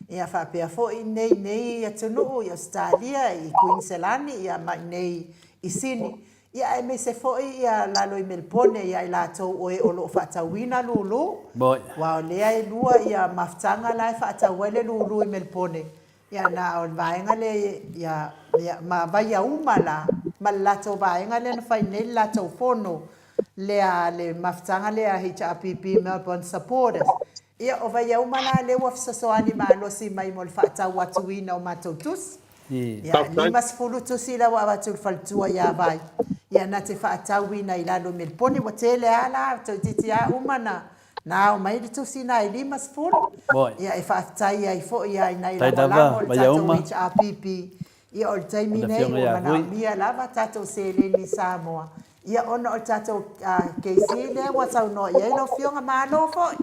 ia faapea foi nei nei atunuu i Ausetalia, i Kuiniselani, ia ma i nei i Sini. Ia aemaise foi ia lalo i Melebone ia i latou o e o lo o faatauina lulu, aua o lea e lua ia mafutaga la e faatau ai le lulu i Melebone, ia na o le vaega lea ia, ia ma Vaiauma la, ma le latou vaega lea na fai nei le latou fono lea le mafutaga lea a HRPP Melbourne Supporters. Ia o Vaiauma la lea ua fesoasoani malosi mai mo le faatau atuina o matou tusi. Ia, 50 tusi la ua avatu i le faletua ia Vai, ia na te faatauina i lalo i Melipone. Ua tele a la, toeitiiti a uma na na ao mai le tusi na e 50. Ia, e faafetai ai foi ia i nai lagolago o le tatou HRPP. Ia, o le taimi nei ua manaomia lava tatou seleni i Samoa. Ia ona o le tatou KC lea ua saunoa i ai lau Afioga, malo foi.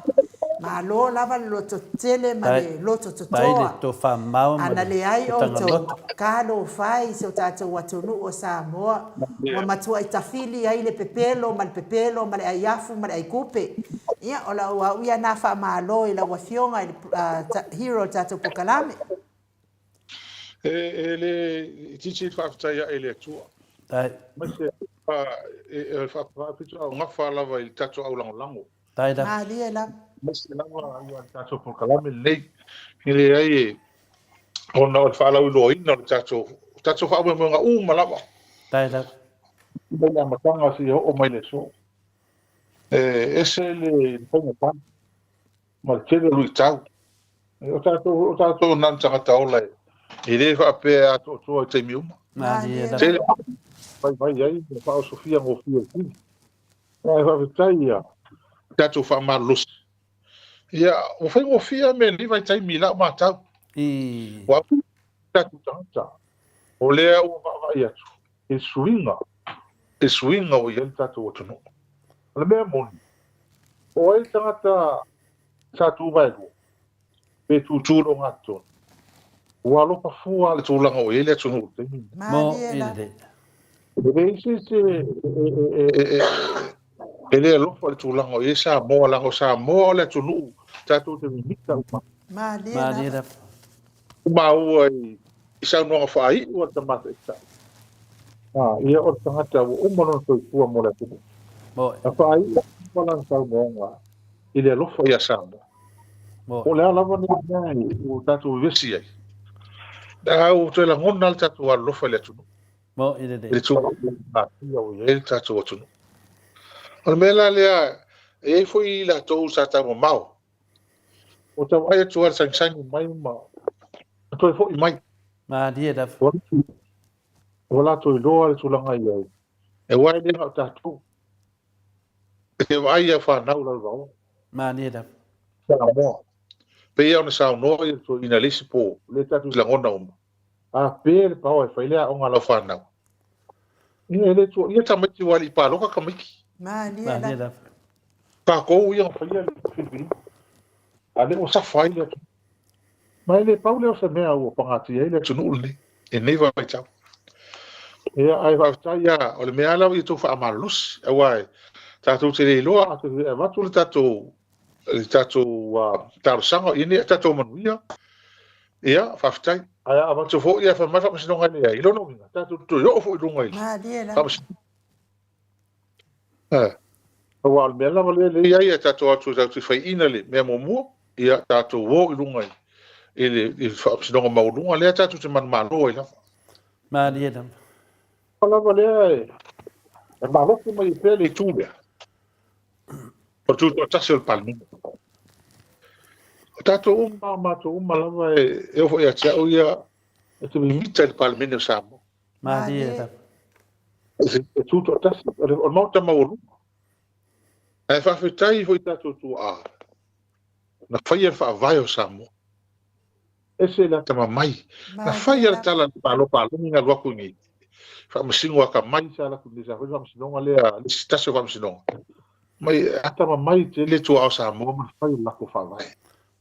Malo lava le lototetele ma le loto totoa. A na leai outou, talofa e i si o tatou atunuu o Samoa, ua matuai tafili ai le pepelo ma le pepelo ma le aiafu ma le aikupe. Ia, o lau au ia na faamalo i lau Afioga i le hero o le tatou polokalame. E le itiiti le faafetai ae i le Atua. Aemaise e faapitoaugafa lava i le tatou aulagolago. Malie lava. Aemaise lava ia le tatou polokalame lenei. E leai e ona o le faalauiloaina o le tatou tatou faamoemoega uma lava. Mai le amataga seia oo mai le aso. E ese le faigata ma le tele o luitau. O tatou, o tatou na o tagata ola e, e le faapea e atoatoa i taimi uma. Tele vaivai ai ma faaosofia gofie i tino. Ae faafetai ia tatou faamalolosi. Ia, ua faigofie mea i lenei vaitaimi i lau matau. Ua tatou tagata, o lea ua vaavaai atu i le suiga, i le suiga ua i ai le tatou atunuu. O le mea moni, o ai le tagata sa tu vaelua, pe tutu i le ogatotonu, ua alofa fua le tulaga ua i ai le atunuu i le taimi lenei. E leai se isi e le alofa i le tulaga o i ai Samoa, leaga o Samoa o le atunuu tatou te mimita uma. Malie lava. Maua i saunoaga faaiu a le Tama Taitai. Ia o le tagata ua uma lona soifua mo le atunuu. Na faaiu uma lana saunoaga i le alofa ia Samoa. Po o le a lava nei mea ua tatou vevesi ai, a ua toe lagona lava le tatou alolofa i le atunuu. I le tulaga ua i ai le tatou atunuu. O le mea la lea, e i ai foi i latou sa taumamao, ua tau vaai atu lava i le sagisagi mai ma toe foi mai. Malie lava. Ua latou iloa le tulaga e i ai, aua e le na o tatou. E te vaai i au fanau lau vaoa. Malie lava. Samoa. Pei ona saunoa ia le toeaina i le isi po, lea tatou te lagona uma. A pe le paoa e fai le aoga a lau fanau. Ia e le tuuaia tamaiti ua alii paloka tamaiti. Malie lava. Tatou ia na faia le filifiliga. A lea ua safa ai le atunuu. Ma e le pau lea o se mea ua pagatia ai le atunuu lenei i lenei vaitau. Ia, ae faafetai lava, o le mea lava ia outou faamalolosi, aua tatou te le iloa a toe avatu le tatou le tatou talosaga, ia nei tatou manuia, ia, faafetai. Ae a avatu foi ae fai mai le Faamasinoga e leai, i lona uiga, tatou te toe oo foi i luga i le Faamasinoga. Aua o le mea lava lea e i ai, tatou atu tatou te faiina le mea muamua, ia tatou o i luga i le Faamasinoga Maualuga lea tatou te manumalo ai lava. Malie lava. O lava lea e malosi mai ai pea le itu lea, o le tutoatasi o le Palemene. O tatou uma, o matou uma lava e oo foi ia te au ia, e te mimita i le Palemene o Samoa. Malie lava. E tutoatasi, o le Maota maualuga. Ae faafetai foi i tatou tuaa na faia le faavae o Samoa. Ese le atamamai. Na faia le tala a le Malo paleni na alu atu i nei. Faamasino atamai sa alu atu nei, sa fai le faamasinoga lea, le isi tasi o faamasinoga. Mai atamamai tele tuaa o Samoa ma le fai o le latou faavae.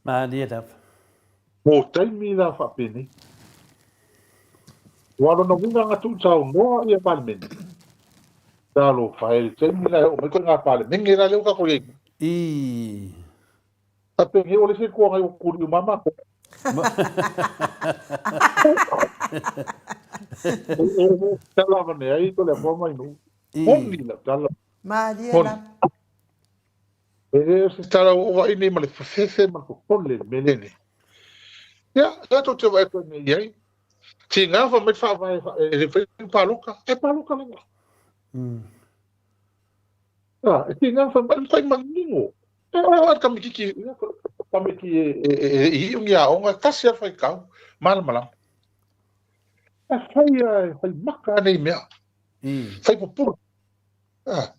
Malie lava. Mo taimi la faapenei. Ua lona uiga na tuusaunoa ia Palemene. Talofa e, le taimi la e oo mai koe ngā Palemene la lea ua tatou i ai nei. I. A penei ua le isi itu agai ua kuli uma matou. E tala avane ai ko le apoa mai nuu. Moni lau tala. Malie Moni. lava. E le o se tala ua ou vaai nei ma le fefefe ma le popole i le mea lenei. Ia, lea tou te vaai atu ai nei i ai. Tiga fai mai le faavae e le mafai ona palota. E palota lava. A, e tiga fai mai, fai manino. E oe oe le tamaititi, tamaiti e, e, e, e i iu ni aoga, e tasi lava le faitau, malamalama. E fai a, e fai maka a nei mea. Fai pupula. A,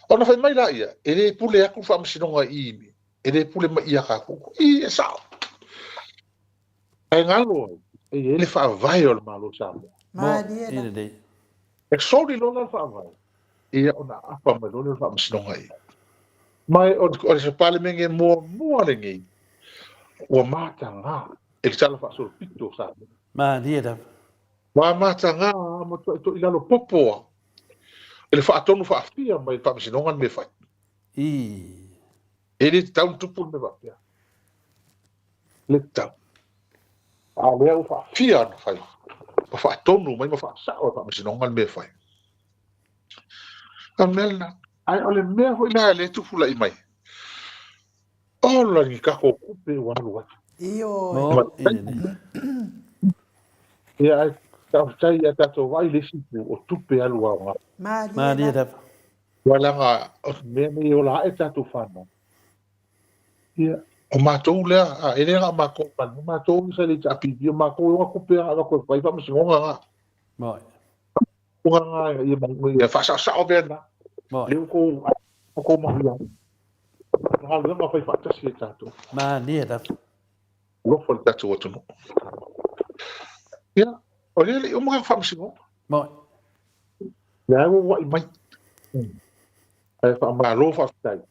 ona fai mai laia, e le pule atu le faamasinoga i i, e le pule mai ia tatou. I, e sao. Ae galo ai, e i ai le faavae o le Malo o Samoa. Malie lava. E soli loa la le faavae, ia ona aapa mai loa lea o le faamasinoga ia. Ma o se Palemene muamua lenei ua mataga i le Tala Faasolopito o Samoa. Malie lava. Ua mataga lava ma toitoi lalo popo lava i le faatonu faafia mai e le Faamasinoga le mea e fai. E le tatau ona tupu le mea faapea. E le tatau. A o lea ua faafia ona fai, ma faatonu mai ma faasao e le Faamasinoga le mea e fai. O le mea lena. Ae o le mea foi la lea e tupula'i mai, ola ni tatou tupe ua alu ai. Ioe. Ia, ae faafetai ia tatou vaai i le isi itu, o tupe alu aoga. Malie lava. Aua leaga o le mea nei e ola ae tatou fanau. Ia, o matou lea, a, e le na o matou ma o matou sa le HRPP, o matou e ona tupe a avatu e fai faamasinoga na. Moi. Uga na ia ma ia faasaosao mea na. Moi. Lea ua tou ua tou manuia ai. O galuega fai faatasi e tatou. Malie lava. Alofa i le tatou atunuu. Ia, o lea e le i uma ka faamasinoga. Moi. Lea ua ua'i mai. Ae faamalo faafetai.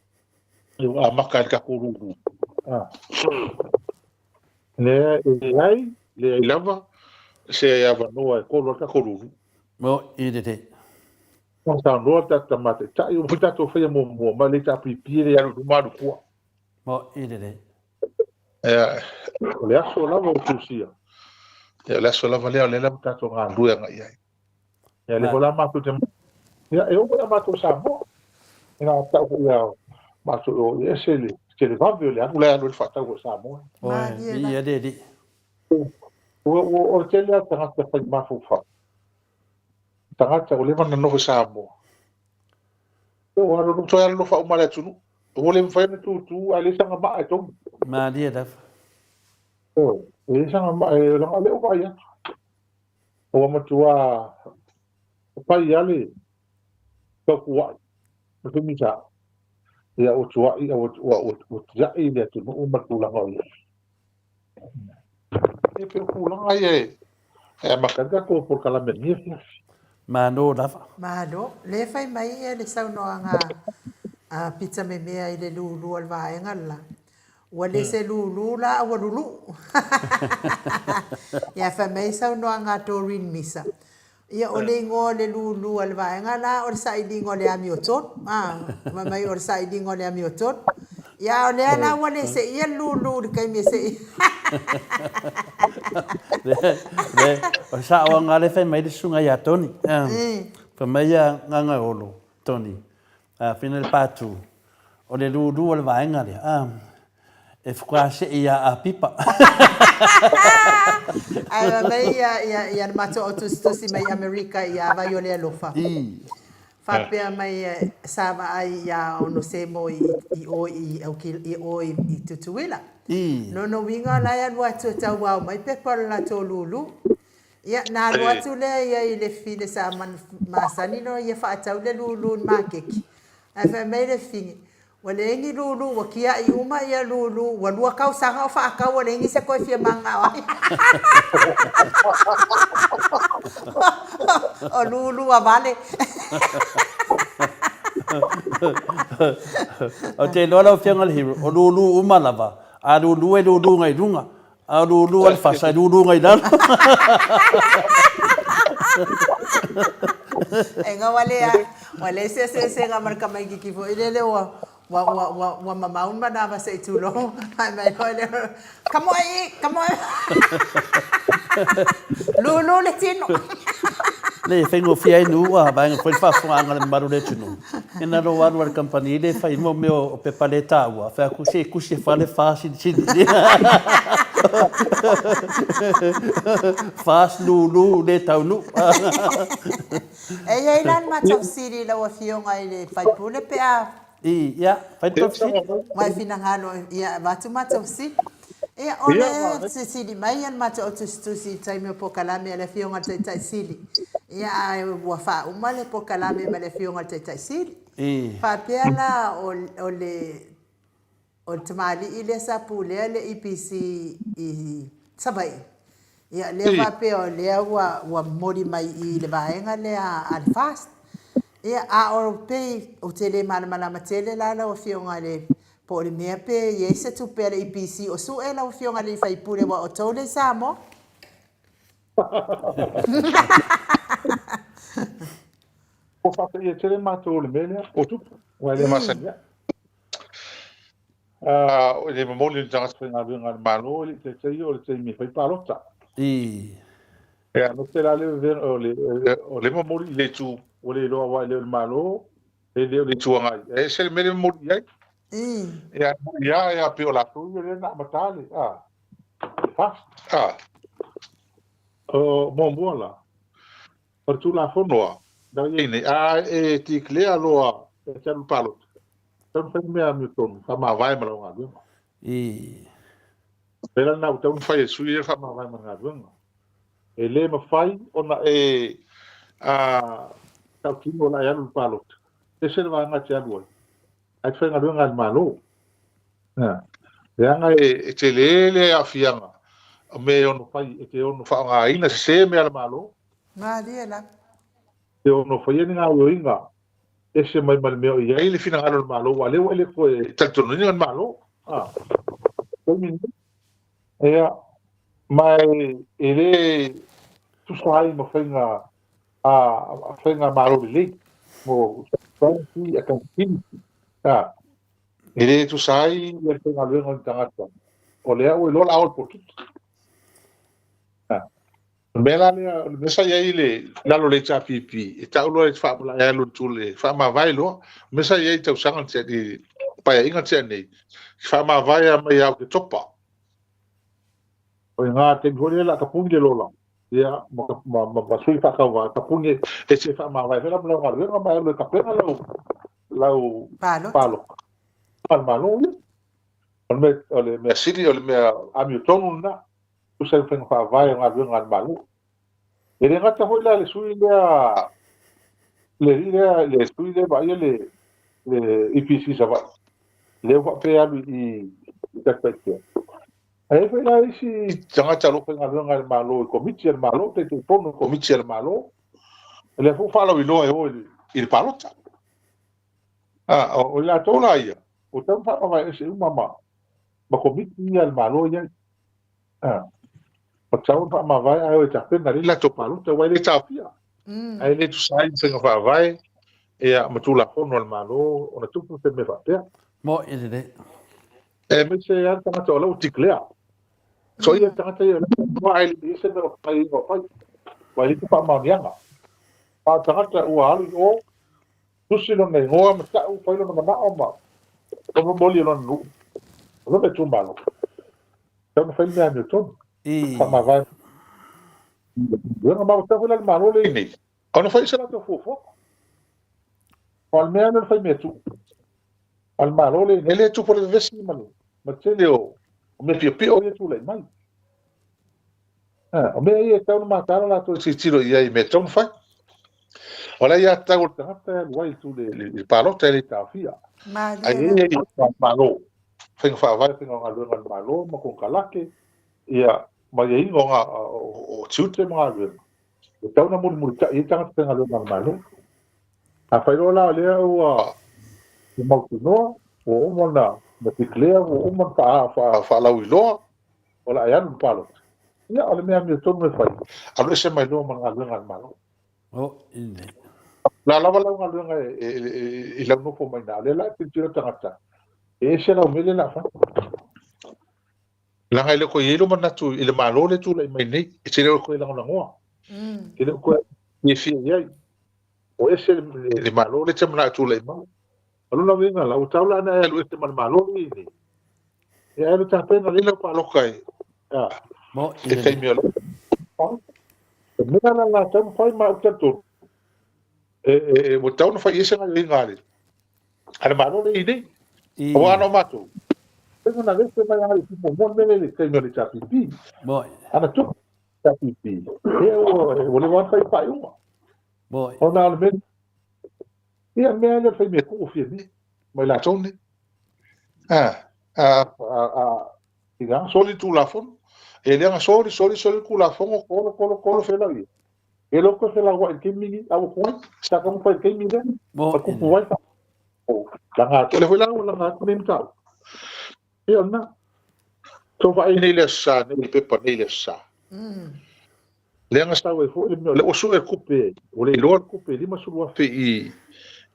E ua amata ai le tatou lulu. Ah. Lea e leai, leai lava se avanoa e kolo ai le tatou lulu. Mo i lelei. Ua saunoa le tatou tama taitai, ua foi tatou faia muamua mai le HRPP e le alu i luma alu i tua. Mo i lelei. Ia, o le aso lava ua tusia. Ia, o le aso lava lea o lea lava tatou galulue agai i ai. Ia, lea foi la matou te Ia, e oo foi ia matou i Samoa. E na tau foi ia matou o e ese le televave o le alu la e alu ai le faatau foi i Samoa. Oi, viia le Alii. Ua, ua, o le tele lava o tagata fai mafaufau. Tagata ua leva ona nofo i Samoa. Ua alu, toe alolofa uma le atunuu. Ua le mafai ona tutu ae leai sana maa e togi. Malie lava. Oi, e leai sana maa, e leaga o lea ua vaai atu. Ua matua pai lava le tautua'i ma le taimi sa ia ua tua'i ua ua ua tia'i le atunuu ma le tulaga o i ai. E pei o tulaga ia e e amata ai le tatou polokalame i lenei afiafi. Malo lava. Malo. Lea e fai mai ia le saunoaga a Pita Memea i le lulu o le vaega le la. Ua le se lulu la a ua lulu'u. Ia fai mai saunoaga a Doreen Misa, ia o le igoa o le lulu a le vaega la o le sailiga o le amiotonu. A, fai mai o le sailiga o le amiotonu. Ia a o lea la ua le seia le lulu i le taimi e sei. Le, o le saoaga lea e fai mai le susuga ia Tony. Fai mai ia Gagaolo, Tony, a fai mai le patu, O le lulu o le vaega lea, a, e faatoa see ia Apipa. Ae fai mai ia, ia, ia le matou au tusitusi mai Amerika ia Vaiolealofa. Faapea mai sa vaai ia Onosemo i, i o i, i o i, i Tutuila. Lona uiga la e alu atu e tauao mai pepa o le latou lulu. Ia, na alu atu lea ia i le fine sa masani ona ia faatau le lulu i le makeki. Ae fai mai le fine, ua leai ni lulu, ua tiai uma ia lulu, ua lua tausaga o faatau ua leai ni se toe fia mananao ai. O lulu a vale. Ou te iloa lau Afioga i le Hero, o lulu uma lava, a lulu e lulu ngai luga, A lulu a le fasa, e lulu ngai lalo. E nga ua le, ua leai se eseesega ma le tamaititi foi lele ua, Ua, ua, ua, ua mamao le manava se i tulou, ae mai loa lea, Ka moe i, ka moe. Lulu le tino. Le e faigofie ai nuu a vaega foi le faafofogaaga a le mamalu o le atunuu. Ia na lou alu a le kamupani le fai mo mea o pepa le taua, fai atu se i tusi e fale fa silisili. Fa lulu le taunuu. E i ai la le matou fesili i lau Afioga i le sui usufono pe a I, ia, fai le tou fesili. Ua e finagalo, ia, avatu matou fesili. Ia, o le fesili mai a le matou au tusitusi i le taimi o polokalame a le Afioga i le Taitai Sili. Ia, ae ua faauma le polokalame ma le Afioga i le Taitai Sili. Faapea la, o le O le tamalii lea sa pulea le EPC i Savaii, ia lea faapea o lea ua ua momoli mai i le vaega lea a le FAST. Ia a o pei ou te le malamalama tele la lau Afioga i le po o le mea pe i ai se tupe a le EPC o sue lau Afioga i le sui usufono aua o outou lea i Samoa. Ua faataia tele matou o le mea lea o tupe, aua e le masani ai. E le momoli le tagata faigaluega a le Malo e le i taitai oo i le taimi e fai palota. Ia, aemaise la le o le o le momoli i le itu ua le iloa aua e le o le Malo, e le o le Itu Agai. E ese le mea lea e momoli i ai. Ia, ia, ia, pei o latou ia lea na amata le, a, le FAST, a. O, muamua la, O le Tulafono a na i ai nei, a e declare loa e te alu i le palota, e tatau ona fai le mea amiotonu, faamavae ma lau galuega. O le mea la lena ua tatau ona fai e le sui usufono ia le faamavae ma le galuega. E le mafai ona e tautino o le a e alu i le palota, ese le vaega e te alu ai, ae te faigaluega i le Malo. Leaga e tele le aafiaga o mea e ono fai, e te ono faaaogaina sese mea a le Malo. Malie lava. E ono faia ni gaoioiga ese mai ma le mea o i ai le finagalo o le Malo, aua o lea ua e le toe talitonuina le Malo. A, taimi lenei. Ia, ma e le tusa ai ma faiga a faigamalo lelei mo transparency, accountability. A, e le tusa ai le faigaluega o ni tagata o lea ua iloa o le a o i le polokiki. A, o le mea la lea, o le mea sa i ai le lalo o le HRPP, e tau loa e faamalae alu i le faamavae loa. O le mea sa i ai i tausaga na tea nei, Paeaiga na tea nei, faamavae lava mai ia Oketopa. O i ina taimi foi lea o le a tapuni le lola, ia, ma, ma, ma sui faatauva, tapuni e te faamavae foi la ma lau galuega ma e alu e tapena lau, lau palota. Ma le Malo ia. O le mea, o le mea sili, o le mea amiotonu lena, tusa ai ma faiga faavae o galuega a le Malo. E le gata foi la le sui lea, le alii lea, le sui lea vaaia le, le EPC Savaii, lea ua faapea e alu i, i Satupaitea. Ae i ai foi la isi tagata o lo o faigaluega i le Malo, i Komiti a le Malo, Taitaifono o Komiti a le Malo, lea foi ua faalauiloa e o i le palota. A, o i latou la ia, ua tatau ona faamavae ese uma ma, ma Komiti ia a le Malo e i ai. A, ua tatau ona faamavae ae o e tapena lelei latou palota, aua e le taofia. Ae le tusa ai ma faiga faavae ia, ma Tulafono a le Malo ona tupu se mea faapea. Moe lelei. Aemaise lava le tagata o la ua declare. So ia le tagata ia o la ua ae le ese mea o fai o fai. Ua le faamaoniaga. A o tagata ua alu i o, tusi lona igoa ma tau, fai lona manao ma momoli e lona nuu. O lona itumalo. Tatau ona fai le mea amiotonu. Faamavae. Galuega ma ua tatau foi la le Malo lea i nei ona fai se latou fuafuaga. O le mea lea o le fai mea tuu. A le Malo lea e le tupu le vevesi ma le ma le tele o mea piopio ia e tulai mai. O mea ia e tatau ona mataala latou e tilotilo i ai i mea e tatau ona fai. O le aiatatau a le tagata e alu ai i le palota e le taofia. Ae i ai le Malo, faiga faavae, faiga galuega a le Malo ma konekarate, ia, ma aiaiga o tiute ma galuega, e tatau ona mulimulitai ai tagata faigaluega a le Malo. Afai loa la o lea ua mautinoa, ua uma ona declare, ua uma ona faalauiloa, o le a e alu i le palota, ia, o le mea amiotonu e fai, alu ese mai loa ma le galuega a le Malo. Oh, ine. La lava lau galuega i lau nofo mai ina, o lea la e tilotilo tagata, e ese lau mea lea o le a fai. Leaga e le o toe i ai lou manatu i le Malo lea e tulai mai nei, e te le o toe lagolagoa, e te le o toe fiafia i ai. Ua ese le Malo lea e te manao e tulai mai. O lona uiga la, ua tatau la ona e alu ese ma le Malo lea e i ai nei, e alu tapena lelei lau palota i le taimi o lau. O mea la la taumafai ma ou talitonu, e ua tatau ona fai i ai se gaoioiga a le Malo lea e i ai nei. Aua ana o matou, e na vese mai lava i muamua le mea lea i le taimi o le HRPP. Ana tupu le HRPP, ia ua leva ona fai faaiuga. Ona o le mea, ia mea lea fai mea tuu fia mea mai latou nei. Ina soli le Tulafono, e leaga soli, soli, soli le Tulafono, tolo, tolo, tolo, felau ia. E le o toe felauai i le taimi lenei, a ua tuai, sa tatau ona fai i le taimi lea, ma tupu ai laga atu. O lea foi la ua laga atu lenei mataupu. Ia o lena. Tou vaai nei i le Aso Sa nei, i le pepa nei i le Aso Sa. Lea na sau ai foi le mea, o lea ua sue le tupe, ua le iloa le tupe $50,000 i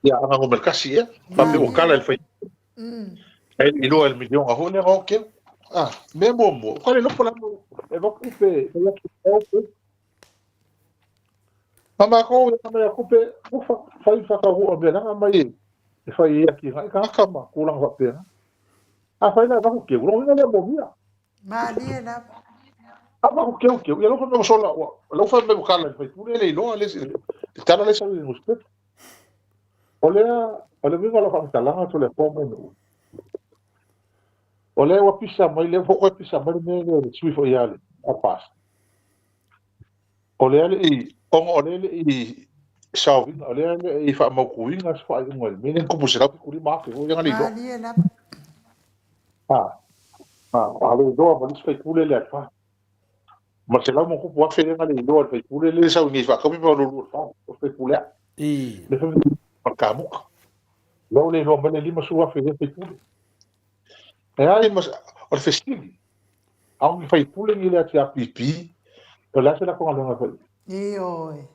i Aana Numera 1 ea, faapea ua kala e le fai. Ae le iloa i le miliona foi lea na o keu. Ah, mea muamua, ua kala iloa po o le a e avatu tupe, fai atu e o Ma matou e aumai a tupe, ua fai faataunuu mea leaga aumai e fai ai atinae tagata ma tulaga faapena. Afai la e avatu keu, lona uiga lea moomia. Malie lava. Avatu keu keu, ia lau fai mai ua sola, lau fai mai ua kala i le faipule e le iloa le tala lea e sau i le nusipepa. O lea, o le uiga o lau faamatalaga Toleafoa ma Inoue, o lea ua pisa mai, lea foi ua pisa mai le mea lea i le sui foi ia le Abbas. O lea le i, ona o lea le i solve ina, o lea le i faamautuina se faaiuga i le mea lea na tupu i le $175,000 foi lea na le iloa. Malie lava. A le iloa ma le isi faipule lea e fa. Ma le $100+ lea na le iloa e le faipule lea e sau nei faatau pepa 224, o le faipule a. Le fai ma le kamuta. Lea ua le iloa mai le $50,000 lea faipule. E ai ma, o le fesili, a o ni faipule ni le HRPP, o le a se latou galuega e fai? Ioe.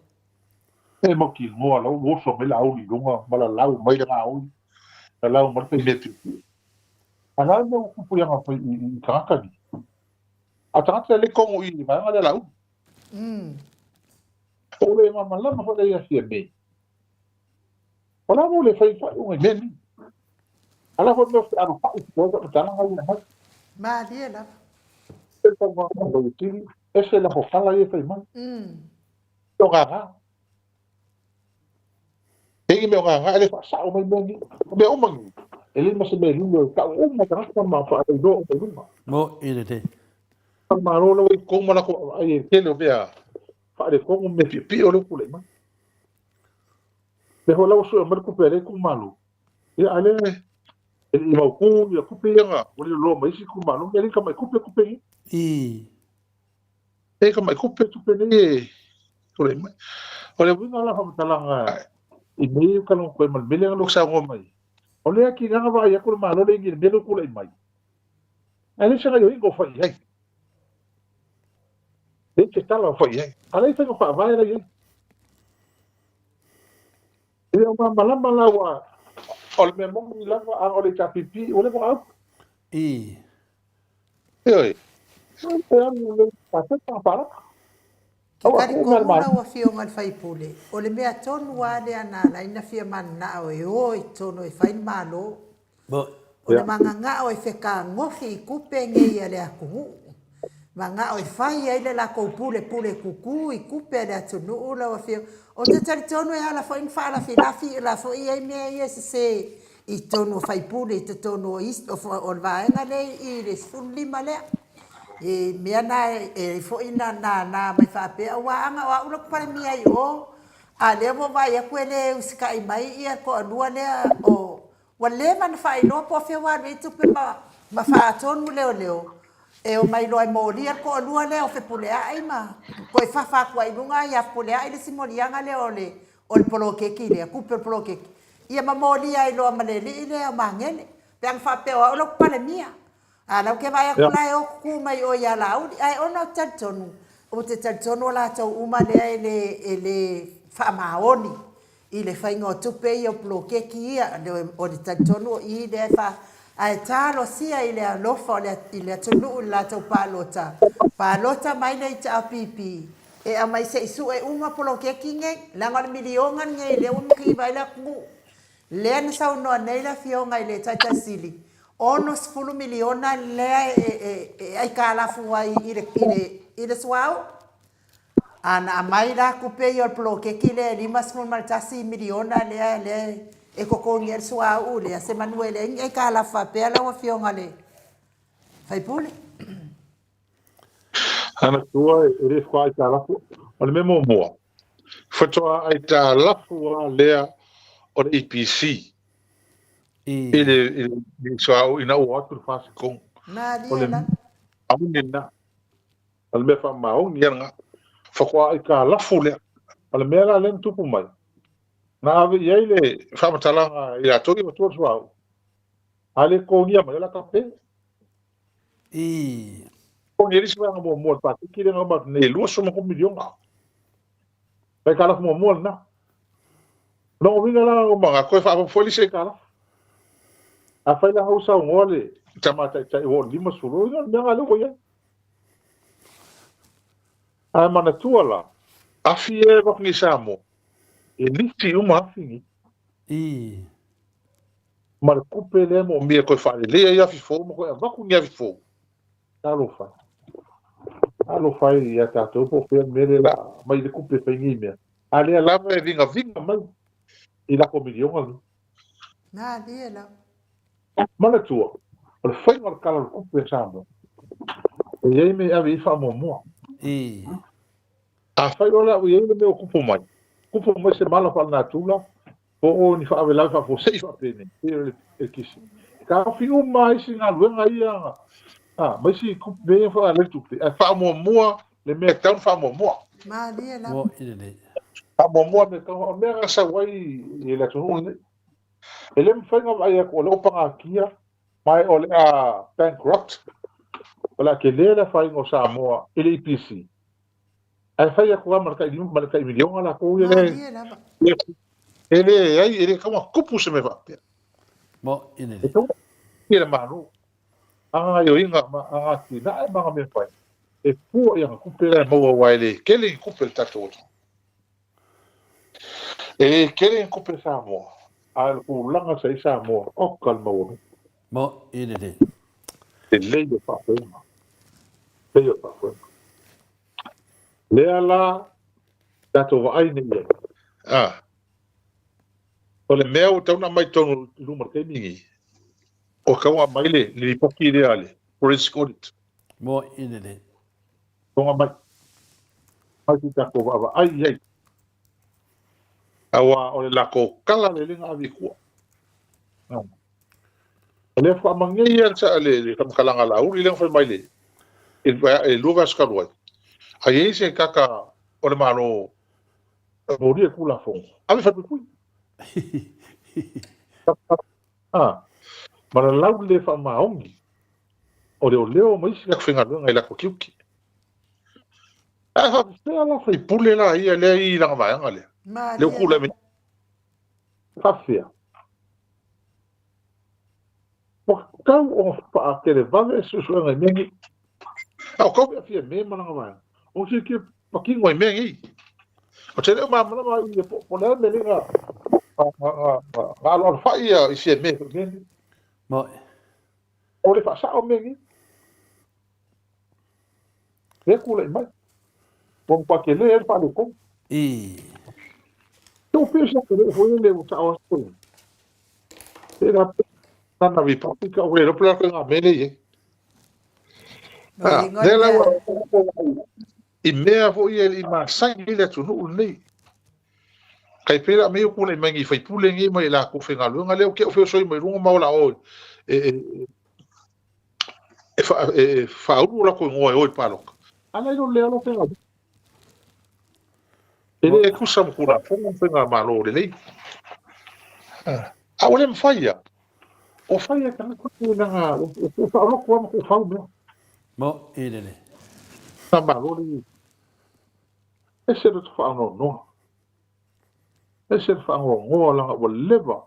E mautinoa la ua oso mai le auli i luga ma lalau mai le gaoi, lalau mai le fai mea piopio. A o le a le mea ua tupu i aga fai i tagata nei? A o tagata e le tonu i le vaega lea Laauli. O le malamalama foi lea ia Fiame. O la ua le fai faaiuga i mea nei. A la foi mea o fealofai i tua faamatalaga ia mai. Malie lava. E tau ngā i tili, ese la hokala ia fai mai. O ngā ngā. E ngi mea o ngā ngā, e le whaasao mai mea ni. O mea uma ni. E le ma se mea lilo e tau uma tagata ma whaailoa o mai lunga. Mo i le te. Malo la i kou ma lako ai e tele o mea faaletonu mea piopio lea ua tulai mai. Lea foi la ua sue mai le tupe a lea itumalo, ia a lea e le i mautu ia tupe ia na ua liloloa mai isi itumalo, e le tamai tupe tupe nei. E tamai tupe tupe nei e tulai mai. O le uiga o la faamatalaga i mea ia ua talanoa atu ai ma le mea lea na lua saunoa mai ai, o lea kiliaga vaai atu le Malo lea i le mea lea ua tulai mai, ae leai se gaoioiga o fai i ai. Leai se tala o fai i ai. A leai faiga faavae la i ai. E le o malamalama la ua o le mea moni lava a o le HRPP ua leva ona au. Ioe. E alu le paseta palota. Ke talitonu lau Afioga i le sui usufono, o le mea tonu lava lea na ala ai ona fia mananao e o i totonu e fai le Malo, o le mananao e fetagofi i tupe nei a le atunuu, manao e fai ai le latou pulepule tutu i tupe a le atunuu lau Afioga. Ou te talitonu e ala foi ona faalafilafi o la foi e i ai mea ia e sese i totonu o sui usufono i totonu o isi o le vaega lea i le 15 lea. I mea na e i ai foi na nana mai faapea, aua ana o au la ou te palemia i o, a o lea ua ou vaai atu e le usitai mai ia le toalua lea o ua leva ona faailoa po o fea ua alu i ai tupe ma faatonu leoleo e omai loa e molia le toalua lea o Fepuleai ma toe fafa atu ai i luga ia Fepuleai le isi moliaga lea o le o le poloketi lea, tupe o le poloketi, ia ma molia ai loa ma le alii lea o Magele. Pe ana faapea o au la ou te palemia, a o la ou te vaai atu la e o tutu mai o ia Laauli. Ae ona ou te talitonu, ou te talitonu o latou uma lea e le, e le faamaoni. i le faiga o tupe ia o poloketi ia, o le talitonu o i lea e faa, ae talosia i le alofa o le, i le atunuu i le latou palota, palota mai le HRPP e aumai se i sue uma poloketi nei, leaga o le miliona lenei lea ua mativa ai le atunuu. Lea na saunoa nei le Afioga i le Taitai Sili, $60 miliona lea e aikalafu ai i le, i le, i le suauu. A na aumai la tupe ia o le poloketi lea e $51 miliona lea lea e totogi ai le suauu lea, semanu e leai ni aitalafu faapea lau Afioga i le sui usufono. Ana tua e le faatoa aitalafu. O le mea muamua, faatoa aitalafu lava lea o le EPC i le i le suauu ina ua o atu le FASECO. O le maoni lena. O le mea faamaoni ia lena. Faatoa aitalafu lea. O le mea la lea na tupu mai, na ave i ai le faamatalaga i latou ia matua le suauu, a le totogia mai, o le a tape. I. Totogi ai le isi vaega muamua o le paketi lea na uma atu nei e $23 miliona. O le aitalafu muamua lena. O lona uiga la, ua manatu toe faaopoopo foi le isi aitalafu. Afai la ua saunoa le tama taitai ua oo i le 50, o le mea lena lea ua i ai. Ae manatua la, afi e avatu nei i Samoa, e lisi uma afi nei. I. Ma le tupe lea e moomia e toe faalelei ai afi fou ma toe avatu ni afi fou. Talofa e. Talofa e ia tatou po o fea le mea lea o le a aumai le tupe e fai nei mea. A lea lava e vigaviga mai i lako miliona nei. Malie lava. Manatua, o le faiga o le Tala o le Tupe a Samoa, e i ai mea e ave i ai faamuamua. I. Afai o le a i ai le mea ua tupu mai, tupu mai se mala faalenatura, po o ni faalavelave faafuasei faapenei, pei o le eletise, e taofi uma lava isi galuega ia, a, ma isi mea ia faaalele le tupe, ae faamuamua le mea e tatau ona faamuamua. Malie lava. Faamuamua le mea e tatau ona, o le mea na sau ai i le atunuu lenei. E le mafai ona vaai atu o lea ua pagatia ma o le a bankrupt, o le a tele le afaina o Samoa i le EPC. Ae fai atu lava ma le tai ma le tai miliona latou ia le e leai, e le tatau ona tupu se mea faapea. Mo i le. E tatau ona le Malo ana gaoioiga ma ana atinae ma ana mea fai e fua i ana tupe la e maua aua e le tele ni tupe a le tatou atunuu. E le tele ni tupe a Samoa, a o le tulaga sa i ai Samoa, oka le maualuga. Mo i lelei. Lelei o faafoega. Lelei o faafoega. Lea la tatou vaai nei i ai. A. O le mea ua tatau ona aumai i totonu i luma i le taimi lenei, ua tatau ona aumai le lipoti lea a le Forensic Audit. Mo i lelei. Tonga mai. Mai se i tatou vaavaai i ai. Aua o le latou tala lelei na ave i tua. O lea faatoa manei lava le faamatalaga a Laauli lea na fai mai i le 2 vaiaso talu ai, a i ai se tagata o le Malo e molia i le Tulafono, ave i falepuipui. Ma le laulelei faamaoni o leoleo ma isi latou faigaluega i latou tiute. Ae faapefea la faipule la ia lea i lana vaega lea? Lea ua tulai mai. Faapefea? Ua tatau ona faatelevave suesuega i mea nei. A o kau pe fia me ma lana vaega. O se ke patino i mea nei. O te le o malamalama i po o le a le mea lea na aloalofai ia i fia me i mea nei. Moe. O le faasao mea nei. Lea tulai mai. Ua matua tele ai le faaletonu. I. Tou pei sa tele foi le ua sao atu. E la nana Republic o le lopla ko ngā mele ye. Ah, lea la ua i mea foi e i masani ai le atunuu lenei. Kai pei la mea o tulai mai ni faipule nei mai latou faigaluega lea o ke o feosoi mai luga ma o la o e e faaulu o latou igoa e o i palota. A la i lo lea lo faigaluega. E le tusa ma Tulafono ma faigamalo lelei. A ua le mafai ia. Ua fai e tagata tulaga, ua faaoloto lava ma tuufau mea. Mo i lelei. Malo le ese le faanoanoa. Ese le faanoanoa leaga ua leva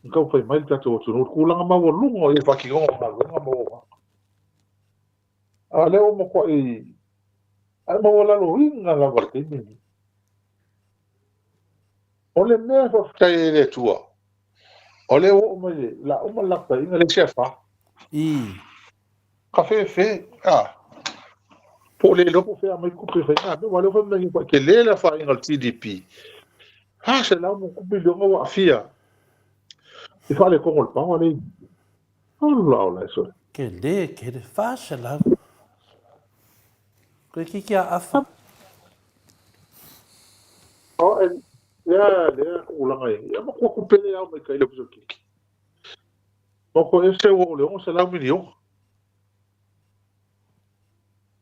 ona taumafai mai le tatou atunuu i le tulaga maualuga o le faatinoga o galuega ma auaunaga. A o lea ua matuai ae maualaloina lava i le taimi lenei. O le mea e faafetai ai i le Atua, o lea ua oo mai le la uma le latou taaiga le isi afa. Ka fefe, a po o le iloa po o fea aumai tupe e fai ai mea, aua o lea ua fai mai ua tele le afaina o le GDP, $400 piliona ua aafia i faaletonu o le power lea. Ola ola e sole. Tele, tele, 400. Toeitiiti aafa. O, e, lea, lea tulaga e, ia matua tupe lea ao mai kai le ofisa o le keke. Matua ese ua o le 600 miliona.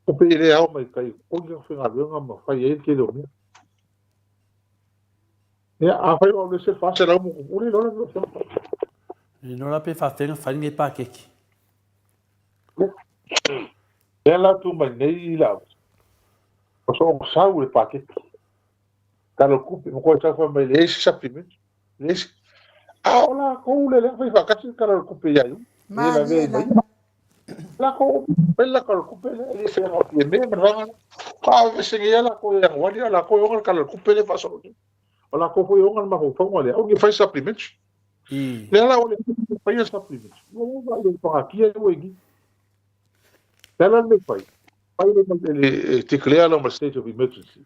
Tupe i lea ao mai kai, totogi au faigaluega ma fai ai le tele o mea. Ia, afai o au le ese 400 mo tupu, le iloa la le Le iloa la pe faafefea ona fai lenei paketi. Lea la tu mai nei i lau. O so sau le paketi. Tala o tupe, ma koe sau fai mai leai se supplement. Leai se. A o latou le lea fai faatasi le tala o le tupe ia iu. Le lavea Malie mai. la. Latou fai le tala o le tupe lea, e le feaga mea ma le vaega lea. A vevese nei lava latou ia Ianuari, a o latou e ona le tala o le tupe lea faasolo nei. O latou foi e ona le mafaufauga lea, aua ne i fai supplementary. Lea la ua le faia supplementary. Ua ova i le pagatia lea ua i i. O le a la le mea e fai? Fai le le declare lea ma state of emergency.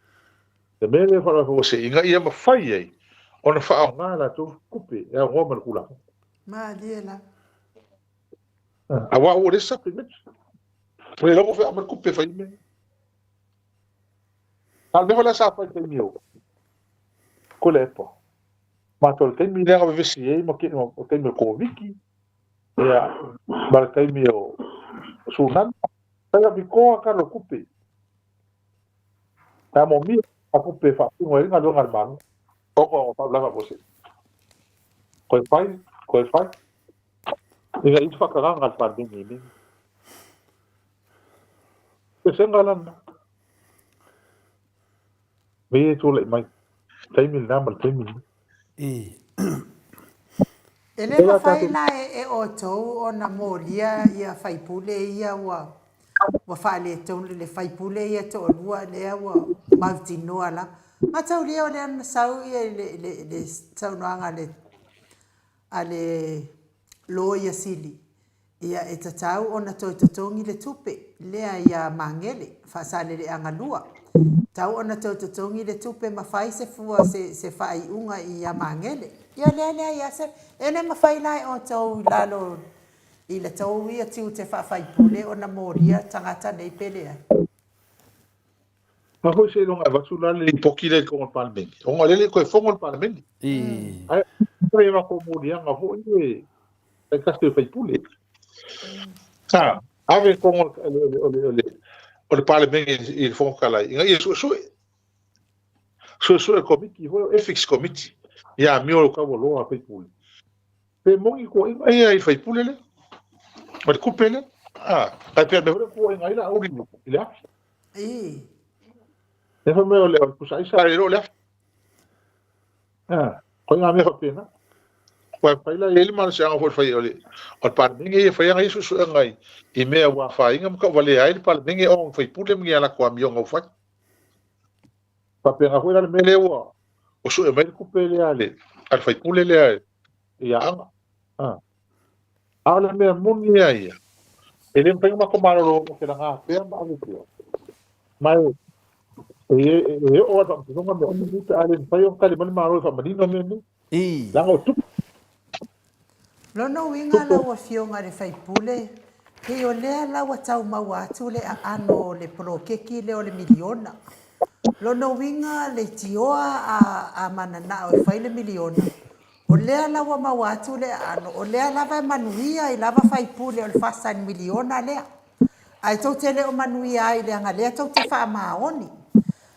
Le mea lea e faalafofoga ina ia mafai ai ona faaaoga latou tupe e aunoa ma le Tulafono. Malie la. Aua ua leai se supplementary. Ua le iloa po o fea e aumai le tupe e fai ai mea ia. A o le mea foi lea sa fai i le taimi o Tuilaepa, matou i le taimi lea na vevesi ai ma o le taimi o le Koviti, ia, ma le taimi o Tsunami, fai faapitoa tala o tupe. Sa moomia a tupe e faatino ai le galuega a le Malo. Ona o faalavelave faafuasei. Toe fai, toe fai, ina ia faatagaga a le Palemene i mea nei. Pesega la lena. Mea ia e tulai mai, taimi lena ma le taimi lenei. E le mafai la e outou ona molia ia faipule ia ua ua faaletonu le faipule ia toalua lea ua mautinoa lava. Mataulia o lea na sau ia le, le, le saunoaga a le, a le Loia Sili Ia, e tatau ona toe totogi le tupe lea iā Magele, Faasaleleaga 2. Tatau ona toe totogi le tupe ma fai se fua se se faaiuga iā Magele. Ia lea lea iā se e le mafai la e outou i lalo i le tou ia tiute faafaipule ona molia tagata nei pe leai. A foi seiloga e avatu la le lipoti lea i totonu o le Palemene, ona o lea e le i toe fono le Palemene. Ae o le latou moliaga foi e taitasi o sui usufono. A ave i totonu o le Palemene i le Fofoga Fetalai ina ia suesue, suesue e le Komiti foi o Ethics Committee ia amio taualoa a sui usufono. Pe moni tuuaiga ia i le sui usufono lea, ma le tupe lea. A, tai pei o le mea foi lea na tuuaiga ai Laauli i le afi. Ii. Lea fai mai o le pusaaisa e le o le afi. A, ko ngā mea faapena. Ua fai la e i ai le malosiaga foi o le fai o le o le Palemene ia e fai ana ia suesuega i, i mea ua afaina ma tauvalea ai le Palemene ona o sui usufono ma ni a latou amioga ua fai. Faapena foi la le mea lea ua ua sue mai le tupe lea a le a le sui usufono lea ia Aana. A, a o le mea moni lava ia, e le mafai ona matou malolo ma te laga pea ma ave pea. Ma e, e, e oo lava i le faamasinoga mea uma nei pe a le mafai ona tali mai le Malo e faamanino mea nei. Leaga o tupe. Lona uiga lau Afioga i le sui usufono, pei o lea la ua tau maua atu le aano o le poloketi lea o le miliona. Lona uiga leitioa a, a mananao e fai le miliona, O lea la ua maua atu le aano, o lea lava e manuia ai lava faipule o le fasa i le miliona lea. Ae tou te le o manuia ai leaga lea tou te faamaoni.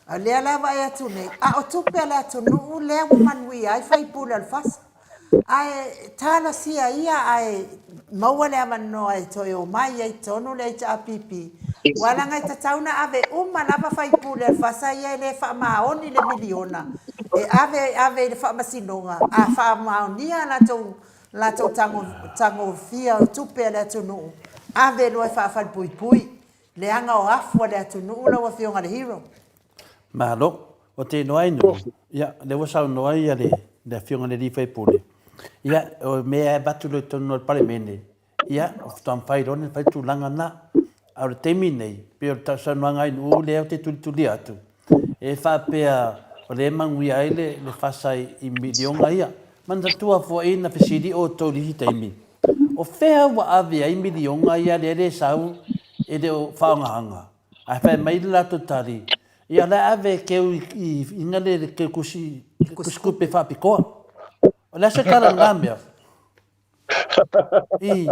O lea la e vaai atu nei, a o tupe a le atunuu lea ua manuia ai faipule o le fasa. Ae talosia ia ae maua le avanoa e toe omai ai totonu le HRPP. Ua leaga e tatau ona ave uma lava faipule a le FASA ia e le faamaoni le miliona e ave ave i le faamasinoga a faamaonia a latou latou tago tagofia o tupe a le atunuu ave loa e faafalepuipui leaga o afu a le atunuu lau afioga le hero. Malo. O te iloa ai nuu, ia, lea ua saunoa ia le, le afioga i le alii faipule, ia, o mea e avatu loa i totonu o le Palemene, ia, faatoa mafai loa ona fai le tulaga lena. A o le taimi lenei, pei o le saunoaga a Ainuu lea ou te tulitulia atu, e faapea o lea e manuia ai le, le fasa i miliona ia. Manatua foi na fesili outou i le isi taimi, o fea ua ave ai miliona ia lea e le sau e le o faaaogaina? Ae fai mai le latou tali, ia la e ave e keu i ina le keu kusi, kusi kupe faapitoa. O le a se tala i lena mea? I.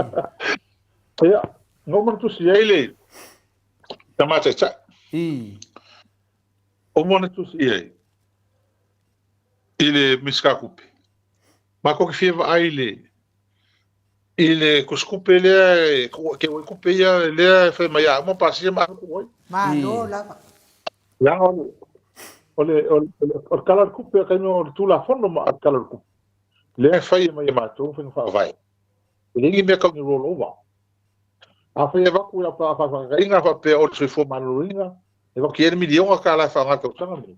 Ia, na ou manatusi ai le tama taitai. I. O manatusi i ai i le Minisita Tupe. Matou te fia vaai i le i le tusitupe lea e keu ai tupe ia lea e fai mai a uma pasia ma ave tuu ai. Malo lava. Leaga o le o le o le o le Tala o le Tupe taimi o le Tulafono ma le Tala o le Tupe lea e fai mai e matou faiga faavae. E leai ni mea tau ni roll over. Afai e avatu ia faataitaiga faapea o le soifua maloloina, e avatu i ai le miliona tala e faaaoga i le tausaga lenei.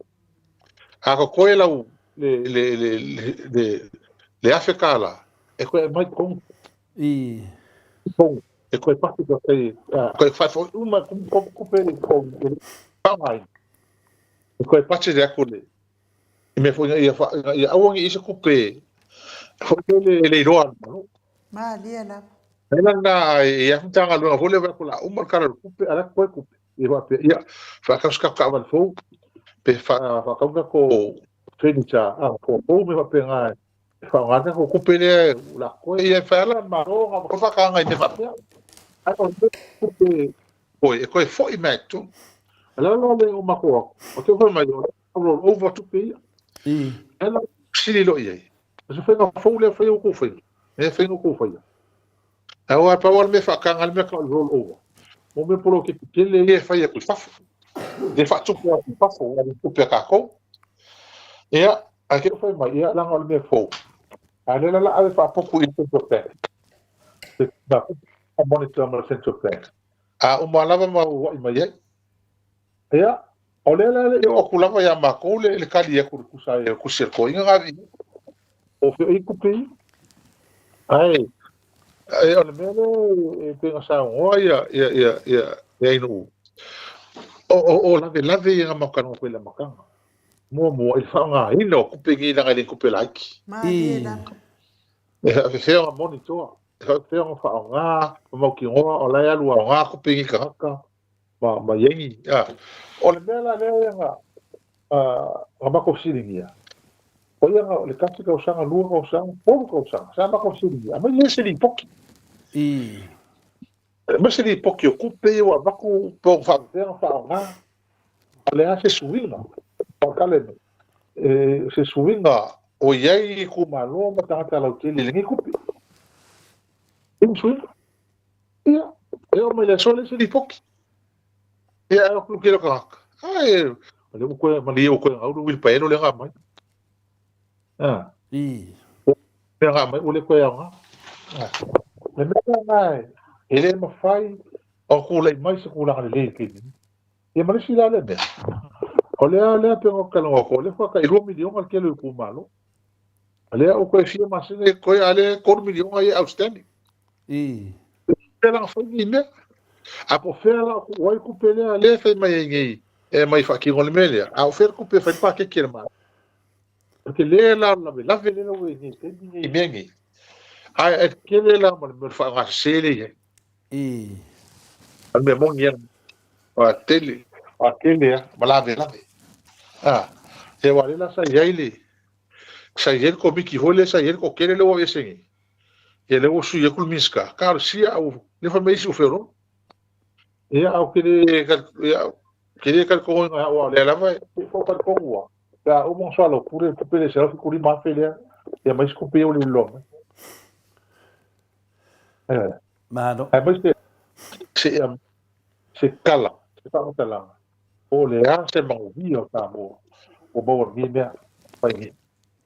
A totoe lau le le le le le $1,000 e toe aumai totonu. I. Totonu. E toe pasi toe toe faafoi uma tupe i totonu e le faaaogaina. E toe budget atu le i mea foi ina ia ina ia aua ne i i ai se tupe foi lele e le iloa e le Malo. Malie lava. Ai la lena e i ai Matagaluega foi lea vaai atu o le a uma le Tala o le Tupe a o la e totoe tupe. Ia faapea, ia, faatau se tatou taavale fou, pe faatau ni tatou furniture fou mea faapena e faaaoga ai le tatou tupe lea o le a totoe. Ia e fai lava la e le Malo ona faatagaga i mea faapea. Ae o le tupe foi e toe foi mai i totonu. O le ala la lea o matou atu, o te fai mai o le roll over tupe ia. E la fesili loa i ai, o se faiga fou lea faia outou faiga, mea faiga outou faia. Aua pau lava le mea faataga le mea tau o le roll over. Mo mea poloketi tele ia e fai atu i fafo. Le faatupe atu i fafo, ua le tupe a tatou. Ia, ae te fai mai, ia, leaga o le mea fou. A lea la la ave faaputu i le Central Bank. Le monitor ma le Central Bank. A uma lava ma ua'i mai ai. Ia, o lea la e le i oo atu lava ia matou le le tali atu i le tusa ai o le tusi a le toeaina na ave i ai. O fea i tupe ia? Ae, ae o le mea lea e pei ona saunoa ia, ia, ia, ia, ia Ainuu, o, o, o lavelave ia na matou talanoa atu ai i le amataga. Muamua, i le faaaogaina o tupe nei leaga e le ni tupe laiti. Malie lava. E faapefea ona monitor, e faapefea ona faaaoga ma mautinoa o la e alu aoga tupe i nei tagata ma, ma i ai ni, a. O le mea la lea na, na matou fesiligia, o ia na, o le tasi tausaga, lua tausaga, tolu tausaga, sa matou fesiligia, aumai ia se lipoti. I. Aumai se lipoti o tupe ia ua avatu po o faapefea ona faaaoga. A o le a se suiga, faatale mai, e, se suiga o i ai itumalo ma tagata lautele i lenei tupe. E ni suiga. Ia, e oo mai le aso lea se lipoti. Ia, ae o kilo tagata. Ai, o lea ua toe, malie ua toe gau le uilipaelo lea na aumai. Ah. I. Lea na aumai ua le toe aoga. Ah. Le mea lena e le mafai ona tulai mai se tulaga lelei i le taimi nei. Ia ma le isi la lea mea, o lea lea pei ona ou talanoa atu, o lea faatoa tai $2 miliona le tele o itumalo. O lea ua toe fia masina e toe, a o lea e $3 miliona ia e outstanding. I. Fea la na fai nei mea? A po o fea la o tuu ai tupe lea, lea e fai mai ai nei e aumai e faatino le mea lea, a o fea le tupe e fai ai le paketi a le Malo? O le tele la o le lavelave lea ua i ai nei i le taimi lenei i mea nei. Ae tele la ma le mea o le faaaogasese lea e i ai. I. O le mea moni ia, ua tele, ua tele lava ma lavelave. A, ia aua o lea la sa i ai le, sa i ai le Komiti foi lea sa i ai le toatele lea ua aveese nei. Ia lea ua sui atu le Minisita, talosia a ua, lea fai mai isi ua feoloolo. Ia a ou te le, ia, ou te le talitonuina e au aua o lea lava e talitonu lava, pe a uma ona soalaupule le tupe lea e $175,000 lea, ia ma isi tupe ia ua le iloa mai. Malo. Aemaise se Se tala, se faamatalaga, po o le a se manuia o Samoa ua maua i lenei mea fai nei.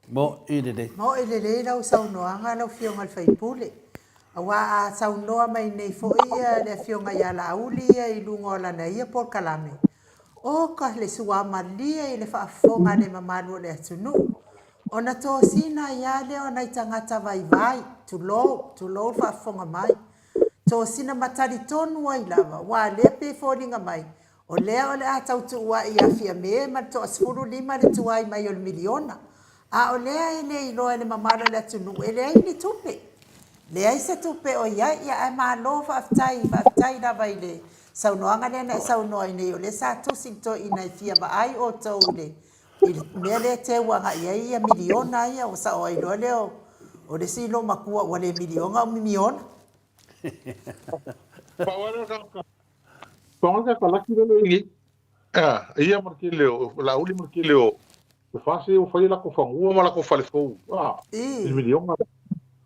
Mo'i lelei. Mo'i lelei lau saunoaga lau Afioga i le sui usufono. Aua a saunoa mai nei foi le Afioga ia Laauli ia i luga o lana ia polokalame, oka le suamalie i le faafofoga a le mamalu o le atunuu, ona tosina ai lava lea o nai tagata vaivai, tulou, tulou le faafofoga mai, tosina ma talitonu ai lava, aua o lea pei e foliga mai, o lea o le a tau tuuai ia Fiame ma le toa-15 le tuai mai o le miliona, a o lea e le iloa e le mamalu o le atunuu e leai ni tupe. Leai se tupe o i ai, ia ae malo faafetai, faafetai lava i le saunoaga lea na e saunoa ai nei, o lea sa tusi le toeaina e fia vaai outou i le, i le mea lea e teu agai i ai ia miliona ia, ua sao ai loa lea o, o le isi loomatua ua le miliona o mimiona. Pau lava lea o le tagata, pau lava le tagata laki lea e i ai. Ah, ia ma le tele o Laauli ma le tele o Fasi ua fai lakou fanua ma lakou fale fou. Ah, i le miliona.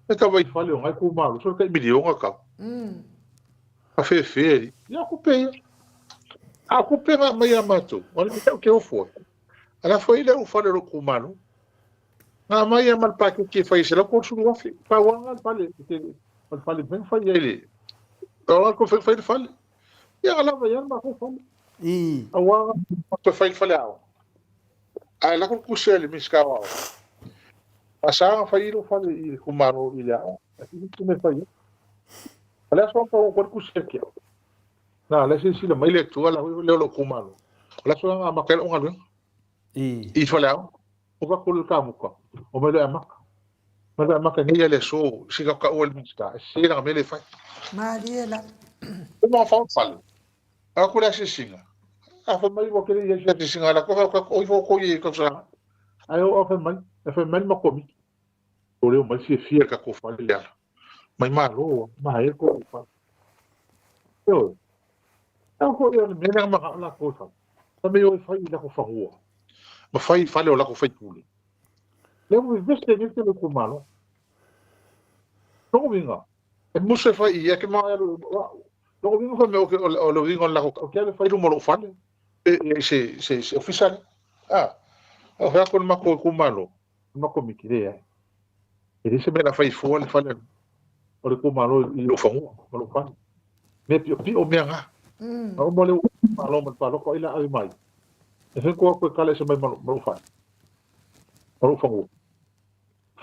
E tau vai fale o ngai itumalo, so tai miliona kau. A fefe ali. Ia kupe ia. A kupe nga mai a matou. O le mea ke ofo. Ala foi le u fale ro itumalo. Nga mai a mal paketi e fai se la ko sulu afi. Pa wanga le fale te o le fale ben fai ai le. O la ko fai le fale. Ia lava ia ma ko fale. Aua ko fai le fale ao. Ae lako le kusi a le Minisita o Aoga, a sa na fai i lou fale i le itumalo i le aoga, ae sili atu mea e fai ai. O le aso na pau ai le kusi a Ke'o, na la e silasila mai le Atua la foi lea o lou itumalo, o le aso la na amata ai lau galuega i faleaoga. Ua avatu le kamuta, omai loa e amata. Omai loa e amata nei lava le aso, se i taua e le Minisita, e sese lana mea lea e fai. Malie lava. Uma ona fau le fale, Avatu le asiasiga. A fai mai ua tele i ai se asiasiga a latou, fai atu, o ifo outou i tausaga. Ae oo a fai mai, e fai mai le matou komiti. O lea omai fiafia i le tatou fale le ala. Mai malo, maea le tou fale. Ioe. A foi o le mea lea na manao latou e fai. Fai mai o e fai i latou fanua. Ma fai i fale o latou faipule. Lea ua vevese nei le tele o itumalo. Lona uiga, E musu e fai i ia ke ma alu loko winga fai me o o le winga o lako o ke alu fai luma o lou fale e e se se se ofisa le a o fai atu le matou itumalo le matou komiti leai e leai se mea o le a fai fua le fale o le itumalo i lou fanua ma lou fale mea piopio mea na a uma lea ua malo ma le palota o ai o le a ave mai e fai atu e kala ese mai ma lou fale ma lou fanua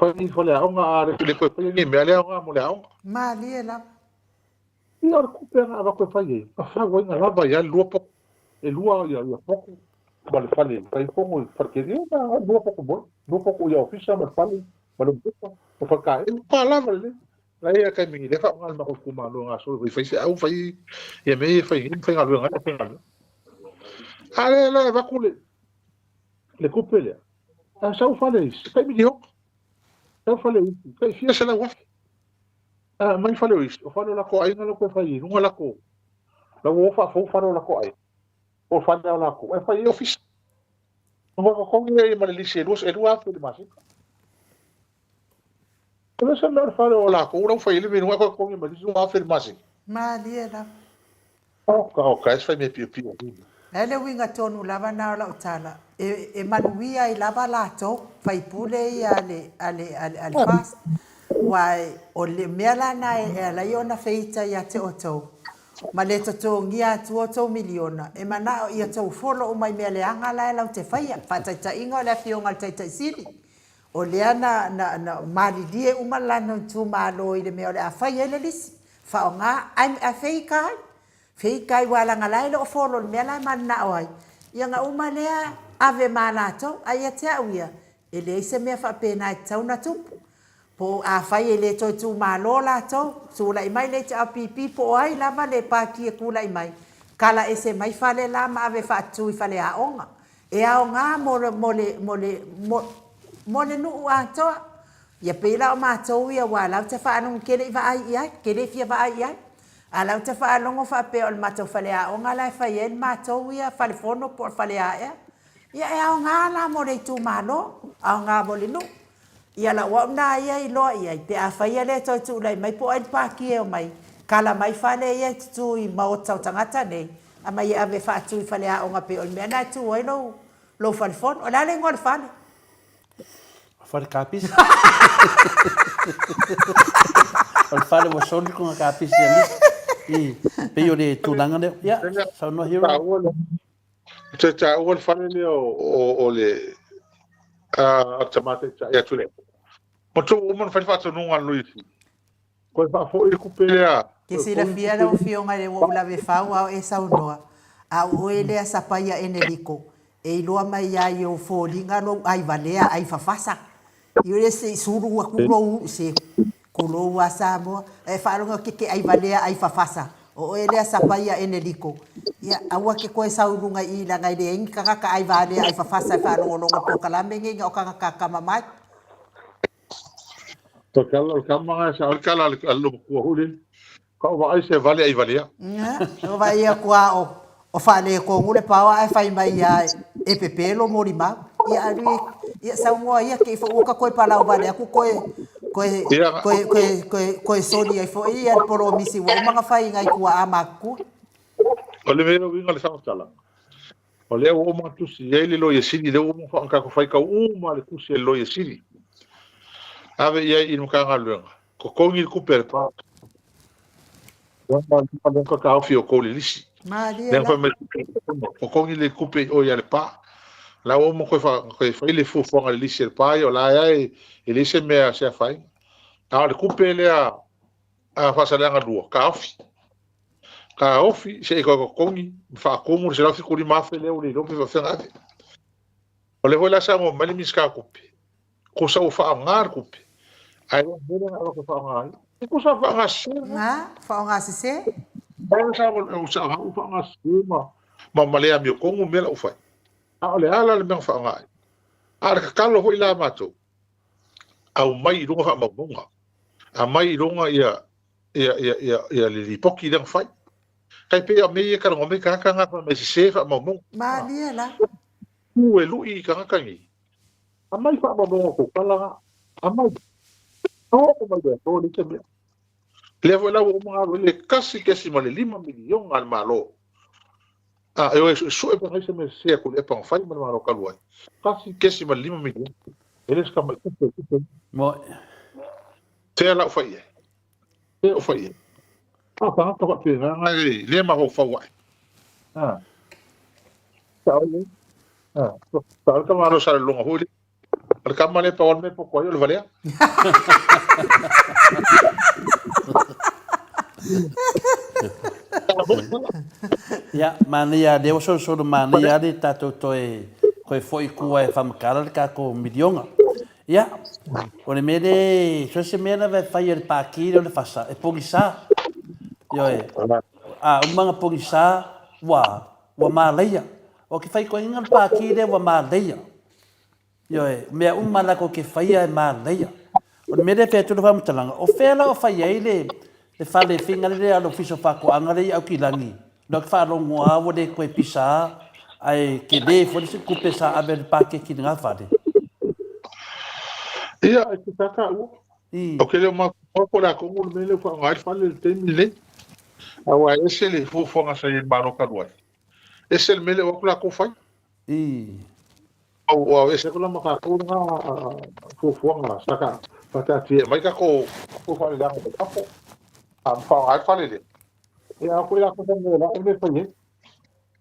Fai i faleaoga a le toe faia nei mea le aoga mo le aoga. Malie lava. Ia o le tupe na avatu e fai ai, na fau ai na lava ai lava le lua potu. E lua ia ia potu ma le fale fai fono i fale tele na lua potu moi, lua potu ia ofisa ma le fale ma le umukuka ma fale kaeu, pa lava lelei. La e i ai le taimi lea faaaoga le matou itumalo e gasolo foi fai feau fai ia mea ia fai nei faigaluega ai faigaluega. A lea la e avatu le le tupe lea, a sau fale isi, tai miliona. Sau fale isi, tai fia 100,000. A aumai fale o isi, o fale o latou aiga la toe fai i luga latou. La ua o faafou fale o latou aiga. Po o fale o latou, ae fai ai ofisa. Ua totogi ai ma le lisi e 2,000 i le masina. O le se mea o le fale o latou la ua fai ai le mea i luga ae toe totogi ma le isi 2,000 i le masina. Malie lava. Oka oka e se fai mea piopio. Ae le uiga tonu lava na o lau tala, e, e manuia ai lava latou, faipule ia a le, a le, a le, a le FAST. Ua o le mea la na e, e ala ai ona feita ia te outou, ma le totogia atua outou miliona, e manao ia tou folo uma i mea leaga la e lau te faia. Faataitaiga o le afioga i le Taitai Sili, o lea na, na, na malilie uma le lana itumalo i le mea o le a fai ai le lisi. Faaaoga, ae, ae feita ai. Feita ai aua leaga la e le o folo i le mea la e mananao ai. Ia ona uma lea ave ma latou. Ae ia te au ia, e leai se mea faapena e tatau ona tupu. Po o afai e le toe itumalo latou, tulai mai le HRPP po o ai lava le pati e tulai mai, kala ese mai fale la ma ave faatutu i faleaoga. E aoga mo le, mo le, mo le, mo le nuu atoa. Ia pei la o matou ia aua o la ou te faalogo ke le i vaai i ai, ke le fia vaai i ai. A o la ou te faalogo faapea o le matou faleaoga la e fai ai le matou ia falefono po o le faleaea. Ia e aoga la mo le itumalo, aoga mo le nuu. Ia lau au na ia iloa i ai pe afai e le toe tulai mai po o ai le pāki e omai, kala mai fale ia e tutu i maota o tagata nei, Aumai e ave e faatu i faleaoga pei o le mea lena e tu ai lou lou falefono. O le a le igoa o le fale? O fale kapisi. O le fale ua soli kona kapisi e nisi. I, pei o le tulaga lea. Ia, saunoa Hero. Te taua le fale lea o le tama taitai atu lea. Ma tou uma na fai le faatonuga a le Loia Sili. Toe faafoi le tupe lea. Ke silafia lau afioga i le ua ou lave fau a o e saunoa, a o oe lea Sapaia Eneliko, e iloa mai ia i ou foliga lou ai valea ai fafasa. I ole se i sulu aku lou se kulou a Samoa, e faalogo ke ke ai valea ai fafasa. O oe lea Sapaia Eneliko, ia aua ke koe sau i luga i i leaga e leai ni tagata ai valea ai fafasa e faalogologo i polokalame nei na o tagata akamamai. O le kama nga sa o le kala a le matua foi lele. Ka o vaai se vale ai valea. O vaai atu a o o faaletonu le paoa ae fai mai ia e pepelo molimau. Ia alu ia saunoa ia ke i foi ua ka toe palau vale atu toe toe toe toe toe toe soli ai foi ia le polomisi ua uma ona fai i nai tuaa matutua. O le mea uiga o le faamatalaga. O lea ua uma ona tusi i ai le Loia Sili, lea ua uma ona tatou faitau uma le tusi a le Loia Sili. Ave i ai i le Matagaluega, totogi le tupe a le pa. Lea ka taofi o tou le lisi. Malie la. Totogi le tupe i o ia le pa. La ua uma toe fai le fuafuaga a le lisi a le pa ia, o la e e leai se mea se afaina. A o le tupe lea a Faasaleleaga 2, taofi. Taofi se i toe totogi ma faatumu le $175,000 lea ua le iloa pe faapefea ona ave. O lea foi la saunoa mai le Minisita o Tupe, tusa ua faaaoga le tupe, ae le o le mea lea na avatu e faaaoga ai. E tusa ua faaaoga sese lena. Na, faaaoga sese. Ua faaaoga sese ma ma le amiotonu le mea la ua fai. A o le a la le mea na faaaoga ai? A o le tatalo foi la a matou, aumai i luga faamaumauga, aumai i luga ia ia ia ia ia le lipoti lea na fai. Tai pei o mea ia e talanoa mai tagata na fai mai sese faamaumauga. Malie la. Tu e lui i tagata nei. Aumai faamaumauga o tou tala na. Aumai. Oo mai le aso le se mea. Lea foi la ua uma ona alu ai le 1.5 miliona a le Malo. A e o e suesue pe fai se mea sese a Tuilaepa na fai ma le Malo talu ai. 1.5 miliona. E le o se tamai tupe, tupe. Moi. Fea la ou fai i ai? Fea ou fai i ai? A tagata faapena na e le mafaufau ae. A. Sao le. A. Sao le tamaloa Salelologa foi le. O le kama lea pau lava le mea e poto ai o le valea. Ia, manaia lea ua solosolo manaia lava le tatou toe toe foi i tua e faamatala le tatou miliona. Ia, o le mea lea, so o se mea lava e fai e le Pati lea o le FASA, e pogisa. Ioe, a uma ona pogisa, ua, ua malaia. O ke faitoaiga le Pati lea ua malaia. Ioe, o mea uma latou te faia e manaia. O le mea lea e fai atu le faamatalaga, o fea la o fai ai le, le fale faiga lea a le Ofisa o Faatoaga lea i Aukilani? O lea ou te faalogo lava ua le toe pisa ae tele foi le tupe sa ave i le paketi i lena fale. Ia, e te tataua. Ou te le o mafaufau po o le a tonu le mea lea ua faaaoga ai le fale i le taimi lenei. Aua e ese le fuafuaga sa i ai i le Malo talu ai. Ese le mea lea ua o atu latou fai. Ua ese atu la ma tatou lena fuafuaga sa faataatia e aumai tatou faaleleaga mai fafo a ma faaaoga ai le fale lea. Ia a foi latou sa mea la mea fai ai.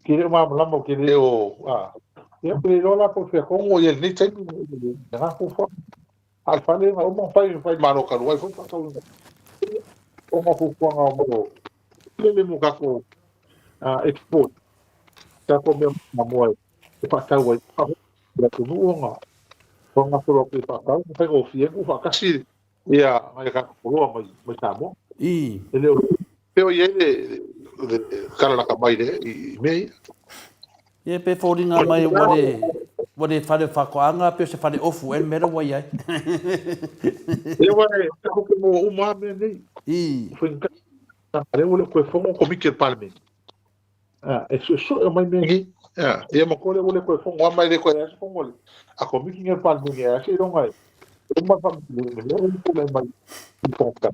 Ke le o malamalama ke le o a ia ke le iloa la po o fea tonu o i ai i lenei taimi lena fuafuaga. A o le fale na uma ona fai fai malo talu ai foi faatauina. O ma fuafuaga o mo lele mo tatou export tatou mea mamoe e faatau ai le atunuu ona ona gasolo atu e faatau ma faigofie ai ona tuufaatasi ia nai a tatou oloa mai mai Samoa. E le o pei o i ai le le tala lata mai le i mea ia. Ia pe foliga mai ua le ua le fale o faatoaga pe o se fale ofu ea le mea la ua i ai. Ia ua e tatou te maua uma lava mea nei. Faigata lea ua le o toe fono Komiti a le Palemene. E suesue mai mea nei. Ia ma koa lea ua le toe fono lava ma e le toe ai se fono a le a Komiti nei a le Palemene e seiloga e uma le faamasinoga lea ua tulai mai i le Fofoga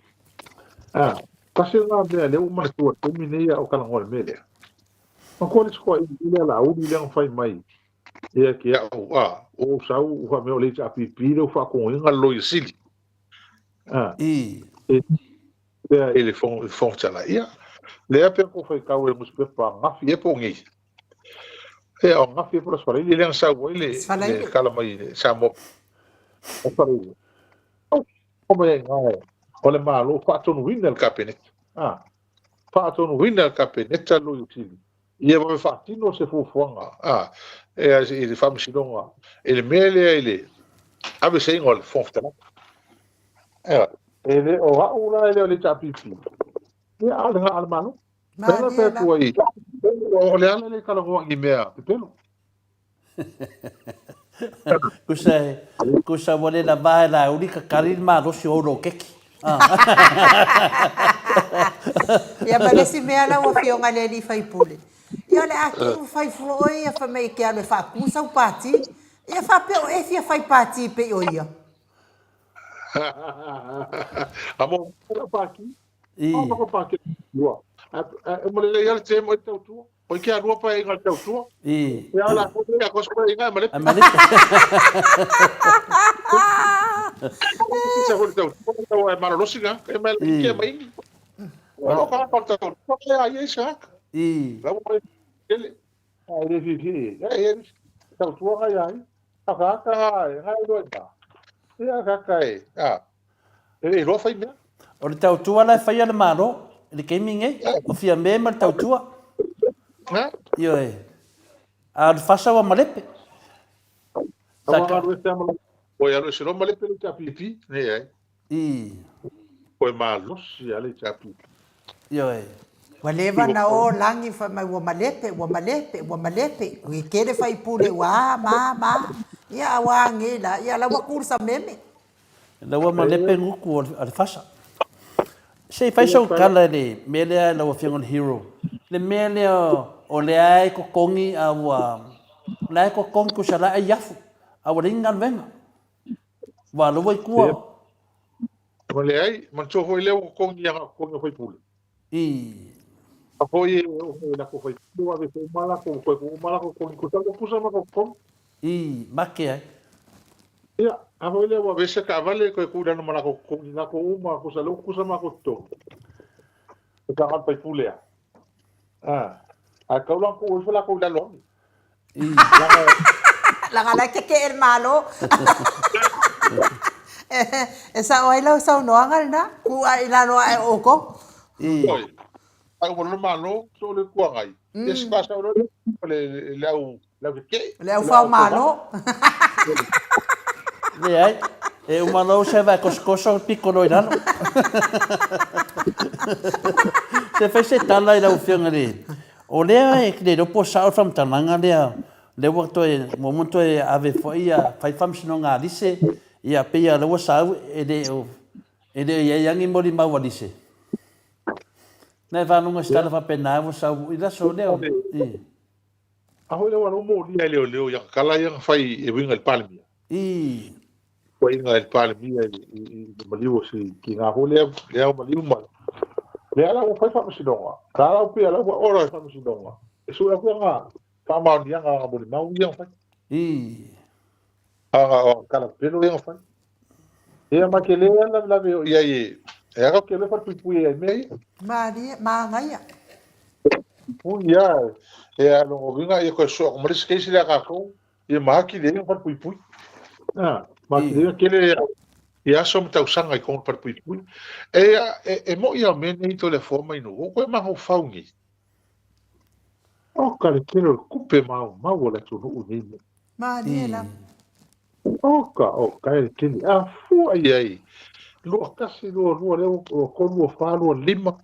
Fetalai. Tasi lena mea lea ua manatua i le taimi nei a o talanoa i le mea lea. Manatua le isi toeaina lea Laauli lea na fai mai ia te au, a, ua ou sau ou faamea o le HRPP lea ua faatonuina le Loia Sili. A, e, lea i le Fofoga Fetalai. Ia, lea pe tou faitau i le nusipepa ananafi ea po o nei. Ia, o ananafi ea po o le Aso Faraile lea na sau ai le, le tala mai i le Samoa. Aso Faraile. O mai ai i ina o le Malo faatonuina e le Kapeneta. A, faatonuina e le Kapeneta le Loia Sili ia vave faatino se fuafuaga a, e, i le Faamasinoga i le mea lea i le aveeseina o le Fofoga Fetalai. Ioe. E le o au la e le o le HRPP, ia a o le ga a le Malo. Pea la fai atu ai, o le ala lea e talanoa i ni mea pepelo. Kusa, kusa ua le lava e Laauli kakali le malosi o ou loketi. Ia ma le isi mea lau Afioga i le alii faipule, ia o le a te i ua fai fua oe ia fai mai e te alu e faatu sau pati. Ia faapea o e fia fai pati pei o ia. A mo lau pati, a mo pati ua. E mo le lei ala te mo e tautua. Oi ke alua paeaiga i le tautua. Ia o latou nei a kosa paeaiga e malepe. Malepe. Sa foi le tautua tau e malolosi na. E mai ke mai ni. O lo ka pa tautua ke a ia sa. La mo kele. A le fi fi. E e tautua ga ia. A ka ka e ga lo ina. Ia ka ka e. A. E iloa fai mea. O le tautua la e faia le Malo i le taimi nei, o Fiame ma le tautua. Ioe. A o le fasa ua malepe. Sa ka... Oi alu ese loa malepe le HRPP, nei ai. I. Koe malosi a le HRPP. Ioe. Ua leva na o lagi fai mai ua malepe, ua malepe, ua malepe. Ua tele faipule ua a ma ma. Ia a ua age la, ia la ua ku le sameme. Ina ua malepe gutu a le fasa. Se i fai sau tala i le mea lea lau Afioga i le Hero, le mea lea o lea e totogi a ua, o lea e totogi tusa la e afu, a ua leai ni galuega. Ua alu ai tua. Ua leai, manatua foi lea ua totogi aga totogi o faipule. I. A foi e o e latou faipule ua aveese uma latou, toe tuu uma latou totogi tusa ua tusa ma latou totogi. I, make ai. Ia, a foi lea ua aveese taavale toe tuu i lalo ma latou totogi, latou uma tusa lea ua tusa ma latou totogi. E taga le faipule a. A, ae tatau la ona tuu ifo latou i lalo ane. I. Leaga la e tetee le Malo. E sao ai lau saunoaga lena, tuu ae i lalo ae o outou. I. Oi, a uma loa le Malo, soo le Itu Agai. Ia se faasao loa lea le au le au tetee. Le au fao Malo. Leai, e uma loa usa e vae kosokoso piko loa i lalo. Se fai se tala i lau Afioga i le O lea e le iloa po o sao le faamatalaga lea, lea ua toe muamua ona toe ave foi ia fai faamasinoga a Lise, ia pei lava o lea ua sau e le o e le o i ai lava ni molimau a Lise. Na e faalogo i se tala faapena ua sau i le aso lea o i. A foi lea ua molia e leoleo ia tala ia na fai e uiga i le Palemia. I. Tuuaiga i le Palemia i le maliu o si tina foi lea, lea ua maliu mai. Lea la ua fai faamasinoga, la la pei la ua ora i faamasinoga, e sue atu ana faamaoniaga ana molimau ia na fai. I. Ana o tala pepelo ia na fai. Ia ma ke le lavelave o i ai e, e aga ke le falepuipui ai mea ia. Malie, manaia. Pui ia, e a longa uiga ia koe sue atu ma le isi case lea a tatou. Ia ma atili ai ona falepuipui. A, ma atili ai tele ia aso ma tausaga i totonu o le falepuipui. E, e, e mo'i a mea nei Toleafoa ma Inu, ua toe mafaufau nei. Oka le tele o le tupe maumau a le atunuu i nei mea. Malie lava. Oka, oka e le tele. A fua i ai, 21, 22, lea ua 23, 24, 25,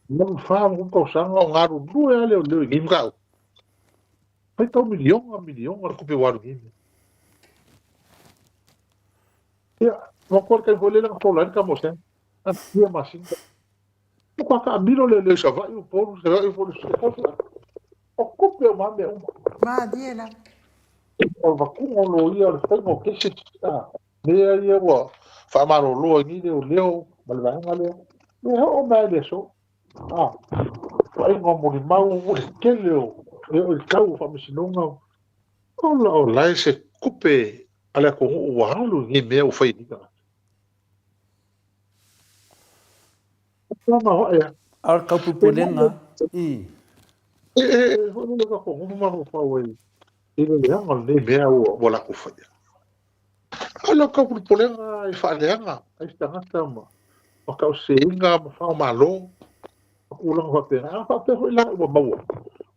8, 4 tausaga o galulue lava leoleo i nei mataupu. Faitau miliona, miliona le tupe ua alu i nei mea. Ia, manatua le taimi foi lele na fola ai le tama o Sam, na fia masina. Matua taamilo leoleo i Savaii, Upolu, Savaii, Upolu, o tupe uma lava mea uma. Malie lava. O le avatuga o loia, o le faiga o cases, a, mea ia ua faamalolo ai nei leoleo ma le vaega lea. E oo mai lava i le aso, a, vaaiga o molimau, o le tele o. Ia, o le tau o faamasinoga, ola o la e se tupe a le atunuu ua alu i nei mea ua fai e nei tagata. A o le taupupulega, i. E foi le tatou nofo mafaufau ai i le leaga o lenei mea ua latou faia. A o le taupupulega e faaleaga ai se tagata ma tauseseina ma faamalo ma tulaga faapena. A faapea foi la ua maua,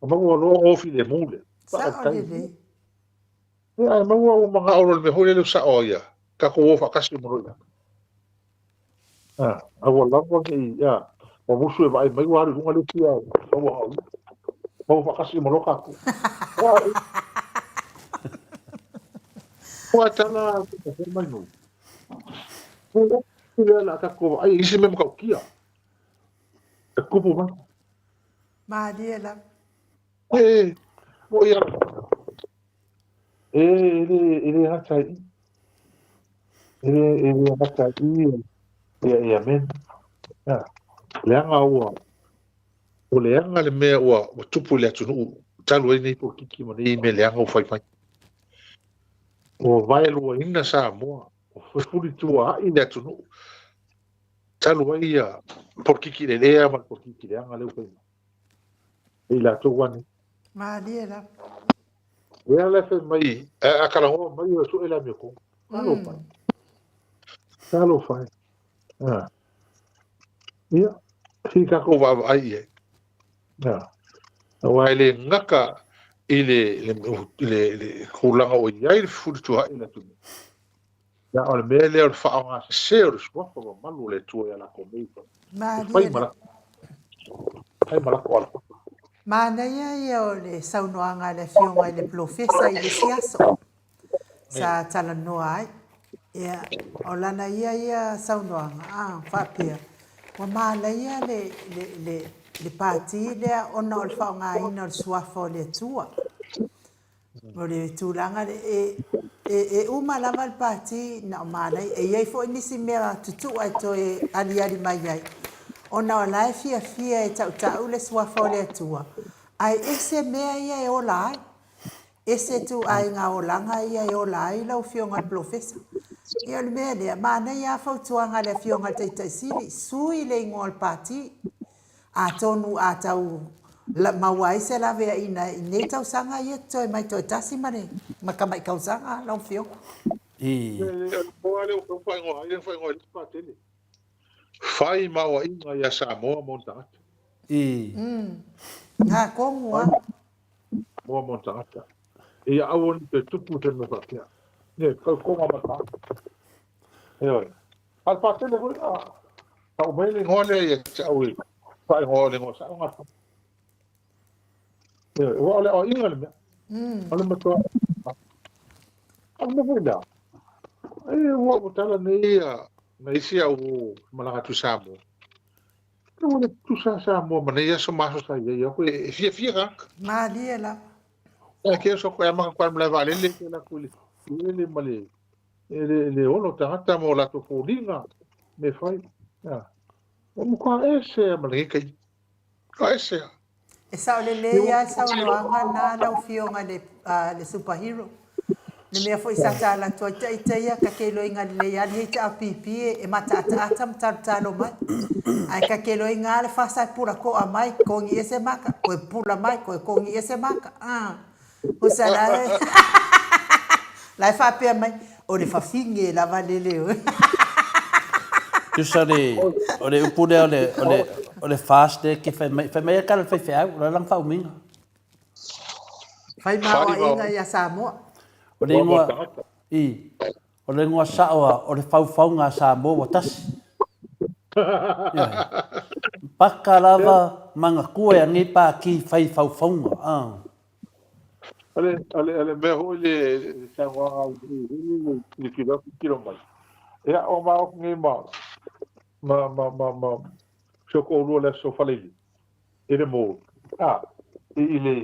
ua maua loa ona o filemu lea. Sao lelei. Ia, ae maua ua manao loa i le mea foi lele ua sao ia, tatou o faatasi uma loa i lalo. A, aua lava ne i, a, ua musu e vaai mai ua alu i luga le isi ae maua na o ia. Maua faatasi uma loa tatou. Ua tala te mai nui. Ua lea la tatou vaai i isi mea matautia. E tupu mai. Malie lava. E, o ia, e, e le, e le gata i, e le, e le gata i, ia, ia men. Ia, leaga ua, o leaga le mea ua, ua tupu i le atunuu, talu ai nei polokiki ma nei mea leaga ua fai mai. Ua vaeluaina Samoa, ua fefulitua ai le atunuu, talu ai ia polokiki lelea ma le polokiki leaga lea ua fai mai. E i latou ane. Malie lava. Lea la fai mai, a talanoa mai o sue le amiotonu. Talofa e. Talofa e. Ah. Ia, si tatou vaavaai i ai. Ah. Aua e le gata i le, le, le, le tulaga o i ai le fefulitua ai le atunuu. Ia, o le mea lea o le faaaoga sese o le suafa mamalu o le Atua ia latou nei. Malie lava. Fai ma latou ala. Manaia ia o le saunoaga a le Afioga i le Polofesa i le isi aso sa talanoa ai. Ia, o lana ia ia saunoaga, a, faapea, ua malaia le, le, le, le Pati lea ona o le faaaogaina o le suafa o le Atua. O le tulaga lea, e, e, e uma lava le pati na o manaia. E i ai foi nisi mea tutua e toe aliali mai ai, ona o la e fiafia e tautau le suafa o le Atua, ae ese mea ia e ola ai. Ese ituaiga olaga ia e ola ai lau Afioga i le Polofesa. Ia o le mea lea, manaia lava fautuaga a le Afioga i le Taitai Sili, sui le igoa o le pati. Atonu a tau maua ai se laveaiina i nei tausaga ia totoe mai toe tasi ma le ma tamai tausaga lau Afioga. I. Fai ma oaiga ia Samoa ma ona tagata. I. Nga tonu a. Samoa ma ona tagata. Ia aua ne i toe tupu se mea faapea. Ne, tautoga mataala. Ioe. A o le patele foi na tau mai le igoa lea ia te au i faaigoa o le igoa sao gata. Ioe, ua o le aoaiga le mea. O le matua. O le mea foi lea. E ua ua tala nei ia na isi au malaga atu i Samoa. E ua le tusa Samoa ma nei aso ma aso sa i ai. Au e fiafia tagata. Malie lava. E ke so ko ama ko mala vaalele ke la ku le le ma le e le, le ono tagata ma o latou foliga me fai. Ia. Ua matua ese a ma lenei taimi. Matua ese a. E sao lelei lava le saunoaga lena lau Afioga i le Super Hero. Le mea foi sa ta alu atu ai ita ia ka te iloa lelei lava le HRPP e mataataata ma talotalo mai. Ae ka te iloa le fasa e pula toa mai, togi ese maka, toe pula mai, toe togi ese maka. Usa la e la e faapea mai, o le fafine lava le leo. Tusa le, o le upu lea o le, o le, o le fast lea ke fai mai, fai mai e tala le faifeau, o le a lana faaumiga? Fai ma aoaiga ia Samoa. O le igoa, i, O le igoa sao a o le faufauga a Samoa ua tasi. Ioe. Paka lava manatua e anei pākī fai faufauga. Ah. O le, o le, o le mea foi le saunoaga i le tilo atu tilo mai. Ia, o ma oku nei ma, ma, ma, ma, ma, si o toalua le aso Faleili, i le mall, ah, i, i le,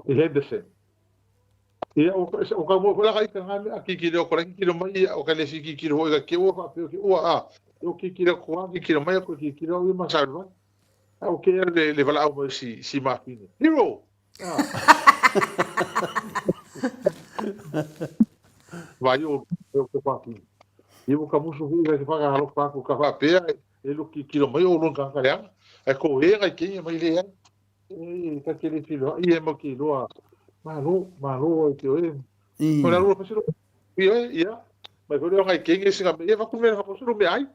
i Henderson. Ia, ua ua tau moe foi la ka ita nga mea, kikilo ko la kikilo mai ia, o ka le si kikilo hoi ka ke ua faapea ke ua a, o kikilo ko a kikilo mai ko kikilo ia ma sa vai. A o ke le le valaau mai si si mafine. Hero. Vai o o te paki. I o ka musu hui ka whakahalofa aku ka whapea e luki kilo mai o lon ka leanga. E ko e ngai ki mai le ai. E ka ke le filo i e mo ki loa. Malo, malo e te oe. Ko la ro pasiro. I e ia. Mai ko le ngai ki ngi singa me e vaku me vaku me ai.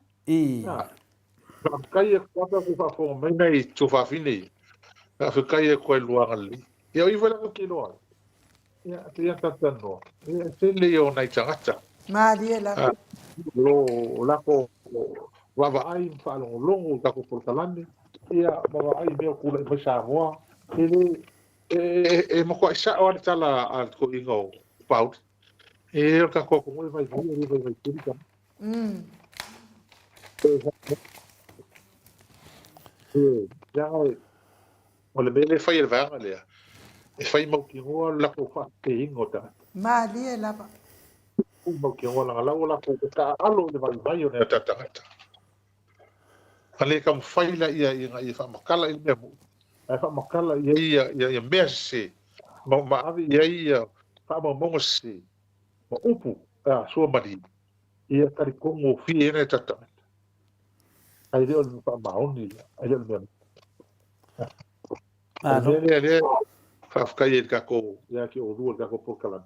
Faafetai e koa pea ku faafofoga mai nei tuafafine ia. Faafetai e koa i luaga lelei. Ia o ivo lava ke loa. Ia te ia talanoa. Ia e tele ia o nai tagata. Malie lava. Lo lako vaavaai ma faalogologo i tatou polokalame, ia ma vaai i mea o tulai mai Samoa. E le e matuai sao lava le tala a le toeaina o Pauli. E o le tatou atunuu e vaivai e le vaivai tele tagata. O le mea lea e fai e le vaega lea, e fai mautinoa le latou faateteina o tagata. Malie lava. Fai mautinoa leaga la ua latou taaalo i le vaivai o nai o tatou tagata. A le taumafai laia ina ia faamatala i le mea moni, ae faamatala i ai ia mea sese ma ave i ai ia faamaumauga sese ma upu sua malie. Ia talitonu gofie ai nai o tatou tagata. Ae le o le mea faamaoni lea, ae le o le mea moni. O le mea lea lea faafetai ai i le tatou, ia te oulua i le tatou polokalame.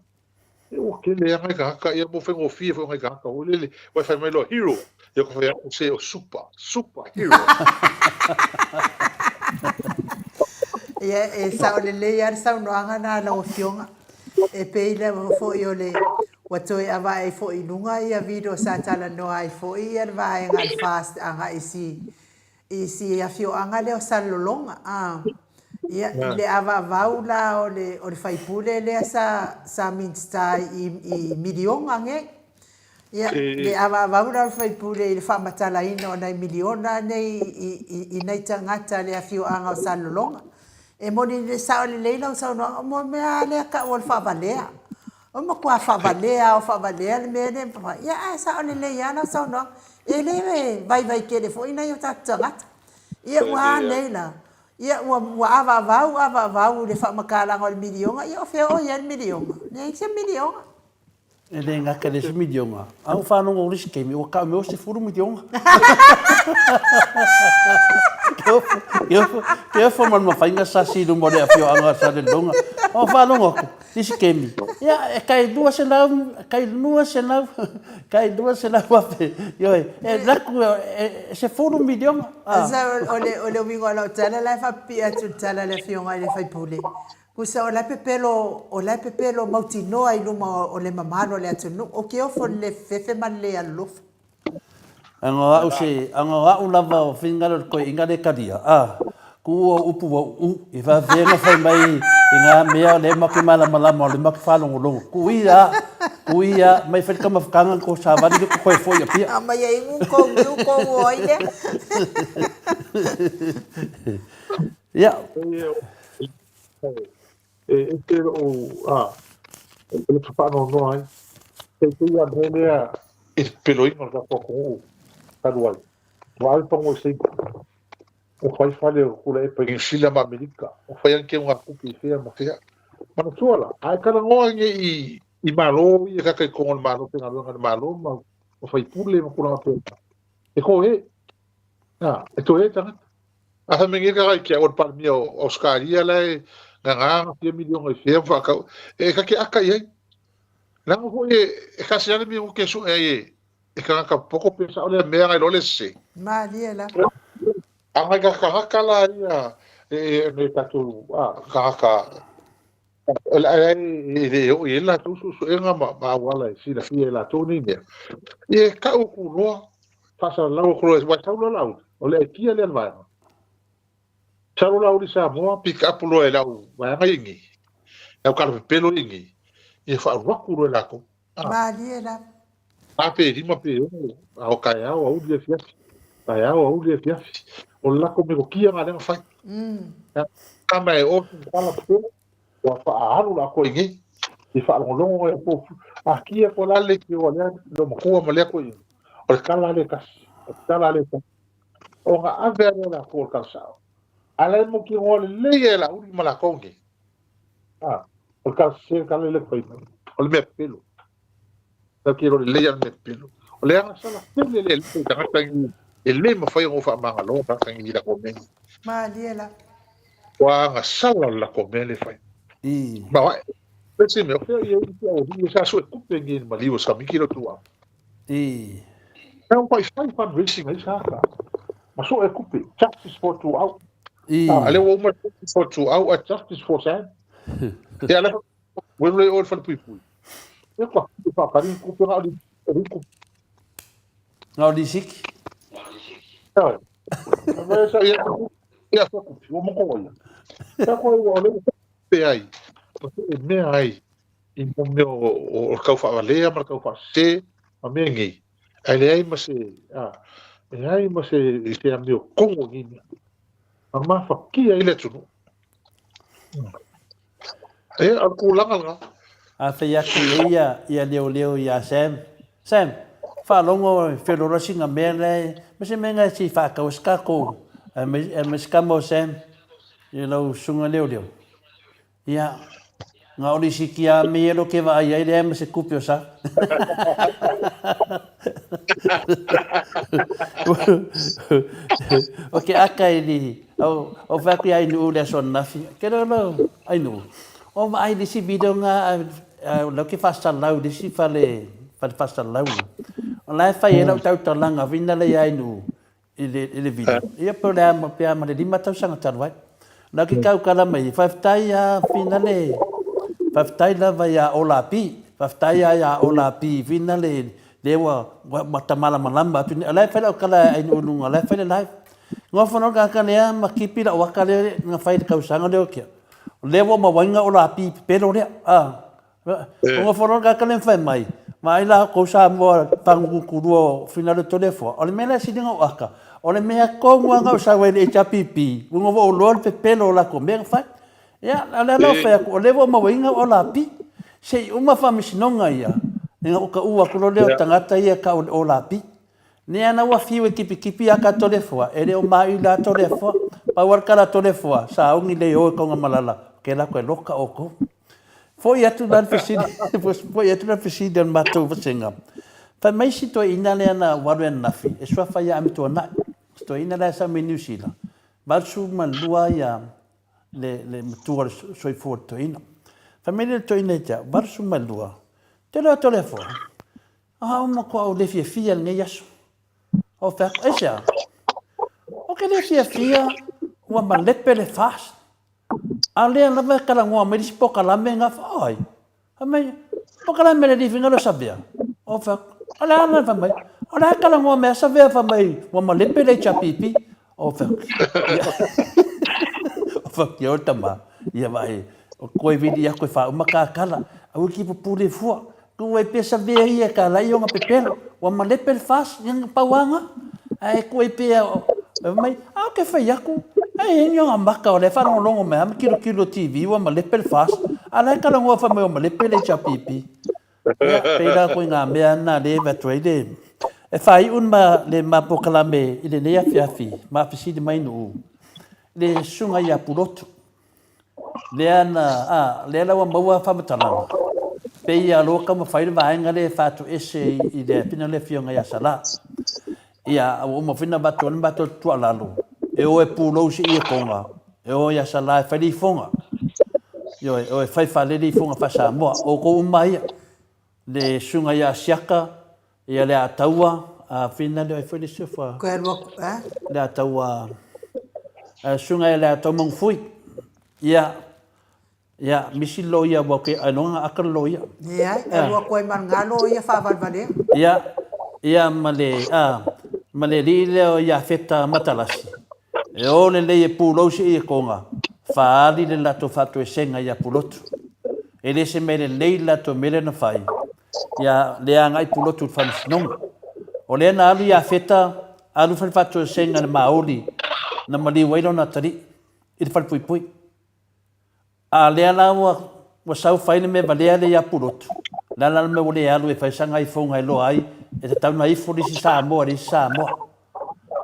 E ua tele lava nai tagata, ia mo faigofie foi nai tagata foi lele, ua e fai mai loa hero, ia ka fai atu se o super, super hero. Ia, e sao lelei lava le saunoaga lena a lau Afioga. E pei lava foi o le ua toe avae ai foi i luga ia video sa talanoa ai foi ia le vaega a le FAST agai i si i si afioaga lea o Salelologa a. Ia i le avaavau la o le o le faipule lea sa sa Minista i i miliona nei. Ia le avaavau la o le faipule i le faamatalaina o nai miliona nei i i i nai tagata le afioaga o Salelologa. E moni le sao lelei lau saunoaga, mo le mea lava lea tau o le faavalea. O le matua faavalea lava o faavalea le mea lea. Ia ae sao lelei lava lau saunoaga. E le vaivai tele foi nai o tatou tagata. Ia ua a nei la? Ia ua ua avaavau avaavau i le faamatalaga o le miliona, ia o fea o i ai le miliona? Leai se miliona. E le gata i le isi miliona, a ua faalogo i le isi taimi, ua tau mai ua 10 miliona. Ke ofo ma le mafaiga sasi i luma o le afioaga o Salelologa. Ua faalogo atu, i le isi taimi, ia e tai 200, tai 200, tai 200 afe, ioe, e alu atu e 10 miliona. O le uiga o lau tala la e faapipii atu i le tala a le afioga i le sui usufono, Tusa o la e pepelo, o la e pepelo mautinoa i luma o le mamalu o le atunuu. O ke ofo le fefe ma le le alolofa. Aga o a'u se, aga o a'u lava o finagalo o le toeaina lea e talia, a, kuu ou upu ua uu i faafefea ona fai mai i ngā mea o lea matou te malamalama o lea matou te faalogologo. Kuu ia, kuu ia, mai fai le tamafutaga na tou savali lea tou toe foi i Apia. A mai ai ngu kou niu kou o ai lea. Ia. E ese lou, a, o le faanoanoa ai. Teitei a mea lea i le pepeloina o le tatou atunuu talu ai. Ua ave pagua i Saina. Ua fai fale o Tuilaepa i Niu Sila ma Amerika. Ua fai ane teugatupe i fea ma fea. Manatua la, a e talanoa nei i, i Malo ia kaka i totonu o le Malo, faigaluega a le Malo ma, ma faipule ma tulaga faapena. E toe, a, e toe tagata. A fai mai nei le tagata o le Palemia o Ausetalia la e gagā ana fia miliona i fea ma faatau, e ta te aka i ai. Leaga foi e tasi lava le minute e sue ai e tagata popoto pe sao lea mea nai lo le sese. Malie lava. A nai tagata la ia e nai tatou tagata e le oo i ai latou suesuega ma auala e silafia e latou nei mea. Ia e tau atu loa, faasalalau atu loa, ua sau loa Laauli, o le aikia lea o le vaega. Sau loa Laauli i Samoa, pick up loa e lau vaega ia i inei, lau kalapepelo ia i inei, ia faaulu atu loa e latou. Malie lava. 4 pe 5 pe 6, a o taeao, aoauli, afiafi, taeao, aoauli, afiafi. O le latou metotia lena lea na fai. Tama e o tala pea, ua faaalu latou i inei, i faalogologo ai po a kia ko la le ki o lea lo matua ma lea ko i. O le tala le tasi, o le tala le tasi. O nga ave ale latou o le tala sao. A la e mautinoa lelei e Laauli ma latou nei. A, o le tala sese le tala lea e fai mai. O le mea pepelo. Tatou te iloa lelei lava le mea pepelo. O le agasala tele lea i tagata nei, e le mafai ona ou faamagaloa tagata nei i latou mea nei. Malie lava. Ua agasala le latou mea lea e fai. Ma o ae, le isi mea, o fea i ai isi aualii ia sa sue tupe nei i le maliu o Samiki lea o Tuuau. Sa matua fai fundraising ai sa sa. Ma sue tupe, justice for Tuuau. A lea ua uma justice for Tuuau ae justice for Sam. Ia lea ua le o le falepuipui. Ia kua whakari ni kupe ngā ori ori kupe. Ngā ori siki. Ia. Ia sa ia ia sa kupe ua moko ia. Sa koe ua ole pe ai. O te mea ai i mo mea o le kau whaavalea ma le kau whaasese ma mea nei. Ae leai ma se, a, leai ma se, se amiokongo i nei mea. Ma mafakia ai le atunuu. Ia, o le tulaga lena. A fai atu e ia ia leoleo iā Sam, Sam, faalogo e felora sina mea lea, ma se mea lena se i faatau ai se tatou, aemaise tama o Sam i lau susuga leoleo. Ia, na o le isi kia me ia lo ke vaai ai leai ma se tupe o sa. O ke aka i li, au, au whai aku i Ainuu le aso ananafi. Ke reo lau, Ainuu. O vaai le isi video nga, lau ke whasalau, le isi whale, whale whasalau. O la e whai e lau tautalaga, whina le i Ainuu. i le, i le video. Ia pe o le a, pe a ma le lima tausaga talu ai. Na ki kau kala mai, faafetai a Finale, faafetai lava ia Ola Pi, faafetai a ia Ola Pi Finale, le ua, ua matamalamalama atu nei. O la e fai lau kala ai i luga, o la e fai le live. Nofo no ka ka lea ma kipi lau waka lea nga fai le tausaga lea o kia. O lea ua mauaina Ola Pi pepelo lea. Ah. O ngā whanau ka kale whai mai, ma ai la kou Samoa panguku o finale Toleafoa. O le mea lea silinga o aka, o le mea kongu anga o sau ai le HRPP, ua ngova o loa le pepelo o lako mea whai. Ia, o le ala o whai aku, o le ua mauaina o la pi, se i uma whamisinoga ia, inga uka ua kulo leo tangata ia ka o le o la pi. Ne ana ua fiu e kipikipi a ka Toleafoa, e le o maʻi la Toleafoa, pau ala ka la Toleafoa, sa ongi lei o e konga malala, ke la koe loka o kou. Foi atu la le fesili, foi atu la le fesili a le matou vasega. Fai mai si toeaina lea na ua alu ananafi, e suafa ia Amituanai. Si toeaina la e sau mai Niu Sila, 82 ia le, le matua o le soifua o le toeaina. Fai mai le toeaina ia te au, 82, te loa Toleafoa, a o matua au le fiafia i lenei aso. O fai atu, aisea? O ke le fiafia, ua malepe le FAST. A lea lava e talanoa mai le isi polokalame na ai. Fai mai, polokalame le lifi ngalo savea. O fai atu, o le a la fai mai, o le a talanoa mai a savea fai mai, ua malepe le HRPP. O fai atu, o fai atu, ia oe tama, ia vaai, o koe vili aku e faauma kakala, aua ki pupule fua. Tuu ai pea savea ia ka lai ona pepelo, ua malepe le FAS, ia na pau anga. Ae tuu ai pea, fai mai, a o ke fai aku, ai e ni ona maka o lea faalogologo mai a ma kilokilo TV ua malepe le FAS, a la e talanoa fai mai ua malepe le HRPP. Ia, pei la koe ngā mea na le e atu ai le, e whāiu ma le ma polokalame i lenei afiafi, ma fesili mai nuu, le susuga ia Pulotu. Lea na, a, lea la ua maua faamatalaga, pei ia loa taumafai le vaega lea e faatoese i le afina le afioga ia Salā. Ia, ua uma foi ona avatu ai le matou tuualalo, e o e pulou se i e Tonga, e o ia Salā e fai le ifoga. Ioe, e o e fai fale le ifoga faa-Samoa. O outou uma ia, le susuga ia Asiata, ia le Ataua, a whina lea ai foi le isi ofa. Koe alu aku, eh? Le Ataua, a susuga ia le Ataua Mangufui. Ia, ia, misi loia ua ke ai longa aka loia. Ia, e alu aku ai ma ngā loia whaawalewalea. Ia, ia ma le, a, ma le alii lea o Iafeta Matalasi. E o lelei e pulou se i e konga, whaali le latou whaatoesega ia Pulotu. E le se mea lelei le latou mea lea na fai, ia le agai Pulotu i le faamasinoga. O lea na alu Iafeta, alu fai le faatoesega i le maoli na maliu ai lona atalii i le falepuipui. A lea la ua, ua sau fai le mea valea lea ia Pulotu, le a la le mea ua le alu e fai sana ifoga e loa ai, e tatau ona ifo le isi Samoa i le isi Samoa.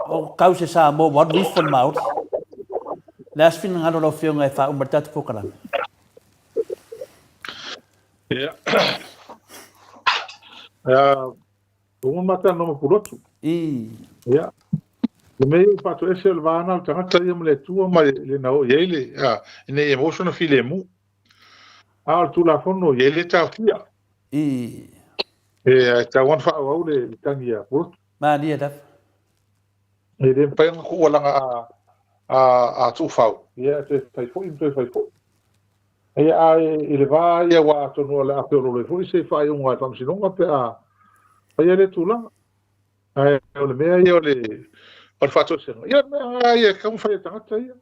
O kau se Samoa ua alu ifo le Maori. Le a se finagalo o lau Afioga e faauma ai le tatou polokalame? Ia. Ia, ua mata no ma pulotu. I. Ia. Le mea ia faatoese o le va na o le tagata ia ma le Atua ma le na oo i ai le, a, ina ia maua sona filemu. A o le Tulafono ia e le taofia. I. E, ae tatau lava ona faaauau le, le tagi a Pulotu. Malie lava. E le mafai ona tuua leaga a, a, a tuufau, ia e toe fai foi ma toe fai foi. Ia, ae i le va ia aua atonu o le a feoloolo ai foi se faaiuga a le Faamasinoga pe a faia lea tulaga. Ae o le mea ia o le, o le faatoesega, ia o le mea lava ia e tatau ona fai e le tagata ia.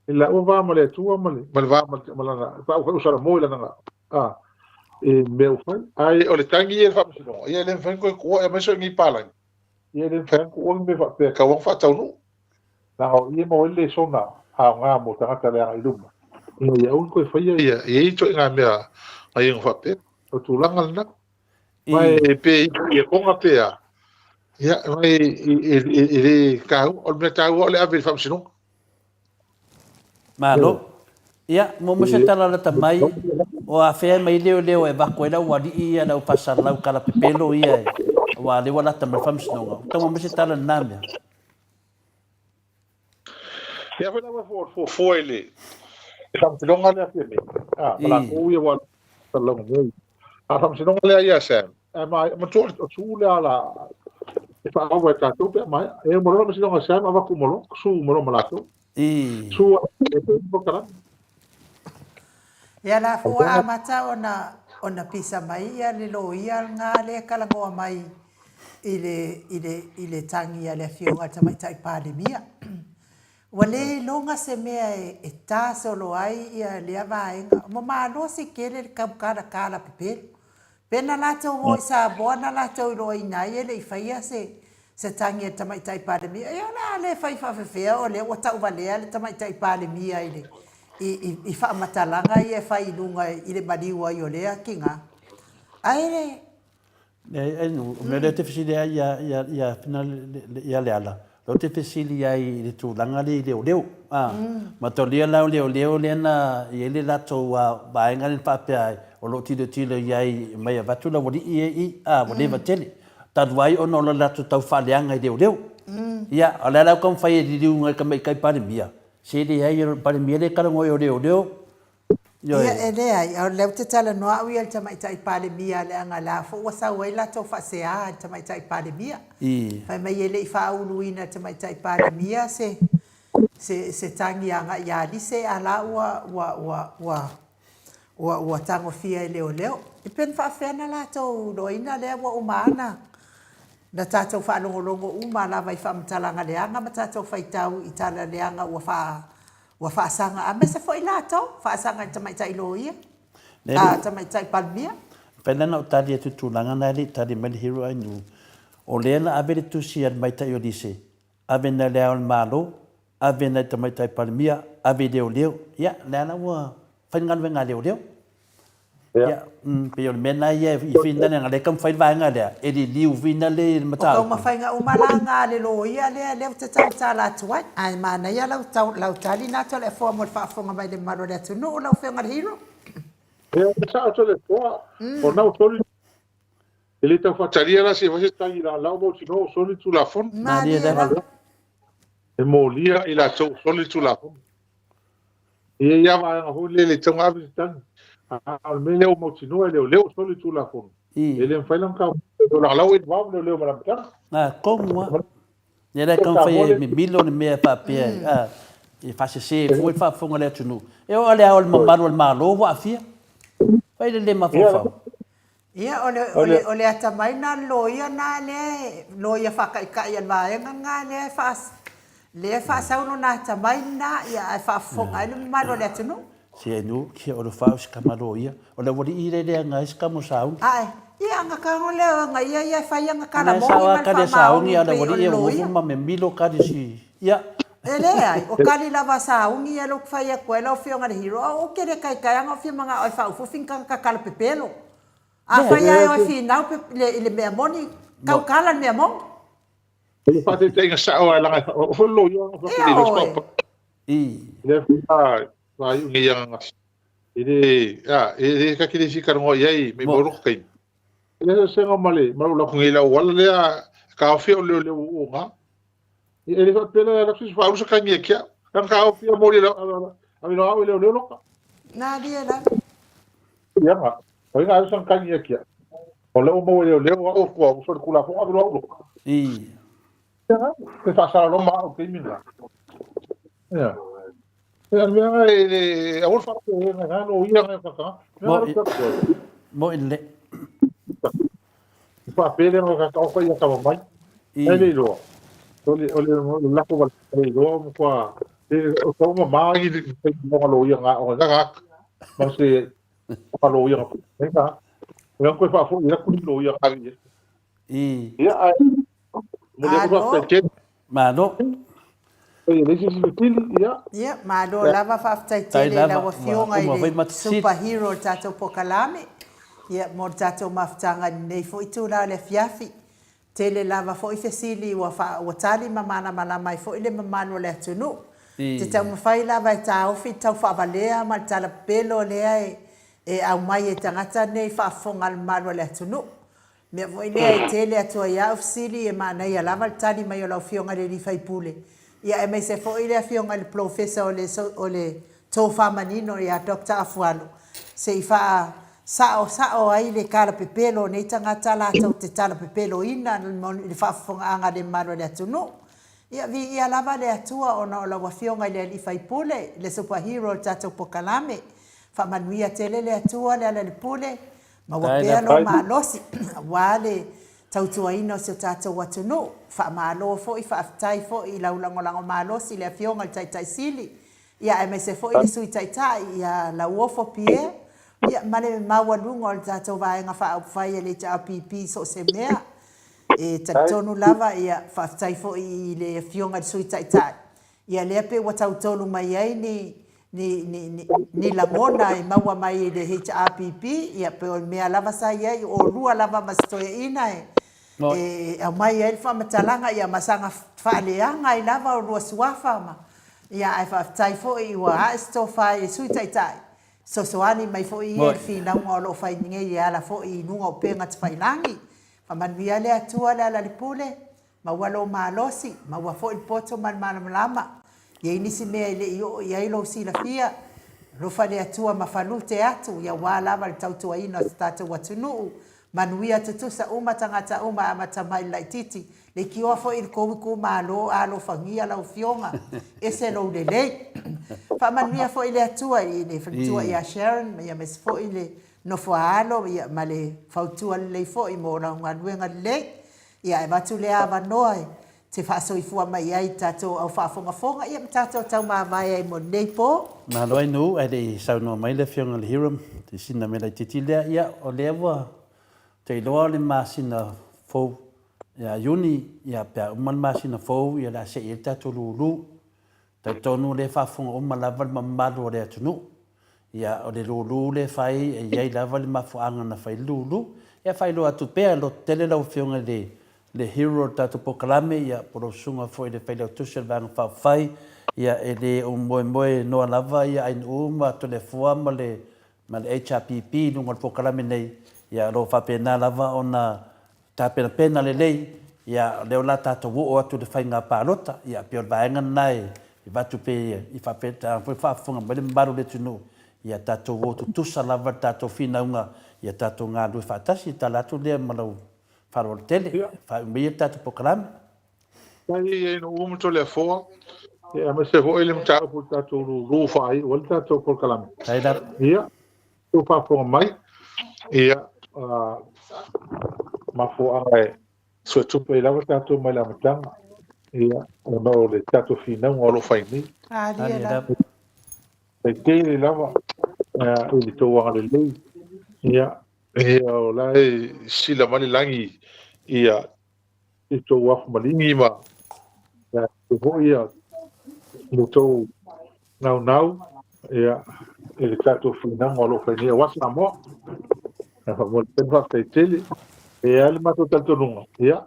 I le ua va ma le Atua ma le, ma le va ma, ma lana, pe a ua salamo i lana, a, i mea ua fai. Ae o le tagi ia i le Faamasinoga, ia e le mafai ona toe tuua, aemaise o i nei palagi. Ia e le mafai ona tuua ni mea faapea e tatau ona faataunuu. Leaga o i e maua ai le lesona aoga mo tagata le agai i luma, ina ia aua ne toe faia ia ia ituaiga mea gaioiga faapea. O le tulaga lena. Ma e pe i e koga pe a, ia, ma e, e, e, e le taua. O le mea taua o le ave i le faamasinoga. Malo. Ia, mo mo se tala lata mai, o afea mai leoleo e avatu ai le aualii ia le au faasalalau kalapepelo ia e, aua lea ua lata mai le faamasinoga. Ua taua mai se tala i lena mea. Ia foi lava fuafua i le faamasinoga lea fia nei. Ah, ma latou ia ua salalauga nei. A faamasinoga lea ia Sam, e ma matua o su lea la e faaauau e tatou pe a maea. E uma loa le faamasinoga a Sam avatu uma loa, su uma loa ma latou. Su e polokalame. Ia la fua amata ona ona pisa mai ia le loia lena lea e talanoa mai i le i le i le tagi a le Afioga i le Tamaitai Palemia. Ua le iloga se mea e e ta solo ai ia lea vaega. Ua malosi tele le tau pepelo. Pe na latou o i Samoa na latou iloaina ai e le i faia se se tagi a le Tamaitai Palemia. Ia o le a le fai faafefea o lea ua tauvalea le Tamaitai Palemia i le i i i faamatalaga ia e fai i luga i le maliu ai o lea tina. Ae le. Leai, ai o le mea lea ou te fesili ai ia, ia, ia, Fina, ia Leala, lea ou te fesili ai i le tulaga lea i leoleo. A, mataulia la o leoleo lea na i ai le latou vaega lea na faapea ai, o lo o tilotilo i ai mai avatu le aualii ia i i, a, ua leva tele. Talu ai ona o le latou tau faaleaga i leoleo. Ia, o le a la ua taumafai e liliu i tamaitai Palemia, se leai, o le Palemia lea e talanoa i o leoleo, Ioe. Ia, e leai, a o lea ou te talanoa au ia i le Tamaitai Palemia leaga la foi ua sau ai latou faasea i le Tamaitai Palemia. Fai mai e le i faauluina e le Tamaitai Palemia se, se, se tagi agai ia Alise a la ua, ua, ua, ua, ua, ua tagofia e leoleo. E pe na faafefea na latou iloaina lea ua uma lava na, na tatou faalogologo uma lava i faamatalaga leaga ma tatou faitau i tala leaga ua faa, Ua faasaga aemaise foi latou, faasaga i le tamaitai loia, a tamaitai Palemia. Mafai la ona ou tali atu i le tulaga lena e le i tali mai le Hero Ainu. O lea na ave le tusi a le tamaitai o Lise, ave nai Le Ao o le Malo, ave nai tamaitai Palemia, ave i leoleo. Ia, lea la ua fai le galuega a leoleo. Ia, pei o le mea lena ia i fina lea, lea e taumafai le vaega lea, e liliu fina le mataupu. O taumafaiga uma la na a le loia lea, lea ou te tautala atu ai. Ae manaia lau, lau tali na Toleafoa mo le faafofoga mai le mamalu o le atunuu, lau Afioga i le Hero. Ia, e sao Toleafoa, o na ua soli, e le tau faatalia la se i fai se tagi laolao mautinoa ua soli le Tulafono. Malie lava. E molia i latou ua soli le Tulafono. E i ai lava vaega foi lele e tatau ona ave se tagi. A o le mea lea ua mautinoa e leoleo ua soli le Tulafono. E le mafai la ona taumafai e lagalago i le vao leoleo ma le amataga. A, tonu lava. Ia la e taumafai e mimilo le mea faapea a, e faasese ai fua le faafofoga a le atunuu. E oo lava le ao o le mamalu o le Malo ua aafia. Fai le le mafaufau. Ia, o le, o le, o le atamai lena o le loia lena lea e, loia faataitai a le vaega lena lea e faa, lea e faasau lona atamai lena, ia, ae faafofoga ai le mamalu o le atunuu. Se nu, kia olo fao se kama loia. O le aualii lea e leaga ai se kama o sauni. Ae, ia, aga tago lea o aga ia ia e fai aga tala moni ma le faamaoni pei o le loia. Ma mimilo kali si, ia. E leai, o kali lava a sauni ia lea ou te fai atu ai lau Afioga i le Hero, ou te le taitai aga ou fia manao e faaufufi ni tagata tala pepelo. Afai lava e o e finau i le mea moni, tautala le mea moni. O le faataitaiga sao lava leaga e faaoo foi le loia aga faapelei loa se paopao. Lea foi la faaiu nei aga gasi. E le, a, e le ka kile fika ngo iai me mo ro kai. E le se ngo male, ma lo ku ngi la wala le a ka o fia o le le o nga. E le fa pele la su fa usa ka ngi kia. Kan ka o fia mo le la a lo au le le lo ka. Na lie la. Ia nga. O nga usa ka ngi kia. O le o mo le le o o ku o so ku la fo a lo lo. I. Ia nga. Ke fa sa lo ma o ke mi la. Ia. Ia mea nga e le a ol fa ko nga nga lo ia nga ka ka. Mo i mo i le. Fa pele nga ka ka ia ka mai. I. E le lo. O le o le la ko va le lo mo kwa. E o ka ma ma i le mo lo ia nga o nga nga. Ma se ka lo ia nga. Nga. Nga ko fa fo ia ku lo ia nga. I. Ia ai. Mo le ko fa ke. Malo. E le se se tili ia. Ia, malo lava faafetai Tai tele i lava, lau ua Afioga i uma le foi ma fesili. superhero o le tatou pokalame, ia, mo le tatou mafutaga i lenei foi itula o le afiafi. Tele lava foi fesili ua faa, ua tali ma malamalama ai foi le mamalu o le atunuu. Te I. taumafai lava e taofi le taufaavalea ma le talapepelo lea e, e aumai e tagata nei faafofoga a le mamalu o le atunuu. Mea foi lea e tele atu ai au fesili e manaia lava le tali mai o lau Afioga i le alii faipule, ia aemaise foi le Afioga i le Polofesa o le o le tofa manino ia Doctor Afualo se i faa sao sao ai le talapepelo o nei tagata latou te talapepeloina i le faafofogaaga a le mamalu o le atunuu. Ia viia lava le Atua ona o lau Afioga i le alii faipule, le super hero o le tatou pokalame. Faamanuia tele le Atua Lealailepule Maua Tai pea lava. lou malosi aua le tautuaina o si o tatou atunuu. Faamalo foi, faafetai foi i lau lagolago malosi i le Afioga i le Taitai Sili, ia aemaise foi le Sui Taitai ia Lauofo Pierre, ia ma le maualuga o le tatou Vaega Faaupufai a le HRPP i so o se mea. E talitonu lava, ia, faafetai foi i le Afioga i le Sui Taitai, ia lea pei ua tautolu mai ai ni ni, ni, ni, ni lagona e maua mai i le HRPP, ia pe o le mea lava sa i ai, o lua lava ma se toeaina e, e aumai ai le faamatalaga, ia ma saga faaleaga ai lava o lua suafa ma, ia ae faafetai foi ua ae se tofa i le Sui Taitai, fesoasoani mai foi ia i le finauga o lo o fai nei e ala foi i luga o upega tafailagi. Faamanuia le Atua Lealailepule, Maua lou malosi, maua foi le poto ma le malamalama. I ai nisi mea e le i oo i ai lou silafia, alofa le Atua ma falute atu, aua lava le tautuaina o se tatou atunuu. Manuia tutusa uma tagata uma e amata mai i le laitiiti, leitioa foi i le tou itumalo, alofagia lau Afioga, ese lou lelei. Faamanuia foi le Atua i le faletua ia Sharon, aemaise foi le nofo a alo ma le fautua lelei foi mo lau galuega lelei. Ia, e avatu lea avanoa e te faasoifua mai ai i tatou au faafogafoga, ia ma tatou taumavae ai mo lenei po. Malo ai nuu ae le i saunoa mai le Afioga i le Hiram i sina mea laitiiti lea, ia o lea ua ou te iloa o le masina fou ia Iuni, ia pe a uma le masina fou ia o le a sei ai le tatou lulu. Talitonu o lea e faafofoga uma lava le mamalu o le atunuu. Ia, o le lulu lea e fai, e i ai lava le mafuaaga na fai ai le lulu. Ia, faailoa atu pea, lototele lau Afioga i le le hero o le tatou polokalame, ia, po o lau susuga foi i le Failautusi o le Vaega Faaupufai, ia, e le o moemoe noa lava ia Ainuu ma Toleafoa ma le ma le HRPP i luga o le polokalame nei, ia, o lo o faapena lava ona tapenapena lelei, ia o lea o le a tatou oo atu i le faiga palota, ia pei o le vaega lena e avatu pea i faapena foi faafofoga mai le mamalu o le atunuu, ia tatou o tutusa lava le tatou finauga, ia tatou galulue faatasi, e tala atu lea ma lau faaaloalo tele, faaiu maia le tatou polokalame. Faafetai e Nu'u ma Toleafoa, ia aemaise foi le mataupu i le tatou lulu faaiu ai le tatou polokalame. Faafetai lava. Ia, tou faafofoga mai, ia, mafuaaga e suetupe ai lava tatou mai le amataga, ia, ona o le tatou finauga o lo o fai nei. Alia lava. E tele lava i le tou agalelei, ia, ia o la e sila mai le lagi, ia, i tou afu maligi ma ia foi ia lo tou naunau ia i le tatou finauga o lo o fai nei aua Samoa. Ia faamalo tele faafetai tele. E i ai le matou talitonuga, ia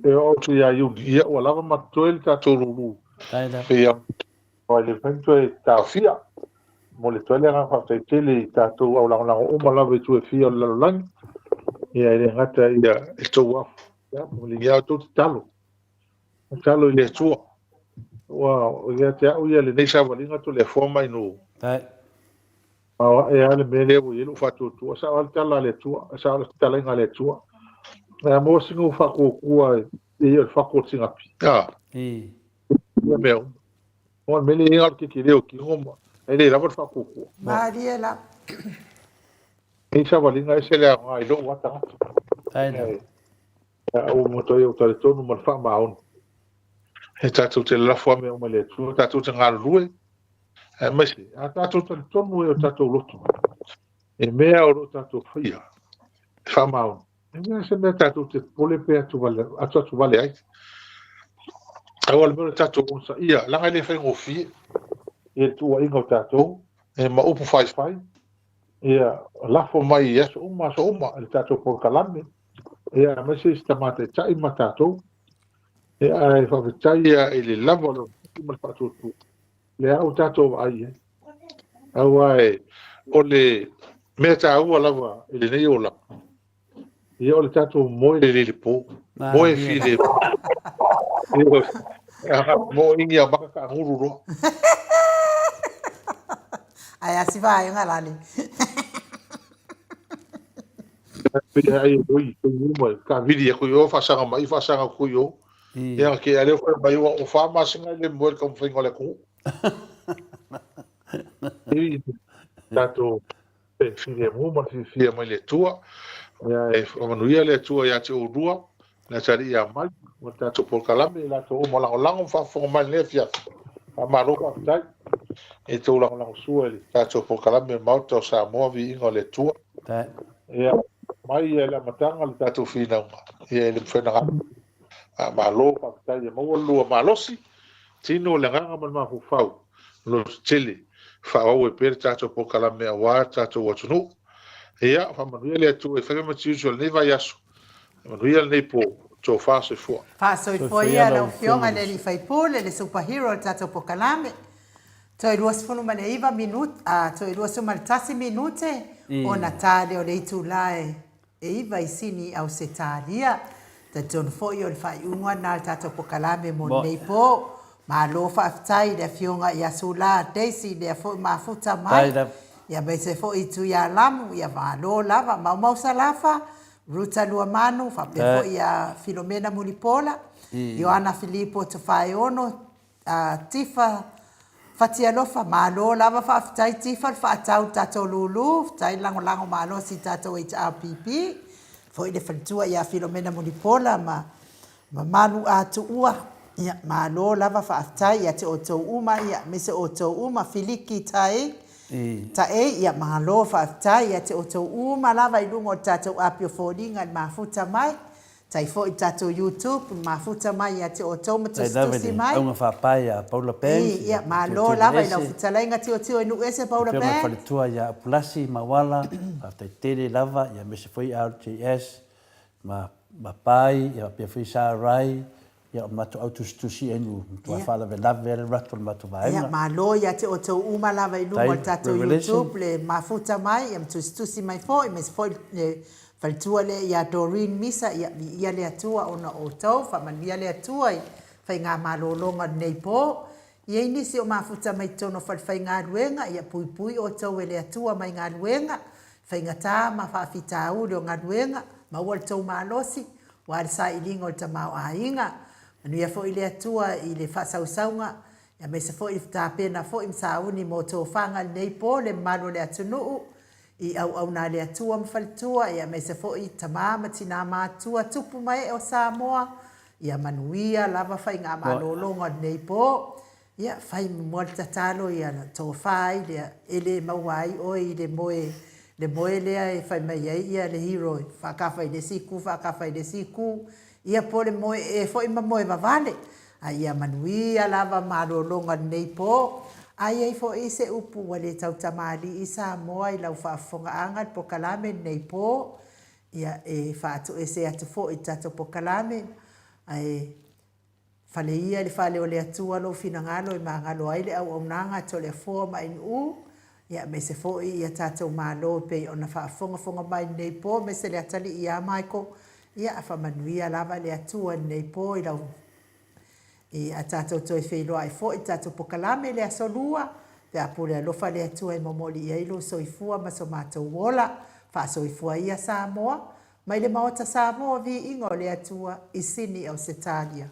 e oo atu ia Iuni, ia ua lava ma totoe le tatou lulu. Ia, e le mafai ona toe taofia. Momoli atu ai le agaga faafetai tele i tatou aulagolago uma lava i itu e fia o le lalolagi. Ia e le gata ia e tou afu, ia ma a outou tatalo. Tatalo i le Atua. Ua ia te au ia lenei savaliga Toleafoa ma Ainuu. Maoae lava le mea lea ua i ai lou faatuatua. E sao lava le tala a le Atua, e sao le fetalaiga a le Atua. A maua sina ua faatuatua e ia o le fatu o le sigapi. Ia mea uma. O le mea lea e i ai o le tetele o tino ma e le lava le faatuatua. Malie la. Nei savaliga ese le aoga i lou lava tagata. Ia ua matuai ou talitonu ma le faamaoni. E tatou te lalafo lava mea uma i le Atua, tatou te galulue, aemaise a tatou talitonu e o tatou loto i mea o lo o tatou faia e faamaoni. E leai se mea tatou te popole pe atuatuvale ai. Aua o le mea o le tatou onosaia, leaga e le faigofie ia le tuuaiga o tatou e ma upu faifai, ia lafo mai i aso uma aso uma i le tatou polokalame, ia aemaise isi tama taitai ma tatou. Ia ae faafetai ia i le lava o le onosai ma le faatuatua, lea ua tatou vaai i ai. Aua o le mea taua lava i lenei olaga, ia o le tatou moe lelei i le po. Moe filemu. Mo ingi a maka ka nguru loa. Ae a si vaega lale. Pe ai oi te uma ka vili e kui o whaasanga mai whaasanga kui o. Ia ke ale o mai o o wha masinga le moe ka mwhainga le ku. I tatou e filemu ma le fiafia mai le Atua. Ia e faamanuia le Atua ia te oulua, le atalii ia Mike, ma le tatou polokalame i latou uma lagolago ma faafofoga mai i lenei afiafi. Faamalo faafetai i tou lagolagosua i le tatou polokalame o le Maota o Samoa, Viiga o le Atua. Ia mai ia i le amataga le tatou finauga, ia e le mafai ona galo. Faamalo faafetai ia maua le lua malosi, tino le agaga ma le mafaufau, loto tele, faaauau ai pea le tatou polokalame aua le tatou atunuu. Ia, faamanuia le Atua i faiva ma tiute o lenei vaiaso, manuia lenei po, tofa soifua. Faasoifua ia lau Afioga i le Alii Faipule, le Super Hero o le tatou polokalame. Toe 29 minute, toe 21 minute ona ta lea o le itula e E iva i Sini i Ausetalia. Talitonu foi o le faaiuga lena o le tatou pokalame mo lenei po. Malo faafetai i le Afioga ia Sula Daisy lea foi mafuta mai. Ia aemaise foi i Tuialamu, ia malo lava. Maumau Salafa, Ruta Luamanu, faapea foi ia Filomena Mulipola, Ioana Filipo Tofaeono, A Tifa Fatialofa, malo lava faafetai Tifa le faatau i le tatou lulu, faafetai le lagolago malosi i le tatou HRPP, foi le faletua ia Filomena Mulipola ma mamalu a Tuua, ia malo lava faafetai ia te outou uma, ia aemaise outou uma Filiki Taei, Taei, ia malo faafetai ia te outou uma lava i luga o le tatou api o foliga i le mafuta mai. Tai foi i tatou YouTube, mafuta mai ia te outou ma tusitusi mai. Auga faapae ia Paula Banks. Ia, malo lava i lau fetalaiga tilotilo i nuu ese Paula Banks. Afioga faletua ia Apulasi Mauala, faafetai tele lava, ia aemaise foi RJS ma Pai, ia faapea foi Sarai, Ia, o le matou au tusitusi e nu matua faalavelave ai le alu atu o le matou vaega. Ia, malo ia te outou uma lava i luma o le tatou YouTube le mafuta mai, ia ma tusitusi mai foi, aemaise foi le faletua lea ia Doreen Misa, ia viia le Atua ona o outou, faamanuia le Atua i faigamalologa o lenei po. I ai nisi o mafuta mai totonu o falefaigaluega, ia puipui outou e le Atua mai galuega, faigata ma faafitauli o galuega, maua le tou malosi, Aua le sailiga o le tamaoaiga. Manuia foi le Atua i le faasausauga, aemaise foi le tapena foi ma sauni mo tofaga i lenei po, le mamalu o le atunuu, i auauna a le Atua ma faletua, aemaise foi tama ma tina matutua, tupu ma ee o Samoa, ia manuia lava faigamalologa o lenei po. Ia, fai muamua le tatalo ia tofa ai lea, e le maua ai oe i le moe, le moe lea e fai mai ai ia le hero e faakafa i le isi itu, faakafa i le isi itu, ia po o le moe ee foi ma moe vavale. A ia manuia lava malologa lenei po. A i ai foi se upu ua le tautamalii Samoa i lau faafofogaaga i le polokalame lenei po, ia e faatoese atu foi i le tatou polokalame, ae Fale ia i le fale o le Atua lou finagalo e magalo ai le auaunaga a Toleafoa ma Ainuu. Ia, aemaise foi ia tatou Malo e pei ona faafogafoga mai i lenei po, aemaise le atalii ia Michael. Ia, faamanuia lava le Atua i lenei po i lau i a tatou toe feiloai foi i le tatou pokalame i le Aso Lua, pe a pule alofa le Atua e momoli i ai lou soifua ma so matou ola. Faasoifua ia Samoa, mai le Maota Samoa, viiga o le Atua i Sini Ausetalia.